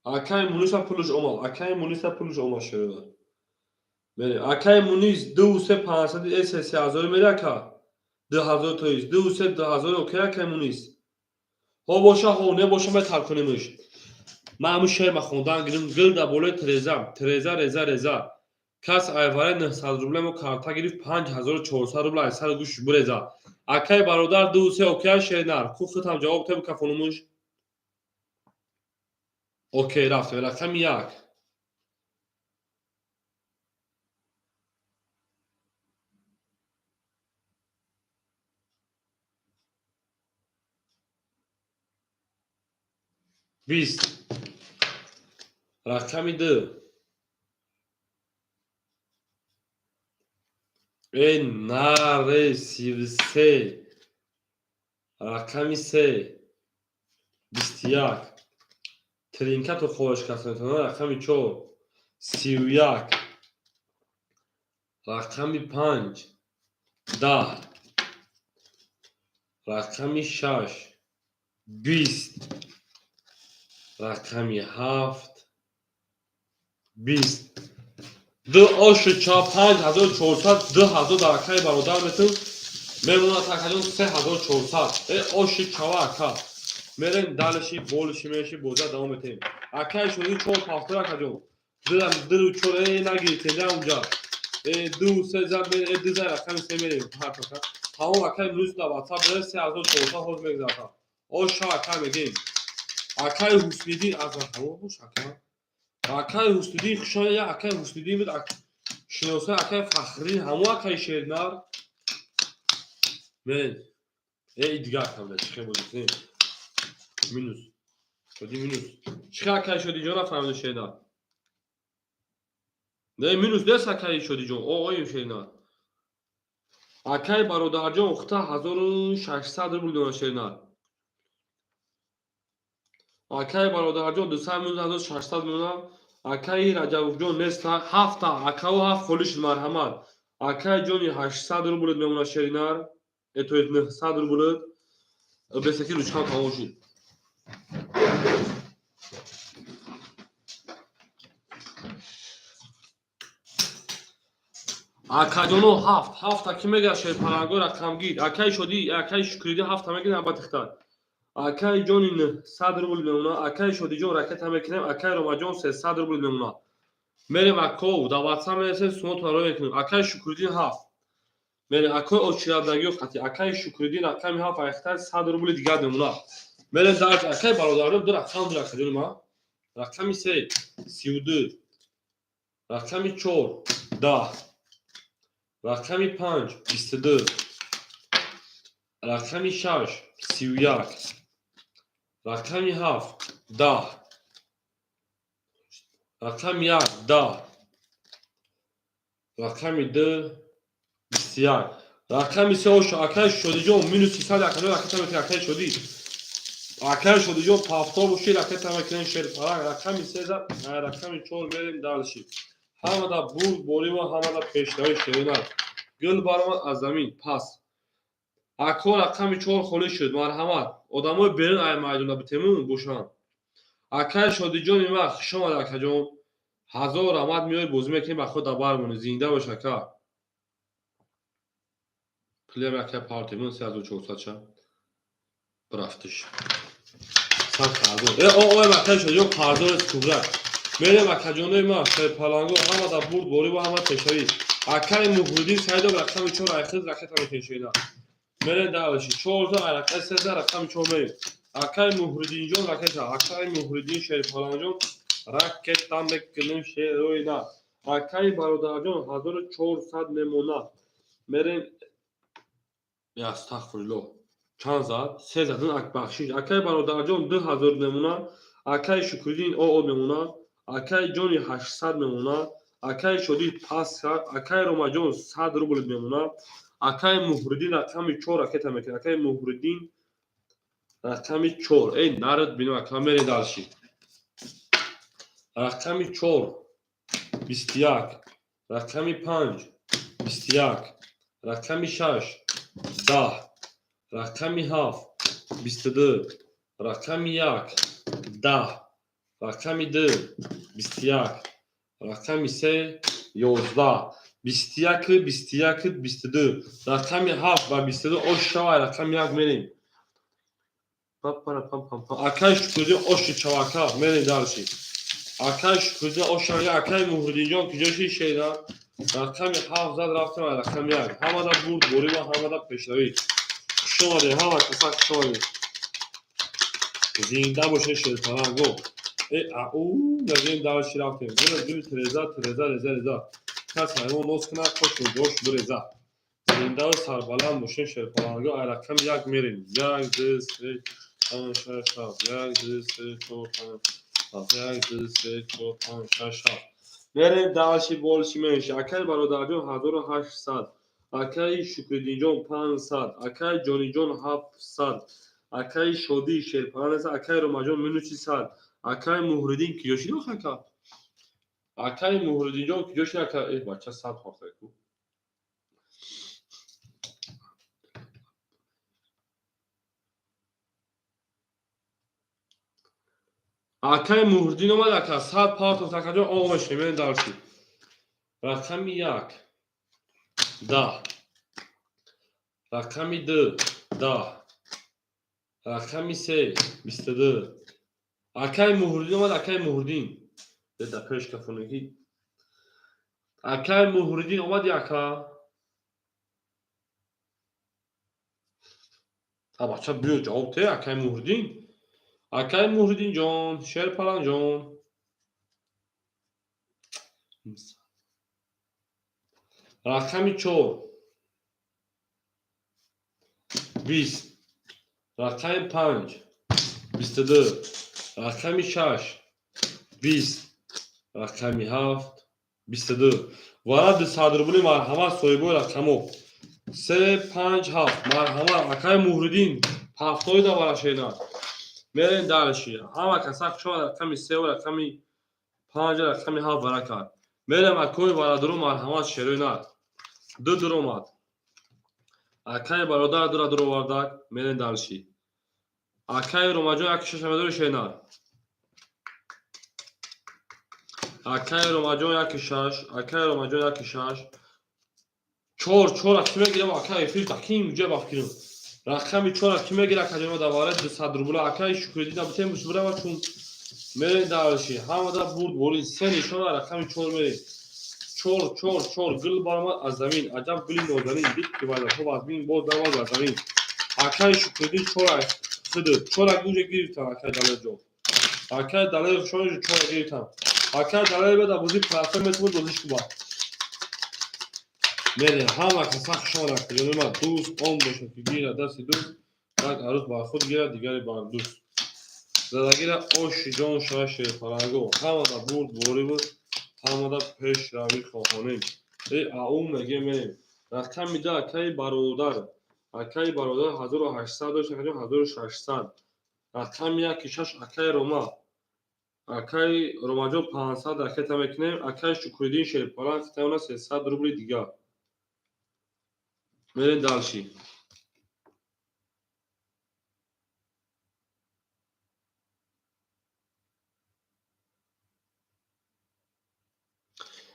Акай Муниса пулаш омад. Акай Муниса пулаш омад шерина. Мере акай Мунис 2 3 500 с 3000 мере ака. 2000 тоист. 2 3 2000 окей акай Мунис. Ҳо боша ҳо не боша метаркунемш. Ман ҳамун шеър хондан гирим гил дар болои треза, треза реза реза. Кас айваре 900 рубля мо карта гирифт 5400 рубля ай сари гӯшш буреза. Акай бародар 2 3 окей шернар. Ку худам ҷавоб теб кафонумуш. Окей рафтем рақами 1. 20, рақами 2, э наре, 33, рақами 3, 21, тринкату хоҳиш кас метавонад, рақами 4, 31, рақами 5, 10, рақами 6, 20, рақами 7, 20. Ду ошу ча 5400, 2000 дар акаи бародар метун мемонад, акаҷон, 3400. Э оши чава, ака, мерем дальше, больше меши, боза давом метем. Акаи шуди, чор пафтор, акаҷон, дуру чор. Э, нагиритен унҷа. Э, ду се за, э, ду за, рақами се мерем. Тамом, акаи мрӯз дар ватсап бере, 3400 ҳоз мегузарад. Оша, ака, мегем. Акаи Ҳусниддин аз бош, ака. Акаи Ҳусниддин, хушоя. Я акаи Ҳусниддин буд шиносои акаи Фахриддин, ҳамо акаи шернар мен. Э, дига ака буда, чӣ хел бозӣ минус шоди, минус чӣ хел, акаи Шодиҷон, нафаҳмида, шернар. Не, минус нест, акаи Шодиҷон, оим шернар. Акаи бародарҷон, ухта 1600 рубл дона, шернар. Акаи бародарҷон, 200 минус, 1600 мемонад. Акаи Раҷабовҷон нест, ҳафта акаву ҳафт холӣ шуд, марҳамат. Акаи ҷони, 800 рублет мемонад, шеринар, то есть 900 рублет. Бесаки ручкам тамом шуд. Акаҷоно, ҳафт, ҳафта ки мегӯяд, шерпаланго, рақамгир. Акаи Шодӣ, акаи Шукридӣ, ҳафта мегирад, батихтар. Акаи ҷони, 900 рубл мемонад. Акаи Шодиҷон, ракета мекунем. Акаи Ромаҷон, 300 рубл мемонад. Мерем, ако, дар ватсап мерасем, сумото ро мекунем. Акаи Шукриддин, ҳафт мерем. Акои очирадагиё қати акаи Шукриддин, рақами ҳафт, айхтар, 100 рубли дигар мемонад. Мерем дар акаи бародарон, ду рақам, ду рақаҷони ма. Рақами се, 32, рақами чор, 10, рақами панҷ, 22, рақами шаш, 31, рақами ҳафт, 10, рақами як, 10, рақами ду, 21, рақами се. Оша, акаи Шодиҷон, минус 300. Акаҷон, ракета мекунем. Акаи Шодӣ, акаи Шодиҷон, пафтор боши, ракета мекунем, шерпаланг. Рақами се, рақами чор, мерем дальше. Ҳамада бурд борима, ҳамада пешравӣ, шеринар. Гул баромад аз замин пас. Ако, рақами чор холӣ шуд, марҳамат. Одамои берун ай майдона битему бошанд. Акаи Шодиҷони ма, хушомад, акаҷон, ҳазор раҳмат. Меои, бозӣ мекунем, ба худ бармонӣ. Зинда бош, ака. Пулиам ака партемун, 3400 ша бирафтиш. Сад қарзор. Э, о, акаи Шодиҷон, қарзор кубрак. Мерем, акаҷонои ма, шерпаланго, ҳамада бурд бориву ҳама пешравӣ. Акаи Муҳриддин Саидов, рақами чор, айхиз, ракета мекунем. Мерем дальше, чорта рақами сезда, рақами чор мерем. Акаи Муҳриддинҷон, ракета. Акаи Муҳриддин, шерпалангҷон, ракета мекунем, шероина. Акаи бародарҷон, 1400 мемонад. Мерем. Астағфируллоҳ, чанд зад? Се задан, бахшиш. Акаи бародарҷон, 2000 мемонад. Акаи Шукриддин, оо, мемонад. Акаи ҷони, 800 мемонад. Акаи Шодӣ пас кард. Акаи Ромаҷон, 100 рубл мемонад. Акаи Муҳриддин, рақами чор, ракета мекунад. Акаи Муҳриддин, рақами чор. Эй, нарад бинем, ака, мерем дальше. Рақами чор, 21, рақами панҷ, 21, рақами шаш, 10, рақами ҳафт, 22, рақами як, 10, рақами ду, 21, рақами се, 11, 21, 21, 22, рақами ҳафт ба 22. Ош шава, рақами як мерем. Акаи Шукриддин, оши чавака, мерем дальше. Акаи Шукриддин, оша. Акаи Муҳриддинҷон, куҷо ши, шера? Рақами ҳафт зад, рафтем рақами як. Ҳамада бурд борима, ҳамада пешравӣ. Хушомадед, ҳама каса, хушомадед. Зинда бошед, шерпаланго. Э, ау, мегӯем, дальше рафтем. Гули гули, тереза, тереза, реза, реза, кас ҳайвон ноз кунад, кошу ҷош биреза. Зиндаву сарбаланд бошед, шерпаланго. Ай рақами як мерем: як, ду, се. Панҷ, шаш, ҳафт. Як, ду, се, чор, панҷ, ҳафт. Як, ду, се, чор, панҷ, шаш, ҳафт. Мерем дальше, больше, меньше. Акай бародарҷон 1800. Акаи Шукриддинҷон 500. Акаи Ҷониҷон 700. Акаи Шодӣ Шерпалан, акаи Ромаҷон минуси 100. Акаи Муҳриддин киҷо шид ака? Акаи Муҳриддинҷон киҷо шид ака? Э, бача 100 хостаку. Акаи Муҳриддин омад ака, 100 партофт акаҷон, омашем, мерем дальше. Рақами як 10. Рақами ду 10. Рақами се 22. Акаи Муҳриддин омад, акаи Муҳриддин. Деда пеш кафонагӣ. Акаи Муҳриддин омади ака? А бача биё ҷавоб те, акаи Муҳриддин. Акаи Муҳриддинҷон, Шерпаланҷон. Рақами чор 20. Рақами панҷ 22. Рақами шаш 20. Рақами ҳафт 22. Вара 200 рубли, марҳамат, соҳибои рақамо. Се, панҷ, ҳафт. Марҳамат, акаи Муҳриддин, ҳафтои давара шена. Мерем дальше. Ҳама каса хушомад, рақами севу рақами панҷ, рақами ҳафт вара кард. Мерем акои бародару, марҳамат, шерои нар. Ду дуромад. Акаи бародар дура дуровардак, мерем дальше. Акаи Ромаҷон яки шаша медори шенар. Акаи Ромаҷон яки шаш, акаи Ромаҷон яки шаш. Чор, чора ки мегирам, акаи эфир даким ҷа бафкирам. Рақами чора ки мегира, акаҷоно давара 200 рубла. Акаи Шукриддин битем бушбурава чун мерем дальше. Ҳамада бурд бори се нишона рақами чор мерем. Чор, чор, чор гул баромад аз замин. Аҷаб гули нозанин. Дид ки вазаҳо вазмин боз даромад бар замин. Акаи Шукриддин чора хиди. Чора гуҷа гирифтан акаи Далерҷон. Акаи Далер хушони чора гирифтан. Акаи Далер беда бозӣ процент метавонад бозиш кунад. Мерем ҳама каса хушомад, акаҷони ман. Дӯст он бошад ки гирад дасти дӯст, як арӯз бар худ гирад, дигаре бар дӯст. Задагира оши ҷон шава шерпаланго. Ҳамада бурд борӣ буд, ҳамада пешравӣ хоҳонем. Э, ау меге мерем. Рақами ду акаи бародар. Акаи бародар 1800 дошт, акаҷон 1600. Рақами яки шаш акаи Рома. Акаи Ромаҷон 500 ракета мекунем. Акаи Шукриддин Шерпаланг хитаёна 300 рубли дигар. Мерем дальше.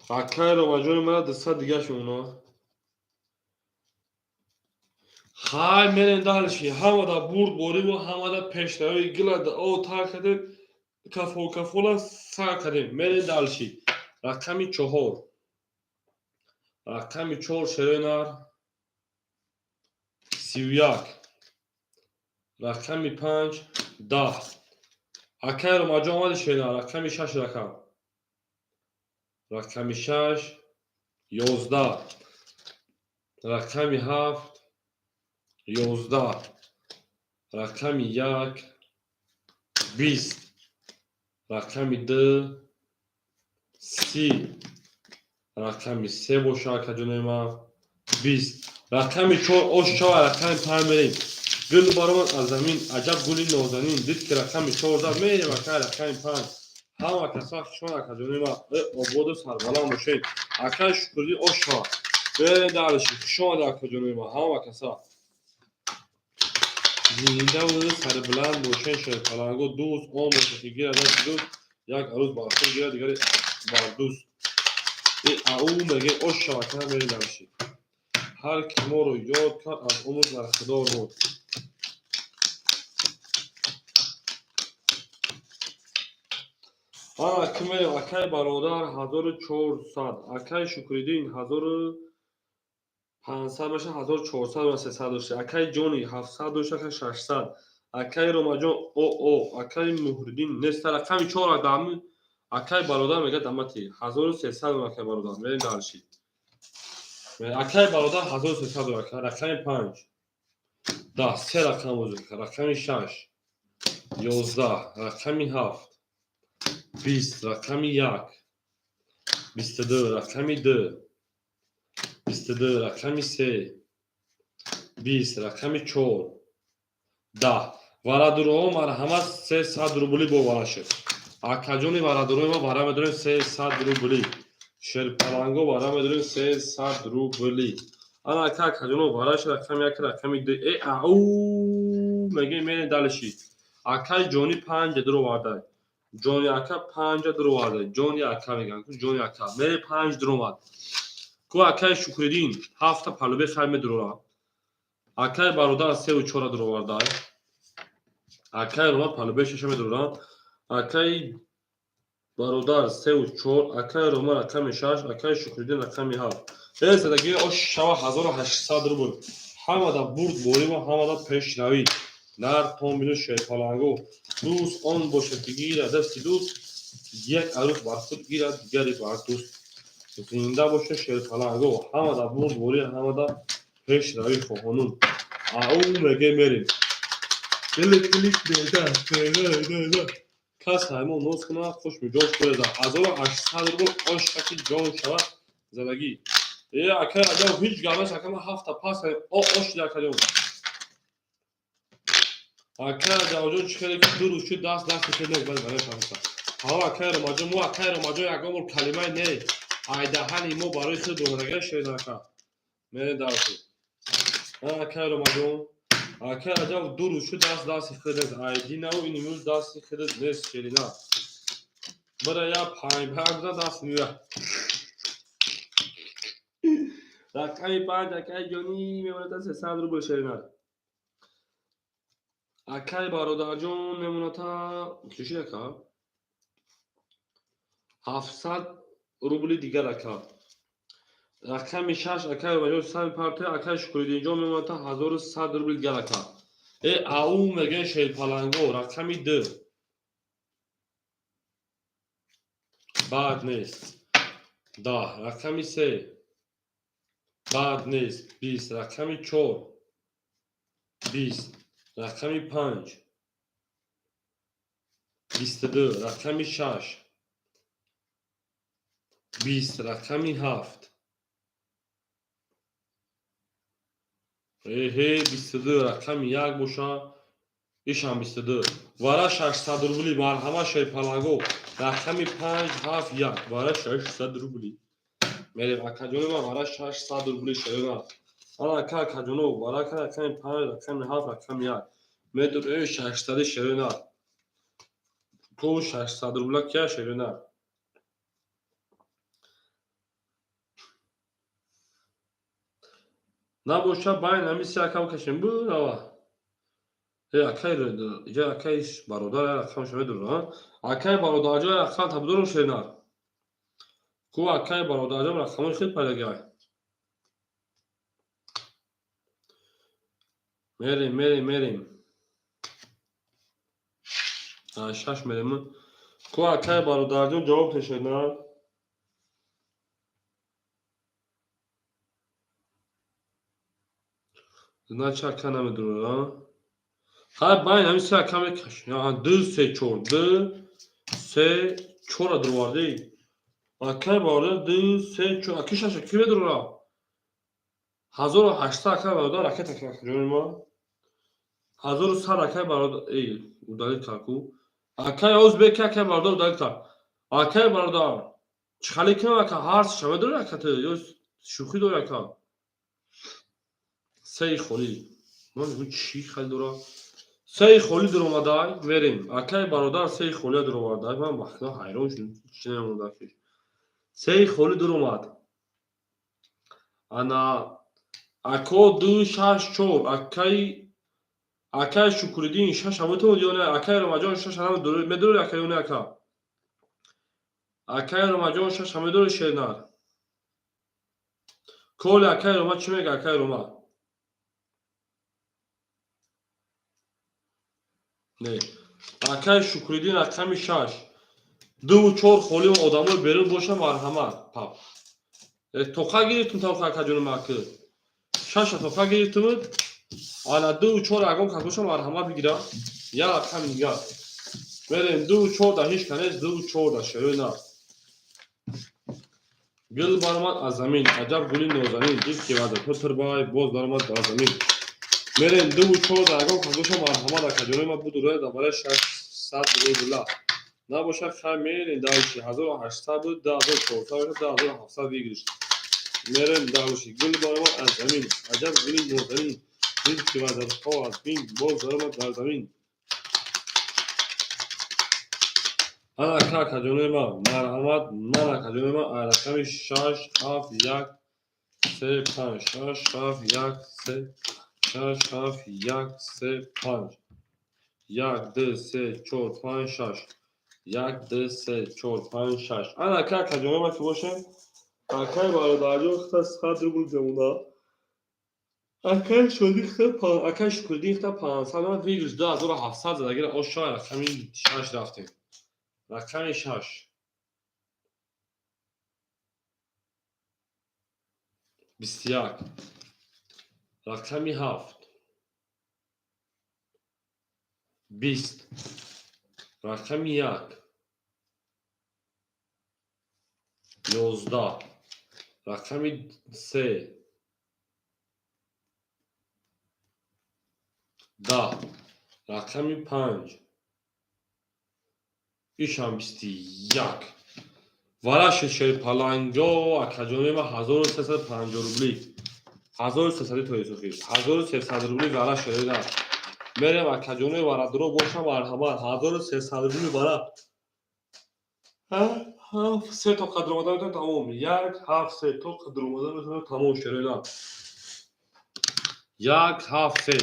Акаи Ромаҷони мана 200 дигаш мемонад. Хай мерем дальше. Ҳамада бурд бориву ҳамада пешравӣ гилада о тар кардем, кафол кафола сар кардем. Мерем дальше. Рақами чор. Рақами чор шерои нар 31. Рақами панҷ 10. Акаи Ромаҷон омади шена. Рақами шаш рақам. Рақами шаш 11. Рақами ҳафт 11. Рақами як 20. Рақами ду 30. Рақами се боша акаҷонои ман 20. Рақами чор ош шава, рақами панҷ мерем. Гул баромад аз замин, аҷаб гули нозанин. Дид ки рақами чор зад, мерем акаи рақами панҷ. Ҳама каса хушомад, акаҷонои ман. Э, ободу сарбаланд бошед. Акаи Шукриддин ош шава. Мерем дальше. Хушомад, акаҷонои ман, ҳама каса. Зинда буду сарбаланд бошед, шерпаланго. Дӯст он бошад ки гирад дасти дӯст, як арӯз бар худ гирад, дигаре бар дӯст. Э, ау меге ош шава, ака мерем дальше. Ҳар ки моро ёд кард, аз умр бархдор буд. Ана ки мерем, акаи бародар 1400, акаи Шукриддин 1500 мешавад, 1400 ва 300 дошта. Акаи Ҷони 700 дошта, акаи 600. Акаи Ромаҷон оо, акаи Муҳриддин неста. Рақами чор дами акаи бародар мегӯяд дамати 1300 акаи бародар. Мерем дальше. Акаи бародар 1300 ака. Рақами панҷ 10, се рақам бозӣ. Рақами шаш 11, рақами 7, 20, рақами 1, 22, рақами 2, 22, рақами 3, 20, рақами 4, 10. Варадурҳо марҳамат, 300 рубли бо вара шуд. Акаҷони варадурҳои ма, вара медорем 300 рубли. Шерпаланго, вара медорем 300 рубли. Ана ака, акаҷоно, вара шуд, рақами 1, рақами 2. Э, ау мегӯем, мерем дальше. Акаи ҷонӣ панҷа дуровардай. Ҷони ака панҷа дуровардай. Ҷони ака мегӯям, ҷони ака. Мере, панҷ дуромад. Ку акаи Шукриддин ҳафта палубе хай медурора. Акаи бародар сеу чора дуровардай. Акаи Рома палубе шаша медурора. Акаи бародар сеу чор, акаи Рома рақами 6, акаи Шукриддин рақами 7. Э, задагии ош шава 1800 рубл. Ҳамада бурд борима, ҳамада пешравӣ. Нар томбину шерпаланго. Дӯст он бошад, ки гирад дасти дӯст, як арӯс бар худ гирад, дигаре бар дӯст. Зинда боша шерпаланго. Ҳамада бурд борӣ, ҳамада пешравӣ хоҳонум. Ау меге, мерем. Клик клик деда, деда, деда. Кас ҳаймон ноз кунад, хуш миҷоз кунад. 1800 рубл ошқаки ҷон шавад задагӣ. Э, акай Раҷаб, ҳеҷ гап нест, ака, ман ҳафта пас о ош акаҷон. Акай Раҷабҷон, чӣ хеле ки 2 рӯз шуд, даст дасти хел нест, бале, бале, паста. Ҳава, акай Ромаҷон, мо, акай Ромаҷон, ягон бор калимаи не айдаҳани мо барои худ омадага шед, ака. Мерем дальше. Акай Ромаҷон, акай Раҷаб, 2 рӯз шуд, даст дасти худ нест. Айдинаву ин имрӯз дасти худат нест, шерина. Бара я панҷ панҷ бизан, даст меояд. Рақами 5, акаи ҷонӣ мемонад 300 рубл, шерина. Акаи бародарҷон мемоната чӣ, ака? 700 рубли дигар, ака. Рақами 6, акаи Ромаҷон сами партоя, акаи Шукриддинҷон мемоната 1100 рубли дигар, ака. Э, ау мегӯян, шерпаланго, рақами 2. Бад нест. 10, рақами 3. Бад нест. 20, рақами 4. 20, рақами 5. 22, рақами 6. 20, рақами 7. Эҳе, 22, рақами 1 боша. Ишам 22. Вара 600 рубли, марҳамат, шерпаланго. Рақами 5, 7, 1. Вара 600 рубли. Мерем, акаҷони ман, вара 600 рубли, шерина. Ана ака, акаҷоно, вара ка рақами 5, рақами 7, рақами 1. Медур, э, 600 шерина. Ко 600 рубла кия, шерина? Набоша, байн ҳами се ака бикашем, бурава. Э, акай, иҷа акай бародар рақамша медурам. Акай бародарҷон, рақам табдурум, шерина. Ку акай бародарҷон рақамои хел пайдагай. Мерем, мерем, мерем. Шаш мерем. Ку акай бародарҷон ҷавоб тешед, на? Значит, ака намедурам. Хай, байн ҳами се ака мекашем. Ду, се, чор, ду, се, чора дуровардӣ. Акай бародар, ду, се, чор, аки шаша ки медурора? 1800, акай бародар, ракета ҷони ма. 1100, акай бародар, эй, удалить кард ку. Акай озбек, акай бародар удалить кард. Акай бародар, чӣ хали кунам, ака, ҳар сеша медорӣ, ака, ту ё шӯхӣ дорӣ, ака? Сеи холӣ. Ман мегӯям, чӣ хали дора? Сеи холӣ дуромадай, мерем. Акай бародар сеи холия дуровардай. Ман ба худо ҳайрон шудам, чӣ намонда. Сеи холӣ дуромад. Ана ако, ду, шаш, чор, акаи Шукриддин шаша метавонад ё не? Акаи Ромаҷон шаша медорӣ, ака, ё не, ака? Акаи Ромаҷон шаша медорӣ, шернар? Коли акаи Рома чӣ мега, акаи Рома? Не. Акаи Шукриддин рақами 6. Дуву чор холӣ, одамои берун боша, марҳамат. Пап. Э, тоқа гирифтум, тоқа, акаҷони маки. Шаша тоқа гирифтумуд. Ана дуву чор ягон кас боша, марҳамат, бигира. Як рақами дигар. Мерем ду чорда, ҳеч канез ду чорда шерои нар. Гул баромад аз замин, аҷаб гули нозанин, дид ки ваъдато тирбай, боз баромад дар замин. Мерем ду чорда, ягон кас боша марҳамат, акаҷонои ма буду роя дар барои 600 рубла. Набошад, хай мерем дальше. 1800 буд, 2400 бошад, 2700 выигрыш. Мерем дальше. Гул баромад аз замин, аҷаб гули нозанин, дид ки ваъдато аз бин, боз баромад дар замин. Ана ака, акаҷонои ма, марҳамат, ман акаҷонои ма, рақами шаш ҳафт як се панҷ, шаш ҳафт як се, шаш ҳафт як се панҷ, як ду се чор панҷ шаш, як ду се чор панҷ шаш. Ана ака, акаҷонои ма ки бошем, акаи бародарҷон хта 100 рубл ҷамона. Акаи Шодӣ хта, акаи Шукриддин хта 500 ман выигрыш 2700 задагира ошай рақами шаш рафтем. Рақами шаш. 21. Рақами ҳафт. 20. Рақами як. 11. Рақами се. 10. Рақами панҷ. Ишам 21. Вараши шерпаланго акаҷонои ма 1350 рубли. 1300 тои сухи. 1300 рубли вара шерои. Мерем акаҷонои варадуро боша марҳамат. 1300 рубли вара. Ҳафт се то қадр омада метавонад тамом. Як ҳафт се то қадр омада метавонад тамом шерои. Як ҳафт се.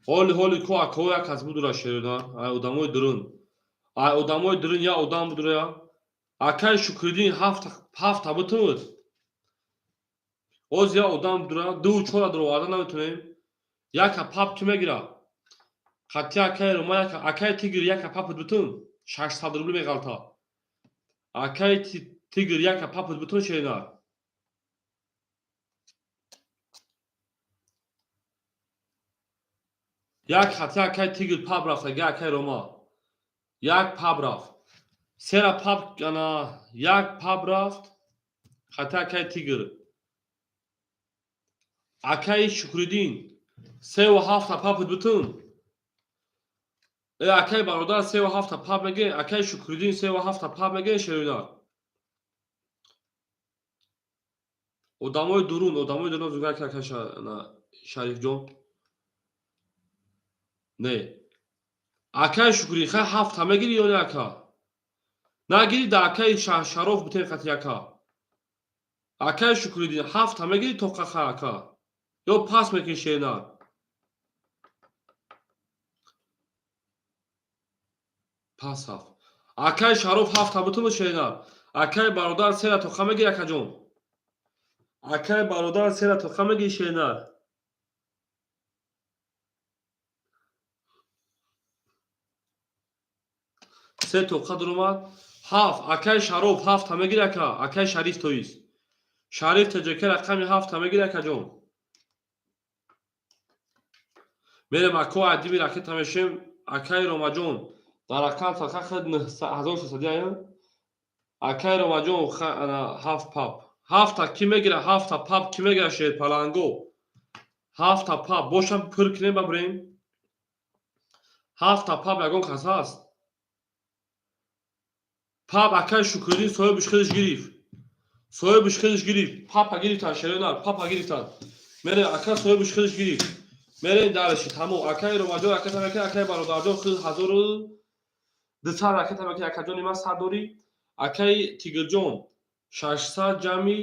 Ҳоли ҳоли ку акаҳо як кас будура шерои. Ай одамои дурун. Ай одамои дурун я одам будура. Акаи Шукриддин ҳафта бутуд. Оз я одам будура, ду чора дуроварда наметонем. Яка пап ки мегира? Хати акаи Рома яка, акаи Тигр яка папут бутун. 600 рубли меғалта. Акаи Тигр яка папут бутун шеринар. Як хати акаи Тигр пап рафт, ага акаи Рома. Як пап рафт. Сера пап ана як пап рафт. Хати акаи Тигр. Акаи Шукриддин севу ҳафта папут бутун. Э акаи бародар севу ҳафта пап меге, акаи Шукриддин севу ҳафта пап меге шероинар. Одамои дурун зуга ака Шарифҷон. Не. Акаи Шукрӣ хай ҳафта мегирӣ ё не ака? Нагирӣ да акаи Шароф бутен хати ака. Акаи Шукриддин ҳафта мегирӣ тоқа хай ака. Ё пас мекунӣ шеринар. Пас ҳафт. Акаи Шароф ҳафта бутун шеринар. Акаи бародар сера тоқа мегирӣ акаҷон. Акаи бародар сера тоқа мегирӣ шеринар. Се тоқа дуромад. Ҳафт. Акаи Шароф ҳафта мегирӣ ака. Акаи Шариф тоист. Шариф ТҶК рақами ҳафта мегирӣ акаҷон. Мерем ако адиби ракета мешем. Акаи Ромаҷон дар рақам садқа хед 1300 ая. Акаи Ромаҷон ҳафт пап. Ҳафта ки мегира? Ҳафта пап ки мегира шерпаланго? Ҳафта пап бошам пур кунем бабурем. Ҳафта пап ягон кас ҳаст? Пап акаи Шукриддин соҳибиш худаш гирифт. Соҳибиш худаш гирифт. Папа гирифтан шероинар, папа гирифтан. Мерем ака соҳибиш худаш гирифт. Мерем дараши тамом. Акаи Ромаҷон ракета мекунад, акаи бародарҷон худ 1200 ракета мекунад, акаҷони ман сад дорӣ. Акаи Тигрҷон 600 ҷамъи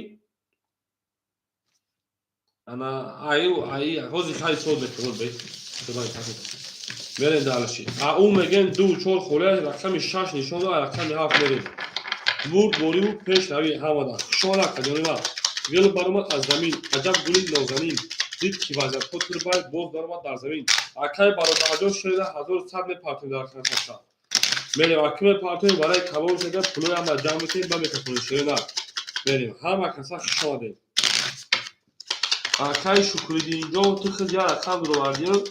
ана аю ай ҳозир хай сол мекунад бе. Мерем дараши. А ӯ мегӯем ду чор холия рақами шаш нишон дод, рақами ҳафт мерем. Бурд бориву пеш рави ҳамада. Хушомад акаҷони ман. Гул баромад аз замин, аҷаб гули нозанин. Дид ки вазиятҳо тирбай, боз баромад дар замин. Акаи бародарҷон шерида 1100 мепартоем дар рақами ҳафта. Мерем аки мепартоем барои калон шуда пулои ҳама ҷамъ мекунем ба мекашонем шерина. Мерем ҳама каса хуш омадед. Акай Шукриддинҷон, ту худ як рақам дуровардӣ,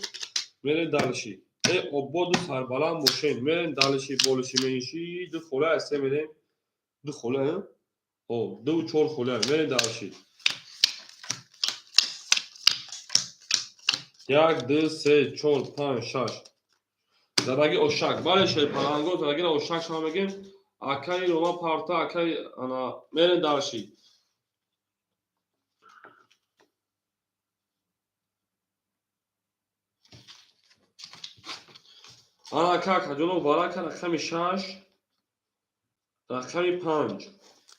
мерем далиши. Э ободу сарбаланд бошем. Мерем далиши, болиши, мениши, ду хола аз се мерем. Ду хола, ҳо, ду чор хола. Мерем далиши. 1, 2, 3, 4, 5, 6. Задаги ошак. Бале шерпаланго, задагиро ошак шава мегем. Акай Рома парта, акай ана мерем далиши. Ана ака акаҷоно барака рақами 6, рақами 5.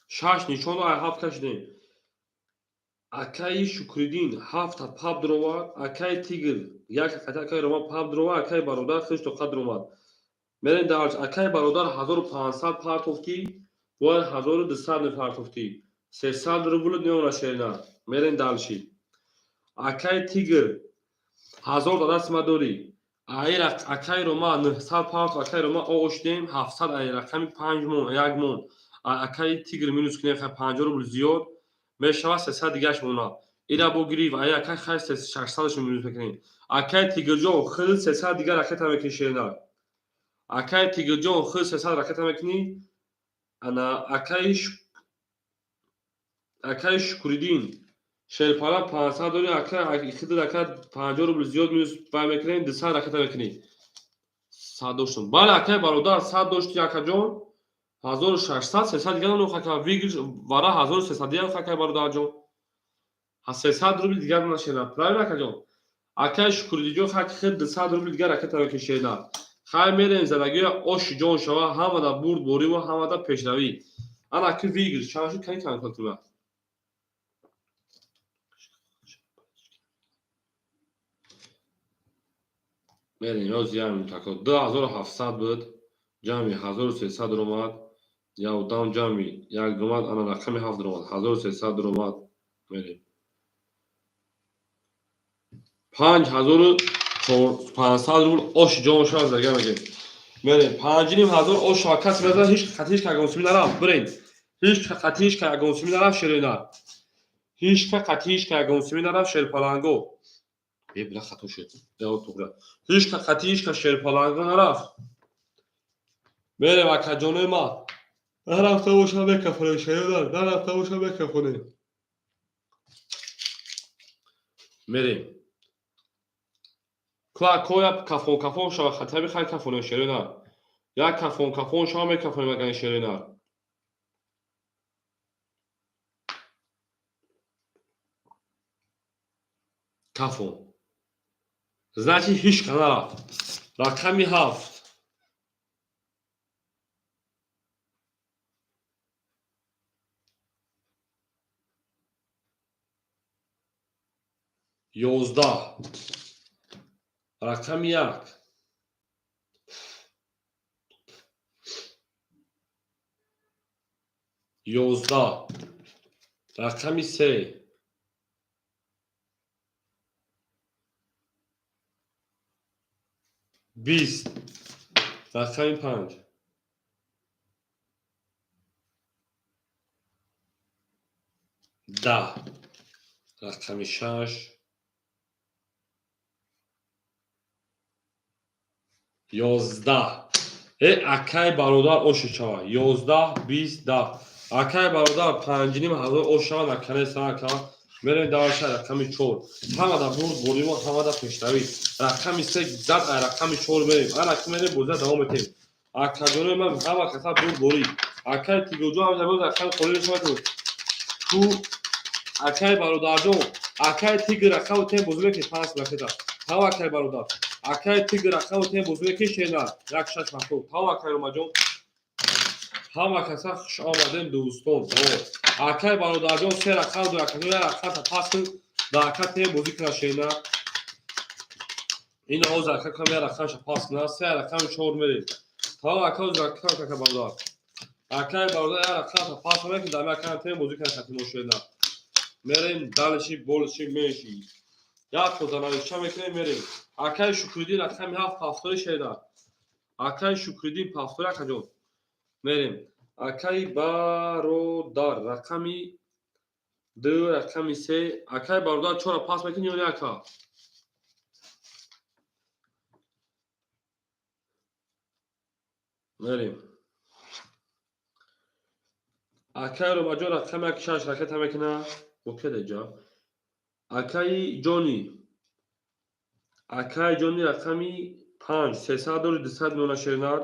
6 нишону ай 7 кашидем. Акаи Шукриддин 7 паб дуровард, акаи Тигр як қати акаи Рома паб дуровард, акаи Бародар худш тоқат дуромад. Мерем дарч, акаи Бародар 1500 партофтӣ, бояд 1200 мепартофтӣ. 300 рубл меона шерина. Мерем далши. Акаи Тигр 1000 да даст ма дорӣ. Акаи Рома 900 партофт, акаи Рома оштем 700 ай рақами 5 мон, 1 мон. Акаи Тигр минус кунем 50 рубл зиёд мешавад 300 дигаш монад. Ира бо гириф, ай акай хай 600-шо минус мекунем. Акаи Тигрҷон худ 300 дигар ракета мекунӣ шерина. Акаи Тигрҷон худ 300 ракета мекунӣ. Ана акаи Шукриддин шерпала 500 дорӣ, акаи худ ака 50 рубл зиёд минус бай мекунем, 200 ракета мекунӣ. 100 доштам. Бале акаи бародар 100 дошти акаҷон. 1600, 300 дигар нух ака вигр вара 1300 дигар ака бародарҷон. 300 рубл дигар нашена. Правильно акаҷон? Акаи Шукриддинҷон хак худ 200 рубл дигар ракета мекушена. Хай мерем задагиё оши ҷон шава, ҳамада бурд бориву ҳамада пешравӣ. Ана ки вигр чанд шуд кани кан калтура. Мерем ёз як минут ака. 2700 буд. Ҷамъи 1300 омад. Явдам ҷамъи як омад, ана рақами 7 омад. 1300 омад. Мерем. 5500 рубл ош ҷон шава зага мегем. Мерем 5500 ош шава каси мезанад, ҳеҷ қати ҳеҷ кагонсими нарафт. Бирен. Ҳеҷ қати ҳеҷ кагонсими нарафт шерина. Ҳеҷ қати ҳеҷ кагонсими нарафт шерпаланго. Е била хато шуд. Туғра. Ҳеҷ қати ҳеҷ ка шерпаланго нарафт. Мерем акаҷонои ма. Нарафта бошам мекафонем шерина, нарафта бошам мекафонем. Мерем. Коя кафон кафон шава хатаби хай кафонем шерина. Як кафон кафон шава мекафонем агани шерина. Кафон. Значит ҳеҷ ка нарафт. Рақами 7. 11. Рақами 1. 11. Рақами 3. 20. Рақами 5. 10. Рақами 6. 11. Э акай бародар оши шава. 11, 20, 10. Акай бародар 5500 ош шава накане сака. Мерем даваша рақами 4. Ҳамада бурд бориву ҳамада пешравӣ. Рақами 3 зад ай рақами 4 мерем. Ана ки мерем боза давом метем. Акаҷонои ман ҳама каса бурд борӣ. Акай Тигоҷон ҳам забон рақами холӣ шава ту. Акай бародарҷон, акай Тигр рақами тем бозӣ мекунӣ 5 ракета. Тав акай бародар. Акай Тигр рақами тем бозӣ мекунӣ шена. 1 6 7. Тав акай Ромаҷон. Ҳама каса хуш омадем дӯстон. Акай бародарҷон се рақам ду акаҷон як рақам та пас кун да ака тем бозӣ куна шена. Ин ҳозир ака кам як рақамша пас куна, се рақами 4 мерем. Тав ака ҳозир ака ака бародар. Акай бародар як рақам та пас куна ки дами ака тем бозӣ куна хати мо шена. Мерем далиши болиши менши. Як хозанависча мекунем мерем. Акай Шукриддин рақами 7 ҳафтори шена. Акай Шукриддин ҳафтори акаҷон. Мерем. Акай бародар рақами 2, рақами 3. Акай бародар 4-ро пас мекунӣ ё не, ака? Мерем. Акай Ромаҷон рақами 1 6 ракета мекуна. Окей, ҷа. Акаи Ҷони. Акаи Ҷони рақами 5, 300 дори 200 миёна шернар.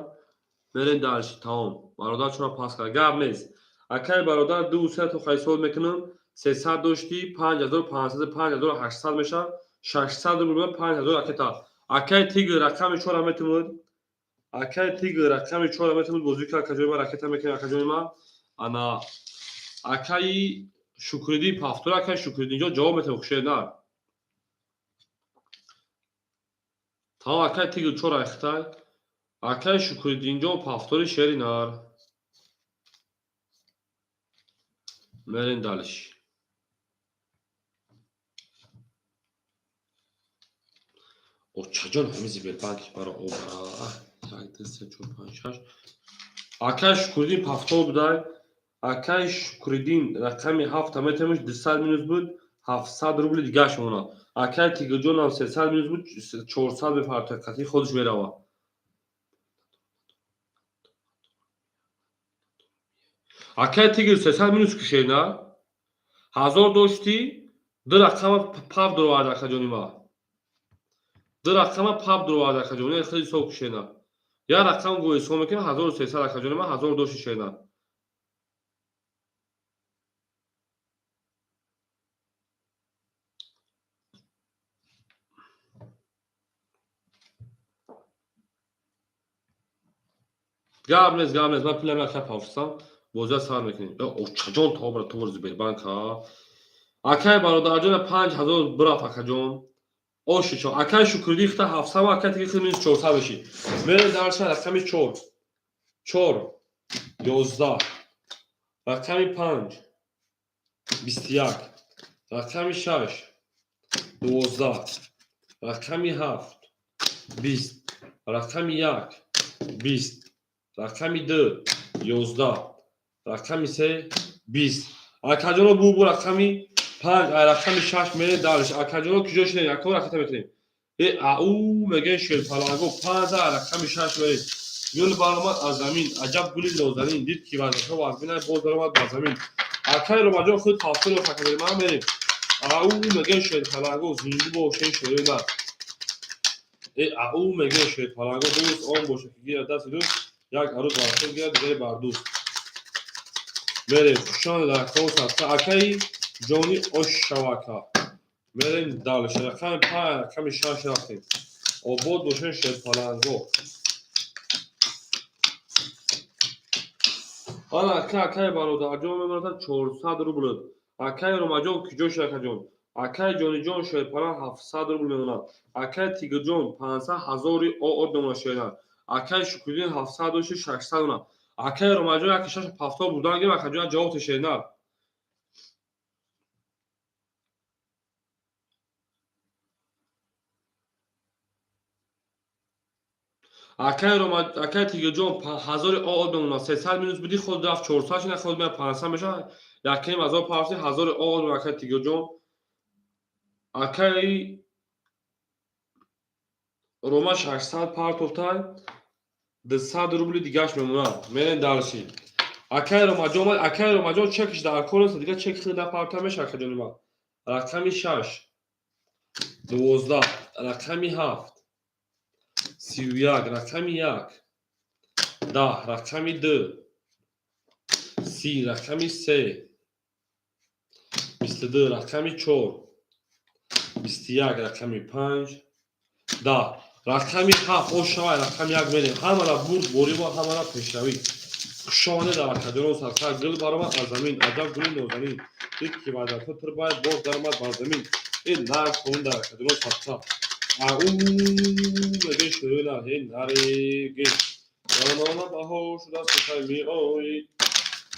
Мерем дальше, тамом. Бародар чора пас кард. Гап нест. Акаи бародар 2 3 то ҳисоб мекунам. 300 дошти, 5500, 5800 мешавад. 600 рубл 5000 ракета. Акаи Тигр рақами 4 метавонад. Акаи Тигр рақами 4 метавонад бозӣ кунад, акаҷони ман ракета мекунад, акаҷони ман. Ана акаи Шукриддин Пафтур, акаи Шукриддинҷон ҷавоб метавонад хушернар. Тамом, акаи Тигр 4 айхтай. Акаи Шукриддинҷон Пафтури шери нар. Мерем дальше. Очаҷон ҳамин Сбербанки маро обара. 1, 2, 3, 4, 5, 6. Акаи Шукриддин Пафтор будай. Акаи Шукриддин рақами 7 метавониш 200 минус буд, 700 рубли дигаш монад. Акаи Тигрҷонам 300 минус буд, 400 мефартояд, қатъи худаш меравад. Акаи Тигр 300 минус кушед, на? 1000 дошти, ду рақама пав дуровард, акаҷони ма. Ду рақама пав дуровард, акаҷони, хеле ҳисоб кушед, на? Як рақам го ҳисоб мекунем 1300, акаҷони ма, 1000 дошти шед, на? Гап нест, гап нест, ман пулам як пафтам. Бозия сар мекунем. Очаҷон тобра тубр Сбербанк ҳа. Акай бародарҷон 5000 бирафт, акаҷон. Оши чо. Акай Шукриддин хита 700, акай тиги хит минус 400 беши. Мерем дальше рақами 4. 4 11, рақами 5 21, рақами 6 12, рақами 7 20, рақами 1 20, рақами 2 11, рақами 3 20. Акаҷоно бу рақами 5, ай рақами 6 мерем дальше. Акаҷоно куҷо шинед? Якон ракета мекунем. Э ау мегӯян шерпаланго 5, ай рақами 6 мерем. Гул баромад аз замин, аҷаб гули нозанин, дид ки вазнашо вазмина, боз баромад ба замин. Акаи Ромаҷон худ пафтор акаҷони ман мерем. Ау мегӯян шерпаланго, зинду бошен шерои нар. Э ау мегӯян шерпаланго, дӯст он бошад ки гирад дасти дӯст, як арӯз бар худ гирад, дигаре бар дӯст. Мерем хушон рақам садқа. Акаи Ҷони ош шавака. Мерем дальше. Рақами 5, рақами 6 рафтем. Обод бошен шерпаланго. Ана ака, акаи бародарҷон мемонад 400 рубл. Акаи Ромаҷон куҷо шуд, акаҷон? Акаи Ҷониҷон шерпаланг 700 рубл мемонад. Акаи Тигрҷон 500 ҳазори ОО мемонад шернар. Акаи Шукриддин 700 дошти 600 мемонад. Акаи Ромаҷон яки шаш пафтор бурдан гирем, акаҷон ҷавоб тешернар. Акаи Рома, акаи Тигрҷон ҳазори ОО мемонад. 300 минус буди, худ рафт 400 шина, худ меяд 500 мешавад. Якним ҳазор пафти ҳазори ОО мемонад акаи Тигрҷон. Акаи Рома 600 партофтай, 200 рубли дигаш мемонад. Мерем дальше. Акаи Ромаҷон, акаи Ромаҷон чекш дар кор нест, дига чек хеле напарта мешавад, акаҷони ман. Рақами 6 12, рақами 7 31, рақами 1 10, рақами 2 30, рақами 3 22, рақами 4 21, рақами 5 10, рақами 7 ошавай, рақами 1 мерем. Ҳамара бурд бориво, ҳамара пешравӣ. Хушомадед дар акаҷонон садқа. Гул баромад аз замин, аҷаб гули нозанин, дид ки вазнашо тирбай, боз даромад бар замин. Э нарх хон дар акаҷонон садқа. Ау мегӯян шерои нар, э нареге. Ҷонона баҳор шудааст, сухай меоӣ.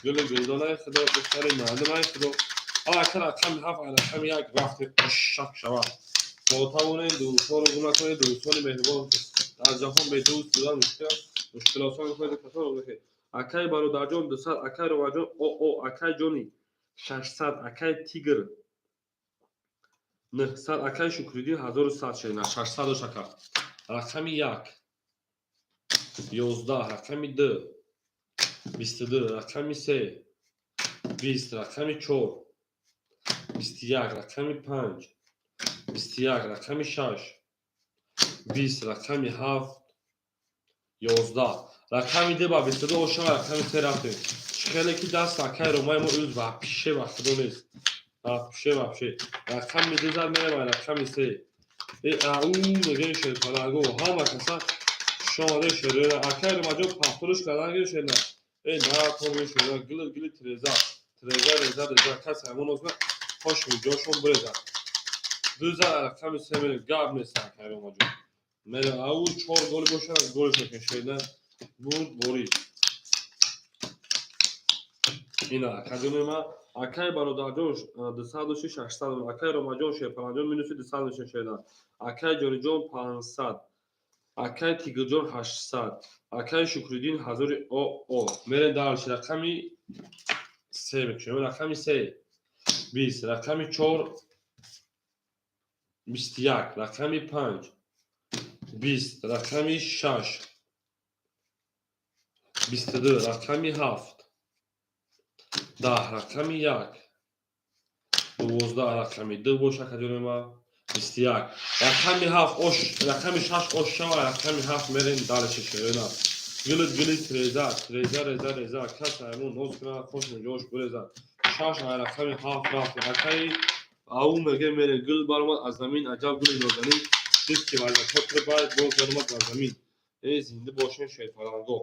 Гули гулдонаи худо, духтари мардумаи худо. Ака рақами 7, рақами 1 рафтем, ошак шавад. Бо тавонед дӯстонро гум накунед, дӯстони меҳрубон. Дар ҷаҳон бедӯст будан мушкил аст. Мушкилосон кунед, касонро мекунед. Акаи бародарҷон 200, акаи Ромаҷон ОО, акаи Ҷони 600, акай Тигр 900, акай Шукриддин 1100 шерина, 600 дошт ака. Рақами 1 11, рақами 2 22, рақами 3 20, рақами 4 21, рақами 5 21, рақами 6 20, рақами 7 11, рақами 2 ба 22 ошава, рақами 3 рафтем. Чӣ хеле ки даст акай Ромаи мо имрӯз вообще ба худо нест, вообще, вообще. Рақами 2 зад, мерем рақами 3. Ау мегӯем, шерпаланго, ҳама каса шомаде шерона. Акай Ромаҷон, пахтуриш кардан гир, шерна. Э, наратон, шерона, гили гили тиреза, тиреза, реза, реза. Касе ҳамон озна хошми ҷошон бирезад. Ду зад, рақами 3 мерем. Гап нест, акай Ромаҷон, мерем. Ау, чор голи бошад, голиш мекунем, шерна. Бурд борид ина, акаҷони ма. Акай бародарҷон, 200 дошти, 600. Акай Ромаҷон, шерпаланҷон, минуси 200 меша, шерна. Акай Ҷониҷон 500, акай Тигрҷон 800, акай Шукриддин ҳазори о. Мерем дальше, рақами 3 мекушем. Рақами 3 20, рақами 4 21, рақами 5 20, рақами 6 22, рақами 7 10, рақами 1 12, рақами 2 бош, акаҷони ма, 21, рақами 7 ош, рақами 6 ош шава, рақами 7 мерем дальше, шерена. Гили гили тиреза, тиреза, реза, реза. Кас аймон ноз кунад, хош ҷош бирезад. 6 рақами 7 рафт, акаи. Ау меге, мерем. Гул баромад аз замин, аҷаб гули нозанин. Дид ки варзашҳо требай, боз баромад бар замин. Э, зинда бошен, шерпаланго.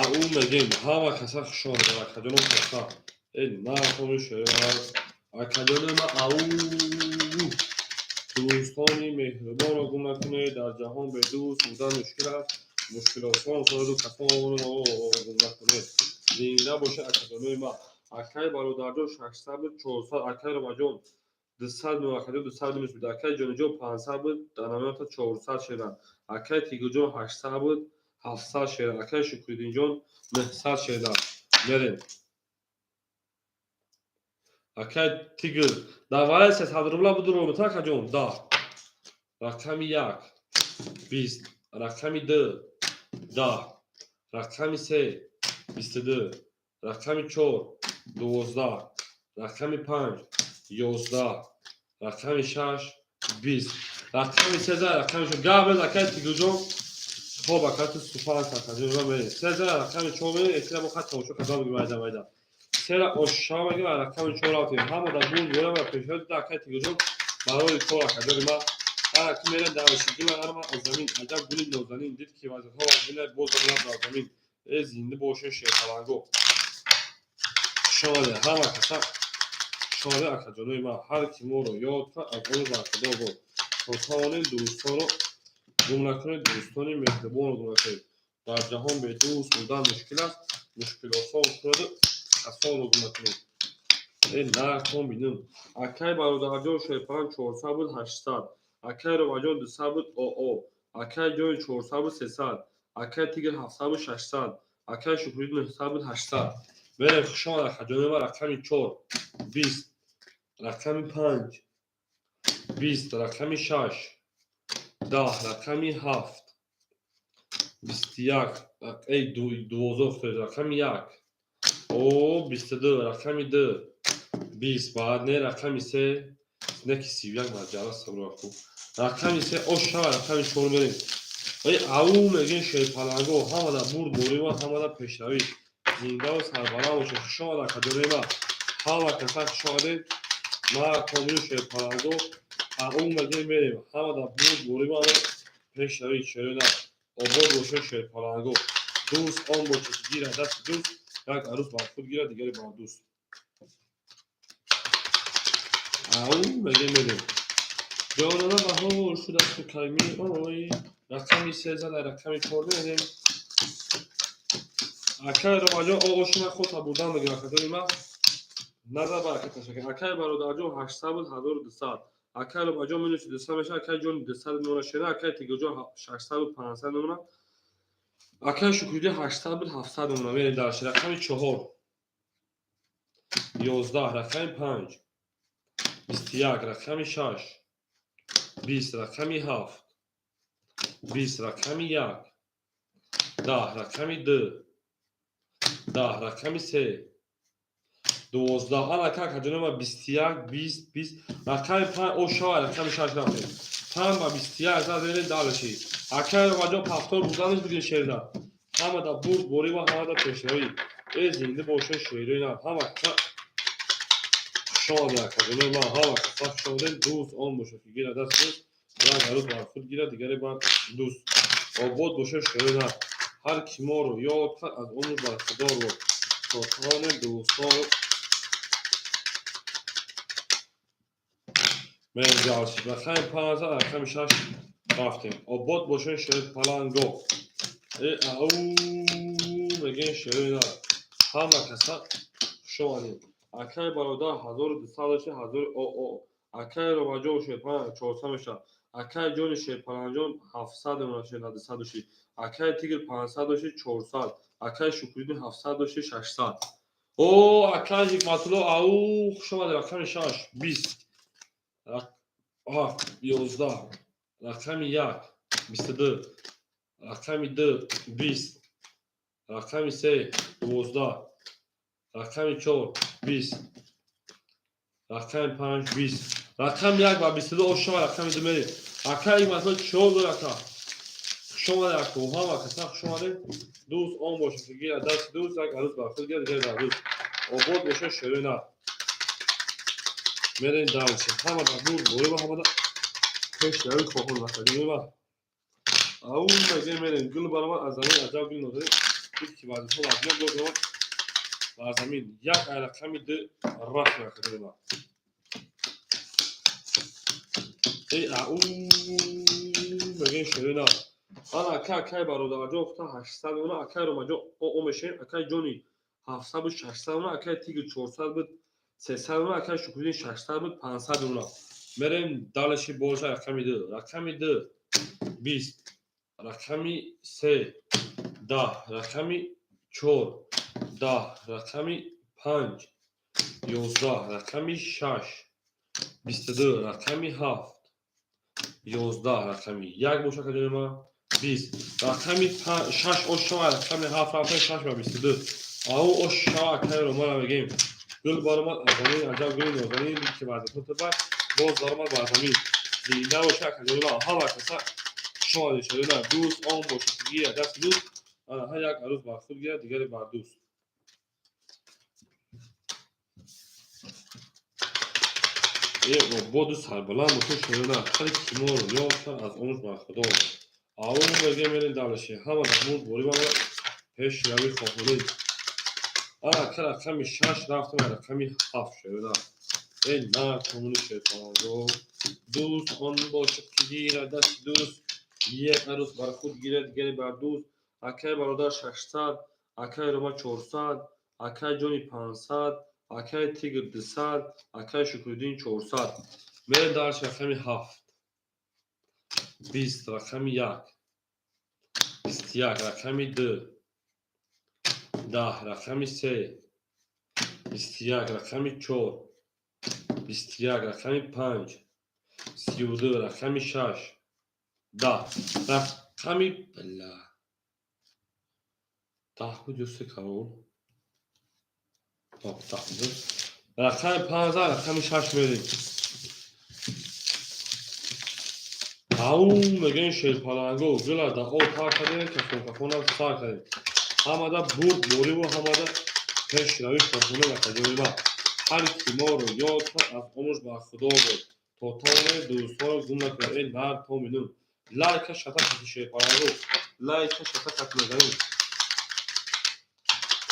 Ау мегем, ҳама каса хуш омадед, акаҷоно каса. Э, нахони шера, акаҷони ма. Ау, дӯстони меҳрубонро гум накунед. Дар ҷаҳон бедӯст будан мушкил аст, мушкил осон кунеду касонро гум накунед. Зинда бошед, акаҷонои ма. Акай бародарҷон, 600 буд, 400. Акай Ромаҷон, 200 мео, акаҷон, 200 минус буд. Акай Ҷониҷон, 500 буд, дар намоята 400 шера. Акай Тигрҷон, 800 буд, 700 шера. Акай Шукриддинҷон, 900 шера. Мерем, акай Тигр дар Валенсия 100 рубла буду ромита, акаҷон. 10, рақами 1 20, рақами 2 10, рақами 3 22, рақами 4 12, рақами 5 11, рақами 6 20, рақами 13, рақами 4. Гап без, акай Тигрҷон. Хоб, ака, ту суфар аст, акаҷон. Мерем, сеза, рақами 4 мерем. Эсира бо хат тамошо карда мегим, майда майда. Сера ошшава мегим, рақами 4 рафтем. Ҳама дар бурд борем ва пешниҳод дида, акай Тигрҷон, барои кор, акаҷони ма. Ки мерем дальше. Гула нарма аз замин, аҷаб гули нозанин. Дид ки вазифаҳо аз гула, боз баромад бар замин. Э, зинда бошед, шерпаланго. Хуш омадед, ҳама каса хуш омадед, акаҷонои ман. Ҳар ки моро ёд кард, аз он бархӯрдор бод. То тавонем, дӯстонро гум накунед, дӯстони меҳрубонро гум накунед. Дар ҷаҳон бедӯст будан мушкил аст, мушкил осон кунаду касонро гум накунед. Э, накун бинум. Акай бародарҷон шерпаланг, 400 буд, 800. Акай Ромаҷон, 200 буд, оо. Акай ҷони, 400 буд, 300. Акай Тигр, 700 буд, 600. Акай Шукриддин, 900 буд, 800. Мерем. Хуш омад, акаҷони ма. Рақами 4 20, рақами 5 20, рақами 6 10, рақами 7 21, эй, 12, рақами 1 о 22, рақами 2 20, баъд не, рақами 3 не ки 31 маҷара сабраху, рақами 3 ош шава, рақами 4 мерем. Эй, ау мегӯем, шерпаланго, ҳамада бурд борива, ҳамада пешравӣ. Зиндаву сарбаланд бошед. Хуш омад, акаҷони ма, ҳама каса хуш омадед. Ма комили шерпаланго. Ау мегӯем, мерем. Ҳамада бурд борива, пешравӣ, шерона. Обод бошед, шерпаланго. Дӯст он бошад, ки гирад дасти дӯст. Як арӯс бар худ гирад, дигаре бар дӯст. Ау мегӯем, мерем. Ҷонона, баҳор шудасту кай меоӣ? Рақами 3 зада, рақами 4 мерем. Акай Ромаҷон, ошина хота бурдан мегӯям, акаҷони ма. Назар баракат ташаккур. Акай бародарҷон, 800 буд, 1200. Акай Ромаҷон, минуси 200 мешавад. Акай ҷони, 200 мемонад, шера. Акай Тигрҷон, 600 буд, 500 мемонад. Акай Шукриддин 800 буд, 700 мемонад. Мерем дальше. Рақами 4, 11, рақами 5, 21, рақами 6, 20, рақами 7, 20, рақами 1, 10, рақами 2, 10, рақами 3, 12. Ана ака ҷаноба 21, 20, 20, рақами 5 ошава, рақами 6 рафтем. 5 ба 21 зад, мерем дальше. Акай Ромаҷон пафтор бурданаш бигир шерда. Ҳамада бурд борӣ ва ҳамада пешравӣ. Э, зинда бошед, шерои нар. Ҳама хуш омадед, акаҷонои ман, ҳама каса хуш омадед. Дӯст он бошад, ки гирад даст дӯст, як арӯз бар худ гирад, дигаре бар дӯст. Обод бошед, шерои нар. Ҳар ки моро ёд кард, аз умр бархӯрдор бод. То тавонем дӯстонро мерем дальше. Рақами 5, рақами 6 рафтем. Обод бошед, шери паланго. Э, ау мегӯем, шерои нар. Ҳама каса хуш омадед. Акай бародар 1200 дошта, 1000 о. Акай Ромаҷон шерпаланг 400 мешавад. Акай ҷони шерпалангҷон 700 мемонад, шер 200 дошти. Акай Тигр 500 дошти, 400. Акай Шукриддин 700 дошти, 600. О, акай Ҳикматулло, ау, хуш омадед. Рақами 6, 20, 11, рақами 1, 22, рақами 2, 20, рақами 3, 12, рақами 4, 20, рақами 5, 20, рақами 1 ба 22 ошава, рақами 2 мерем. Акай Ҳикматулло чор дор, ака. Хуш омадед, ака, ҳама каса хуш омадед. Дӯст он бошад, ки гирад дасти дӯст, як арӯз бар худ гирад, дигаре бар дӯст. Обод бошад, шерои нар. Мерем дальше. Ҳамада бурд борӣ ва ҳамада пешравӣ хоҳон, акаҷонои ман. Ау мегӯем, мерем. Гул баромад аз замин, аҷаб гул нозанин. Дид ки вазифа вазмин боз омад бар замин. Як ай рақами 2 рафтем, акаҷонои ман. Эй, ау мегӯем, шерои нар. Ана ака, акай бародарҷон гуфта 800 мемонад, акай Ромаҷон о мешавем, акай ҷони 700 буд, 600 мемонад, акай Тигр 400 буд, 300 мемонад, акай Шукриддин 600 буд, 500 мемонад. Мерем дальше боша рақами 2. Рақами 2, 20, рақами 3, 10, рақами 4, 10, рақами 5, 11, рақами 6, 22, рақами 7, 11, рақами 1 боша, акаҷони ман, 20, рақами 6 ошава, рақами 7 рафтем, 6 ба 22. Ау ошава, акай Романа мегӯем. Гул баромад аз замин, аҷаб гули нозанин, дид ки вазифа табай, боз баромад бар замин. Зинда боша, акаҷони ман, ҳама каса хуш омадед, шерои нар. Дӯст он бошад, ки гирад дасти дӯст, ана ҳар як арӯз бар худ гирад, дигаре бар дӯст. Э, ободу сарбаланд бошед, шерои нар. Ҳар ки моро ёд кард, аз умр бархӯрдор. Ау мегӯем, мерем дальше. Ҳама дар бурд борӣ ва пешравӣ хоҳонед. Ана ака рақами 6 рафтем, рақами 7, шерои нар. Эй, нар комуни шерпаланго. Дӯст он бошад, ки гирад дасти дӯст, як арӯз бар худ гирад, дигаре бар дӯст. Акай бародар 600, акай Рома 400, акай ҷони 500, акай Тигр 200, акай Шукриддин 400. Мерем дальше рақами 7, 20, рақами 1, 21, рақами 2, 10, рақами 3, 21, рақами 4, 21, рақами 5, 32, рақами 6, 10, рақами бла 10 буд ё се карол? 10 буд. Рақами 5, рақами 6 мерем. Ау мегӯем, шерпаланго, гула дар об тар кардем, кафон кафонам сар кардем. Ҳамада бурд бориву ҳамада пешравӣ хоҳонем, акаҷони ман. Ҳар ки моро ёд кард, аз умраш бархӯрдор бод. То тавонед дӯстонро гум накунед. Эй, нар то минут. Лайка шата хати шерпаланго. Лайка шата хат мезанем.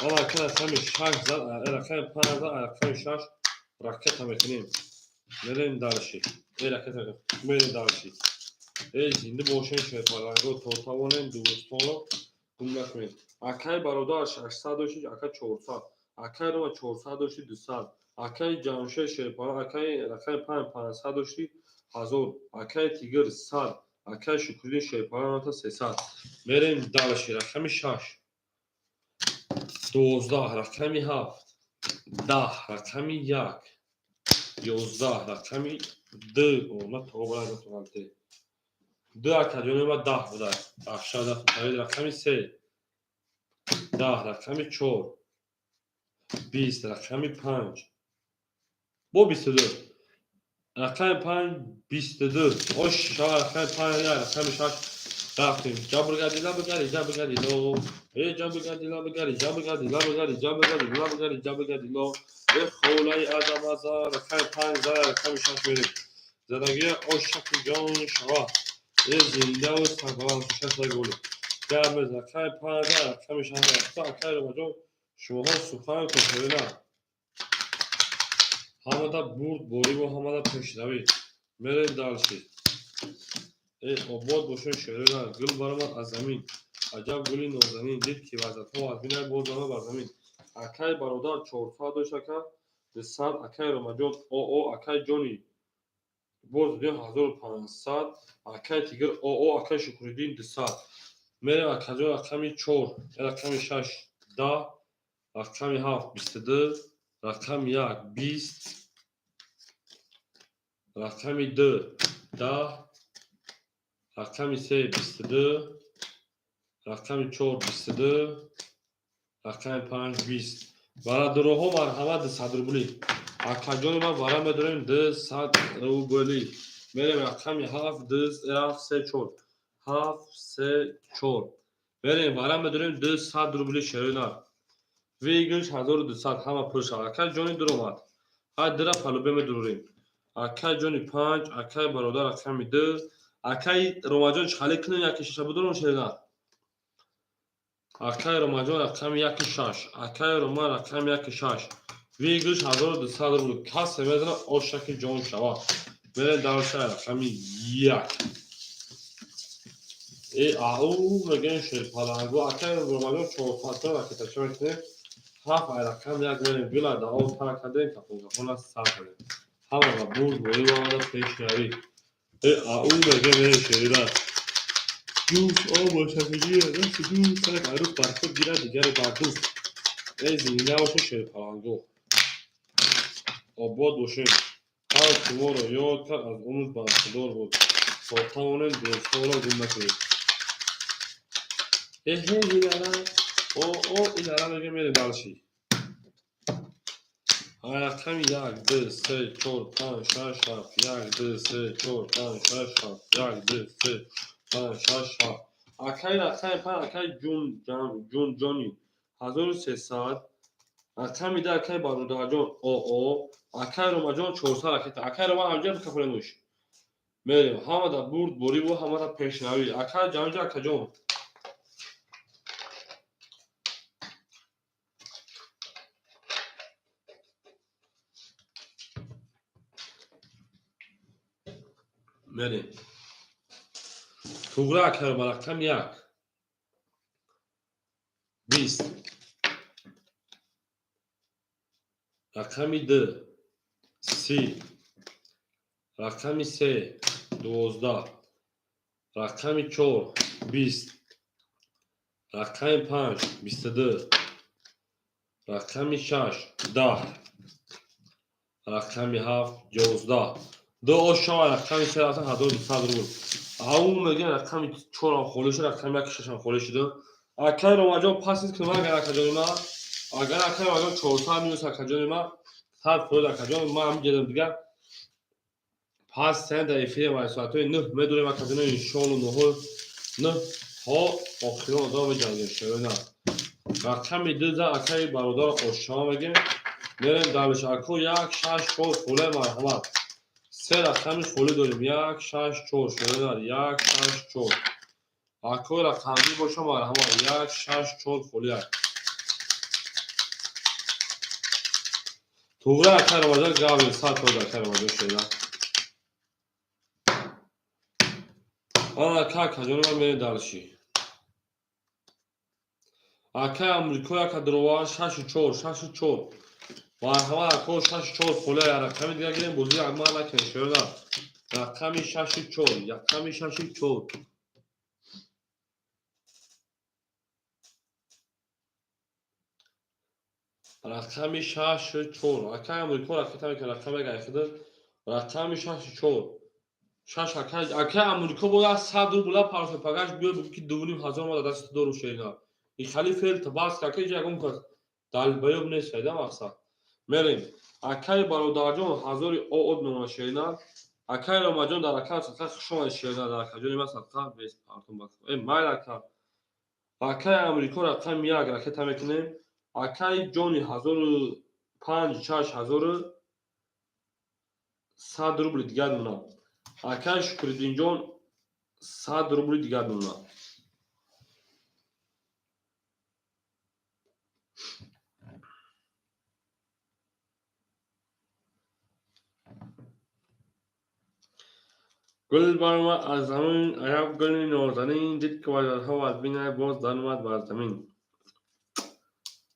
Ана ака рақами 6 зад, рақами 5 зад, рақами 6 ракета мекунем. Мерем дальше. Эй, ракета мерем дальше. Эй, зинда бошем, шерпаланго, то тавонем дӯстонро гум накунед. Акай бародар 600 дошти, ака 400. Акай Рома 400 дошти, 200. Акай Ҷамшед шерпаланг, акай рақами 5 500 дошти, 1000. Акай Тигр 100. Акай Шукриддин Шерпаланата 300. Мерем дальше. Рақами 6, 12, рақами 7, 10, рақами 1, 11, рақами 2. Омад то ду, акаҷони ма, 10 буда. Рақами 3, 10, рақами 4, 20, рақами 5, бо 22, рақами 5, 22. Ош шава. Рақами 5, 1, рақами 6 рафтем. Ҷабргади лабгари ҷабргади ло э ҷабргади лабгари ҷабргади лабгари ҷабргади лабгари ҷабргади ло э холаи азамаза. Рақами 5 за, рақами 6 мерем. Задагия ошаки ҷон шава. Э, зиндаву сарбаланд, шашта голи гап. Рақами 5 за, рақами 6 рафта. Акай Ромаҷон, шумоҳо сухан кунед. Ҳамада бурд бориву ҳамада пешравӣ. Мерем дальше. Э, обод бошед, шерона. Гул баромад аз замин, аҷаб гули нозанин. Дид ки вазатҳо аз бинай боз баромад бар замин. Акай бародар 400 дошт, ака 200. Акай Ромаҷон оо, акай ҷони боз дидем 1500. Акай Тигр оо, акай Шукриддин 200. Мерем, акаҷон. Рақами 4, рақами 6, 10, рақами 7, 22, рақами 1, 20, рақами 2, 10, рақами 3, 22, рақами 4, 22, рақами 5, 20. Бародароҳо, марҳамат, 200 рубли. Акаҷони ман, вара медорем 200 рубли. Мерем. Рақами 7, 7, 3, 4, 7, 3, 4. Мерем, вара медорем 200 рубли. Шерина выигрыш 1200, ҳама пул шавад. Акай ҷони дуромад, ҳай дира палубе медурорем. Акай ҷони 5, акай бародар рақами 2. Акай Ромаҷон, чӣ кунем? Яки шаша будурум, шерина. Акай Ромаҷон, рақами яки шаш. Акай Роман, рақами яки шаш. Выигрыш 1200 рубл. Касе медона, ошаки ҷон шавад. Мерем дальше. Рақами 1. Э, ау мегӯем, шерпалангу. Акай Ромаҷон, 400 ракетача мекунем. 7 ай рақами 1 мерем. Гула дао тара кардем, кафон кафона сар кардем. Ҳамага бурд бои омада, пешравӣ. Э, ау мегӯем, мерем, шерира. Ҷӯш об бошадигӣ дасти дӯст сар арӯс бар худ гирад, дигаре бар дӯст. Э, зинда бошед, шерпалангу, обод бошед. Ҳар шуморо ёд кард, аз умр бархӯрдор буд. То тавонем, дӯстонро гум накунед. Эҳе, илара о о илара мегӯем. Мерем дальше. Рақами 1, 2, 3, 4, 5, 6, 7. 1, 2, 3, 4, 5, 6, 7. 1, 2, 3, 5, 6, 7. Акай, рақами 5, акай Ҷунҷони, 1300. Рақами 2, акай бародарҷон оо, акай Ромаҷон, 400 ракета. Акай Роман, ҳамҷа бикафонемуш. Мерем. Ҳамада бурд бориву ҳамада пешравӣ. Акай ҷамҷа, акаҷон. Мерем. Туғра, акай Роман, рақами 1, 20, рақами 2, 30, рақами 3, 12, рақами 4, 20, рақами 5, 22, рақами 6, 10, рақами 7, 11. Ду ошава. Рақами 3 рафтан, 1200 рубл. Ау мегӯям, рақами 4-ам холӣ шуд, рақами 1, 6-ам холӣ шуд. Акай Ромаҷон, пас кунам. Агар акаҷони ман, агар акай Ромаҷон 400 минус, акаҷони ман, 100%. Акаҷон, ман ҳам ҷедам дигар. Пас сен дар эфири ва соатҳои 9 медорем, акаҷоно, иншоалло, нӯҳо нӯҳ то охирон одам меҷангем. Шоёна рақами 2 за, акаи бародар ошама мегем. Мерем дальше. Ако, 1, 6, 4 холе, марҳамат. Се рақами холӣ дорем: 1, 6, 4. Шоёна 1, 6, 4. Акои рақамӣ боша, марҳамат. 1, 6, 4 холӣ як. Туғра, акай Рамазон, гави 100%. Акай Рамазон, шоёна. Ана ака, акаҷони ман, мерем дальше. Акай Амрико, яка дурова, шашу чор, шашу чор, марҳамат. Ако, шашу чор холе, рақами дигар гирем, бозӣ акмал накунем, шоёна. Рақами шашу чор, рақами шашу чор. Рақами шашу чор. Акай Амрико ракета мекунад, рақами гайхида. Рақами шашу чор. Шаш акай, акай Амрико бояд 100 рубла парсо пагаш биёд бигӯ ки 2500 ма дар дасти дору шерина. И хали фел табас каке ягон кас далбаёб нест айда мақсад. Мерем. Акай бародарҷон ҳазори оод нома шерина. Акай Ромаҷон дар акай садқа хуш омадед шерина дар акаҷони ма садқа бес партон бак. Э майл ака. Акай Амрико рақами як ракета мекунем. Акай ҷони ҳазору панҷ шаш ҳазору сад рубли дигар мона. Акай Шукриддинҷон 100 рубли дигар мона. Гул баромад аз замин, аяб гули нозанин, дид ки ваҷҳо аз бинай боз даромад бар замин.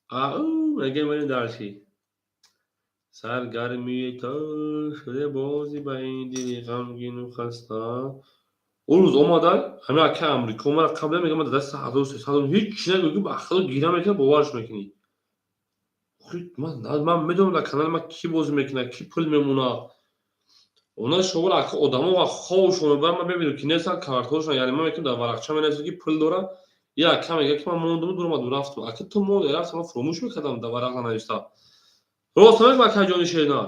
Ау, мегем мерем дарши. Саргармии ту шуде бозӣ ба ин дили ғамгину хаста. Ӯ рӯз омада, ҳамин акай Амрико омада, қабла мегӯяд ман дар дасти 1300 ҳеҷ чи нагӯ, ки ба худо гира мекунад, боварш мекунӣ. Ман медонам дар канали ман кӣ бозӣ мекунад, кӣ пул мемонад. Она шуморо ака одамо ва хобшон мебаранд, ман мебинам ки нестанд картошон, яъне ман мекунам дар варақча менависам ки пул дорад. Я ака мегӯяд ки ман мондуму дуромаду рафтам. Ака ту монди рафтам, ман фуромӯш мекардам дар варақ нанависта. Рост намегӯ акай ҷони шерина.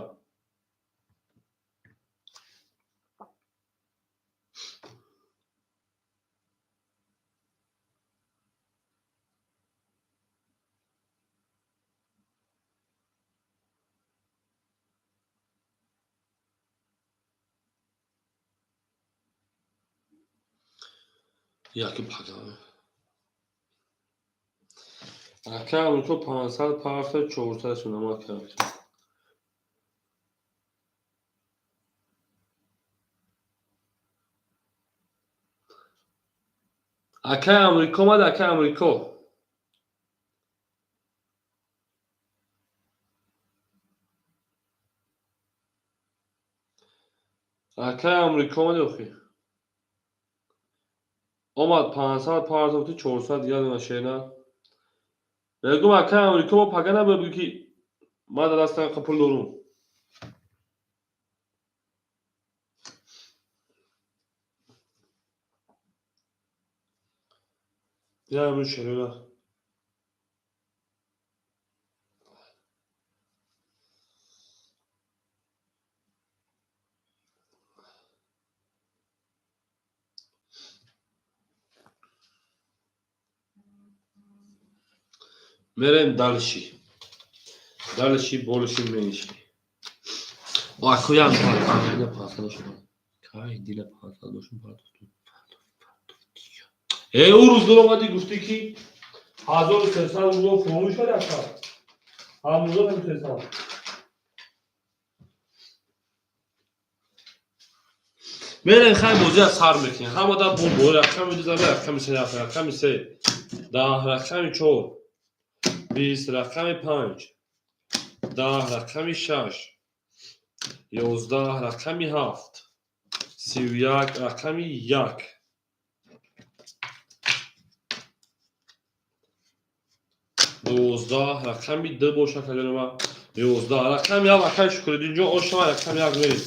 Яки пага. Ака Амрико 500 парта 400 сунама кард. Акай Амрико омад, акай Амрико. Акай Амрико омад охи. Омад 500 партофти 400 дигар дона шерина. Мегӯм акай Амрико мо пага набояд бигӯ ки ман дар дастам инқа пул дорум. Биям шерина. Мерем дальше. Дальше больше меньше. Акуям дила 500 дошум. Кай дила 500 дошум партофту. Э, ӯ рӯз дуромадӣ гуфтӣ ки 1300 рубл фуромӯш кардӣ ака. Ҳамрӯза 1300. Мерем хай бозиа сар мекунем. Ҳамада бо рақами ду зада, рақами се, рақами се, 10, рақами чор, 20, рақами панҷ, 10, рақами шаш, 11, рақами ҳафт, 31, рақами як. 12, рақами ду бошад каҷонима, 11, рақами як акай Шукриддинҷон ошава, рақами як мерем.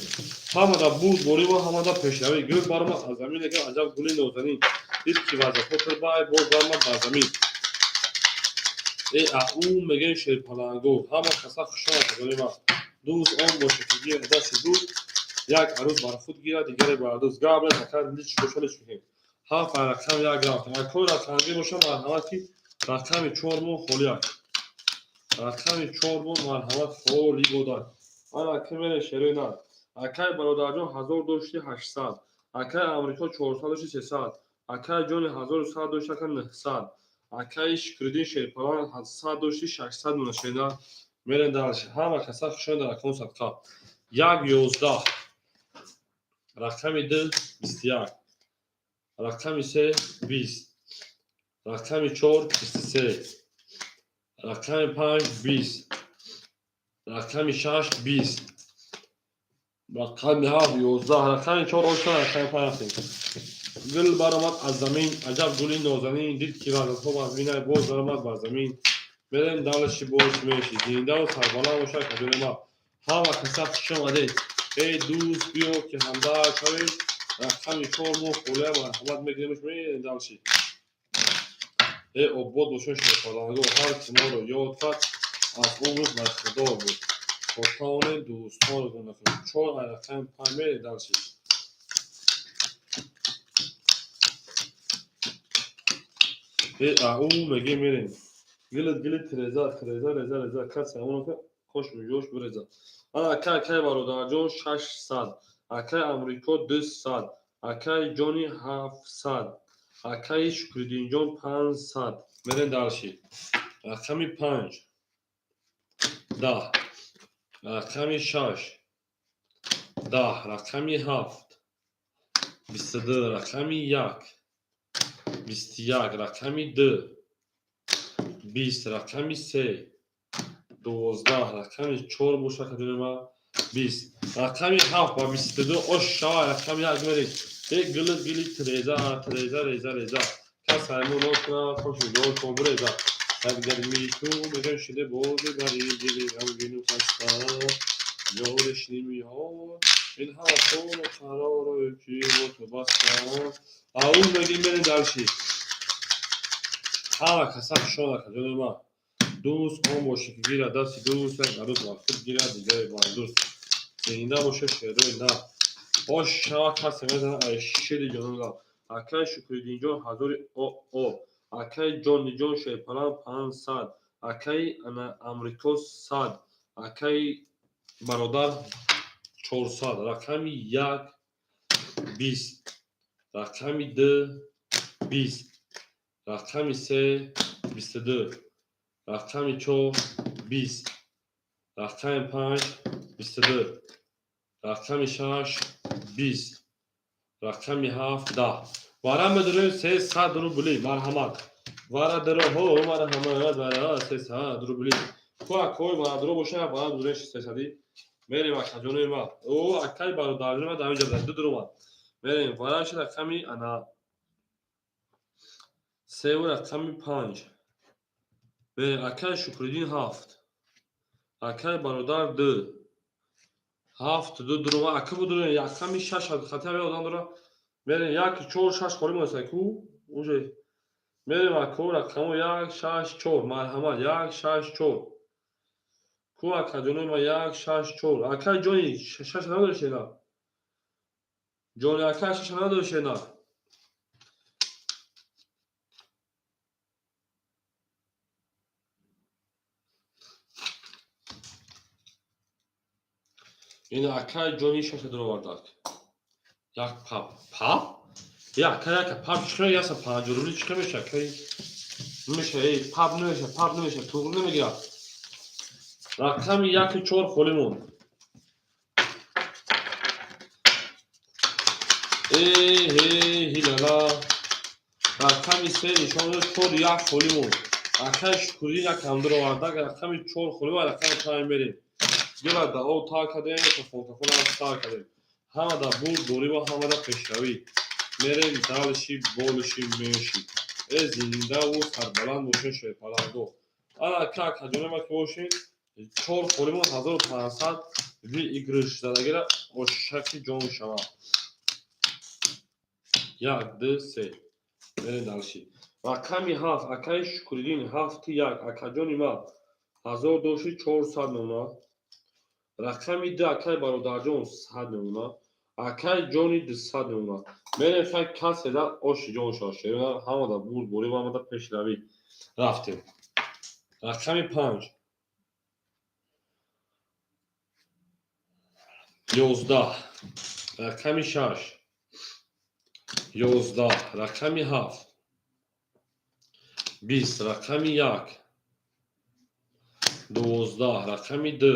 Ҳамада бурд борӣ мо, ҳамада пешравӣ. Гул баромад аз замин, лекин аҷаб гули нозанин. Дид ки вазифа тирбай боз баромад бар замин. Э ау мегӯем шерпаланго. Ҳама каса хушомад каҷонима. Дӯст он бошад ки гирад дасти дӯст, як арӯз бар худ гирад, дигаре бар дӯст. Гап нест, акар лич боша лич мекунем. Ҳафт рақам як рафт. Акои рақамгир боша марҳамат ки рақами чор мо холӣ аст. Рақами чор мо марҳамат холӣ бодад. Ана ки мере шерои на. Акай бародарҷон 1000 дошти 800. Акай Амрико 400 дошти 300. Акай ҷони 1100 дошти ака 900. Акай Шукриддин Шерпалан 100 дошти 600 мона шерина. Мерем дальше. Ҳама каса хушомад дар рақами садқа. Як 11. Рақами ду 21. Рақами се 20. Рақами чор 23. Рақами панҷ 20. Рақами шаш 20. Рақами ҳафт, 11, рақами чор оша, рақами панҷ рафтем. Гул баромад аз замин, аҷаб гули нозанин, дид ки вазнҳо вазминай, боз баромад бар замин. Мерем давлаши боз меши, зиндаву сарбаланд бошад кадони ма. Ҳама каса хуш омадед. Эй дӯст, биё ки ҳамдард шавем. Рақами чор мо холия, марҳамат, мегиремш, мерем дальше. Э, обод бошед, шерпалангоҳ, ҳар ки моро ёд кард, аз умр бархӯрдор буд. То тавонем дӯстонро гум накунем. Чор, рақами панҷ, мерем дальше. Э, ау мегем, мерем. Гилит гилит тиреза, тиреза, реза, реза, касе ҳамоно кош миҷош биреза. Ана акай, акай бародарҷон 600, акай Амрико 200, акай ҷони 700, акаи Шукриддинҷон 500. Мерем дальше. Рақами панҷ 10, рақами шаш 10, рақами ҳафт 22, рақами як 21, рақами ду 20, рақами се 12, рақами чор бошад кадома 20, рақами ҳафт ба 22 ош шава, рақами як мерем. Э, гили гили тиреза, тиреза, реза, реза, кас ҳаймон кунад, хошу ҷошон биреза. Дар гармии ту мегӯям шиде бози бари дили ғамгину хаста, ёриш нимиҳо ин ҳама қовлу қароро ки бо ту баста. Ауз мегим, мерем дальше. Ҳама каса хушона каҷони ма. Дӯст он боше ки гирад дасти дӯст, як арӯз бар худ гирад, дигаре бар дӯст. Зинда боше шерои нав. Ош шава, касе мезанад ай шири ҷонон. Акай Шукриддинҷон ҳазори о, акай Ҷониҷон шерпалан 500, акаи Амрико 100, акаи бародар 400, рақами як 20, рақами ду 20, рақами се 22, рақами чор 20, рақами панҷ 22, рақами шаш 20, рақами ҳафт 10. Вара медорем 300 рубли, марҳамат. Вара дароҳо, марҳамат, вара 300 рубли. Ку акои бародаро боша, вара дурем сесадӣ. Мерем, акаҷонои ма. О, акаи бародарҷони ма дар инҷа ду дуромад. Мерем, вараши рақами ана севу рақами панҷ. Мерем, акаи Шукриддин ҳафт. Акаи бародар ду. Ҳафт ду дурома, ака будурем, рақами шаш хати одам дора. Мерем, як, чор, шаш холӣ монеста ку уже. Мерем, ако, рақамо як, шаш, чор, марҳамат, як, шаш, чор. Ку акаҷонои ма, як, шаш, чор. Акаи ҷони шаш надошена? Ҷони ака шаш надошена? Ин акаи ҷони шаша дуровардак. Як пап пап, я ака, яка пап чӣ яса 50 рубли чӣ меша, акаи намеша? Эй, пап намеша, пап намеша, туғри намегирад. Рақами яки чор холӣ монд. Э ҳе ҳилала, рақами се нишон дод, чор, як холӣ монд. Акаи Шукурӣ як ҳамдур овардак, рақами чор холӣ ва рақами панҷ мерем. Дила дао тар кардем, кафон тар кардем. Ҳама дар бурд дорӣ ва ҳама дар пешравӣ. Мерем дальше, больше, меньше. Э, зиндаву сарбаланд бошед, шерпалангоҳ. Ана ака, акаҷони ма ки бошед, чор холӣ монд, 1500 выигрыш задагира ошаки ҷон шавад. Як, ду, се, мерем дальше. Рақами ҳафт, акаи Шукриддин ҳафти як, акаҷони ма ҳазор дошти, 400 мемонад. Рақами ду, акаи бародарҷон 100 мемонад, акаи ҷони 200 мемонад. Мерем, хай, касе да оши ҷон шавад. Шерона ҳама да бурд борӣ ва ҳама да пешравӣ. Рафтем. Рақами панҷ 11, рақами шаш 11, рақами ҳафт 20, рақами як 12, рақами ду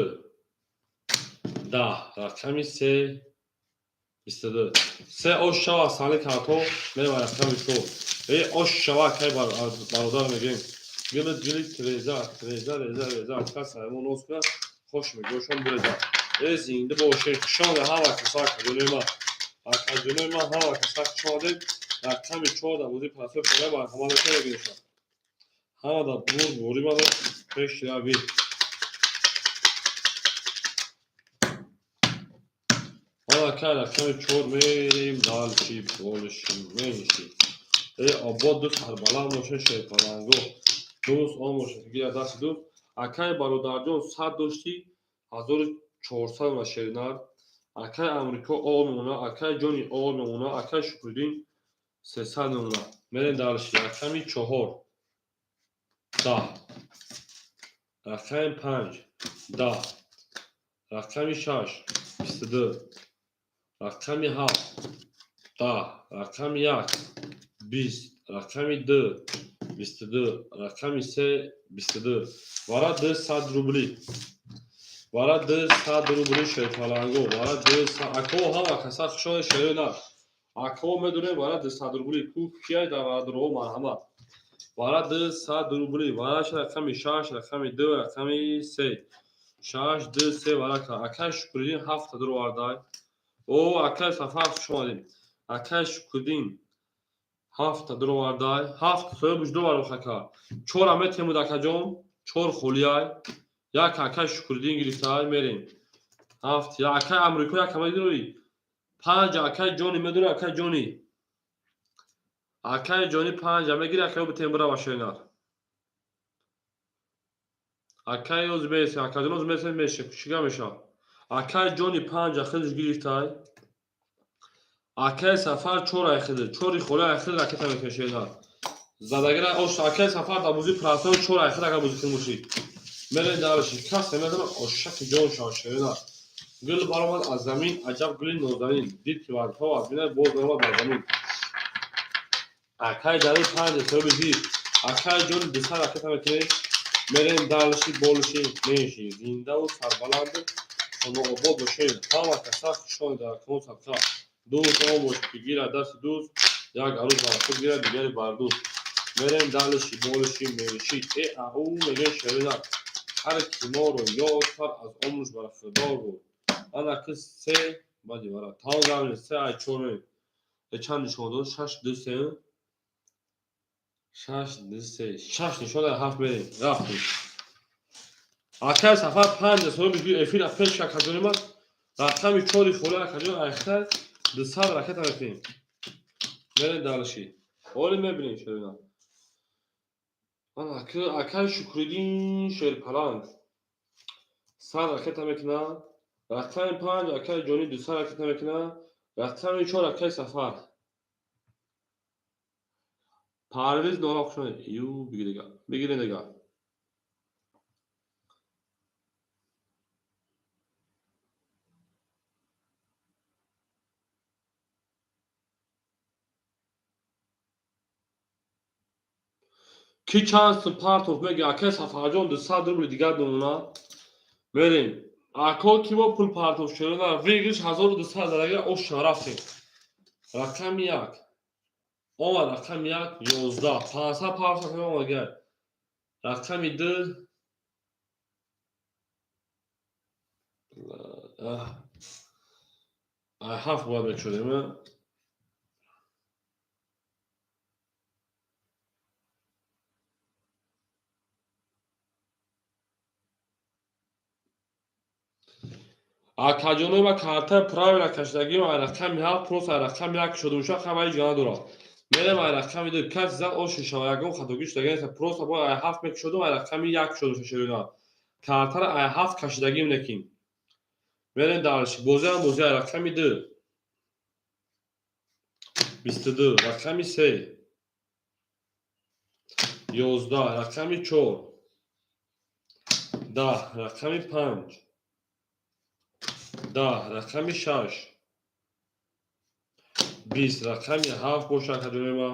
10, рақами се 22. Се ош шава, сали картҳо. Мерем рақами чор. Э, ош шава, акай бародар, мегӯем. Гили гили тиреза, тиреза, реза, реза, кас ҳаймон ноз кунад, хош мегӯшон биреза. Э, зинда бошед, хуш омадед ҳама каса, акаҷонои ман. Акаҷонои ман, ҳама каса хуш омадед. Рақами чор дар бозии простой поле марҳамат мекунед, гирифта. Ҳама дар бурд борӣ мана пешравӣ. Ҳама кай рақами чор мерем, дальше больше меньше. Э, обод ду сарбаланд бошед, шерпаланго. Дӯст он бошед, гира дасти дӯст. Акай бародарҷон, 100 доштӣ, 1400 ва шернар. Акай Амрико ол мемона, акай ҷони ол мемона, акай Шукриддин 300 мемона. Мерем дальше. Рақами чор 10, рақами панҷ 10, рақами шаш 22, рақами ҳафт 10, рақами як 20, рақами ду 22, рақами се 22. Вара 200 рубли, вара 200 рубли, шерпаланго, вара 200. Ако, ҳама каса хушода, шерои на. Ако, медонем, вара 200 рубли ку кияй дар варадроҳо, марҳамат. Вара 200 рубли, вараш рақами шаш, рақами ду, рақами се, шаш, ду, се вара. Акай Шукриддин ҳафта дуровардай. О, акай Сафар, хуш омадем. Акай Шукриддин ҳафта дуровардай, ҳафт соҳибаш дувар. Ака, чора метемуд, акаҷон, чор холиай, як акай Шукриддин гирифтай. Мерем, ҳафт. Акай Амрико як ама гирои, панҷ акай Ҷони медори. Акай Ҷони, акай Ҷони панҷа мегири, акай битем бирава шернар. Акай оз мересем, акаҷон, оз мересем, мешем, чига мешавад. Акай Ҷони панҷа хелиш гирифтай. Акай Сафар чор айхиди, чори холи айхиди ракета мекунед, шернар задагира ош. Акай Сафар дар бозии простой чор айхид агар бозӣ кунӣ бошӣ. Мерем дальше. Кас намедонад, ошаки ҷон шава, шернар. Гул баромад аз замин, аҷаб гули нозанин, дид ки вардҳо аз бинад, боз баромад бар замин. Акай Ҷалил панҷ соҳиби гир. Акай Ҷони 200 ракета мекунед. Мерем дальше, больше меньше. Зиндаву сарбаланду хонаобод бошед. Ҳама каса хушомед дар акмон садқа. Дӯст он бошед, ки гирад дасти дӯст, як арӯз бар худ гирад, дигаре бар дӯст. Мерем дальше, больше меньше. Э, ау, мегӯем, шерина. Ҳар ки моро ёд кард, аз умрш бархӯрдор буд. Ана ки се баъди вара тамом гамни се ай чор. Чанд нишон дод? Шаш, ду, се, шаш, ду, се, шаш нишон дар ҳафт. Мерем, рафтем. Акай Сафар панҷ соҳиби эфир пеш. Акаҷони ман, рақами чори холи, акаҷон, айхта 200 ракета мекунем. Мерем дальше, оли мебинем, шерина. Акай Шукриддин шерпаланг 100 ракета мекунад, рақами панҷ акай Ҷони 200 ракета мекунад, рақами чор акай Сафар. Парвиз нора, хушомадед. Ю, бигир, бигирен дига. Ки чанд сум партов меги? Акай Сафарҷон 200 рубли дигар мемона. Мерем, ако, ки бо пул партов шуда, выигрыш 1200 зарагира оша. Рафтем. Рақами як омад, рақами як 11, 500 партов омад. Рақами ду ҳафт бояд мекушодем. Акаҷонои ма, картаи правила кашидагим ай рақами ҳафт, просто ай рақами як шуда мешавад, хабари ҷо надорад. Мерем ай рақами ду. Каси зад, ош шава, ягон хатогӣ шудага нест. Просто бояд ай ҳафт мекушодум, ай рақами як шуда мешавад. Картара ай ҳафт кашидагим лекин. Мерем дальше. Бозиам бози ай рақами ду 22, рақами се 11, рақами чор 10, рақами панҷ 10, рақами шаш 20, рақами ҳафт боша, акаҷонои ма,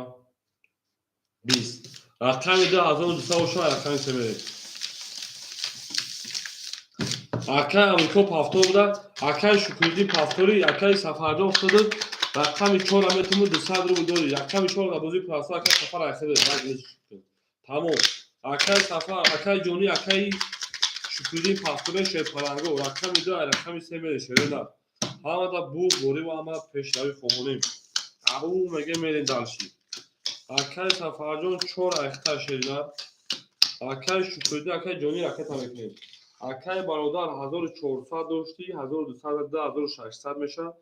20, рақами ду 1200 боша. Рақами се мерем. Акай Амрико повтор буда, акай Шукриддин повтори, акай Сафарҷон фтоду. Рақами чора метуму 200 рубл дори. Рақами чор дар бозии простой акай Сафар айхеде. Тамом, акай Сафар, акай Ҷонӣ, акай. Шукриддин пафтуре шерпаланго рақами 2 рақами 3 мере шерои нар. Ҳамада бурд борӣ ва ҳамада пешравӣ хоҳонем. Ау меге мерем дальше. Акай Сафарҷон 4 айхта шеринар. Акай Шукриддин, акай Ҷонӣ ракета мекунем. Акай бародар 1400 доштӣ, 1200, 2600 мешавад,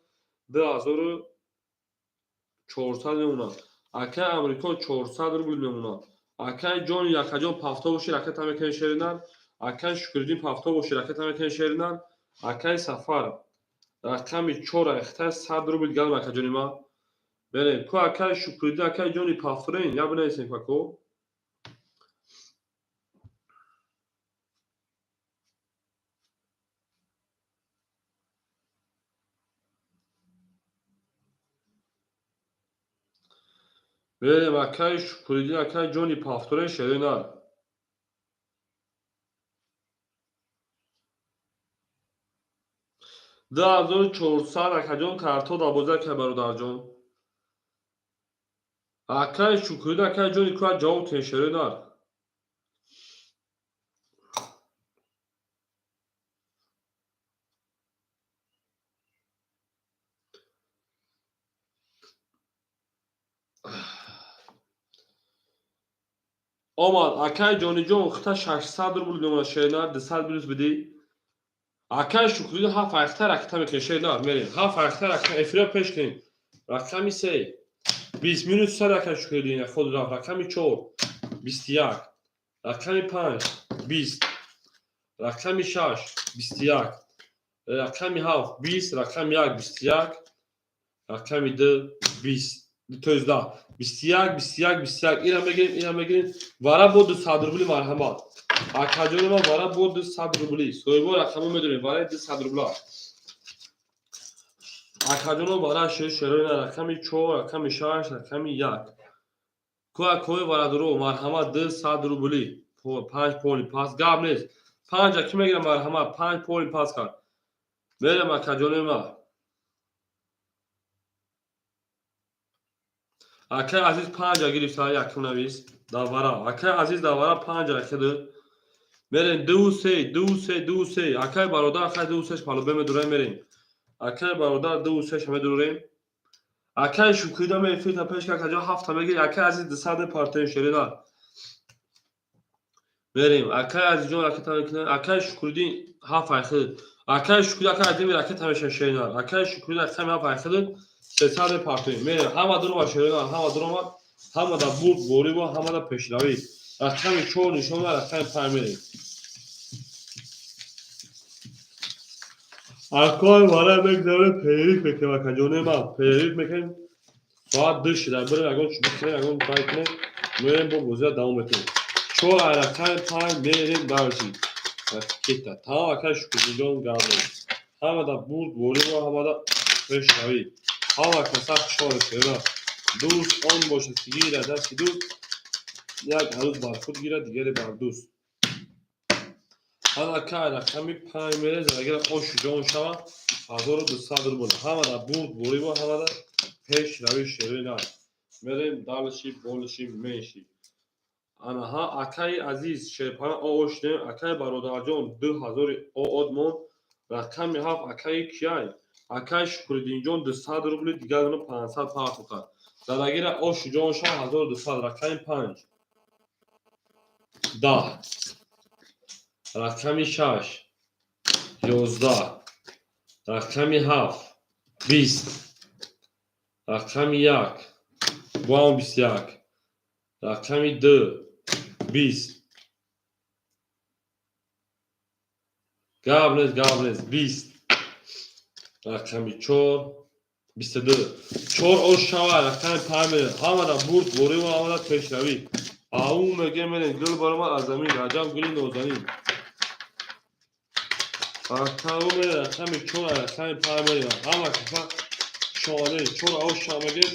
2400 мемонад. Акай Амрико 400 рубл мемонад. Акай Ҷони Якаҷон пафто боши ракета мекунем шеринар. Акай Шукриддин пафто боши ракета мекунем шеринар. Акай Сафар рақами 4 айхта 100 рубл галм акаҷони ма. Берем. Ку акай Шукриддин, акай Ҷони пафторен, я бинависем како. Берем акай Шукриддин, акай Ҷони пафторен шеринар. 2400 акаҷон карто дар бозӣ акай бародарҷон. Акай Шукриддин, акай Ҷони ку ҷавоб тен шеринар. Омад акай Ҷониҷон хита 600 рубл мемонад шеринар, 200 плюс бидӣ. Акай Шукриддин 7 айхта ракета мекунем шеринар, мерем. 7 айхта ракета эфира пеш кунем. Рақами 3 20 минус 100 акай Шукриддин худ рафт. Рақами 4 21, рақами 5 20, рақами 6 21, рақами 7 20, рақами 1 21, рақами 2 20, то есть 10 21 21 21. Ира мегирем, ира мегирем. Вара бо 200 рубли марҳамат. Акаҷони ман вара бо 200 рубли. Соҳибо рақамо медонем, вараи 200 рубла. Акаҷоно вара шероина рақами 4, рақами 6, рақами 1. Ку акои варадуро марҳамат 200 рубли. 5 поли пас гап нест. 5 аки мегирам марҳамат, 5 поли пас кард. Мерем акаҷони ман. Акай Азиз 5 гирифта якум навис дар вара. Акай Азиз дар вара 5 ракеда. Мерем 2 3 2 3 2 3. Акай бародар акай 2 3 палубе медурем мерем. Акай бародар 2 3 медурем. Акай Шукрида мефита пеш ка каҷо 7 мегири. Акай Азиз 200 партен шерина. Мерем. Акай Азизҷон ракета мекунад. Акай Шукриддин 7 айхид. Акай Шукриддин акай Азиз ракета мешавад шерина. Акай Шукриддин акай 7 айхид. 300 партоем. Мерем. Ҳама дурома шерина, ҳама дурома, ҳама да бурд борӣ ва ҳама да пешравӣ. Рақами 4 нишон ва рақами 5 мерем. Акой вара мегзарем, перерыв мекунем акаҷони ман, перерыв мекунем. Соат 2 шуда, бирем ягон чӣ бихӯрем, ягон бай кунем, мерем бо бозиро давом метем. 4 рақами 5 мерем дальше. Ракета. Тамом акай Шукриддинҷон гап нест. Ҳама да бурд борӣ ва ҳама да пешравӣ. Ҳама каса хушҳол шуда. Дӯст он бошад ки гирад дасти дӯст, як ҳарӯз бар худ гирад, дигаре бар дӯст. Ҳама кай рақами 5 мерезад, агар ошу ҷон шавад 1200 рубл. Ҳама да бурд борӣ ва ҳама да пешравӣ шерина. Мерем дальше больше меньше. Анаҳа акаи Азиз шерпара оош дем, акаи бародарҷон 2000 оод мон, рақами 7 акаи кияй? Акаи Шукриддинҷон 200 рубли, дигар 500 парту кард. Задагира ошу ҷон шавад 1200, рақами 5 10, рақами 6 11, рақами 7 20, рақами 1 буам 21, рақами 2 20. Гап нест, гап нест, 20, рақами 4 22. 4 ош шава рақами 5 мерем. Ҳамада бурд борӣ ва ҳамада пешравӣ. Ау меге мерем гул баромад аз замин, Раҷаб гули нозанин. Рақами мерем рақами 4 рақами 5 мерем. Ҳама кафа шоне 4 ош шава мегем.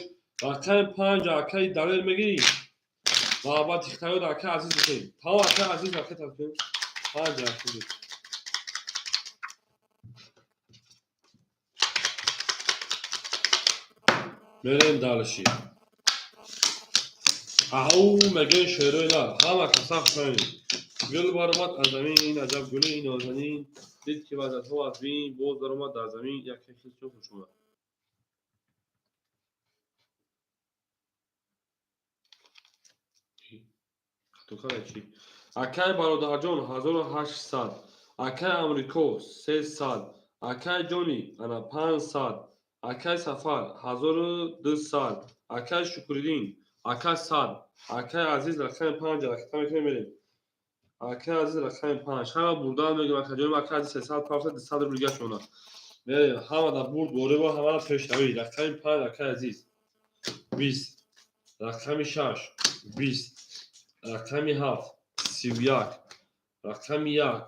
Рақами 5 акаи Далер мегирӣ. Муҳаббати хитаёд акаи Азиз мекунем. Тамом акаи Азиз ракета мекунем. 5 рақами. Мерем дальше. Ау меге шерои нар. Ҳама каса хушоед. Гул баромад аз замин, ин аҷаб гули нозанин, дид ки вазатҳо аз бин, боз даромад дар замин, яке хисчо хуш омад. Акай бародарҷон 1800, акай Амрико 300, акай Ҷони ана 500, акай Сафар 1200, акай Шукриддин ака 100, акай Азиз рақами 5 рақам мекунем мерем. Акай Азиз рақами 5. Ҳама бурдан мегӯям акаҷон, акай Азиз 300 пафта 200 рубл гашт мона. Мерем, ҳама да бурд боре ҳама пешравӣ. Рақами 5 акай Азиз 20, рақами 6 20, рақами 7 31, рақами 1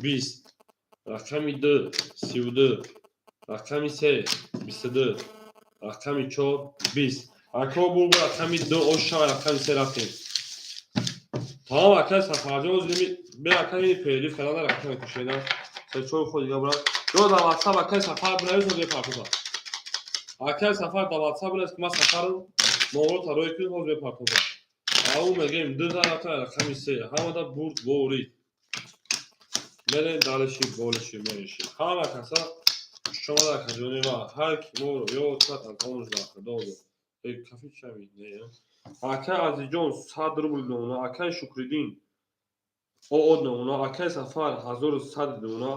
20, рақами 2 32, рақами 3 22, рақами 4 20. Ако бурд рақами 2 оша рақами 3 рафтем. Тамом акай Сафарҷон бе акай перерыв кардан рақами кушеда. Се чор ход дига брат. Ё дар WhatsApp акай Сафар бинавис ҳозир партофа. Акай Сафар дар WhatsApp бинавис ки ман Сафарам номро тарои кунед ҳозир мепартофа. Ау мегӯем ду рафта рақами се ҳамада бурд ворид. Мерем далиши болиши мериши. Ҳама каса шумода акаҷони ма ҳар ки моро ёд кард аз он ба худо буд. Кафи чами не. Акай Азизҷон 100 рубл номуна, акай Шукриддин ОО номуна, акай Сафар 1100 номуна,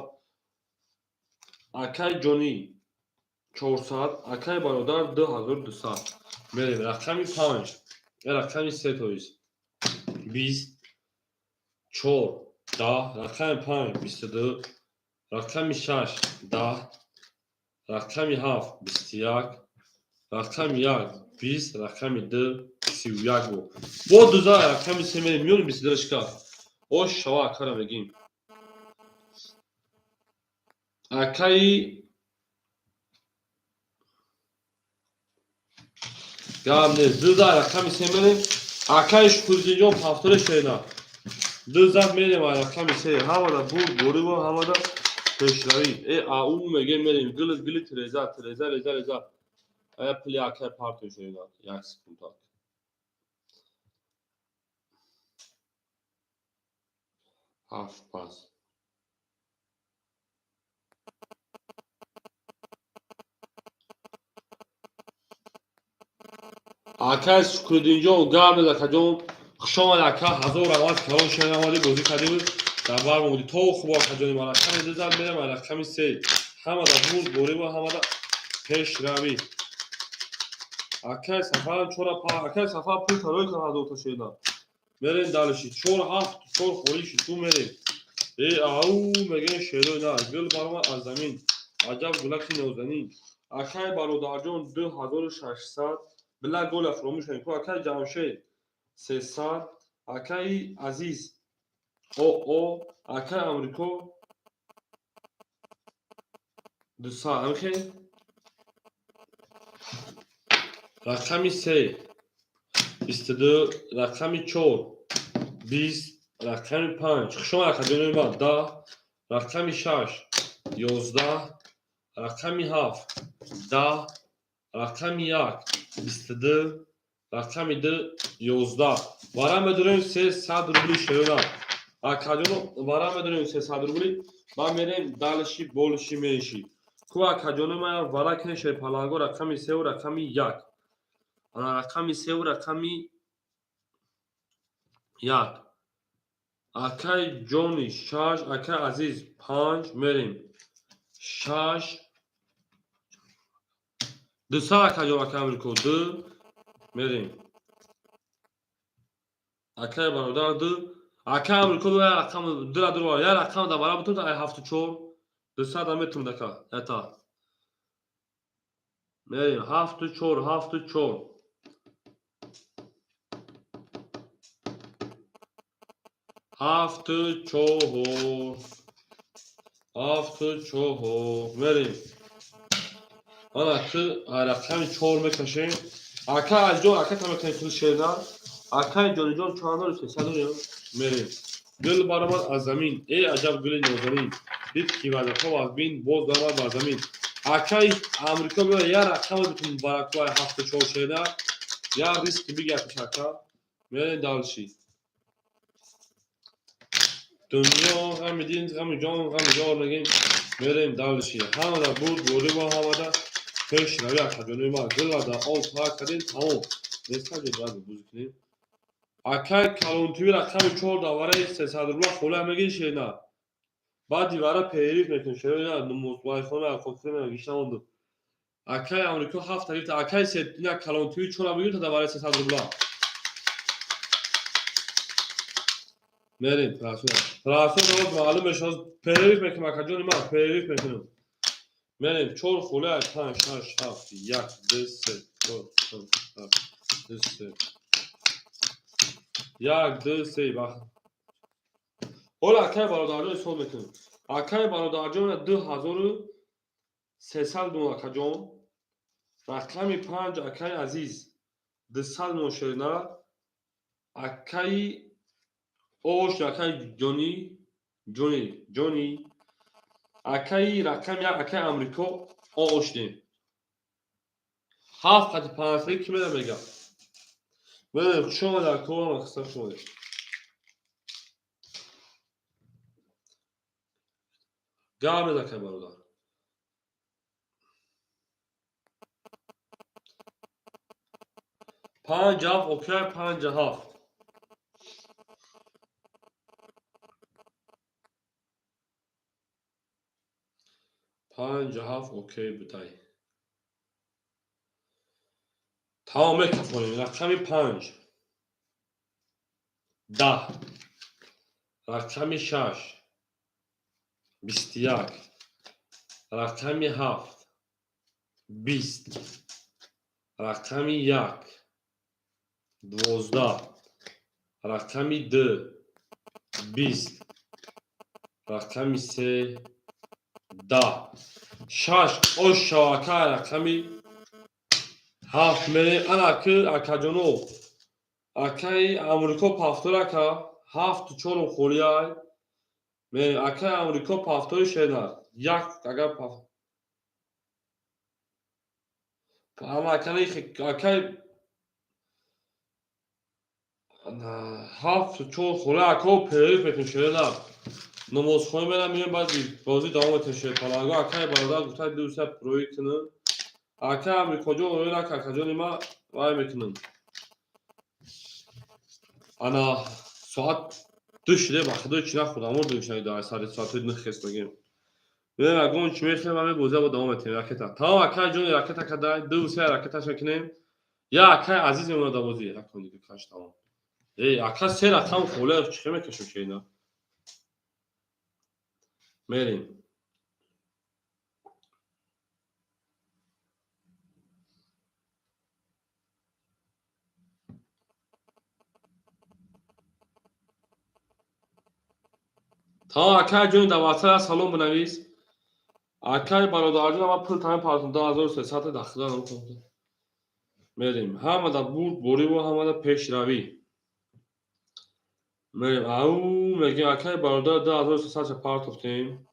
акай Ҷонӣ 400, акай Бародар 2200. Мерем рақами 5, рақами 3 то есть 20, 4, 10, рақами 5 22, рақами 6 10, рақами 7 21, рақами 1 20, рақами 2 31 буд. Бо дуза рақами 3 мерем, миёни 22 шикаст. Ош шава акара мегим. Акаи гап нест. Дуза рақами 3 мерем. Акаи Шукуриддинҷон ҳафтода шена. Дуза мерем рақами 3. Ҳамада бурд бориво, ҳамада пешравӣ. Э ау мегем мерем. Гул гули Тереза, Тереза, Реза, Реза. Ая пули акай парто шена. Як секунд так. Ҳафт пас. Акай Шукриддинҷон гап нест акаҷон. Хуш омад ака, ҳазор раҳмат калон шена омадӣ бозӣ кардем дар бар омадӣ. То хуб акаҷони ман рақами дуза мерем рақами се. Ҳамада бурд бориво, ҳамада пешравӣ. Акай Сафарам чора па, акай Сафар пул тарои кар ҳазорта шена. Мерем далиши 4 7 4 холӣ шид ту мерем. Э ау мегӯем шерои на, гул баромад аз замин. Аҷаб гулаки нозанин. Акай бародарҷон 2600, била гола фуромӯш кунед. Ку акай Ҷамшед 300, акай Азиз ОО, акай Амрико 200. Амхе? Рақами 3 22, рақами 4 20, рақами 5 хуш омад акаҷони ман 10, рақами 6 11, рақами 7 10, рақами 1 22, рақами 2 11. Вара медорем 300 рубли шерона. Акаҷоно вара медорем 300 рубли. Ба мерем далиши болиши мериши. Ку акаҷоно ма вара кеше паланго рақами 3 рақами 1. Ана рақами 3 рақами 1. Акай Ҷони 6, акай Азиз 5 мерем. 6 200 акаҷон акай Амрико 2 мерем. Акай бародар 2, акай Амрико 2 рақам 2 2 як рақам да бара бутун ай 74 200 да метун дака. Ята. Мерем 74 74. Ҳафту чоҳор, ҳафту чоҳор мерем. Ана ту рақами 4 мекашем. Ака Азиҷон, ака та мекунем пул шерна. Акай Ҷониҷон чанд дорӣ? 300 дорӣ? Мерем. Гул баромад аз замин. Э аҷаб гули нозанин. Дид ки вазатҳо аз бин боз баромад бар замин. Акай Амрико биё як рақам битун баракуай 74 шерна. Як риски бигиртиш ака. Мерем далши. Дунё ғами дин, ғами ҷон, ғами ёр мегем, мерем дальше. Ҳамада бурд борӣ ва ҳамада пешравӣ, акаҷони ма. Гулада об пар кардем, тамом. Нестаҷо баъд бозӣ кунем. Акай калонтиви рақами 4 давараи 300 рубла холия мегири, шерина. Баъди вара перерыв мекунем, шерина, намоз-вайхона, хотира гишта монду. Акай Амрико 7 гирифта, акай ина калонтиви 4 мегирифта давараи 300 рубла. Мерем трансфер. Трансфер боз маълум мешавад. Перерыв мекунем, акаҷони ман, перерыв мекунем. Мерем 4 холия 5 6 7 1 2 3 4 5 7 2 3 1 2 3 бах. Ҳола акай бародарҷон ҳисоб мекунем. Акай бародарҷон 2300 мон, акаҷон. Рақами 5 акай азиз 200 мон, шерина. Акаи ош, акаи ҷони, ҷони, ҷони. Акаи рақами 1 акаи Амрико оошдем. 7 қати 5 ки мера мега. Мерем, хуш омадед, акоам, хаста хуш омадед. Гап мез, акай бародар. Панҷ ҳафт, окей, панҷ ҳафт. Панҷ ҳафт, окей будай. Тамом, мекафонем. Рақами 5. 10. Рақами 6. 21. Рақами 7. 20. Рақами 1. 12. Рақами 2. 20. Рақами 3. 10. 6 ош шава, рақами 7 мерем. Ана ки акаҷоно. Акаи Амрико повтор, ака. Ҳафту чорум холиай. Мерем. Акаи Амрико повтори, шернар. Як агар пав. Ана акаи ҳафту чор холиай, ако перерыв мекунем, шернар. Намозхона мерам, меоем, баъди бозӣ давом метем, шерпаланго. Акаи бародар гуфта ду се прои кунем. Акаи Амрикоҷон рои нака, акаҷони ма, вай мекунем. Ана соат 2 шуде, ба худои чӣ нахӯрдам, мурдем шунаи сари соати 9 хес мегем. Мерем, ягон чӣ мехӯрем, ҳаме бозия бо давом метем ракета. Тамом, акаи ҷони, ракета кадай, ду се ракеташ мекунем. Я акаи азиз мемонад дар бозӣ. Ракон дига каш тамом. Эй, ака се рақам холия чӣ мекашем, шерина? Мерем. Тамом, акаи ҷони, дар ватсап салом бинавис. Акаи бародарҷон, ама пул тамин партум 2300 дар худо намкунам. Мерем. Ҳамада бурд бориву ҳамада пешравӣ. Мерем. Ау мегем, акаи бародар, 2300 партофтем.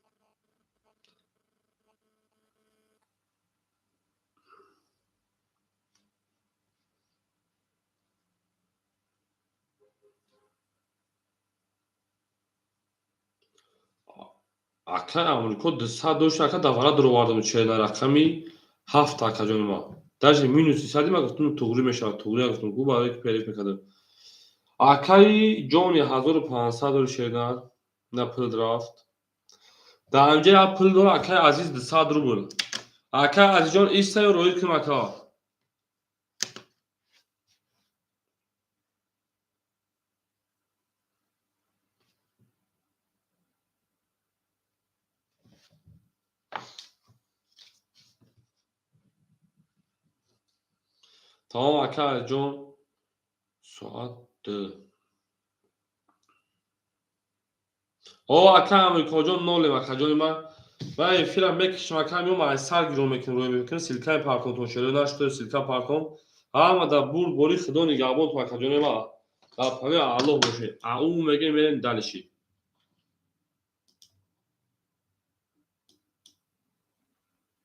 Акаи Амрико 200 дошт, ака давара дуровардам, чена рақами 7, акаҷони ман. Даже минуси сади ма гуфтум, туғрӣ мешавад, туғрӣ гуфтум, гу барои ки перерыв мекардам. Акаи ҷони 1500 дори, шернар, на пул рафт. Дар инҷа як пул дора акаи азиз, 200 рубл. Акаи азизҷон, истаю роид кунем, ака. Тамом, ака азизҷон, соат 2. О, ака Амрикоҷон, нолем, акаҷони ман. Ман эфирам мекишам, ака, меом, аз сар гирон мекунем, рӯй мекунем, ссылкаи партонтон шеро нашуда, ссылка партон. Ҳамада бурд бори, худо нигаҳбонтон, акаҷони ман. Дар паноҳи Аллоҳ бошед. Ау мегем, мерем дальше.